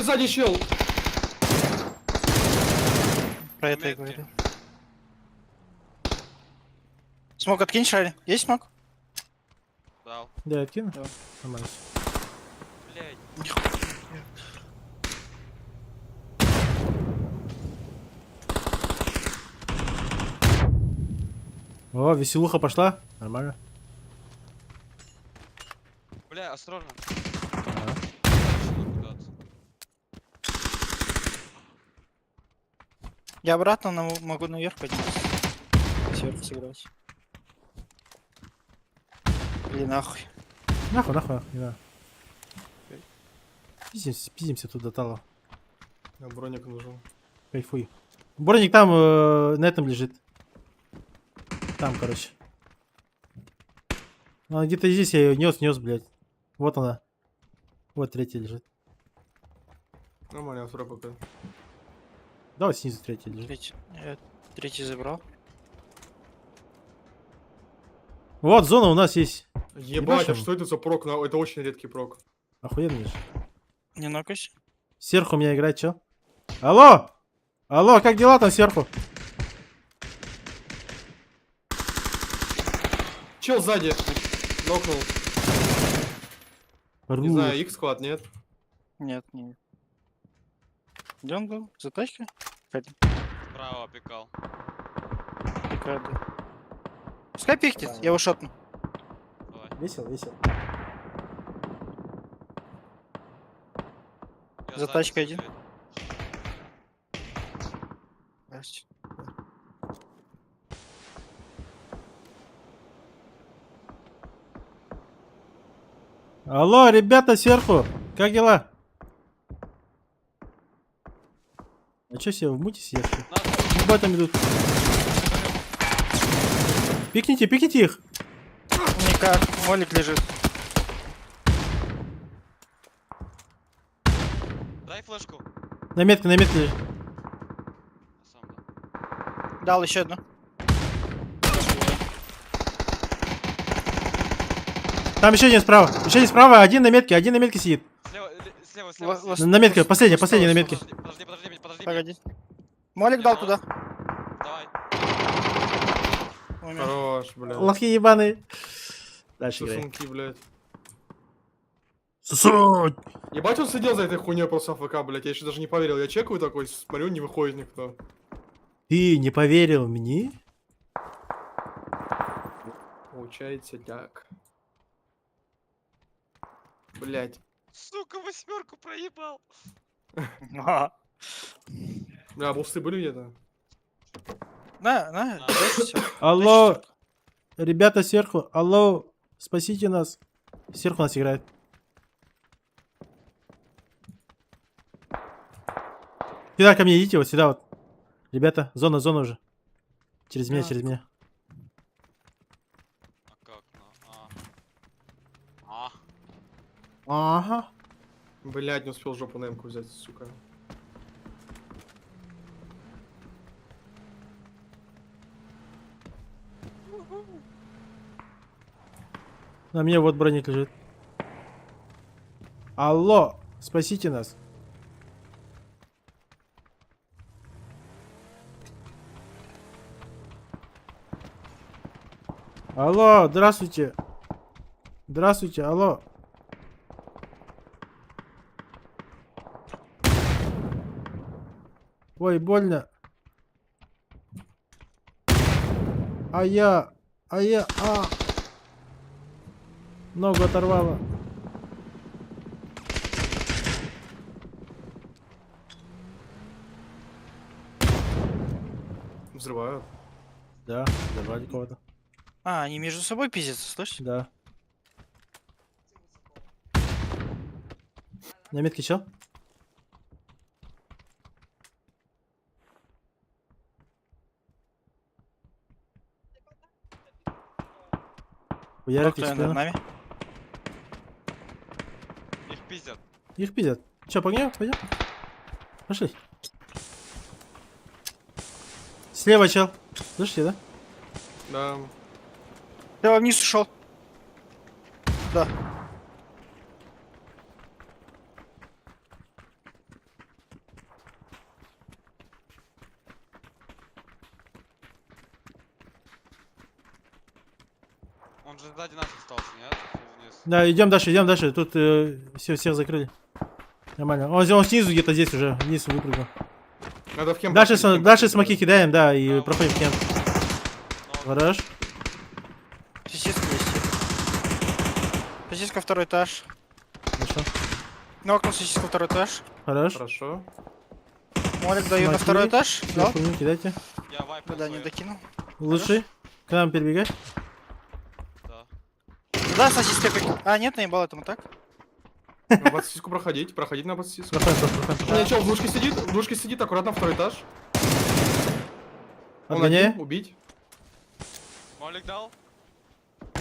Speaker 12: Сзади чел!
Speaker 2: Про это я говорю. Смок откинь, Шарли? Есть смок?
Speaker 6: Дал.
Speaker 4: Да, я откину?
Speaker 2: Да.
Speaker 4: Нормально.
Speaker 6: Блядь.
Speaker 4: О, веселуха пошла. Нормально.
Speaker 6: Бля, осторожно.
Speaker 4: Ага.
Speaker 2: Я обратно могу наверх подняться. Сверху сыграть. Или нахуй.
Speaker 4: Нахуй, нахуй, нахуй, не надо. Пиздимся, пиздимся тут до тала.
Speaker 12: Я броник нужен.
Speaker 4: Кайфуй. Броник там на этом лежит. Там, короче. Она где-то здесь, я ее нес, нес, блядь. Вот она. Вот третья лежит.
Speaker 12: Нормально, я второй пока.
Speaker 4: Давай снизу третья лежит.
Speaker 2: Третий, я третий забрал.
Speaker 4: Вот зона у нас есть.
Speaker 12: Ебать, а
Speaker 4: Ебашим.
Speaker 12: что это за прок? Это очень редкий прок.
Speaker 4: Охуенный же.
Speaker 2: Не нокайся.
Speaker 4: Сверху у меня играет, чё? Алло! Алло, как дела там сверху?
Speaker 12: Чел сзади. Нокнул. Не
Speaker 4: Ру.
Speaker 12: знаю, их склад, нет?
Speaker 2: Нет, нет. Где он был? За тачкой?
Speaker 6: Справа пикал.
Speaker 2: Пикает, да. Пускай пикнет, я его шотну.
Speaker 4: Весело, весело.
Speaker 6: Я
Speaker 2: За
Speaker 6: сзади
Speaker 2: тачкой один.
Speaker 6: смотрю.
Speaker 2: Здрасте.
Speaker 4: Алло, ребята сверху! Как дела? А чё все в муте сидят? Ебать там идут. Пикните, пикните их!
Speaker 2: Никак, молик лежит.
Speaker 6: Дай флешку.
Speaker 4: На метке, на метке лежит.
Speaker 2: Дал еще одну.
Speaker 4: Там еще один справа. Еще один справа, один на метке, один на метке сидит.
Speaker 6: Слева, слева, слева.
Speaker 2: Во-
Speaker 4: На метке, последний, последний на метке.
Speaker 6: Подожди, подожди, подожди.
Speaker 2: Погоди. Молик дал туда.
Speaker 6: Давай.
Speaker 2: Умер.
Speaker 12: Хорош, блядь.
Speaker 4: Лохи ебаные. Дальше играй.
Speaker 12: Сосунки, блядь.
Speaker 4: Сосуть!
Speaker 12: Ебать он сидел за этой хуйней просто AFK, блядь. Я еще даже не поверил. Я чекаю такой, смотрю, не выходит никто.
Speaker 4: Ты не поверил мне?
Speaker 12: Получается так. Блять.
Speaker 6: Сука, восьмерку проебал.
Speaker 12: Бля, бусты были где-то?
Speaker 2: На, на, дай всё.
Speaker 4: Алло, ребята сверху, алло, спасите нас. Сверху нас играет. Сюда ко мне идите, вот сюда вот. Ребята, зона, зона уже. Через меня,
Speaker 2: Так.
Speaker 4: через меня.
Speaker 6: А как? Ну, а. А.
Speaker 4: Ага.
Speaker 12: Блять, не успел жопу на эмку взять, сука.
Speaker 4: На мне вот броник лежит. Алло, спасите нас. Алло, здравствуйте. Здравствуйте, алло. Ой, больно. А я, а я, а. Ногу оторвало.
Speaker 12: Взрывают.
Speaker 4: Да, взорвали кого-то.
Speaker 2: А, они между собой пиздятся, слышишь?
Speaker 4: Да. На метке чел? Хуярит
Speaker 2: Кто
Speaker 4: их в
Speaker 2: над
Speaker 4: спину.
Speaker 2: нами?
Speaker 6: Их пиздят.
Speaker 4: Их пиздят. Че, погнем? Пойдем? Пошли. Слева чел. Слышите, да?
Speaker 12: Да.
Speaker 2: Я вниз ушел. Да.
Speaker 6: Он же сзади нас остался, нет? Вниз.
Speaker 4: Да, идем дальше, идем дальше. Тут все, всех закрыли. Нормально. Он снизу где-то здесь уже. Вниз выпрыгнул.
Speaker 12: Надо в кемп
Speaker 4: Дальше,
Speaker 12: проходить, в кемп
Speaker 4: дальше
Speaker 12: проходить.
Speaker 4: смоки кидаем, да, и проходим в кемп. Хорош.
Speaker 2: Сосиска второй этаж.
Speaker 4: Хорошо.
Speaker 2: Нокнул сосиску второй этаж.
Speaker 4: Хорош.
Speaker 12: Хорошо.
Speaker 2: Молик даю на
Speaker 4: Смотри.
Speaker 2: второй этаж.
Speaker 4: Всё,
Speaker 2: Дал?
Speaker 4: хуйню кидайте.
Speaker 2: Да, не докинул.
Speaker 4: Лучший. К нам перебегай.
Speaker 2: Да, сосиска. А, нет, наебал этому так.
Speaker 12: На подсиску проходить, проходить на подсиску.
Speaker 4: Проходим, проходим,
Speaker 12: У меня чел в двушке сидит, в двушке сидит, аккуратно второй этаж. Он
Speaker 4: Отгоняй.
Speaker 12: один, убить.
Speaker 6: Молик дал.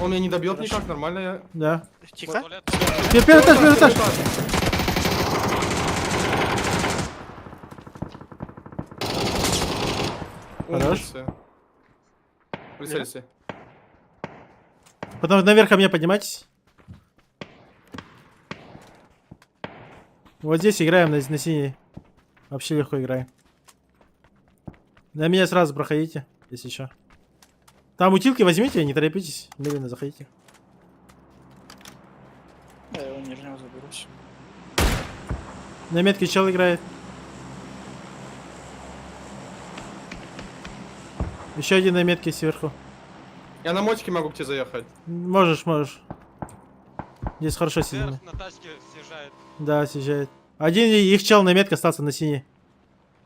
Speaker 12: Он меня не добьет
Speaker 2: Хорошо.
Speaker 12: никак, нормально я.
Speaker 4: Да.
Speaker 2: Тихо.
Speaker 4: Первый этаж, первый этаж. Хорош.
Speaker 12: Умница. Прицелься.
Speaker 4: Потом наверх ко мне поднимайтесь. Вот здесь играем на синий. Вообще легко играем. На меня сразу проходите, если еще. Там утилки возьмите, не торопитесь. Медленно заходите.
Speaker 2: Я его нижнего заберусь.
Speaker 4: На метке чел играет. Еще один на метке сверху.
Speaker 12: Я на мотике могу к тебе заехать.
Speaker 4: Можешь, можешь. Здесь хорошо сидим.
Speaker 6: Сверх на тачке съезжает.
Speaker 4: Да, съезжает. Один их чел на метке остался на синей.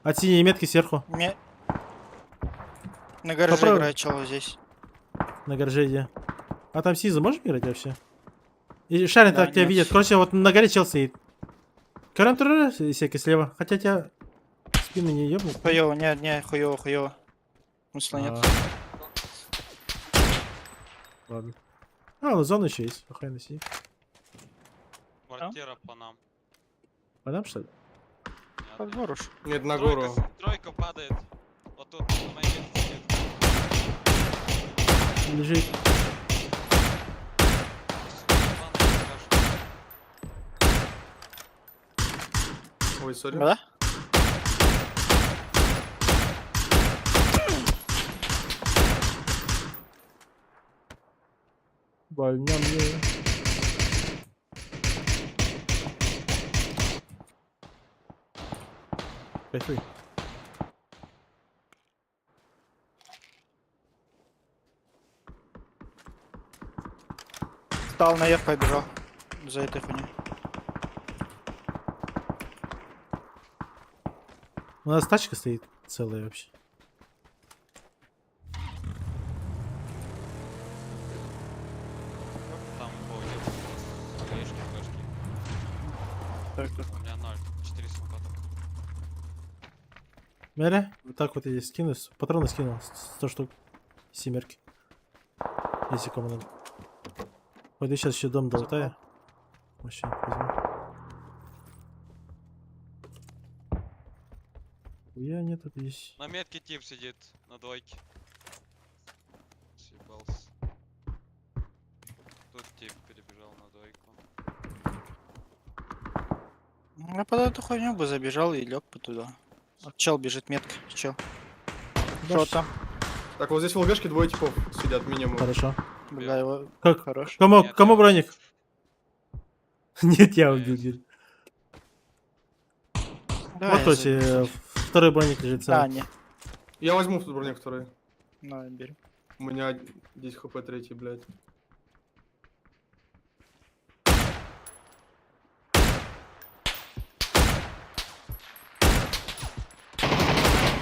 Speaker 4: От синей метки сверху.
Speaker 2: Мне... На гараже
Speaker 4: Попробуй.
Speaker 2: играет чел вот здесь.
Speaker 4: На гараже иди. А там снизу можешь играть вообще? И Шарин
Speaker 2: Да,
Speaker 4: так тебя
Speaker 2: нет.
Speaker 4: видит. Короче, вот на горе чел стоит. Карантура всякий слева. Хотя тебя спины не ебнут.
Speaker 2: Хуёво, не, не, хуёво, хуёво. Смысла нет.
Speaker 4: А. Ладно. А, ну зона еще есть. Охрена сиди.
Speaker 6: Квартира по нам.
Speaker 4: По нам, что ли?
Speaker 2: Под гору ж.
Speaker 12: Нет, на
Speaker 6: Тройка
Speaker 12: гору.
Speaker 6: Тройка падает. Вот тут на моей метке сидит.
Speaker 4: Лежит.
Speaker 12: Ой, сори.
Speaker 2: Да?
Speaker 4: Больно мне. Кайфуй.
Speaker 2: Встал наверх, побежал. За этой хуйней.
Speaker 4: У нас тачка стоит целая вообще.
Speaker 6: Там уходит. Хаешки, флешки.
Speaker 2: Так, так.
Speaker 6: У меня 0. 4 смока только.
Speaker 4: Меря, вот так вот я здесь скину. Патроны скинул. 100 штук. Семерки. Если кому надо. Пойду сейчас еще дом долутаю. Вообще возьму. Хуя нету здесь.
Speaker 6: На метке тип сидит, на двойке. Съебался. Тут тип перебежал на двойку.
Speaker 2: Я под эту хуйню бы забежал и лег бы туда. А чел бежит, метка, чел.
Speaker 4: Да
Speaker 2: Что там?
Speaker 12: Так, вот здесь в ЛГшке двое типов сидят минимум.
Speaker 4: Хорошо.
Speaker 2: Бля, его...
Speaker 4: Как?
Speaker 2: Хорош.
Speaker 4: Кому, кому броник? Нет, я убил. Диль.
Speaker 2: Да,
Speaker 4: Вот,
Speaker 2: я
Speaker 4: кстати,
Speaker 2: заберу.
Speaker 4: второй броник лежит.
Speaker 2: А,
Speaker 4: целый.
Speaker 2: не.
Speaker 12: Я возьму броник второй.
Speaker 2: На, бери.
Speaker 12: У меня 10 хп третий, блядь.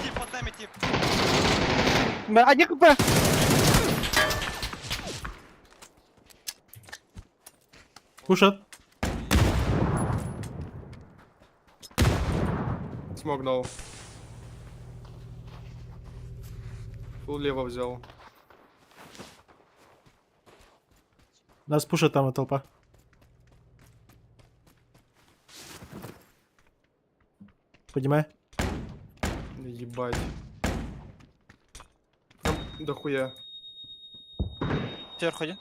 Speaker 6: Тип под нами, тип.
Speaker 2: Бля, один хп!
Speaker 4: Кушат.
Speaker 12: Смог дал. Фул лево взял.
Speaker 4: Нас пушат там и толпа. Поднимай.
Speaker 12: Ебать. Прям дохуя.
Speaker 2: Сверху один.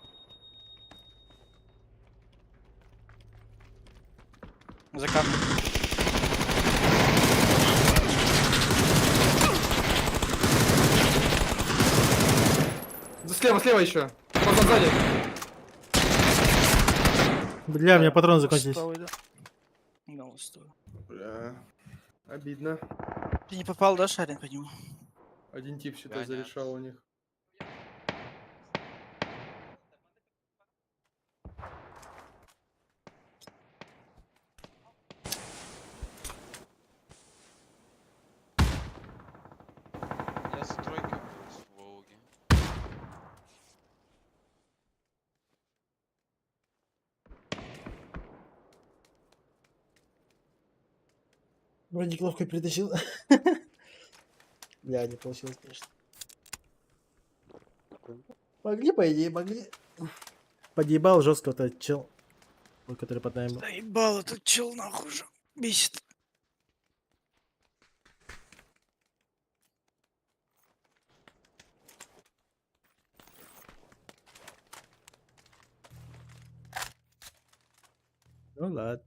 Speaker 2: За камнем.
Speaker 12: Да слева, слева еще. Вот он сзади.
Speaker 4: Бля, у меня патроны закончились.
Speaker 2: Усталый, да? Да, усталый.
Speaker 12: Бля. Обидно.
Speaker 2: Ты не попал, да, Шарин, по нему?
Speaker 12: Один тип, считай,
Speaker 6: Да, нет.
Speaker 12: зарешал у них.
Speaker 4: Вроде ловко притащил. Бля, не получилось, конечно. Могли, по идее, могли. Подъебал жестко вот этот чел, вот который под нами был.
Speaker 2: Заебал этот чел нахуй уже. Бесит.
Speaker 4: Ну ладно.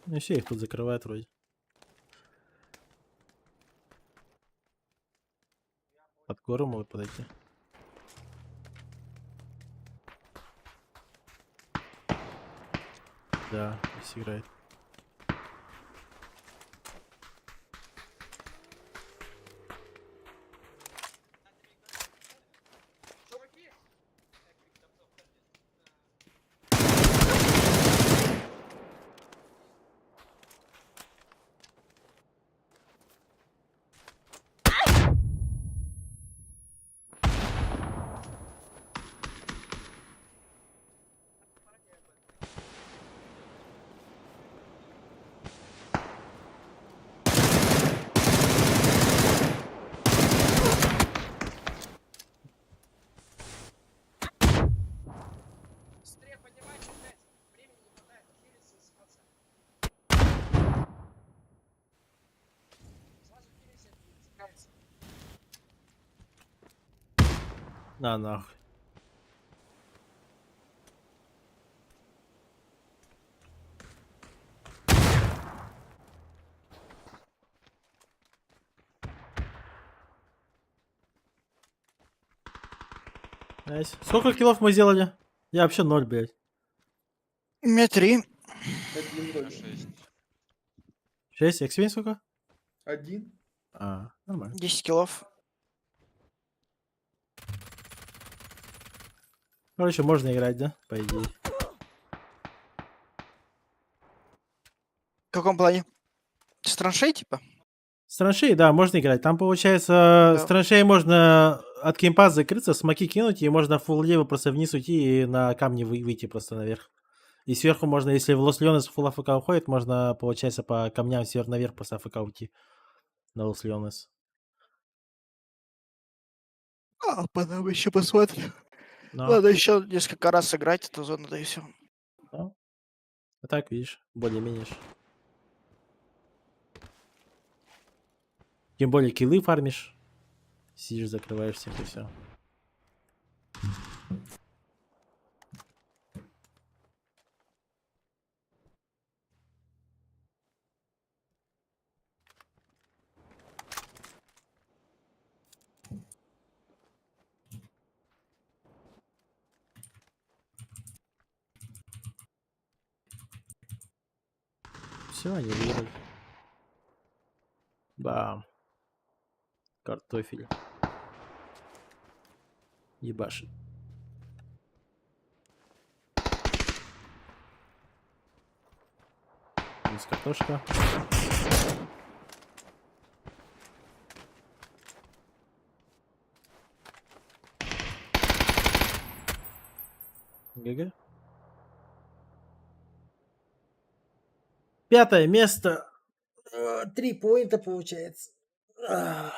Speaker 4: Ну все, их тут закрывают вроде. Под гору могут подойти. Да, здесь играет. На нахуй. Nice. Сколько киллов мы сделали? Я вообще ноль, блядь.
Speaker 2: У меня три.
Speaker 12: Один вроде.
Speaker 4: Шесть, Эксвейн сколько?
Speaker 12: Один.
Speaker 4: А, нормально.
Speaker 2: 10 киллов.
Speaker 4: Короче, можно играть, да? По идее.
Speaker 2: В каком плане? С траншей, типа?
Speaker 4: С траншеи, да, можно играть. Там, получается, с
Speaker 2: Да.
Speaker 4: траншеи можно от кемпа закрыться, смоки кинуть, и можно full лево просто вниз уйти и на камни выйти просто наверх. И сверху можно, если в Лос Леонес full AFK уходит, можно, получается, по камням сверху наверх просто AFK уйти на Лос Леонес.
Speaker 2: А, потом еще посмотрим.
Speaker 4: Но.
Speaker 2: Надо еще несколько раз сыграть эту зону, да и все.
Speaker 4: Да. А так, видишь, более-менее. ж. Тем более киллы фармишь. Сидишь, закрываешь всех и все. Все, они выиграли. Бам. Картофель. Ебашит. Минус картошка. GG. Пятое место. 3 поинта получается. Ах.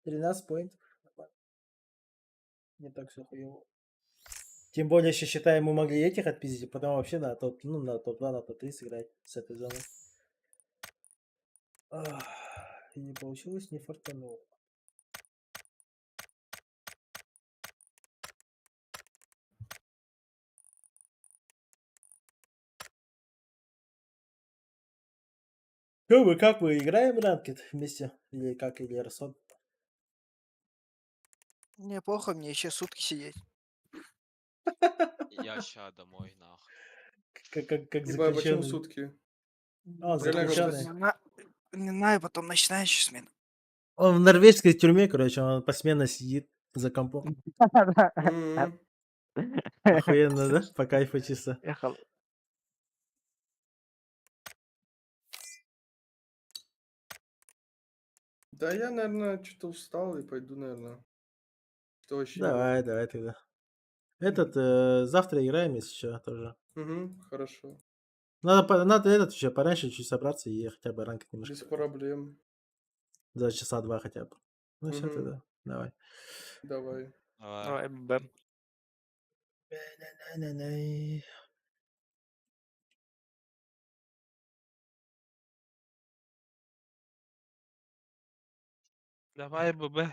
Speaker 4: 13 поинтов. Нормально. Не так все хуево. Тем более, еще считаем, мы могли этих отпиздить, потом вообще на топ, ну, на топ-2, на топ-3 сыграть с этой зоны. Ах, и не получилось, не фартануло. Чё вы, как вы, играем ranked вместе? Или как, или Арсон?
Speaker 2: Мне плохо, мне еще сутки сидеть.
Speaker 6: Я ща домой, нахуй.
Speaker 4: Как
Speaker 12: Ебать, почему
Speaker 4: заключенный.
Speaker 12: сутки?
Speaker 4: А,
Speaker 12: Реально
Speaker 4: заключенный.
Speaker 2: Не на- Не знаю, потом ночная еще смена.
Speaker 4: Он в норвежской тюрьме, короче, он посменно сидит за компом.
Speaker 12: М.
Speaker 4: Охуенно, да? По кайфу чисто.
Speaker 2: Ехал.
Speaker 12: Да я, наверное, что-то устал и пойду, наверное. Что вообще не
Speaker 4: Давай, давай тогда. Этот, завтра играем, если что, тоже.
Speaker 12: Угу, хорошо.
Speaker 4: Надо этот еще пораньше чуть собраться и хотя бы ranked немножко.
Speaker 12: Без проблем.
Speaker 4: За часа два хотя бы. Ну все
Speaker 12: Мгм.
Speaker 4: тогда, давай.
Speaker 12: Давай.
Speaker 2: Давай, бэм.
Speaker 4: На-на-най.
Speaker 5: Давай, ББ.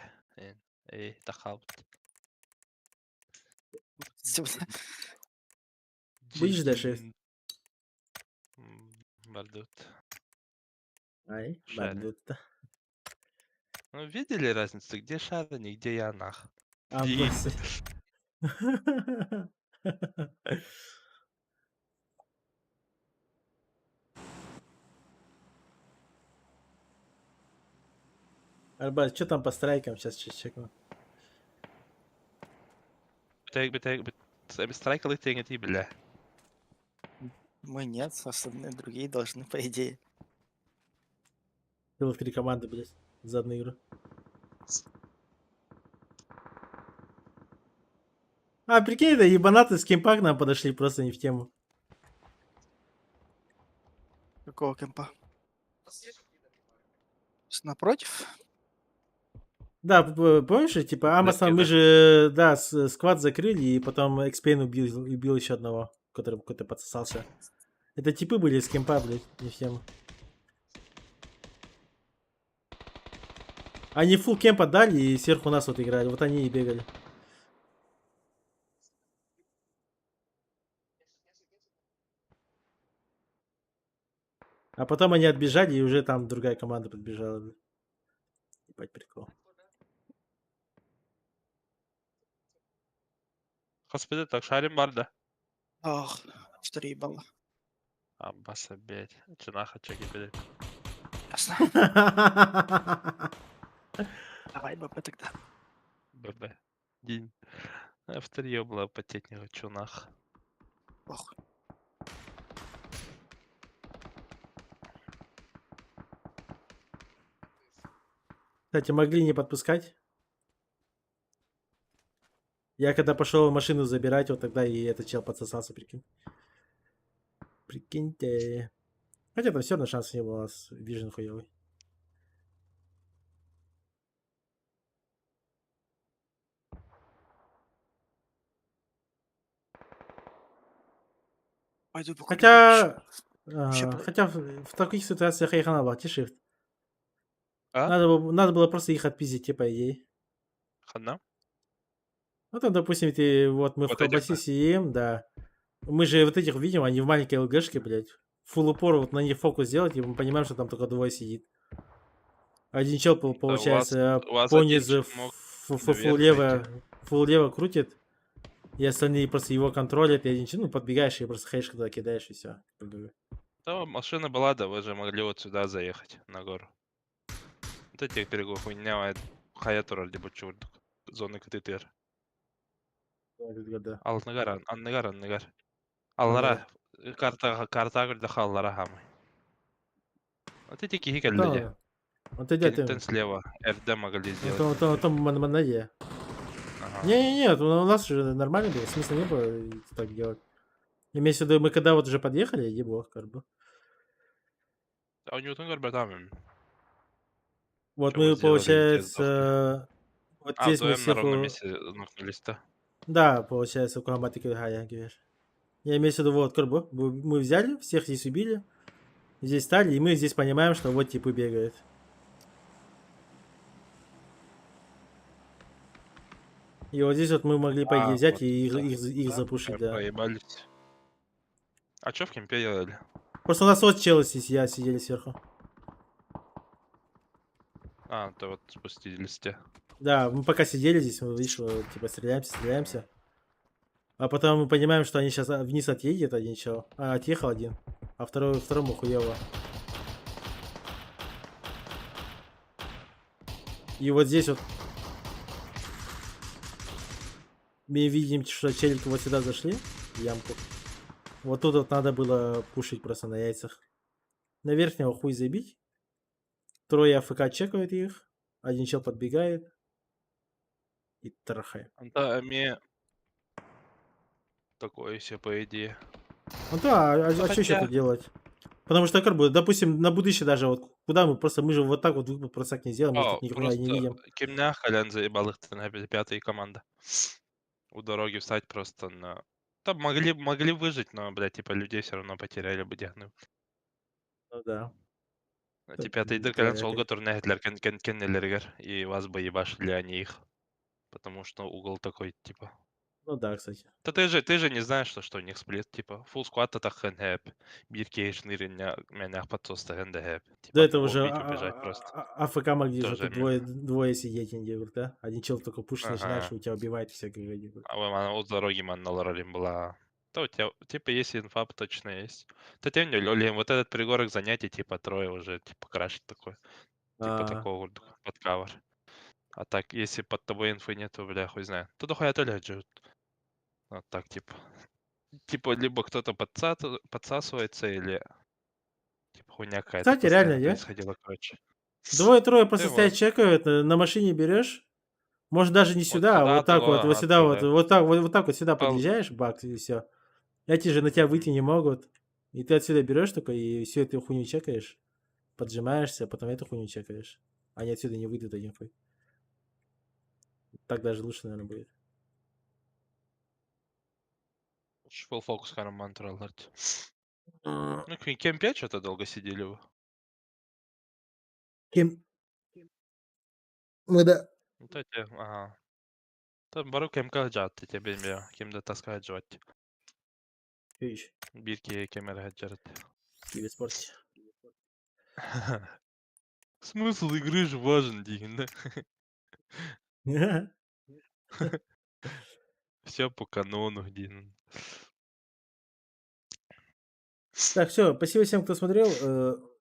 Speaker 5: Эй, тахалт.
Speaker 4: Будешь дальше?
Speaker 5: Бардут.
Speaker 4: Ай,
Speaker 5: Шарик.
Speaker 4: бардут.
Speaker 5: Ну, видели разницу? Где Шарин и где я, нах?
Speaker 4: А,
Speaker 5: И-
Speaker 4: просто. Арбат, что там по страйкам? Сейчас чекну.
Speaker 5: Страйкалы ты бля.
Speaker 2: Мы нет, остальные другие должны, по идее.
Speaker 4: Целых три команды, блядь, за одну игру. А, прикинь, да, ебанаты с кемпа к нам подошли просто не в тему.
Speaker 2: Какого кемпа? Напротив?
Speaker 4: Да, помнишь, типа, Амазон, мы же, да, squad закрыли, и потом Экспейн убил еще одного, который какой-то подсосался. Это типы были с кемпа, блядь, не в тему. Они full camp отдали и сверху нас вот играли, вот они и бегали. А потом они отбежали, и уже там другая команда подбежала. блядь. Ебать, прикол.
Speaker 5: Господи, так шарим барда.
Speaker 2: Ох, 4 ебало.
Speaker 5: Аббаса, блядь. Чинаха, чеки, блядь.
Speaker 2: Ясно. Давай, БП тогда.
Speaker 5: ББ. День. В было потеть не хочу, нах.
Speaker 2: Ох.
Speaker 4: Кстати, могли не подпускать. Я когда пошел машину забирать, вот тогда и этот чел подсосался, прикинь. Прикиньте. Хотя там все равно шансов не было, у нас vision хуёвый.
Speaker 2: Пойду покурю.
Speaker 4: Хотя...
Speaker 2: Вообще
Speaker 4: хотя в таких ситуациях их надо было, shift.
Speaker 5: А?
Speaker 4: Надо было просто их отпиздить, типа, идеи.
Speaker 5: Хана?
Speaker 4: Ну там, допустим, ты, вот мы в
Speaker 5: Вот этих,
Speaker 4: колбасе
Speaker 5: да?
Speaker 4: сидим, да. Мы же вот этих видим, они в маленькой ЛГшке, блядь. Full упор вот на них фокус сделать, и мы понимаем, что там только двое сидит. Один чел, получается,
Speaker 5: у вас один
Speaker 4: понизу
Speaker 5: чел мог
Speaker 4: фул
Speaker 5: наверх
Speaker 4: лево, full лево крутит, и остальные просто его контролят, и один чел, ну, подбегаешь и просто хэш туда кидаешь, и все.
Speaker 5: Да, машина была, да, вы же могли вот сюда заехать, на гору. Вот этих берегов хуйня, хая турар деп чурдук. Зона КТТР.
Speaker 4: Да.
Speaker 5: Алныгар, анныгар, анныгар. Аллара, карта көрдө халлара хамы. Вот эти кихи келди.
Speaker 4: Да. Вот эти
Speaker 5: Кенттен слева, РД могли сделать.
Speaker 4: То, манадия.
Speaker 5: Ага.
Speaker 4: Не-не-не, у нас же нормально было, смысла не было так делать. Имеется в виду, мы когда вот уже подъехали, ебло, как бы.
Speaker 5: А у него там горбатам.
Speaker 4: Вот
Speaker 5: Чё вы
Speaker 4: мы,
Speaker 5: сделали, те
Speaker 4: получается, вот
Speaker 5: А,
Speaker 4: здесь мы
Speaker 5: вдвоем на ровном
Speaker 4: сверху...
Speaker 5: месте нокнулись-то.
Speaker 4: Да, получается, Кухамбат и Киргая, говоришь. Я имею в виду, вот, как бы, мы взяли, всех здесь убили, здесь стали, и мы здесь понимаем, что вот типы бегают. И вот здесь вот мы могли, по идее,
Speaker 5: А,
Speaker 4: взять
Speaker 5: вот,
Speaker 4: и их,
Speaker 5: да.
Speaker 4: их запушить, да.
Speaker 5: Проебались. А чё в кемпе делали?
Speaker 4: Просто у нас вот челы здесь, я сидели сверху.
Speaker 5: А, то вот спустились те.
Speaker 4: Да, мы пока сидели здесь, мы, видишь, вот, типа стреляемся, стреляемся. А потом мы понимаем, что они сейчас вниз отъедет один чел. А, отъехал один. А второй, второму хуево. И вот здесь вот мы видим, что челики вот сюда зашли, в ямку. Вот тут вот надо было пушить просто на яйцах. На верхнего хуй забить. Трое АФК чекают их. Один чел подбегает. И трахаем.
Speaker 5: Да, мне такое себе, по идее.
Speaker 4: Ну да, а
Speaker 5: Ну,
Speaker 4: что еще
Speaker 5: хотя-
Speaker 4: тут делать? Потому что как бы, допустим, на будущее даже вот куда мы просто, мы же вот так вот выпад просто так не сделаем, мы
Speaker 5: О,
Speaker 4: тут никуда не
Speaker 5: просто
Speaker 4: видим.
Speaker 5: Кимнях Алян заебал их на пятая команда. У дороги встать просто на... Там могли выжить, но, блядь, типа людей все равно потеряли бы дьяны.
Speaker 4: Ну да.
Speaker 5: Типа пятый кэлэн суолга туран иһэллэр кэннилэригэр и вас бы ебашили, а не их. Потому что угол такой, типа.
Speaker 4: Ну да, кстати.
Speaker 5: Да ты же не знаешь, что у них сплит, типа, full squad таххын сөп, биир киһи шныриннэ подсостаһын да сөп.
Speaker 4: До
Speaker 5: Типа,
Speaker 4: этого уже
Speaker 5: убить, убежать просто.
Speaker 4: АФК могли же
Speaker 5: Тоже
Speaker 4: тут двое сидеть, не говорят, да? Один чел только пушить начинаешь,
Speaker 5: Ага.
Speaker 4: и у тебя убивает все, как говорит.
Speaker 5: А вы мана от дороги манна была. То у тебя, типа, есть инфа точно есть. Да тем не менее, вот этот пригорок занятий, типа, трое уже, типа, краш такой. Типа
Speaker 4: А.
Speaker 5: такого вот под кавер. А так, если под тобой инфы нету, бля, хуй знает. То дохуя то лежит. Вот так, типа. Типа, либо кто-то подсасывается, или типа хуйня какая-то
Speaker 4: Кстати, реально,
Speaker 5: постоянно
Speaker 4: не?
Speaker 5: происходила, короче.
Speaker 4: Двое-трое просто
Speaker 5: Ты
Speaker 4: стоят,
Speaker 5: вот.
Speaker 4: чекают, на машине берешь. Может, даже не
Speaker 5: Вот
Speaker 4: сюда, а
Speaker 5: сюда,
Speaker 4: вот так вот,
Speaker 5: туда,
Speaker 4: вот сюда вот,
Speaker 5: оттуда.
Speaker 4: вот так вот, вот так вот сюда
Speaker 5: Пол-
Speaker 4: подъезжаешь, бак, и все. Эти же на тебя выйти не могут. И ты отсюда берешь только и всю эту хуйню чекаешь, поджимаешься, а потом эту хуйню чекаешь. Они отсюда не выйдут один хуй. Так даже лучше, наверное, будет.
Speaker 5: Full focus карман тураллар. Ну, кем 5 что-то долго сидели вы.
Speaker 4: Кем? Мы да.
Speaker 5: Ну, то те, ага. Там бары кемка жаатты тебе билбейм. Кимде таска жаат.
Speaker 4: Видишь.
Speaker 5: Биир киһи кемер жарат.
Speaker 4: Киберспорте.
Speaker 5: Смысл игры же важен, диэн, да? Все по канону, диэн.
Speaker 4: Так, все, спасибо всем, кто смотрел.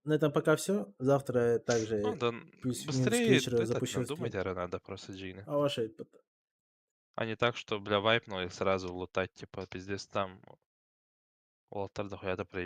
Speaker 4: На этом пока все. Завтра также
Speaker 5: Ну да,
Speaker 4: плюс-минус к
Speaker 5: быстрее
Speaker 4: вечеру
Speaker 5: этот,
Speaker 4: запущу
Speaker 5: надумать,
Speaker 4: стрим.
Speaker 5: наверное, надо просто Джина.
Speaker 4: А ваши
Speaker 5: А не так, что, бля, вайпнул и сразу лутать, типа, пиздец, там. Уолтер дохуя да проеб.